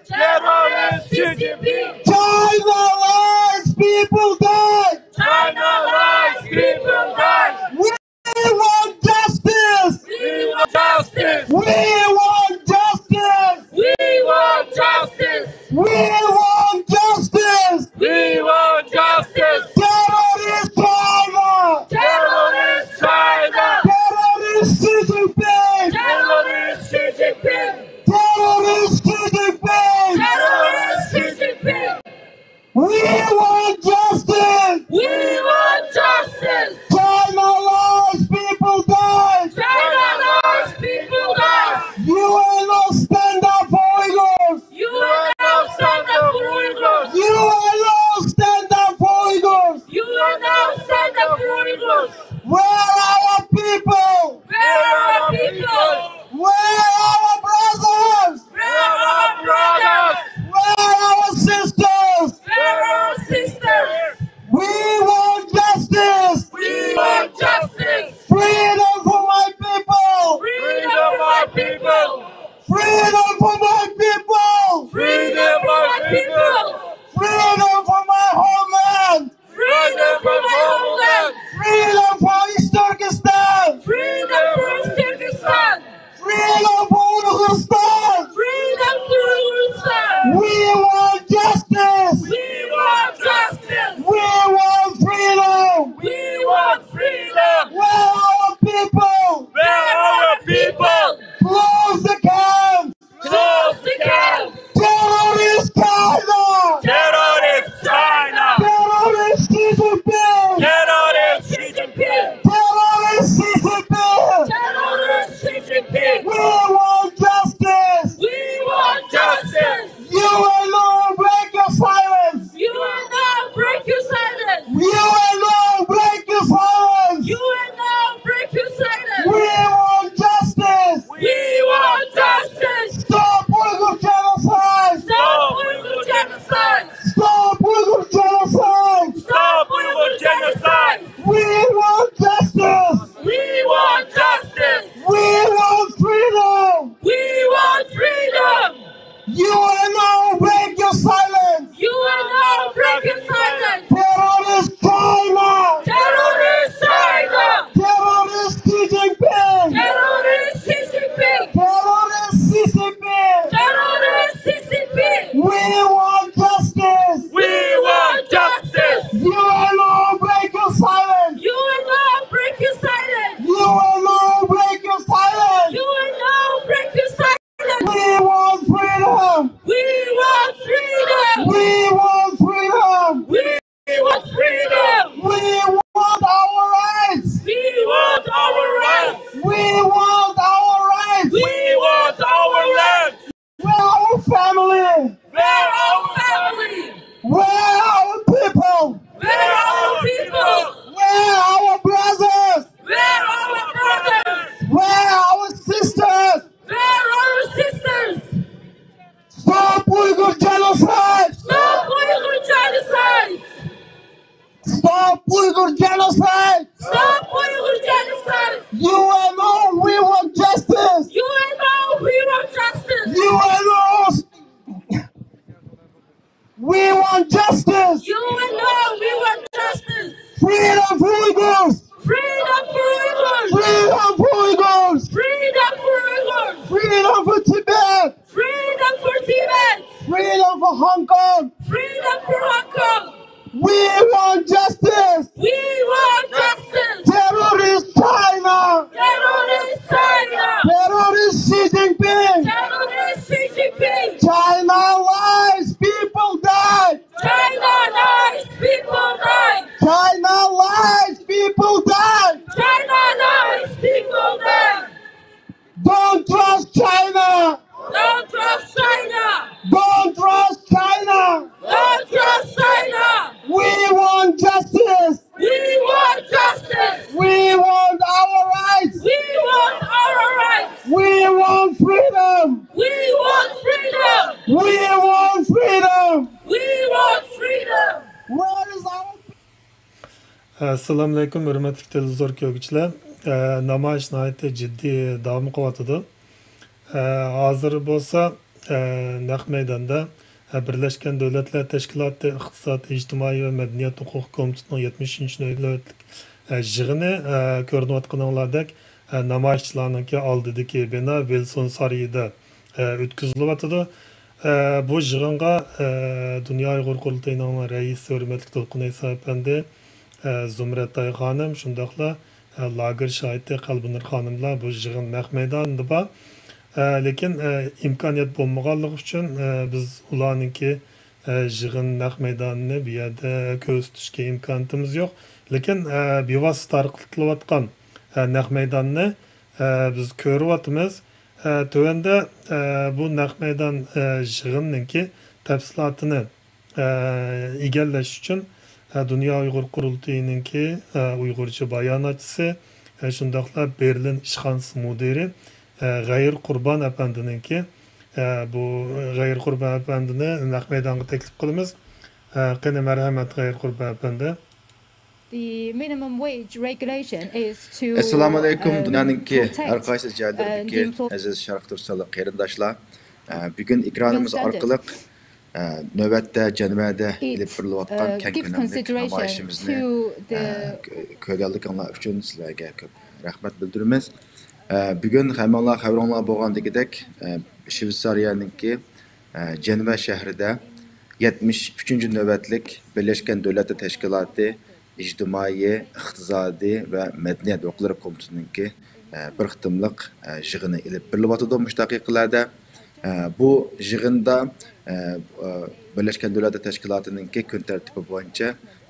Terrorist C C P! China lies, people die! China lies, people die! We want justice! We want justice! We want justice! We want justice! We want justice! We want justice! Terrorist China! Terrorist China! Terrorist Xi Jinping! Terrorist Xi Jinping! Terrorist Xi Jinping! Terrorist Xi Jinping! We want justice! We want justice! China lies, people die! China lies, people die! U N O, stand up for Uyghurs! U N O, stand up for Uyghurs! U N O, stand up for Uyghurs! U N O, stand up for Uyghurs! Where are our people? Where are our people? Where are our brothers? Where are our brothers? Where are our sisters? Where are our sisters? We want justice! We want justice! Freedom for my people! Freedom for my people! Freedom for my people! Freedom for my people! Freedom for my homeland! Freedom for my homeland! Freedom for East Turkestan! Freedom for East Turkestan! Freedom for Uyghurstan! Freedom for Uyghurstan! We want justice! We want justice! We want freedom! We want freedom! Where are our people? Where are our people? Close the camps! Close the camps! Terrorist China! Terrorist China! Terrorist Xi Jinping! Terrorist Xi Jinping! Terrorist Xi Jinping! Terrorist Xi Jinping! We want justice! We want justice! U N O, break your silence! U N O, break your silence! U N O, break your silence! U N O, break your silence! We want justice! We want justice! Stop Uyghur genocide! Stop Uyghur genocide! Stop Uyghur genocide! Stop Uyghur genocide! We want justice! We want justice! We want freedom! We want freedom! U N O, break your silence! U N O, break your silence! Terrorist China! Terrorist China! Terrorist Xi Jinping! Terrorist Xi Jinping! Terrorist C C P! Terrorist C C P! We want justice! We want justice! U N O, break your silence! U N O, break your silence! U N O, break your silence! U N O, break your silence! We want freedom! We want freedom! We want freedom! We want freedom! We want our rights! We want our rights! We want our rights! We want our rights! Where our family? Where our family? Where our people? Where our people? Where our brothers? Where our brothers? Where our sisters? Where our sisters? Stop Uyghur genocide! Stop We want justice. You and I, we want justice. Freedom for Uyghurs. Freedom for Uyghurs. Freedom for Uyghurs. Freedom for Uyghurs. Freedom for Tibet. Freedom for Tibet. Freedom for Hong Kong. Freedom for Hong Kong. We want justice. We want justice. Terrorist China. Terrorist China. Terrorist Xi Jinping. Terrorist Xi Jinping. China lies, people die. China lies, people die. China lies, people die. China lies, people die. Don't trust China. Don't trust China. Don't trust China. Don't trust China. We want justice. We want justice. We want our rights. We want our rights. We want freedom. We want freedom. We want freedom. We want freedom. Where is our ئەسسالامۇئەلەيكۇم، ھۆرمەتلىك تېلېۋىزور كۆرگۈچىلەر. ئە، نامايىش ناھايىتى جىددىي داۋام قىلىۋاتىدۇ. ئە، ھازىر بولسا، ئە، نەق مەيداندا، ئە، بىرلەشكەن دۆلەتلەر تەشكىلاتى ئىقتىساد، ئىجتىمائىي ۋە مەدەنىيەت ھوقۇق كومىتېتىنىڭ يەتمىشىنچى نۆۋەتلىك، ئە، يىغىنى، ئە، كۆرۈنۈۋاتقىنىڭلاردەك، ئە، نامايىشچىلارنىڭكى ئالدىدىكى بىنا ۋىلسون سارىيىدا، ئە، ئۆتكۈزۈلۈۋاتىدۇ. ئە، بۇ يىغىنغا، ئە، دۇنيا ئۇيغۇر قۇرۇلتىيىنىڭ رەئىسى ھۆرمەتلىك دولقۇن ئەيسا ئەپەندى، ئە، زۇمرەت ئاي خانىم، شۇنداقلا، ئە، لاگېر شاھىتى قەلبىنۇر خانىملار بۇ يىغىن نەق مەيدانىدا بار. ئە، لېكىن، ئە، ئىمكانىيەت بولمىغانلىقى ئۈچۈن، ئە، بىز ئۇلارنىڭكى، ئە، يىغىن نەق مەيدانىنى بۇ يەردە كۆرسىتىشكە ئىمكانىيىتىمىز يوق. لېكىن، ئە، بىۋاسىتە تارقىتىلىۋاتقان، ئە، نەق مەيداننى، ئە، بىز كۆرۈۋاتىمىز. ئە، تۆۋەندە، ئە، بۇ نەق مەيدان، ئە، يىغىننىڭكى تەپسىلاتىنى، ئە، ئىگىلەش ئۈچۈن، ئە، دۇنيا ئۇيغۇر قۇرۇلتىيىنىڭكى، ئە، ئۇيغۇرچە باياناتچىسى، ئە، شۇنداقلا بېرلىن ئىشخانىسى مۇدىرى، ئە، غەيىر قۇربان ئەپەندىنىڭكى، ئە، بۇ غەيىر قۇربان ئەپەندىنى نەق مەيدانغا تەكلىپ قىلىمىز. ئە، قېنى، مەرھەمەت، غەيىر قۇربان ئەپەندى. The minimum wage regulation is to, ئەسسالامۇ ئەلەيكۇم، um, دۇنيانىڭكى protect, ھەر قايسى uh, جايلىرىدىكى the employ- ئەزىز شەرقتۇرسانلىق قېرىنداشلار. ئە، بۈگۈن ئېكرانىمىز ئارقىلىق، ئە، نۆۋەتتە جەنۋەدە ئېلىپ بېرىلىۋاتقان، ئە، كەڭ كۆلەملىك نامايىشىمىزنى، ئە، كۆ-، كۆرگەنلىكىڭلار ئۈچۈن سىلەرگە كۆپ رەھمەت بىلدۈرىمىز. ئە، بۈگۈن ھەممىڭلار خەۋىرىڭلار بولغاندىكىدەك، ئە، شۋېتسارىيەنىڭكى، ئە، جەنۋە شەھىرىدە يەتمىش ئۈچىنچى نۆۋەتلىك بىرلەشكەن دۆلەتلەر تەشكىلاتى ئىجتىمائىي، ئىقتىسادىي ۋە مەدەنىيەت ھوقۇقلىرى كومىتېتىنىڭكى، ئە، بىر قېتىملىق، ئە، يىغىنى ئېلىپ بېرىلىۋاتىدۇ مۇشۇ دەقىقىلەردە. ئە، بۇ يىغىندا، ئە، ئە، بىرلەشكەن دۆلەتلەر تەشكىلاتىنىڭكى كۈن تەرتىپى بويىچە،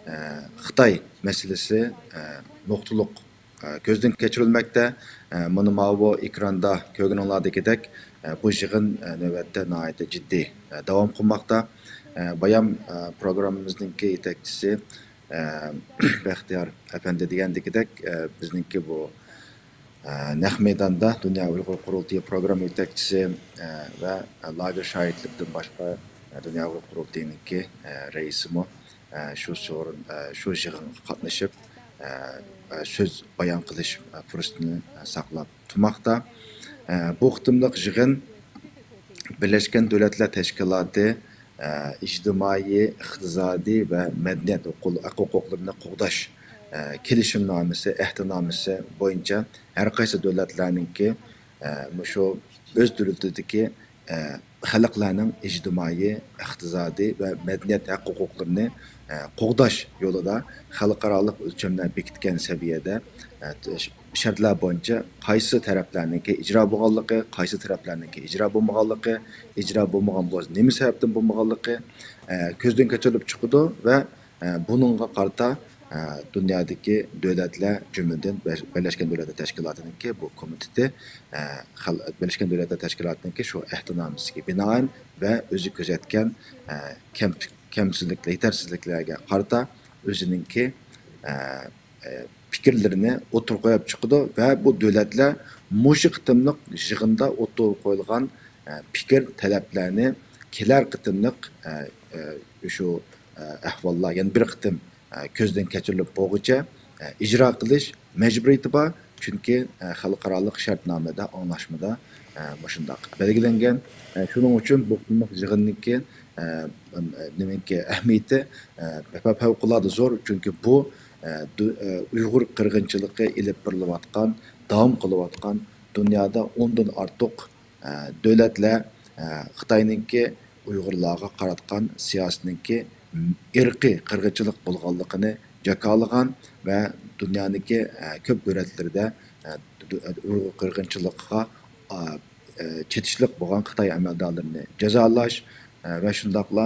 ئە، خىتاي مەسىلىسى، ئە، نۇقتىلىق، ئە، كۆزدىن كەچۈرۈلمەكتە. ئە، مانا ماۋۇ ئېكراندا كۆرگىنىڭلاردىكىدەك، ئە، بۇ يىغىن، ئە، نۆۋەتتە ناھايىتى جىددىي، ئە، داۋام قىلماقتا. ئە، بايام، ئە، پروگراممىمىزنىڭكى يېتەكچىسى، ئە، بەختىيار ئەپەندى دېگەندىكىدەك، ئە، بىزنىڭكى بۇ، ئە، نەق مەيداندا دۇنيا ئۇيغۇر قۇرۇلتىيى پروگرامما يېتەكچىسى، ئە، ۋە لاگېر شاھىتلىرىدىن باشقا، ئە، دۇنيا ئۇيغۇر قۇرۇلتىيىنىڭكى، ئە، رەئىسىمۇ، ئە، شۇ سورۇن، ئە، شۇ يىغىنغا قاتنىشىپ، ئە، ئە، سۆز بايان قىلىش، ئە، پۇرسىتىنى، ئە، ساقلاپ تۇرماقتا. ئە، بۇ قېتىملىق يىغىن بىرلەشكەن دۆلەتلەر تەشكىلاتى، ئە، ئىجتىمائىي، ئىقتىسادىي ۋە مەدەنىيەت ھوقۇق-، ھوقۇقلىرىنى قوغداش، ئە، كېلىشىمنامىسى، ئەھدىنامىسى بويىچە ھەر قايسى دۆلەتلەرنىڭكى، ئە، مۇشۇ ئۆز دۆلىتىدىكى، ئە، خەلقلەرنىڭ ئىجتىمائىي، ئىقتىسادىي ۋە مەدەنىيەت ھەق ھوقۇقلىرىنى، ئە، قوغداش يولىدا خەلقئارالىق ئۆلچەملەر بېكىتكەن سەۋىيەدە، ئە، شەرتلەر بويىچە قايسى تەرەپلەرنىڭكى ئىجرا بولغانلىقى، قايسى تەرەپلەرنىڭكى ئىجرا بولمىغانلىقى، ئىجرا بولمىغان بولسا نېمە سەۋەبتىن بولمىغانلىقى، ئە، كۆزدىن كەچۈرۈلۈپ چىقىدۇ ۋە، ئە، بۇنىڭغا قارىتا، ئە، دۇنيادىكى دۆلەتلەر، جۈملىدىن بىرلەشكەن دۆلەتلەر تەشكىلاتىنىڭكى بۇ كومىتېتى، ئە، خەل-، بىرلەشكەن دۆلەتلەر تەشكىلاتىنىڭكى شۇ ئەھدىنامىسىگە بىنائەن ۋە ئۆزى كۆزەتكەن، ئە، كەم-، كەمچىلىكلەر، يېتەرسىزلىكلەرگە قارىتا ئۆزىنىڭكى، ئە، ئە، پىكىرلىرىنى ئوتتۇرىغا قويۇپ چىقىدۇ ۋە بۇ دۆلەتلەر مۇشۇ قېتىملىق يىغىندا ئوتتۇرىغا قويۇلغان، ئە، پىكىر، تەلەپلەرنى كېلەر قېتىملىق، ئە، ئە، شۇ، ئە، ئەھۋاللار يەنە بىر قېتىم، ئە، كۆزدىن كەچۈرۈلۈپ بولغۇچە، ئە، ئىجرا قىلىش مەجبۇرىيىتى بار. چۈنكى، ئە، خەلقئارالىق شەرتنامىدە، ئاڭلاشمىدا، ئە، مۇشۇنداق بەلگىلەنگەن. ئە، شۇنىڭ ئۈچۈن بۇ قېتىملىق يىغىننىڭكى، ئە، ئەم، ئە، نېمىنىڭكى ئەھمىيىتى، ئە، پەۋقۇلئاددە زور. چۈنكى بۇ، ئە، دۇ-، ئە، ئۇيغۇر قىرغىنچىلىقى ئېلىپ بېرىلىۋاتقان، داۋام قىلىۋاتقان، دۇنيادا ئوندىن ئارتۇق، ئە، دۆلەتلەر، ئە، خىتاينىڭكى ئۇيغۇرلارغا قاراتقان سىياسىتىنىڭكى ئىرقىي قىرغىنچىلىق بولغانلىقىنى جاكارلىغان ۋە دۇنيانىڭكى، ئە، كۆپ دۆلەتلىرىدە، ئە، ئۇيغۇر قىرغىنچىلىقىغا، ئا، ئە، چېتىشلىق بولغان خىتاي ئەمەلدارلىرىنى جازالاش، ئە، ۋە شۇنداقلا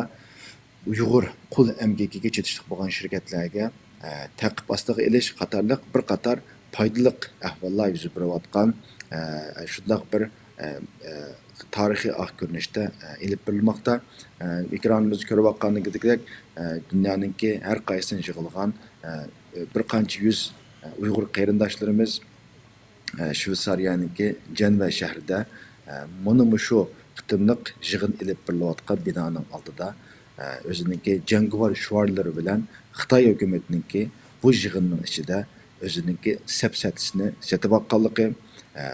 ئۇيغۇر قۇل ئەمگىكىگە چېتىشلىق بولغان شىركەتلەرگە، ئە، تەقىب ئاستىغا ئېلىش قاتارلىق بىر قاتار پايدىلىق ئەھۋاللار يۈز بېرىۋاتقان، ئە، شۇنداق بىر، ئە، ئە، تارىخىي ئاق كۆرۈنۈشتە، ئە، ئېلىپ بېرىلماقتا. ئە، ئېكرانىمىزدا كۆرۈۋاتقانىڭىزدەك، ئە، دۇنيانىڭكى ھەر قايسىدىن يىغىلغان، ئە، بىر قانچە يۈز، ئە، ئۇيغۇر قېرىنداشلىرىمىز، ئە، شۋېتسارىيەنىڭكى جەنۋە شەھىرىدە، ئە، مانا مۇشۇ قېتىملىق يىغىن ئېلىپ بېرىلىۋاتقان بىنانىڭ ئالدىدا، ئە، ئۆزىنىڭكى جەڭگىۋار شوئارلىرى بىلەن خىتاي ھۆكۈمىتىنىڭكى بۇ يىغىننىڭ ئىچىدە ئۆزىنىڭكى سەپسەتىسىنى سېتىۋاتقانلىقى، ئە،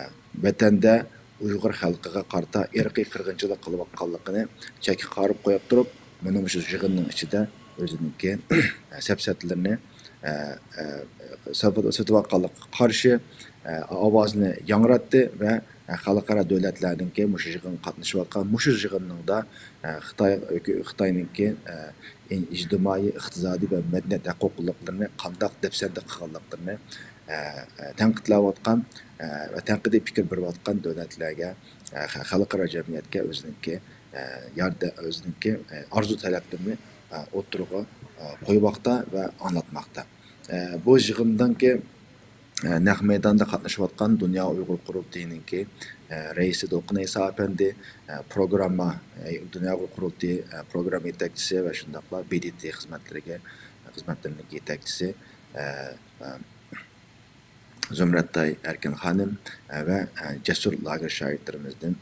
ۋەتەندە ئۇيغۇر خەلقىگە قارىتا ئىرقىي قىرغىنچىلىق قىلىۋاتقانلىقىنى چەتكە قايرىپ قويۇپ تۇرۇپ، مانا مۇشۇ يىغىننىڭ ئىچىدە ئۆزىنىڭكى سەپسەتىلىرىنى، ئە، ئە، سېتىۋاتقانلىققا قارشى، ئە، ئاۋازىنى ياڭراتتى ۋە، ئە، خەلقئارا دۆلەتلەرنىڭكى مۇشۇ يىغىنغا قاتنىشىۋاتقان، مۇشۇ يىغىننىڭدا، ئە، خىتاي، خىتاينىڭكى، ئە، ئىجتىمائىي، ئىقتىسادىي ۋە مەدەنىيەت ھەققىي ھوقۇقلىرىنى قانداق دەپسەندە قىلغانلىقلىرىنى، ئە، ئە، تەنقىدلەۋاتقان، ئە، ۋە تەنقىدىي پىكىر بېرىۋاتقان دۆلەتلەرگە، ئە، خە-، خەلقئارا جەمئىيەتكە ئۆزىنىڭكى، ئە، ياردە-، ئۆزىنىڭكى، ئە، ئارزۇ تەلەپلىرىنى، ئە، ئوتتۇرىغا، ئە، قويۇۋاقتا ۋە ئاڭلاتماقتا. ئە، بۇ يىغىندىنكى، ئە، نەق مەيداندا قاتنىشىۋاتقان دۇنيا ئۇيغۇر قۇرۇلتىيىنىڭكى، ئە، رەئىسى دولقۇن ئەيسا ئەپەندى، ئە، پروگرامما، ئە، دۇنيا ئۇيغۇر قۇرۇلتىيى، ئە، پروگرامما يېتەكچىسى ۋە شۇنداقلا بې دې تې خىزمەتلىرىگە، خىزمەتلىرىنىڭكى يېتەكچىسى، ئە، ئە، زۇمرەتئاي ئەركىن خانىم، ئە، ۋە، ئە، جەسۇر لاگېر شاگىرتلىرىمىزدىن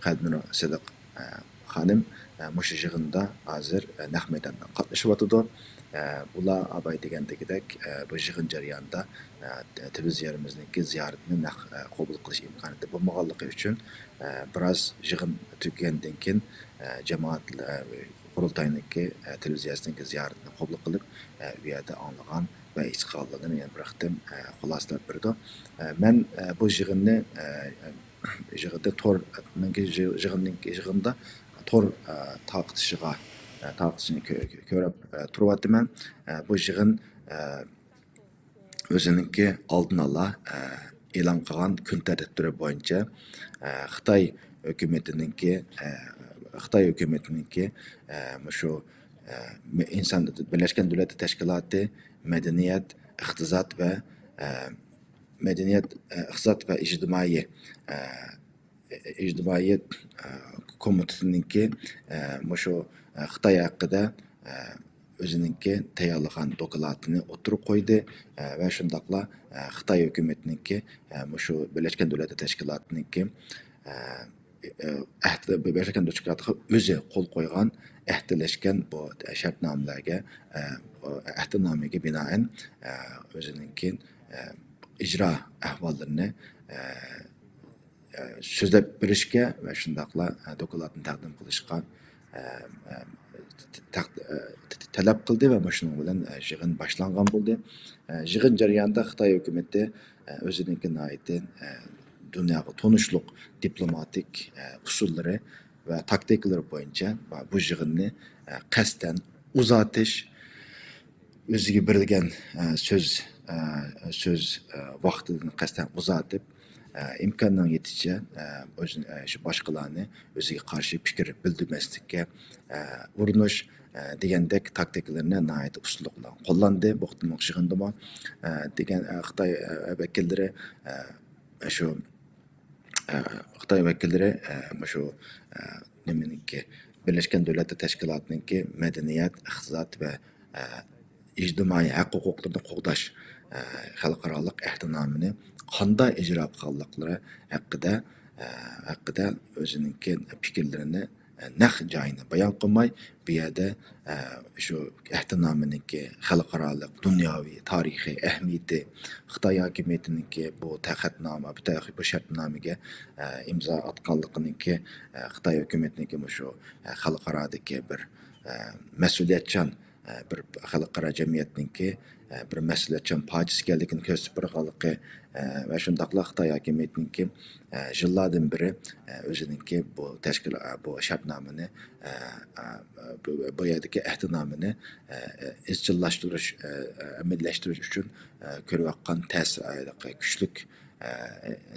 قەلبىنۇر سىدىق، ئە، خانىم، ئە، مۇشۇ يىغىندا ھازىر، ئە، نەق مەيداندا قاتنىشىۋاتىدۇ. ئە، ئۇلار ئاباي دېگەندىكىدەك، ئە، بۇ يىغىن جەريانىدا، ئە، تېلېۋىزىيەمىزنىڭكى زىيارىتىنى نەق، ئە، قوبۇل قىلىش ئىمكانىيىتى بولمىغانلىقى ئۈچۈن، ئە، بىراز يىغىن تۈگىگەندىن كېيىن، ئە، جامائەت، ئە، قۇرۇلتاينىڭكى، ئە، تېلېۋىزىيەسىنىڭكى زىيارىتىنى قوبۇل قىلىپ، ئە، ئۇ يەردە ئاڭلىغان ۋە ھېس قىلغانلىرىنى يەنە بىر قېتىم، ئە، خۇلاسىلەپ بېرىدۇ. ئە، مەن، ئە، بۇ يىغىننى، ئە، يىغىندا تور، مەنكى يىغ-، يىغىننىڭ، يىغىندا تور، ئە، تارقىتىشىغا، ئە، تارقىتىشىنى كۆ-، كۆ-، كۆرۈپ، ئە، تۇرۇۋاتىمەن. ئە، بۇ يىغىن، ئە، ئۆزىنىڭكى ئالدىن ئالا، ئە، ئېلان قىلغان كۈن تەرتىپلىرى بويىچە، ئە، خىتاي ھۆكۈمىتىنىڭكى، ئە، خىتاي ھۆكۈمىتىنىڭكى، ئە، مۇشۇ، ئە، ئىنسان، بىرلەشكەن دۆلەتلەر تەشكىلاتى مەدەنىيەت، ئىقتىساد ۋە، ئە، مەدەنىيەت، ئە، ئىقتىساد ۋە ئىجتىمائىي، ئە، ئىجتىمائىي، ئە، كومىتېتىنىڭكى، ئە، مۇشۇ، ئە، خىتاي ھەققىدە، ئە، ئۆزىنىڭكى تەييارلىغان دوكلاتىنى ئوتتۇرىغا قويدى، ئە، ۋە شۇنداقلا، ئە، خىتاي ھۆكۈمىتىنىڭكى، ئە، مۇشۇ بىرلەشكەن دۆلەتلەر تەشكىلاتىنىڭكى، ئە، ئە، ئەھدى، بىرلەشكەن دۆلەتلەر تەشكىلاتىغا ئۆزى قول قويغان، ئەھدىلەشكەن بۇ شەرتنامىلەرگە، ئە، ئەھدىنامىگە بىنائەن، ئە، ئۆزىنىڭكى، ئە، ئىجرا ئەھۋاللىرىنى، ئە، ئە، سۆزلەپ بېرىشكە ۋە شۇنداقلا، ئە، دوكلاتنى تەقدىم قىلىشقا، ئە، ئە، تەق-، ئە، تەلەپ قىلدى ۋە مۇشۇنىڭ بىلەن، ئە، يىغىن باشلانغان بولدى. ئە، يىغىن جەريانىدا خىتاي ھۆكۈمىتى، ئە، ئۆزىنىڭكى ناھايىتى، ئە، دۇنياغا تونۇشلۇق دىپلوماتىك، ئە، ئۇسۇللىرى ۋە تاكتىكىلىرى بويىچە بۇ يىغىننى، ئە، قەستەن ئۇزارتىش، ئۆزىگە بېرىلگەن، ئە، سۆز، ئە، سۆز، ئە، ۋاقتىدىن قەستەن ئۇزارتىپ، ئە، ئىمكاننىڭ يېتىشىچە، ئە، ئۆزىنى، ئە، شۇ باشقىلارنى ئۆزىگە قارشى پىكىر بىلدۈرمەسلىككە، ئە، ئۇرۇنۇش، ئە، دېگەندەك تاكتىكىلىرىنى ناھايىتى ئۇستىلىق بىلەن قوللاندى بۇ قېتىملىق يىغىندىمۇ. ئە، دېگەن، ئە، خىتاي، ئە، ۋەكىللىرى، ئە، شۇ، ئە، خىتاي ۋەكىللىرى، ئە، مۇشۇ، ئە، نېمىنىڭكى، بىرلەشكەن دۆلەتلەر تەشكىلاتىنىڭكى مەدەنىيەت، ئىقتىساد ۋە، ئە، ئىجتىمائىي ھەق ھوقۇقلىرىنى قوغداش، ئە، خەلقئارالىق ئەھدىنامىنى قانداق ئىجرا قىلغانلىقلىرى ھەققىدە، ئە، ھەققىدە ئۆزىنىڭكى پىكىرلىرىنى، نەق جايىنى بايان قىلماي، بۇ يەردە، ئە، شۇ ئەھدىنامىنىڭكى خەلقئارالىق، دۇنياۋى، تارىخىي ئەھمىيىتى، خىتاي ھاكىمىيىتىنىڭكى بۇ تەقەتنامە، بۇ تەق-، بۇ شەرتنامىگە، ئە، ئىمزا ئاتقانلىقىنىڭكى، ئە، خىتاي ھۆكۈمىتىنىڭكى مۇشۇ، ئە، خەلقئارادىكى بىر، ئە، مەسئۇلىيەتچان، ئە، بىر خەلقئارا جەمئىيەتنىڭكى، ئە، بىر مەسئۇلىيەتچان پارچىسى ئىكەنلىكىنى كۆرسىتىپ بېرىدىغانلىقى، ئە، ۋە شۇنداقلا خىتاي ھاكىمىيىتىنىڭكى، ئە، يىللاردىن بېرى، ئە، ئۆزىنىڭكى بۇ تەشكىل-، ئە، بۇ شەرتنامىنى، ئە، ئە، بۇ، بۇ يەردىكى ئەھدىنامىنى، ئە، ئە، ئىزچىللاشتۇرۇش، ئە، ئە، ئەمەلىيلەشتۈرۈش ئۈچۈن، ئە، كۆرۈۋاتقان تەس-، ئە، كۈچلۈك، ئە،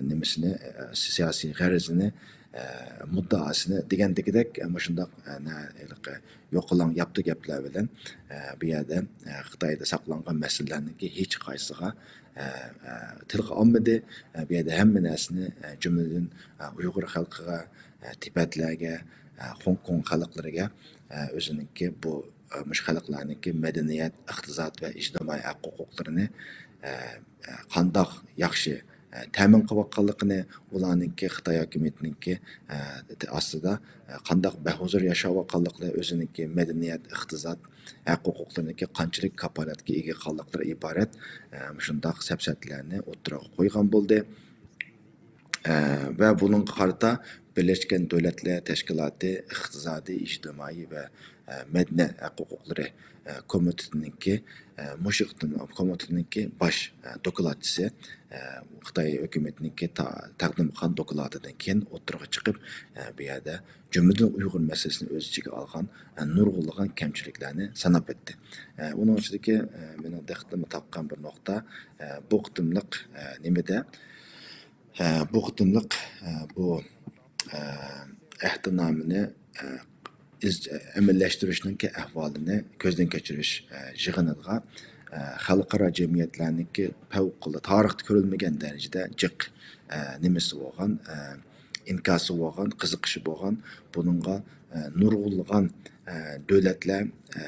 نېمىسىنى، ئە، سىياسىي غەرىزىنى، ئە، مۇددىئاسىنى دېگەندىكىدەك، ئە، مۇشۇنداق، ئە، نە-، ھېلىقى يوقىلاڭ ياپتۇ گەپلەر بىلەن، ئە، بۇ يەردە، ئە، خىتايدا ساقلانغان مەسىلىلەرنىڭكى ھېچقايسىغا، ئە، ئە، تىلغا ئالمىدى. ئە، بۇ يەردە ھەممە نەرسىنى، ئە، جۈملىدىن، ئە، ئۇيغۇر خەلقىگە، ئە، تىبەتلەرگە، ئە، خوڭكوڭ خەلقلىرىگە، ئە، ئۆزىنىڭكى بۇ، ئە، مۇشۇ خەلقلەرنىڭكى مەدەنىيەت، ئىقتىساد ۋە ئىجتىمائىي ھەق ھوقۇقلىرىنى، ئە، ئە، قانداق ياخشى، ئە، تەمىن قىلىۋاتقانلىقىنى، ئۇلارنىڭكى خىتاي ھاكىمىيىتىنىڭكى، ئە، ئاستىدا، ئە، قانداق بەھۇزۇر ياشاۋاتقانلىقىنى، ئۆزىنىڭكى مەدەنىيەت، ئىقتىساد، ھەق ھوقۇقلىرىنىڭكى قانچىلىك كاپالەتكە ئىگە قىلغانلىقلىرى ئىبارەت، ئە، مۇشۇنداق سەپسەتىلەرنى ئوتتۇرىغا قويغان بولدى. ئە، ۋە بۇنىڭغا قارىتا بىرلەشكەن دۆلەتلەر تەشكىلاتى ئىقتىسادىي، ئىجتىمائىي ۋە، ئە، مەدەنىيەت ھەق ھوقۇقلىرى، ئە، كومىتېتىنىڭكى، ئە، مۇشۇ قېتىم كومىتېتىنىڭكى باش، ئە، دوكلاتچىسى، ئە، خىتاي ھۆكۈمىتىنىڭكى تا-، تەقدىم قىلغان دوكلاتىدىن كېيىن ئوتتۇرىغا چىقىپ، ئە، بۇ يەردە جۈملىدىن ئۇيغۇر مەسىلىسىنى ئۆز ئىچىگە ئالغان، ئە، نۇرغۇنلىغان كەمچىلىكلەرنى ساناپ ئۆتتى. ئە، ئۇنىڭ ئىچىدىكى، ئە، مېنىڭ دىققىتىمنى تارتقان بىر نۇقتا، ئە، بۇ قېتىملىق، ئە، نېمىدە، ئە، بۇ قېتىملىق، ئە، بۇ، ئە، ئەھدىنامىنى، ئە، ئىز-، ئەمەلىيلەشتۈرۈشنىڭكى ئەھۋالىنى كۆزدىن كەچۈرۈش، ئە، يىغىنىغا، ئە، خەلقئارا جەمئىيەتلەرنىڭكى پەۋقۇلئاددە، تارىختا كۆرۈلمىگەن دەرىجىدە جىق، ئە، نېمىسى بولغان، ئە، ئىنكاسى بولغان، قىزىقىشى بولغان، بۇنىڭغا، ئە، نۇرغۇنلىغان، ئە، دۆلەتلەر، ئە،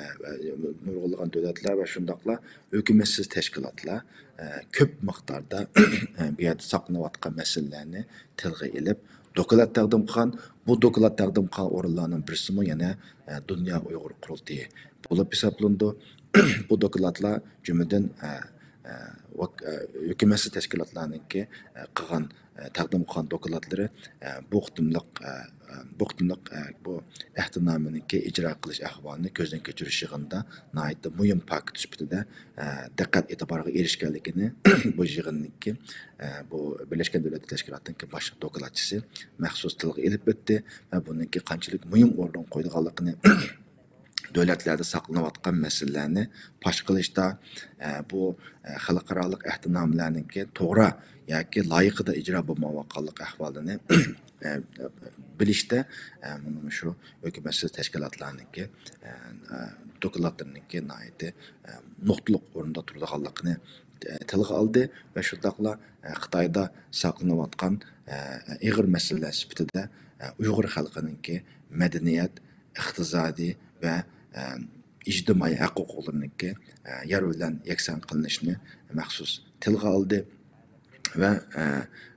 نۇرغۇنلىغان دۆلەتلەر ۋە شۇنداقلا ھۆكۈمەتسىز تەشكىلاتلار، ئە، كۆپ مىقداردا، ئە، بۇ يەردە ساقلىنىۋاتقان مەسىلىلەرنى تىلغا ئېلىپ، دوكلات تەقدىم قىلغان. بۇ دوكلات تەقدىم قىلغان ئورۇنلارنىڭ بىرسىمۇ يەنە، ئە، دۇنيا ئۇيغۇر قۇرۇلتىيى بولۇپ ھېسابلىنىدۇ. بۇ دوكلاتلار جۈملىدىن، ئە، ئە، ۋاك-، ئە، ھۆكۈمەتسىز تەشكىلاتلارنىڭكى، ئە، قىلغان، ئە، تەقدىم قىلغان دوكلاتلىرى، ئە، بۇ قېتىملىق، ئە، ئە، بۇ قېتىملىق، ئە، بۇ ئەھدىنامىنىڭكى ئىجرا قىلىش ئەھۋالىنى كۆزدىن كەچۈرۈش يىغىنىدا ناھايىتى مۇھىم پاكىت سۈپىتىدە، ئە، دىققەت ئېتىبارغا ئېرىشكەنلىكىنى بۇ يىغىننىڭكى، ئە، بۇ بىرلەشكەن دۆلەتلەر تەشكىلاتىنىڭكى باش دوكلاتچىسى مەخسۇس تىلغا ئېلىپ ئۆتتى ۋە بۇنىڭكى قانچىلىك مۇھىم ئورۇنغا قويىدىغانلىقىنى، دۆلەتلەردە ساقلىنىۋاتقان مەسىلىلەرنى پاش قىلىشتا، ئە، بۇ، ئە، خەلقئارالىق ئەھدىنامىلەرنىڭكى توغرا ياكى لايىقىدا ئىجرا بولمايۋاتقانلىق ئەھۋالىنى، ئە، بىلىشتە، ئە، مۇنۇ شۇ ھۆكۈمەتسىز تەشكىلاتلارنىڭكى، ئە، ئە، دوكلاتلىرىنىڭكى ناھايىتى، ئە، نۇقتىلىق ئورۇندا تۇرىدىغانلىقىنى، ئە، تىلغا ئالدى ۋە شۇنداقلا، ئە، خىتايدا ساقلىنىۋاتقان، ئە، ئېغىر مەسىلىلەر سۈپىتىدە، ئە، ئۇيغۇر خەلقىنىڭكى مەدەنىيەت، ئىقتىسادىي ۋە، ئە، ئىجتىمائىي ھەق ھوقۇقلىرىنىڭكى، ئە، يەر بىلەن يەكسان قىلىنىشىنى مەخسۇس تىلغا ئالدى ۋە، ئە،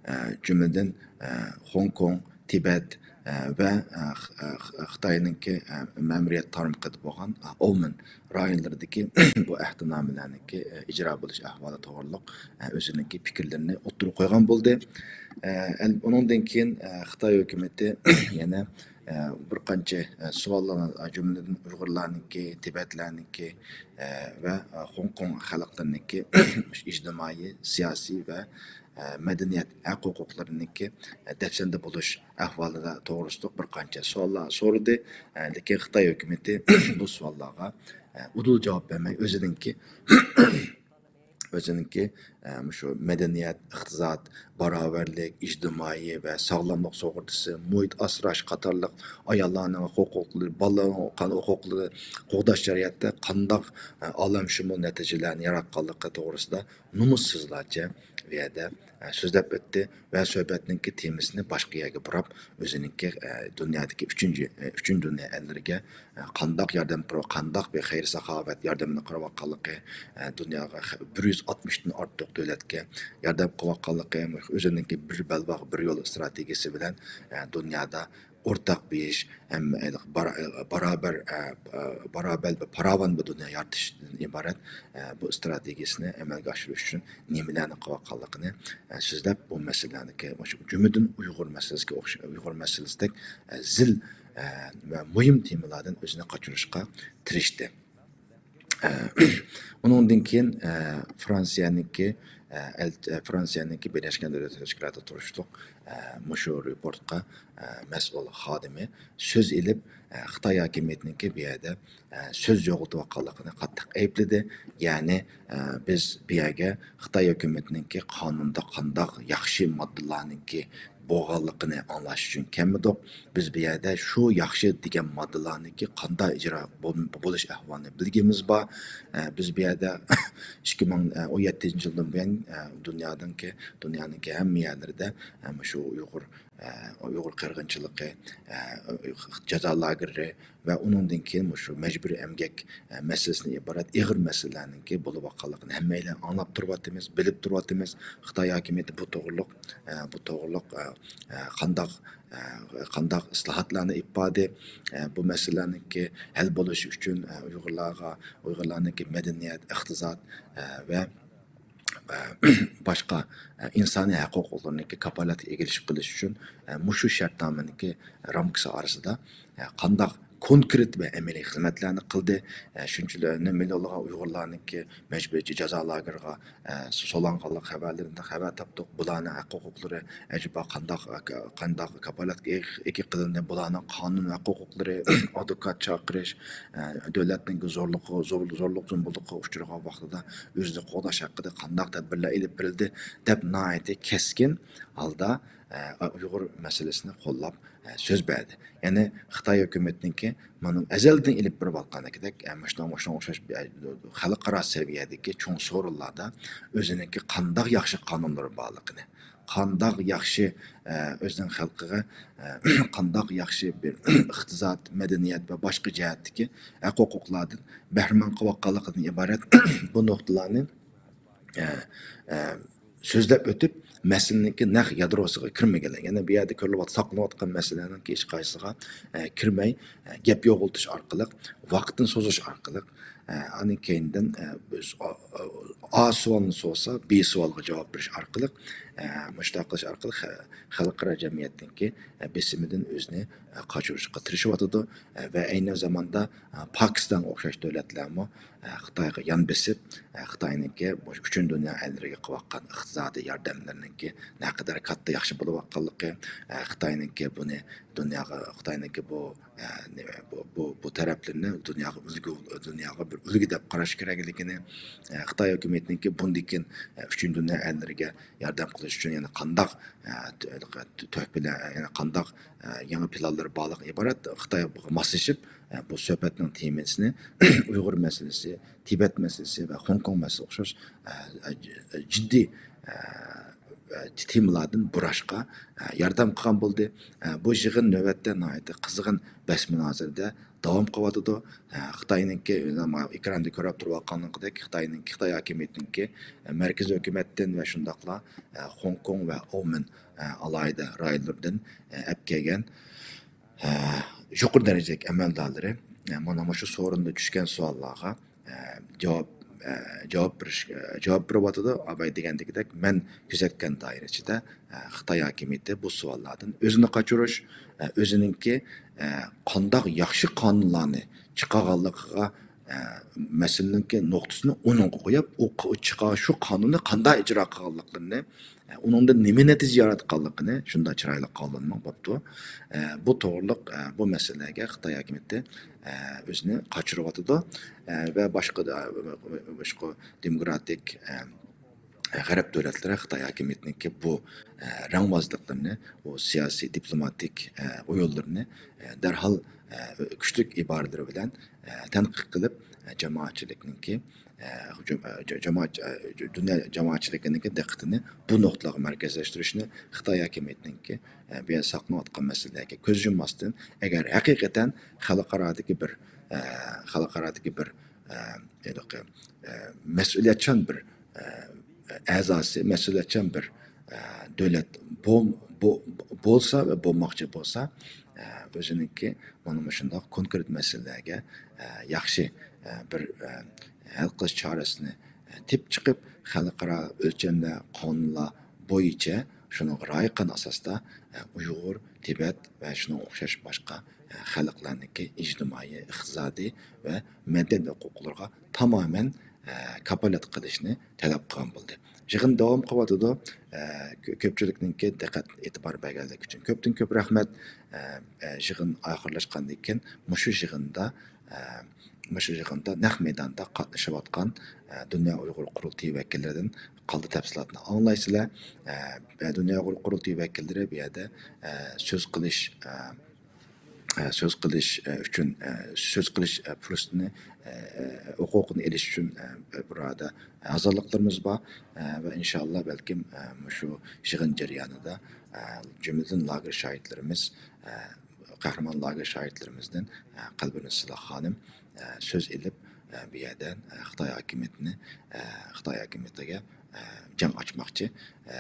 ئە، جۈملىدىن، ئە، خوڭكوڭ، تىبەت، ئە، ۋە، ئە، خ-، ئە، خ-، خىتاينىڭكى، ئە، مەمۇرىيەت تارمىقىدا بولغان، ئە، ئومەن رايونلىرىدىكى بۇ ئەھدىنامىلەرنىڭكى، ئە، ئىجرا بولۇش ئەھۋالى توغرۇلۇق، ئە، ئۆزىنىڭكى پىكىرلىرىنى ئوتتۇرىغا قويغان بولدى. ئە، ئەل-، ئۇنىڭدىن كېيىن، ئە، خىتاي ھۆكۈمىتى يەنە ئە، بىر قانچە، ئە، سوئاللار، ئە، جۈملىدىن ئۇيغۇرلارنىڭكى، تىبەتلەرنىڭكى، ئە، ۋە، ئە، خوڭكوڭ خەلقلىرىنىڭكى ئىجتىمائىي، سىياسىي ۋە، ئە، مەدەنىيەت ھەق ھوقۇقلىرىنىڭكى، ئە، دەپسەندە بولۇش ئەھۋالىدا توغرىسىدا بىر قانچە سوئاللار سورىدى. ئە، لېكىن خىتاي ھۆكۈمىتى بۇ سوئاللارغا، ئە، ئۇدۇل جاۋاب بەرمەي، ئۆزىنىڭكى ئۆزىنىڭكى، ئە، مۇشۇ مەدەنىيەت، ئىقتىساد، باراۋەرلىك، ئىجتىمائىي ۋە ساغلاملىق سۇغۇرتىسى، مۇھىت ئاسراش قاتارلىق ئاياللارنىڭ ھوقۇقلىرى، بالىلارنىڭ قان-، ھوقۇقلىرى قوغداش جەريانىدا قانداق، ئە، ئالەمشۇمۇل نەتىجىلەرنى ياراتقانلىقى توغرىسىدا نومۇسسىزلارچە بۇ يەردە، ئە، سۆزلەپ ئۆتتى ۋە سۆھبەتنىڭكى تېمىسىنى باشقا يەرگە بۇراپ، ئۆزىنىڭكى، ئە، دۇنيادىكى ئۈچىنچى، ئە، ئۈچىنچى دۇنيا ئەللىرىگە، ئە، قانداق ياردەم قىلىۋ-، قانداق بىر خەير-ساخاۋەت ياردىمىنى قىلىۋاتقانلىقى، ئە، دۇنياغا خ-، بىر يۈز ئاتمىشتىن ئارتۇق دۆلەتكە ياردەم قىلىۋاتقانلىقى، ئۆزىنىڭكى بىر بەلباغ، بىر يول ئىستراتېگىيىسى بىلەن، ئە، دۇنيادا ئورتاق بېيىش، ھەم بارا-، بارابەر، ئە، ئە، بارابەر ۋە پاراۋان بىر دۇنيا يارىتىشتىن ئىبارەت، ئە، بۇ ئىستراتېگىيەسىنى ئەمەلگە ئاشۇرۇش ئۈچۈن نېمىلەرنى قىلىۋاتقانلىقىنى، ئە، سۆزلەپ، بۇ مەسىلىلەرنىكى، مۇشۇ جۈملىدىن ئۇيغۇر مەسىلىسىگە ئوخشاش، ئۇيغۇر مەسىلىسىدەك، ئە، زىل، ئە، ۋە مۇھىم تېمىلاردىن ئۆزىنى قاچۇرۇشقا تىرىشتى. ئۇنىڭدىن كېيىن، ئە، فرانسىيەنىڭكى، ئە، ئەل-، ئە، فرانسىيەنىڭكى بىرلەشكەن دۆلەتلەر تەشكىلاتىدا تۇرۇشلۇق، ئە، مۇشۇ رېپورتقا، ئە، مەسئۇل خادىمى سۆز ئېلىپ، ئە، خىتاي ھاكىمىيىتىنىڭكى بۇ يەردە، ئە، سۆز يوغىلىتىۋاتقانلىقىنى قاتتىق ئەيىبلىدى. يەنى، ئە، بىز بۇ يەرگە خىتاي ھۆكۈمىتىنىڭكى قانۇندا قانداق ياخشى ماددىلارنىڭكى بولغانلىقىنى ئاڭلاش ئۈچۈن كەلمىدۇق. بىز بۇ يەردە شۇ ياخشى دېگەن ماددىلارنىڭكى قانداق ئىجرا بول-، بولۇش ئەھۋالىنى بىلگىنىمىز بار. ئە، بىز بۇ يەردە ئىككى مىڭ ئون يەتتىنچى يىلدىن بۇيان، ئە، دۇنيادىنكى، دۇنيانىڭكى ھەممە يەرلىرىدە، ئە، مۇشۇ ئۇيغۇر، ئە، ئۇيغۇر قىرغىنچىلىقى، ئە، جازا لاگېرى ۋە ئۇنىڭدىن كېيىن مۇشۇ مەجبۇرىي ئەمگەك، ئە، مەسىلىسىدىن ئىبارەت ئېغىر مەسىلىلەرنىڭكى بولۇۋاتقانلىقىنى ھەممەيلەن ئاڭلاپ تۇرۇۋاتىمىز، بىلىپ تۇرۇۋاتىمىز. خىتاي ھاكىمىيىتى بۇ توغرۇلۇق، ئە، بۇ توغرۇلۇق، ئە، ئە، قانداق، ئە، قانداق ئىسلاھاتلارنى ئېلىپ باردى؟ ئە، بۇ مەسىلىلەرنىڭكى ھەل بولۇشى ئۈچۈن، ئە، ئۇيغۇرلارغا، ئۇيغۇرلارنىڭكى مەدەنىيەت، ئىقتىساد، ئە، ۋە، ئە، باشقا، ئە، ئىنسانىي ھەق ھوقۇقلىرىنىڭكى كاپالەتكە ئىگىلىك قىلىش ئۈچۈن، ئە، مۇشۇ شەرتنامىنىڭكى رامكىسى ئارىسىدا، ئە، قانداق كونكرېت ۋە ئەمەلىي خىزمەتلەرنى قىلدى؟ ئە، شۇنچىلىرىنى مىليونلىغان ئۇيغۇرلارنىڭكى مەجبۇرىي جازا لاگېرىغا، ئە، سولانغانلىق خەۋەرلىرىدىن خەۋەر تاپتۇق. بۇلارنىڭ ھەق ھوقۇقلىرى ئەجەبا قانداق، قانداق كاپالەتكە ئىگە قىلىندى؟ بۇلارنىڭ قانۇن ھەق ھوقۇقلىرى، ئادۋوكات چاقىرىش، ئە، دۆلەتنىڭ زورلۇقى، زور-، زورلۇق زومبۇلۇققا ئۇچرىغان ۋاقتىدا ئۆزىنى قوغداش ھەققىدە قانداق تەدبىرلەر ئېلىپ بېرىلدى؟ دەپ ناھايىتى كەسكىن ھالدا، ئە، ئۇيغۇر مەسىلىسىنى قوللاپ، ئە، سۆز بەردى. يەنى خىتاي ھۆكۈمىتىنىڭكى مانا ئەزەلدىن ئېلىپ بېرىۋاتقاندىكىدەك، ئە، مۇشۇنىڭ، مۇشۇنىڭغا ئوخشاش، ئە، خەلقئارا سەۋىيەدىكى چوڭ سورۇنلاردا ئۆزىنىڭكى قانداق ياخشى قانۇنلىرى بارلىقىنى، قانداق ياخشى، ئە، ئۆزىنىڭ خەلقىگە، ئە، قانداق ياخشى بىر ئىقتىساد، مەدەنىيەت ۋە باشقا جەھەتتىكى ھەق ھوقۇقلاردىن بەھرىمەن قىلىۋاتقانلىقىدىن ئىبارەت بۇ نۇقتىلارنى، ئە، ئە، سۆزلەپ ئۆتۈپ، مەسىلىنىڭكى نەق يادروسىغا كىرمىگەنلىكى، يەنى بۇ يەردە كۆرۈلۈۋات-، ساقلىنىۋاتقان مەسىلىنىڭكى ھېچقايسىسىغا، ئە، كىرمەي، ئە، گەپ يوغىلىتىش ئارقىلىق، ۋاقىتنى سوزۇش ئارقىلىق، ئە، ئاندىن كېيىندىن، ئە، بىز ئا-، ئا-، ئا سوئالنى سورىسا، بى سوئالغا جاۋاب بېرىش ئارقىلىق، ئە، مۇشۇنداق قىلىش ئارقىلىق خە-، خەلقئارا جەمئىيەتنىڭكى، ئە، بېسىمىدىن ئۆزىنى، ئە، قاچۇرۇشقا تىرىشىۋاتىدۇ. ئە، ۋە ئەينى زاماندا، ئە، پاكىستانغا ئوخشاش دۆلەتلەرمۇ، ئە، خىتايغا يان بېسىپ، ئە، خىتاينىڭكى بۇ پۈتۈن دۇنيا ئەللىرىگە قىلىۋاتقان ئىقتىسادىي ياردەملىرىنىڭكى نەقەدەر كاتتا ياخشى بولۇۋاتقانلىقى، ئە، خىتاينىڭكى بۇنى دۇنياغا، خىتاينىڭكى بۇ، ئە، نېمە، بۇ، بۇ، بۇ تەرەپلىرىنى دۇنياغا ئۈلگە، دۇنياغا بىر ئۈلگە دەپ قاراش كېرەكلىكىنى، ئە، خىتاي ھۆكۈمىتىنىڭكى بۇندىن كېيىن، ئە، پۈتۈن دۇنيا ئەللىرىگە ياردەم قىلىش ئۈچۈن يەنە قانداق، ئە، تۆ-، تۆھپىلەر، يەنە قانداق، ئە، يېڭى پىلانلىرى بارلىقى ئىبارەت خىتايغا ماسلىشىپ، ئە، بۇ سۆھبەتنىڭ تېمىسىنى ئۇيغۇر مەسىلىسى، تىبەت مەسىلىسى ۋە خوڭكوڭ مەسىلىسىگە ئوخشاش، ئە، ئە، جىددىي، ئە، ئە، تېمىلاردىن بۇراشقا، ئە، ياردەم قىلغان بولدى. ئە، بۇ يىغىن نۆۋەتتە ناھايىتى قىزغىن بەس مۇنازىرىدە داۋام قىلىۋاتىدۇ. ئە، خىتاينىڭكى، ئېكراندا كۆرۈپ تۇرۇۋاتقانلىقىدەك، خىتاينىڭ، خىتاي ھاكىمىيىتىنىڭكى، ئە، مەركىزىي ھۆكۈمەتتىن ۋە شۇنداقلا، ئە، خوڭكوڭ ۋە ئومەن، ئە، ئالاھىدە رايونلىرىدىن، ئە، ئەپ كەلگەن، ئە، يۇقىرى دەرىجىلىك ئەمەلدارلىرى، ئە، مانا مۇشۇ سورۇندا چۈشكەن سوئاللارغا، ئە، جاۋاب، ئە، جاۋاب بېرىش، ئە، جاۋاب بېرىۋاتىدۇ. ئاباي دېگەندىكىدەك، مەن كۆزەتكەن دائىرە ئىچىدە، ئە، خىتاي ھاكىمىيىتى بۇ سوئاللاردىن ئۆزىنى قاچۇرۇش، ئە، ئۆزىنىڭكى، ئە، قانداق ياخشى قانۇنلارنى چىقارغانلىقىغا، ئە، مەسىلىنىڭكى نۇقتىسىنى ئۇنىڭغا قويۇپ، ئۇ ق-، چىقار-، شۇ قانۇننى قانداق ئىجرا قىلغانلىقلىرىنى، ئە، ئۇنىڭدىن نېمە نەتىجە ياراتقانلىقىنى شۇنداق چىرايلىق قانۇنمۇ بوپتۇ. ئە، بۇ توغرۇلۇق، ئە، بۇ مەسىلىلەرگە خىتاي ھاكىمىيىتى، ئە، ئۆزىنى قاچۇرۇۋاتىدۇ. ئە، ۋە باشقا دا-، باشقا دېموكراتىك، ئە، غەرب دۆلەتلىرى خىتاي ھاكىمىيىتىنىڭكى بۇ، ئە، رەڭۋازلىقلىرىنى، بۇ سىياسىي، دىپلوماتىك، ئە، ئويۇنلىرىنى، ئە، دەرھال، ئە، كۈچلۈك ئىبارىلىرى بىلەن، ئە، تەنقىد قىلىپ، ئە، جامائەتچىلىكنىڭكى، ئە، جام-، ئە، جا-، جامائەت-، ئە، دۇنيا جامائەتچىلىكىنىڭكى دىققىتىنى بۇ نۇقتىلارغا مەركەزلەشتۈرۈشنى خىتاي ھاكىمىيىتىنىڭكى، ئە، بۇ يەردە ساقلىنىۋاتقان مەسىلىلەرگە كۆز يۇمماستىن، ئەگەر ھەقىقەتەن خەلقئارادىكى بىر، ئە، خەلقئارادىكى بىر، ئە، ھېلىقى، ئە، مەسئۇلىيەتچان بىر، ئە، ئەزاسى، مەسئۇلىيەتچان بىر، ئە، دۆلەت بول-، بو-، بولسا ۋە بولماقچى بولسا، ئە، ئۆزىنىڭكى مانا مۇشۇنداق كونكرېت مەسىلىلەرگە، ئە، ياخشى، ئە، بىر، ئە، ھەل قىلىش چارىسىنى، ئە، تېپىپ چىقىپ، خەلقئارا ئۆلچەملەر، قانۇنلار بويىچە شۇنىڭغا رىئايە قىلغان ئاساستا، ئە، ئۇيغۇر، تىبەت ۋە شۇنىڭغا ئوخشاش باشقا، ئە، خەلقلەرنىڭكى ئىجتىمائىي، ئىقتىسادىي ۋە مەدەنىيەت ھوقۇقلىرىغا تامامەن، ئە، كاپالەت قىلىشنى تەلەپ قىلغان بولدى. يىغىن داۋام قىلىۋاتىدۇ. ئە، كۆ-، كۆپچىلىكنىڭكى دىققەت ئېتىبار بەرگەنلىكى ئۈچۈن كۆپتىن كۆپ رەھمەت. ئە، ئە، يىغىن ئاخىرلاشقاندىن كېيىن مۇشۇ يىغىندا، ئە، مۇشۇ يىغىندا نەق مەيداندا قاتنىشىۋاتقان، ئە، دۇنيا ئۇيغۇر قۇرۇلتىيى ۋەكىللىرىدىن قالدى تەپسىلاتنى ئاڭلايسىلەر. ئە، دۇنيا ئۇيغۇر قۇرۇلتىيى ۋەكىللىرى بۇ يەردە، ئە، سۆز قىلىش، ئە، ئە، سۆز قىلىش، ئە، ئۈچۈن، ئە، سۆز قىلىش، ئە، پۇرسىتىنى، ئە، ئە، ھوقۇقىنى ئېلىش ئۈچۈن، ئە، بۇ يەردە ھازىرلىقلىرىمىز بار. ئە، ۋە ئىنشاللا بەلكىم، ئە، مۇشۇ يىغىن جەريانىدا، ئە، جۈملىدىن لاگېر شاھىتلىرىمىز، ئە، قەھرىمان لاگېر شاھىتلىرىمىزدىن، ئە، قەلبىنۇر سىلاھ خانىم، ئە، سۆز ئېلىپ، ئە، بۇ يەردە، ئە، خىتاي ھاكىمىيىتىنى، ئە، خىتاي ھاكىمىيىتىگە، ئە، جەڭ ئاچماقچى. ئە،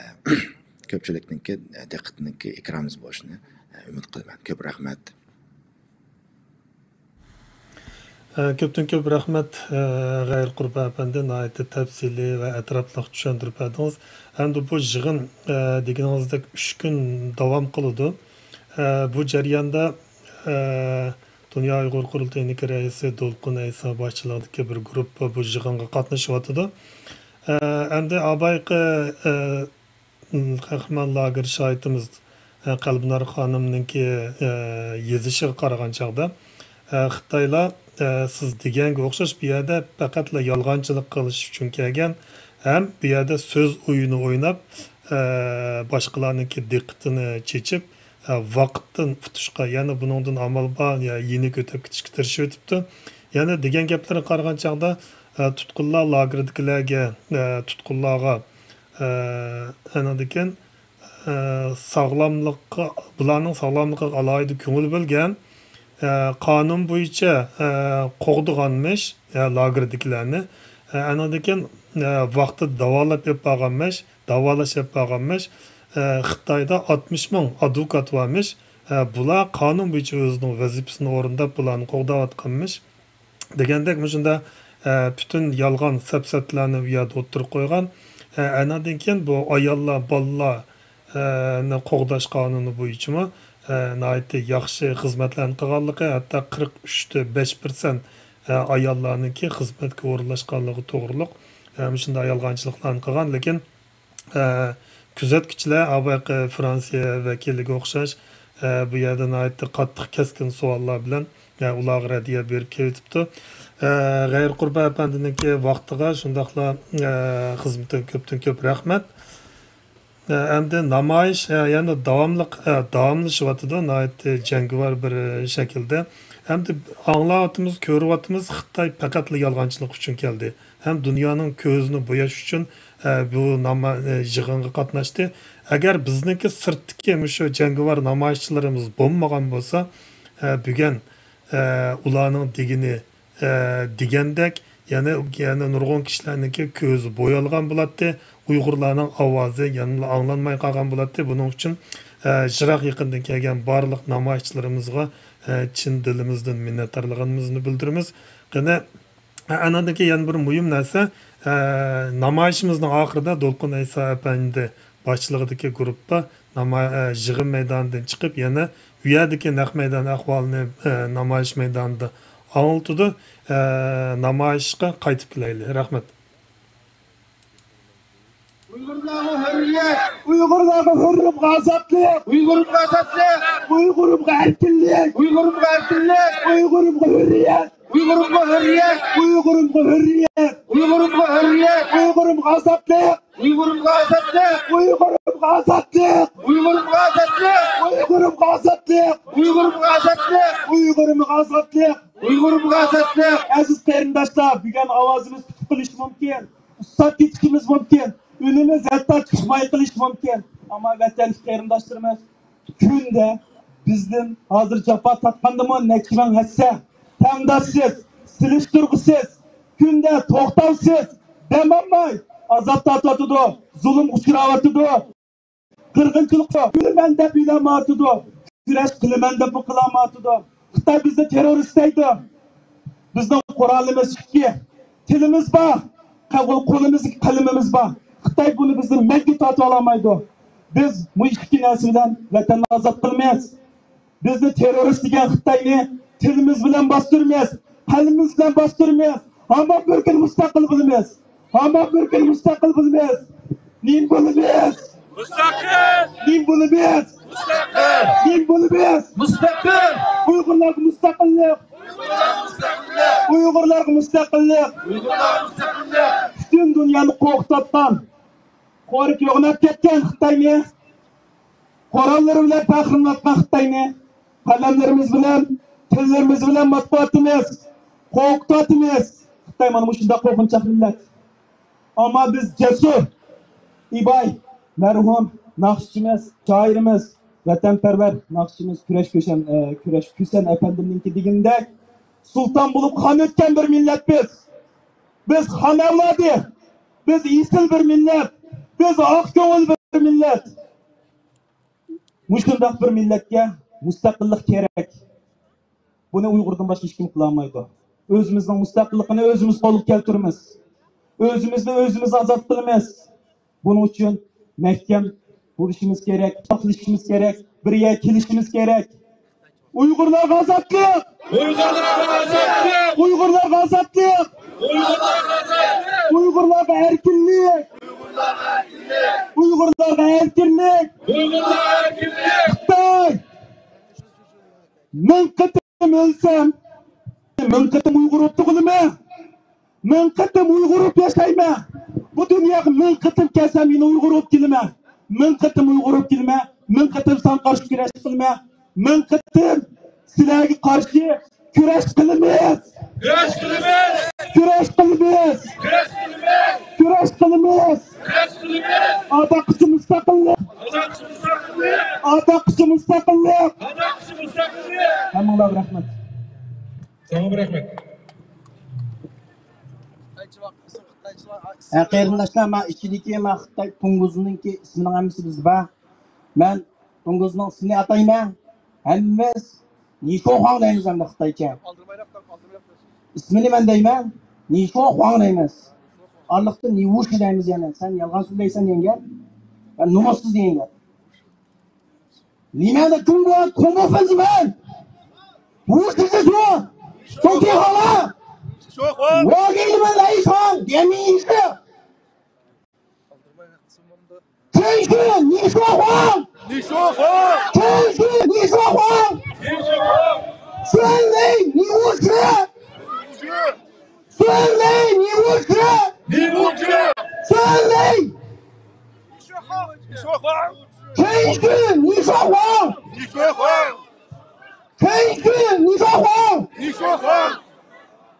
كۆپچىلىكنىڭكى، ئە، دىققىتىنىڭكى ئېكرانىمىز بولۇشىنى، ئە، ئۈمىد قىلىمەن. كۆپ رەھمەت. ئە، كۆپتىن كۆپ رەھمەت، ئە، غەيرىقۇربان ئەپەندى، ناھايىتى تەپسىلىي ۋە ئەتراپلىق چۈشەندۈرۈپ بەردىڭىز. ئەمدى بۇ يىغىن، ئە، دېگىنىڭىزدەك ئۈچ كۈن داۋام قىلىدۇ. ئە، بۇ جەرياندا، ئە، دۇنيا ئۇيغۇر قۇرۇلتىيىنىڭكى رەئىسى دولقۇن ئەيسا باشچىلىقىدىكى بىر گۇرۇپپا بۇ يىغىنغا قاتنىشىۋاتىدۇ. ئە، ئەمدى ئاۋۋالقى، ئە، قەھرىمان لاگېر شاھىتىمىز، ئە، قەلبىنار خانىمنىڭكى، ئە، يېزىشىغا قارىغان چاغدا، ئە، خىتايلار، ئە، سىز دېگەنگە ئوخشاش بۇ يەردە پەقەتلا يالغانچىلىق قىلىش ئۈچۈن كەلگەن ھەم بۇ يەردە سۆز ئويۇنى ئويناپ، ئە، باشقىلارنىڭكى دىققىتىنى چېچىپ، ئە، ۋاقىتتىن ئۇتۇشقا، يەنى بۇنىڭدىن ئامال بار، يا يېنىك ئۆتۈپ كېتىشكە تىرىشىۋېتىپتۇ. يەنە دېگەن گەپلىرىگە قارىغان چاغدا، ئە، تۇتقۇنلار لاگېرىدىكىلەرگە، ئە، تۇتقۇنلارغا، ئە، ئانىڭدىن كېيىن، ئە، ساغلاملىققا، بۇلارنىڭ ساغلاملىقىغا ئالاھىدە كۆڭۈل بۆلگەن، ئە، قانۇن بويىچە، ئە، قوغدىغانمىش، ئە، لاگېردىكىلەرنى. ئە، ئانىڭدىن كېيىن، ئە، ۋاقتىدا داۋالاپ ئېلىپ بارغانمىش، داۋالاش ئېلىپ بارغانمىش. ئە، خىتايدا ئاتمىش مىڭ ئادۋوكات بارمىش. ئە، بۇلار قانۇن بويىچە ئۆزىنىڭ ۋەزىپىسىنى ئورۇنداپ، بۇلارنى قوغداۋاتقانمىش. دېگەندەك، مۇشۇنداق، ئە، پۈتۈن يالغان سەپسەتىلەرنى بۇ يەردە ئوتتۇرىغا قويغان. ئە، ئانىڭدىن كېيىن بۇ ئاياللار، بالىلار، ئە، نى قوغداش قانۇنى بويىچىمۇ، ئە، ناھايىتى ياخشى خىزمەتلەرنى قىلغانلىقى، ھەتتا قىرىق ئۈچ تە بەش پىرسەنت، ئە، ئاياللارنىڭكى خىزمەتكە ئورۇنلاشقانلىقى توغرۇلۇق، ئە، مۇشۇنداق يالغانچىلىقلارنى قىلغان. لېكىن، ئە، كۆزەتكۈچىلەر ئاۋۋالقى فرانسىيە ۋەكىلىگە ئوخشاش، ئە، بۇ يەردە ناھايىتى قاتتىق، كەسكىن سوئاللار بىلەن، ئە، ئۇلارغا رەددىيە بېرىپ كېلىۋېتىپتۇ. ئە، غەيرىقۇربان ئەپەندىنىڭكى ۋاقتىغا، شۇنداقلا، ئە، خىزمىتىگە كۆپتىن كۆپ رەھمەت. ئە، ئەمدى نامايىش، ئە، يەنە داۋاملىق، ئە، داۋاملىشىۋاتىدۇ، ناھايىتى جەڭگىۋار بىر، ئە، شەكىلدە. ئەمدى ئاڭلاۋاتىمىز، كۆرۈۋاتىمىز، خىتاي پەقەتلا يالغانچىلىق ئۈچۈن كەلدى. ھەم دۇنيانىڭ كۆزىنى بوياش ئۈچۈن، ئە، بۇ ناما-، ئە، يىغىنغا قاتناشتى. ئەگەر بىزنىڭكى سىرتتىكى مۇشۇ جەڭگىۋار نامايىشچىلىرىمىز بولمىغان بولسا، ئە، بۈگۈن، ئە، ئۇلارنىڭ دېگىنى، ئە، دېگەندەك، يەنە، يەنە نۇرغۇن كىشىلەرنىڭكى كۆزى بويالغان بولاتتى. ئۇيغۇرلارنىڭ ئاۋازى يەنىلا ئاڭلانماي قالغان بولاتتى. بۇنىڭ ئۈچۈن، ئە، يىراق يېقىندىن كەلگەن بارلىق نامايىشچىلىرىمىزغا، ئە، چىن دىلىمىزدىن مىننەتدارلىقىمىزنى بىلدۈرىمىز. قېنى، ئە، ئانىڭدىن كېيىن يەنە بىر مۇھىم نەرسە، ئە، نامايىشىمىزنىڭ ئاخىرىدا دولقۇن ئەيسا ئەپەندى باشچىلىقىدىكى گۇرۇپپا ناما-، ئە، يىغىن مەيدانىدىن چىقىپ، يەنە ئۇ يەردىكى نەق مەيدان ئەھۋالىنى، ئە، نامايىش مەيدانىدا ئاڭلىتىدۇ. ئە، نامايىشقا قايتىپ كېلەيلى. رەھمەت. ئۇيغۇرلارغا ھۆرىيەت! ئۇيغۇرلارغا ھۆرىيەت، ئازادلىق! ئۇيغۇرۇمغا ئازادلىق! ئۇيغۇرۇمغا ئەركىنلىك! ئۇيغۇرۇمغا ئەركىنلىك! ئۇيغۇرۇمغا ھۆرىيەت! ئۇيغۇرۇمغا ھۆرىيەت! ئۇيغۇرۇمغا ھۆرىيەت! ئۇيغۇرۇمغا ھۆرىيەت! ئۇيغۇرۇمغا ئازادلىق! ئۇيغۇرۇمغا ئازادلىق! ئۇيغۇرۇمغا ئازادلىق! ئۇيغۇرۇمغا ئازادلىق! ئۇيغۇرۇمغا ئازادلىق! ئۇيغۇرۇمغا ئازادلىق! ئۇيغۇرۇمغا ئازادلىق! ئۇيغۇرۇمغا ئازادلىق! ئەزىز قېرىنداشلار، بۈگۈن ئاۋازىمىز پۈتۈپ قېلىشى مۇمكىن. ئۇسساپ كېتىشىمىز مۇمكىن. ئۈنىمىز ھەتتا چىقماي قېلىشى مۇمكىن. ئەمما ۋەتەندىكى قېرىنداشلىرىمىز كۈندە بىزدىن ھازىر جاپا تارتقاندىمۇ نەچچە مىڭ ھەسسە. تەڭداشسىز، سېلىشتۇرغۇسىز، كۈندە توختاۋسىز، دەم ئالماي ئازاب تارتىۋاتىدۇ، زۇلۇمغا ئۇچراۋاتىدۇ. قىرغىنچىلىق كۈنىمەن دەپ ئېلانلاۋاتىدۇ. كۈرەش قىلىمەن دەپمۇ قىلالمايۋاتىدۇ. خىتاي بىزنى تېررورىست دەيدۇ. بىزنىڭ قورالىمىز ئىككى. تىلىمىز بار. قول-، قولىمىزدىكى قەلىمىمىز بار. خىتاي بۇنى بىزدىن مەڭگۈ تارتىۋالالمايدۇ. بىز بۇ ئىككى نەرسە بىلەن ۋەتەننى ئازاد قىلىمىز. بىزنى تېررورىست دېگەن خىتاينى تىلىمىز بىلەن باستۇرىمىز، قەلىمىمىز بىلەن باستۇرىمىز. ھامان بىر كۈن مۇستەقىل بولىمىز. ھامان بىر كۈن مۇستەقىل بولىمىز. نېمە بولىمىز؟ مۇستەقىل! نېمە بولىمىز؟ مۇستەقىل! نېمە بولىمىز؟ مۇستەقىل! ئۇيغۇرلارغا مۇستەقىللىق! ئۇيغۇرلارغا مۇستەقىللىق! ئۇيغۇرلارغا مۇستەقىللىق! پۈتۈن دۇنيانى قورقۇتۇۋاتقان، قورقۇپ يوغىناپ كەتكەن خىتاينى، قوراللىرى بىلەن پەخىرلىنىۋاتقان خىتاينى قەلەملىرىمىز بىلەن، تىللىرىمىز بىلەن ماتقۇۋاتىمىز، قورقۇتۇۋاتىمىز. خىتاي مانا مۇشۇنداق قورقۇنچاق مىللەت. ئەمما بىز جەسۇر، ئىباي، مەرھۇم ناخشىچىمىز، شائىرىمىز، ۋەتەنپەرۋەر ناخشىچىمىز كۈرەش كۈسەن، ئە، كۈرەش كۈسەن ئەپەندىمنىڭكى دېگىنىدەك، سۇلتان بولۇپ خان ئۆتكەن بىر مىللەت بىز. بىز خان ئەۋلادى. بىز ئېسىل بىر مىللەت. بىز ئاق كۆڭۈل بىر مىللەت. مۇشۇنداق بىر مىللەتكە مۇستەقىللىق كېرەك. بۇنى ئۇيغۇردىن باشقا ھېچكىم قىلالمايدۇ. ئۆزىمىزنىڭ مۇستەقىللىقىنى ئۆزىمىز قولغا كەلتۈرىمىز. ئۆزىمىزنى ئۆزىمىز ئازاد قىلىمىز. بۇنىڭ ئۈچۈن مەھكەم بولۇشىمىز كېرەك، ئىتتىپاقلىشىشىمىز كېرەك، بىر يەرگە كېلىشىمىز كېرەك. ئۇيغۇرلارغا ئازادلىق! ئۇيغۇرلارغا ئازادلىق! ئۇيغۇرلارغا ئازادلىق! ئۇيغۇرلارغا ئازادلىق! ئۇيغۇرلارغا ئەركىنلىك! ئۇيغۇرلارغا ئەركىنلىك! ئۇيغۇرلارغا ئەركىنلىك! خىتاي! مىڭ قېتىم ئۆلسەم، مىڭ قېتىم ئۇيغۇر بولۇپ تۇغۇلىمەن. مىڭ قېتىم ئۇيغۇر بولۇپ ياشايمەن. بۇ دۇنياغا مىڭ قېتىم كەلسەم، يەنە ئۇيغۇر بولۇپ كېلىمەن. مىڭ قېتىم ئۇيغۇر بولۇپ كېلىمەن. مىڭ قېتىم ساڭا قارشى كۈرەش قىلىمەن. مىڭ قېتىم سىلەرگە قارشى كۈرەش قىلىمىز. كۈرەش قىلىمىز. كۈرەش قىلىمىز. كۈرەش قىلىمىز. كۈرەش قىلىمىز. كۈرەش قىلىمىز. ئاداققىچە مۇستەقىللىق. ئاداققىچە مۇستەقىللىق. ئاداققىچە مۇستەقىللىق. ئاداققىچە مۇستەقىللىق. ھەممىڭلارغا رەھمەت. ساڭا رەھمەت. ھە، قېرىنداشلار، ما ئىچىدىكى ما خىتاي توڭگۇزنىڭكى ئىسمىنىڭ ھەممىسى بىزدە بار. مەن توڭگۇزنىڭ ئىسمىنى ئاتايمەن. ھەممىمىز نىشوخۇاڭ دەيمىز ئەمدى خىتايچە. ئىسمىنى مەن دەيمەن، نىشوخۇاڭ دەيمىز. ئارىلىقتا نىۋۇشى دەيمىز يەنە. سەن يالغان سۆزلەيسەن دېگەن گەپ. يا نومۇسسىز دېگەن گەپ. 里面的中国恐怖分子们，无耻之徒，都听好了，我给你们来一场联名仪式。 陈旭，你说谎！你说谎！陈旭，你说谎！你说谎！孙雷，你无耻！你无耻！孙雷，你无耻！你无耻！孙雷！你说谎！你说谎！陈旭，你说谎！你说谎！陈旭，你说谎！你说谎！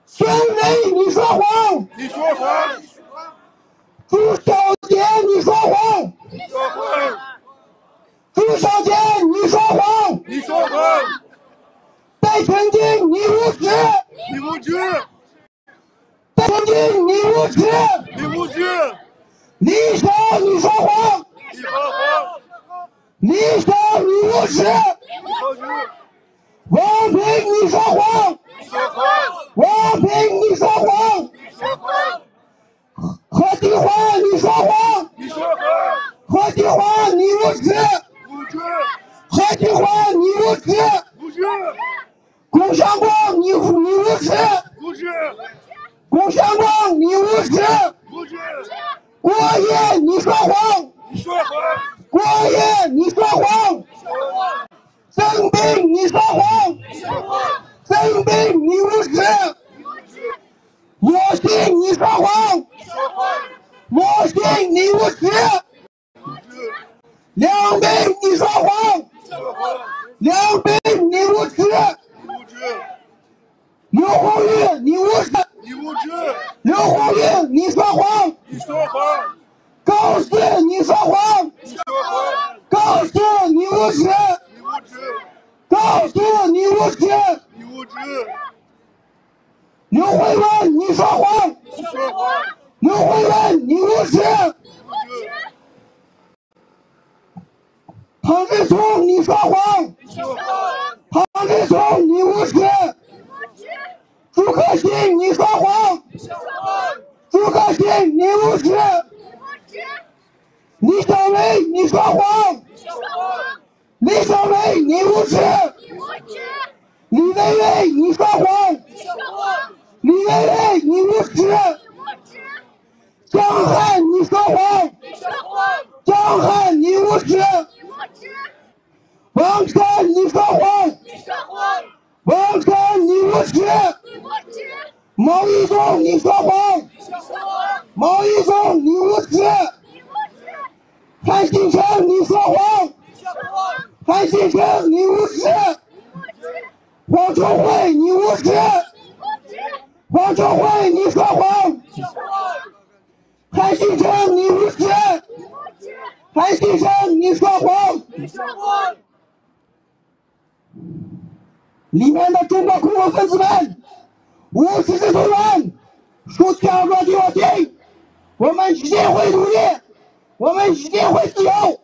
孙雷，你说谎！你说谎！ 朱小姐，你说谎！朱小姐，你说谎！你说谎！戴成金，你无耻！你无耻！戴成金，你无耻！你无耻！李晓，你说谎！李晓，你无耻！李晓，你无耻！王平，你说谎！你说谎！王平，你说谎！你说谎！ 何其华，你说谎！你说谎！何其华，你无耻！无耻！何其华，你无耻！无耻！孔祥光，你，你无耻！无耻！孔祥光，你无耻！无耻！郭烨，你说谎！你说谎！郭烨，你说谎！你说谎！ 曾斌，你说谎！曾斌，你无耻！罗新，你说谎！罗新，你无耻！梁斌，你说谎！梁斌，你无耻！刘红玉，你无耻！刘红玉，你说谎！你说谎！ 高斯，你说谎！高斯，你无耻！高斯，你无耻！刘慧文，你说谎！刘慧文，你无耻！唐志聪，你说谎！你无耻！李小梅，你说谎！李小梅，你无耻！李薇薇，你说谎！李薇薇，你无耻！江汉，你说谎！江汉，你无耻！王珊，你说谎！王珊，你无耻！毛一中，你说谎！毛一中，你无耻！韩新成，你说谎！韩新成，你无耻！黄春慧，你无耻！黄春慧，你说谎！韩新成，你无耻！韩新成，你说谎！里面的中国恐怖分子们，无耻之徒们，竖起耳朵给我听！我们一定会独立，我们一定会自由，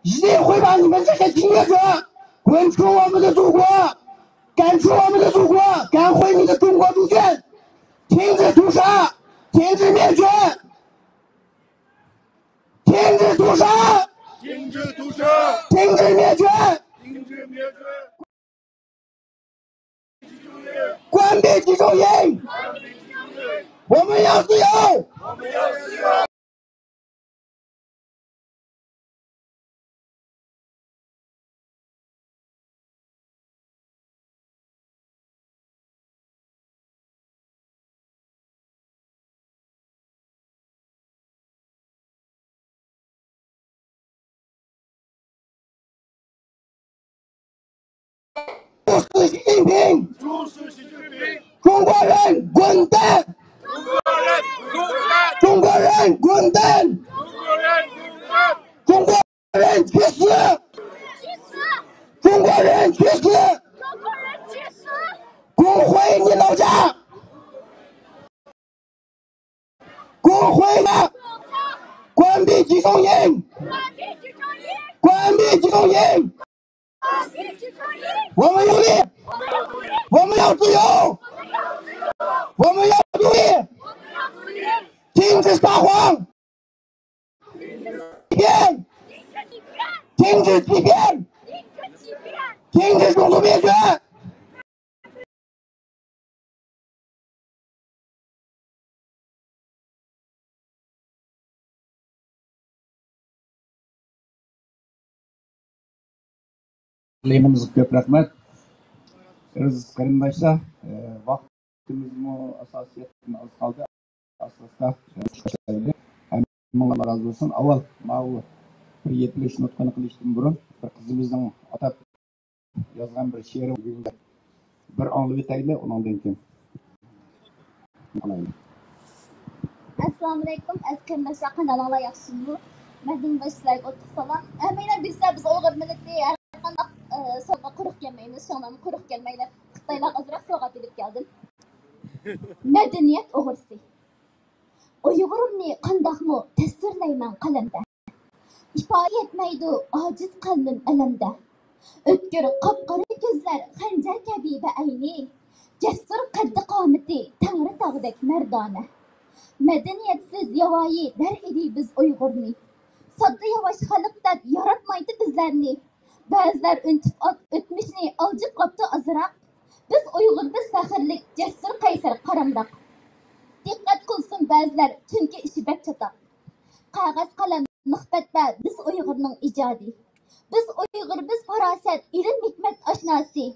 一定会把你们这些侵略者滚出我们的祖国，赶出我们的祖国，赶回你的中国主权！停止屠杀！停止灭绝！停止屠杀！停止屠杀！停止灭绝！停止灭绝！关闭集中营！我们要自由！我们要自由！中国人滚蛋！中国人滚蛋！中国人去死！中国人去死！滚回你老家！滚回家！关闭集中营！关闭集中营！我们有力！我们要自由！我们要独立！停止撒谎！骗！停止欺骗！停止种族灭绝！ئىقلىمىمىزغا كۆپ رەھمەت. ئەزىز قېرىنداشلار، ئە، ۋاقتىمىزمۇ ئاساسىيەتتىن ئاز قالدى. ئاستا-ئاستا، ئە، ھەممىڭلار رازى بولسۇن. ئاۋۋال ماۋۇ بىر يېتىلىش نۇتقىنى قىلىشتىن بۇرۇن بىر قىزىمىزنىڭ ئاتاپ يازغان بىر شېئىرى بىر ئاڭلىۋېتەيلى، ئۇنىڭدىن كېيىن ئالايلى. ئەسسالامۇئەلەيكۇم، ئەزىز قېرىنداشلار، قانداقلاڭلار، ياخشىمۇ؟ مەندىن باشلاپ ئوتتۇق سالام. ھەممەيلەن بىلسە، بىز ئۇيغۇر مىللىتى ھەر قانداق، ئە، سوۋغا قۇرۇق كەلمەيمىز، شۇڭلارمۇ قۇرۇق كەلمەيلى. خىتايلارغا ئازراق سوۋغات ئېلىپ كەلدىم. مەدەنىيەت ئوغرىسى. ئۇيغۇرۇمنى قانداقمۇ تەسۋىرلەيمەن قەلەمدە. ئىپادە يەتمەيدۇ ئاجىز قەلبىم ئەلەمدە. ئۆتكۈر قاپقارا كۆزلەر خەنجەر كەبى بەئەينى. جەسۇر قەددى قامىتى تەڭرىتاغدەك مەردانە. مەدەنىيەتسىز ياۋايى دەر ئىدى بىز ئۇيغۇرنى. ساددا ياۋاش خەلق دەپ ياراتمايتتى بىزلەرنى. بەزىلەر ئۇنتۇپ ئات-، ئۆتمۈشنى ئالجىپ قاپتۇ ئازراق. بىز ئۇيغۇر، بىز پەخىرلىك، جەسۇر، قەيسەر، قارامراق. دىققەت قىلسۇن بەزىلەر، چۈنكى ئىشى بەك چاتاق. قەغەز قەلەم نۇقبەتتە بىز ئۇيغۇرنىڭ ئىجادى. بىز ئۇيغۇر، بىز پاراسەت، ئىلىم-ھېكمەت ئاشناسى.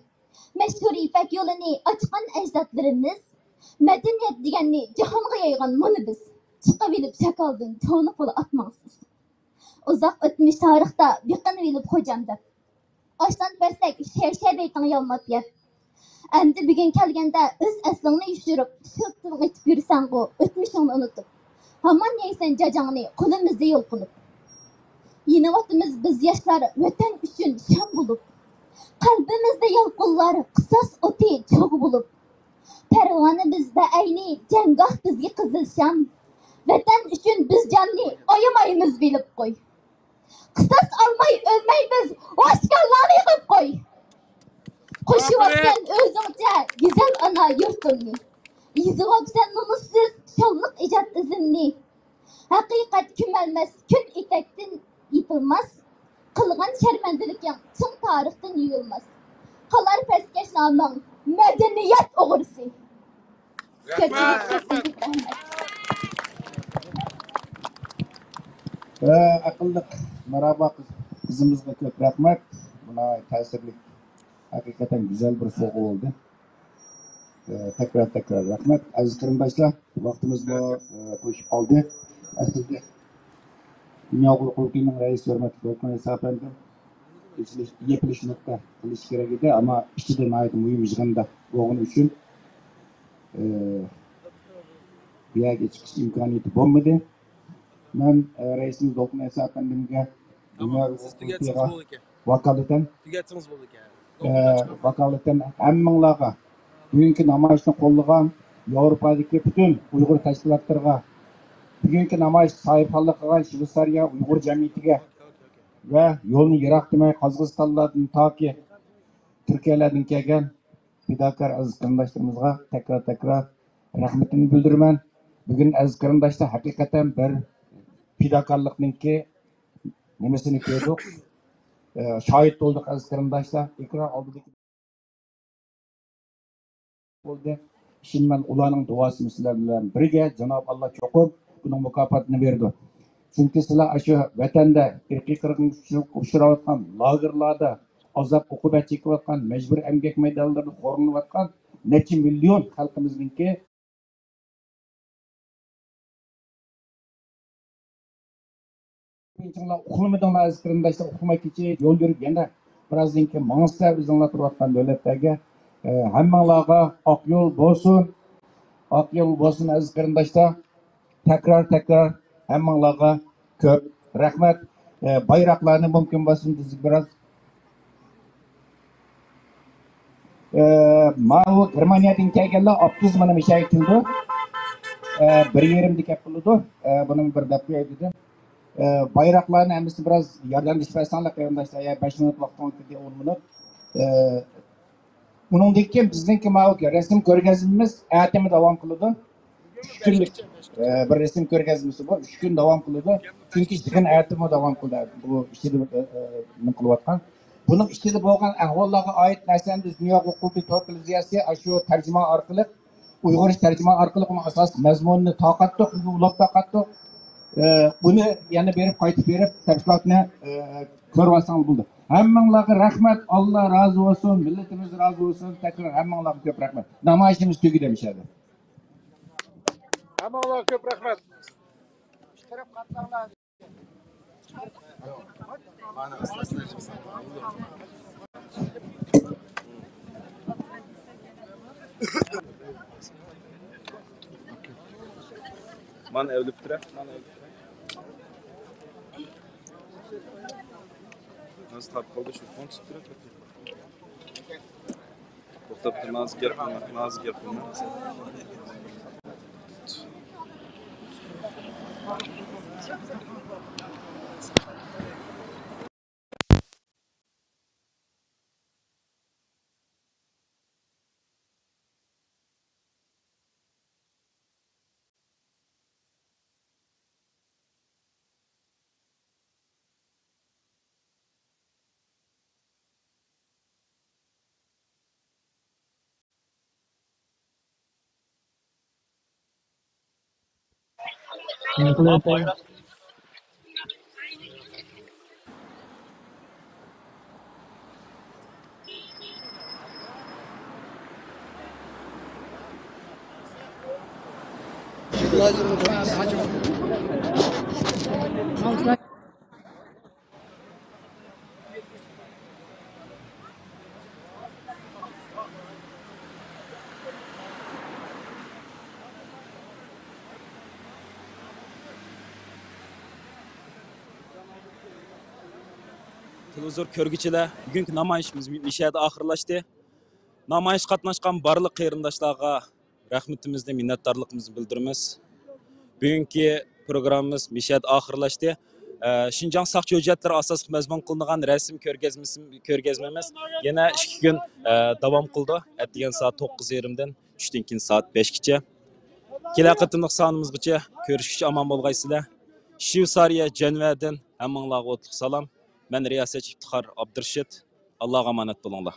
مەشھۇر يىپەك يولىنى ئاچقان ئەجدادلىرىمىز. مەدەنىيەت دېگەننى جاھانغا يايغان مانا بىز. چىقىۋېلىپ شاكالدىن، تونۇپ بالا ئاتماڭسىز. ئۇزاق ئۆتمۈش تارىختا بېقىنىۋېلىپ خوجام دەپ. ئاشلان بەرسەك، شەر-شەر دەيتىڭ يالماپ يەپ. ئەمدى بۈگۈن كەلگەندە ئۆز ئەسلىڭنى يوشۇرۇپ، سىرتىڭ ئېتىپ يۈرسەڭغۇ، ئۆتمۈشۈڭنى ئۇنتۇپ. ھامان يەيسەن جاجاڭنى قولىمىزدا يۇلقۇنۇپ. يېنىۋاتىمىز بىز ياشلار ۋەتەن ئۈچۈن شام بولۇپ. قەلبىمىزدە يالقۇنلار قىساس ئوتى چوغ بولۇپ. پەرۋانىمىز بەئەينى جەڭگاھ بىزگە قىزىل شام. ۋەتەن ئۈچۈن بىز جاننى ئايىمايمىز بىلىپ قوي. قىساس ئالماي ئۆلمەيمىز، ۋاش كاللاڭنى يىغىپ قوي. قوشۇۋاپسەن ئۆزۈڭچە گۈزەل ئانا يۇرتۇمنى. يېزىۋاپسەن نومۇسسىز شانلىق ئىجاد ئىزىمنى. ئەمەس، كۈن ئېتەكتىن يېپىلماس، قىلغان شەرمەندىلىكىڭ چىڭ تارىختىن يۇيۇلماس. قالار پەسكەش نامىڭ مەدەنىيەت ئوغرىسى. رەھمەت، رەھمەت. ۋە ئەقىللىق مەرھابا قىز-، قىزىمىزغا كۆپ رەھمەت. بۇ ناھايىتى تەسىرلىك، ھەقىقەتەن گۈزەل بىر سوۋغا بولدى. ئە، تەكرار، تەكرار رەھمەت. ئەزىز قېرىنداشلار، ۋاقتىمىزمۇ، ئە، توشۇپ قالدى. ئەسلىدە دۇنيا ئۇيغۇر قۇرۇلتىيىنىڭ رەئىسى ھۆرمەتلىك دولقۇن ئەيسا ئەپەندىم يېپىلىش، يېپىلىش نۇتقى قىلىشى كېرەك ئىدى، ئەمما ئىچىدە ناھايىتى مۇھىم يىغىندا بولغىنى ئۈچۈن، ئى، بۇ يەرگە چىقىش ئىمكانىيىتى بولمىدى. مەن، ئى، رەئىسىمىز دولقۇن ئەيسا ئەپەندىمگە دۇنيا ئۇيغۇر قۇرۇلتىيىغا ۋاكالىتەن، ئى، ۋاكالىتەن ھەممىڭلارغا، بۈگۈنكى نامايىشنى قوللىغان ياۋروپادىكى پۈتۈن ئۇيغۇر تەشكىلاتلىرىغا، بۈگۈنكى نامايىشقا ساھىبخانلىق قىلغان شۋېتسارىيە ئۇيغۇر جەمئىيىتىگە ۋە يولنى يىراق دېمەي قازاقىستانلاردىن تاكى تۈركىيەلەردىن كەلگەن پىداكار ئەزىز قېرىنداشلىرىمىزغا تەكرار، تەكرار رەھمىتىمنى بىلدۈرىمەن. بۈگۈن ئەزىز قېرىنداشلار ھەقىقەتەن بىر پىداكارلىقنىڭكى نېمىسىنى كۆردۇق، ئە، شاھىت بولدۇق ئەزىز قېرىنداشلار. ئېكران ئالدىدىكى بولدى. ئىشىنىمەن، ئۇلارنىڭ دۇئاسىمۇ سىلەر بىلەن بىرگە. جاناب ئاللا چوقۇم بۇنىڭ مۇكاپاتىنى بېرىدۇ. چۈنكى سىلەر ئاشۇ ۋەتەندە ئىرقىي قىرغىنچىلىققا ئۇچراۋاتقان، لاگېرلاردا ئازاب-ئوقۇبەت چېكىۋاتقان، مەجبۇرىي ئەمگەك مەيدانلىرىدا خورلىنىۋاتقان نەچچە مىليون خەلقىمىزنىڭكى ئۇخلىمىدىڭلار ئەزىز قېرىنداشلار، ئۇخلىماي كېچە يول يۈرۈپ يەنە بىرازدىن كېيىن ماڭسىلەر ئۆزۈڭلار تۇرۇۋاتقان دۆلەتلەرگە. ئە، ھەممىڭلارغا ئاق يول بولسۇن، ئاق يول بولسۇن ئەزىز قېرىنداشلار. تەكرار، تەكرار ھەممىڭلارغا كۆپ رەھمەت. ئە، بايراقلارنى مۇمكىن بولسا بىز بىراز ئە، ماۋۇ گېرمانىيەدىن كەلگەنلەر ئاپتوبۇس مانا مۇشۇ يەرگە كېلىدۇ. ئە، بىر يېرىمدە كەپ بولىدۇ. ئە، بۇنىڭ بىر دەپ قوياي دېدىم. ئە، بايراقلارنى ھەممىسى بىراز ياردەملىشىپ بەرسەڭلار قېرىنداشلار. يا بەش مىنۇت ۋاقتىڭ كىردى، ئون مىنۇت. ئە، ئۇنىڭدىن كېيىن بىزنىڭكى ماۋۇ رەسىم كۆرگەزمىمىز ئەتىمۇ داۋام قىلىدۇ. ئۈچ كۈنلۈك، ئە، بىر رەسىم كۆرگەزمىسى بۇ. ئۈچ كۈن داۋام قىلىدۇ. چۈنكى يىغىن ئەتىمۇ داۋام قىلدى. بۇ ئىچىدە، ئە، ئە، نېمە قىلىۋاتقان. بۇنىڭ ئىچىدە بولغان ئەھۋاللارغا ئائىت نەرسىلەرنى بىز دۇنيا ھوقۇق تور تېلېۋىزىيەسى ئاشۇ تەرجىمە ئارقىلىق، ئۇيغۇرچە تەرجىمە ئارقىلىق ئۇنىڭ ئاساسلىق مەزمۇنىنى تارقاتتۇق، بىز ئۇلاپ تارقاتتۇق. ئە، بۇنى يەنە بېرىپ قايتىپ بېرىپ تەپسىلاتنى، ئە، كۆرۈۋالساڭلار بولىدۇ. ھەممىڭلارغا رەھمەت، ئاللا رازى بولسۇن، مىللىتىمىز رازى بولسۇن. تەكرار ھەممىڭلارغا كۆپ رەھمەت. نامايىشىمىز تۈگىدى مۇشۇ يەردە. ھەممىڭلارغا كۆپ رەھمەت. مانا ئەۋلىپ تۇرە، مانا ئەۋلىپ تۇرە. نازى تاپ قالدى شۇ فون تۇتۇپ تۇرە. توختاپ تۇر، نازۇك گەپ قىلما، نازۇك گەپ قىلما. تېلېۋىزور كۆرگۈچىلەر، بۈگۈنكى نامايىشىمىز مۇشۇ يەردە ئاخىرلاشتى. نامايىشقا قاتناشقان بارلىق قېرىنداشلارغا رەھمىتىمىزنى، مىننەتدارلىقىمىزنى بىلدۈرىمىز. بۈگۈنكى پروگراممىمىز مۇشۇ يەردە ئاخىرلاشتى. ئە، شىنجاڭ ساقچى ھۆججەتلىرى ئاساسلىق مەزمۇن قىلىنغان رەسىم كۆرگەزمىسى، كۆرگەزمىمىز يەنە ئىككى كۈن، ئە، داۋام قىلىدۇ. ئەتىگەن سائەت توققۇز يېرىمدىن چۈشتىن كېيىن سائەت بەشكىچە. كېلەر قېتىملىق سانىمىزغىچە كۆرۈشكىچە ئامان بولغايسىلەر. شۋېتسارىيە جەنۋەدىن ھەممىڭلارغا ئوتلۇق سالام. مەن رىياسەتچى ئىپتىخار ئابدۇرېشىت. ئاللاغا ئامانەت بولۇڭلار.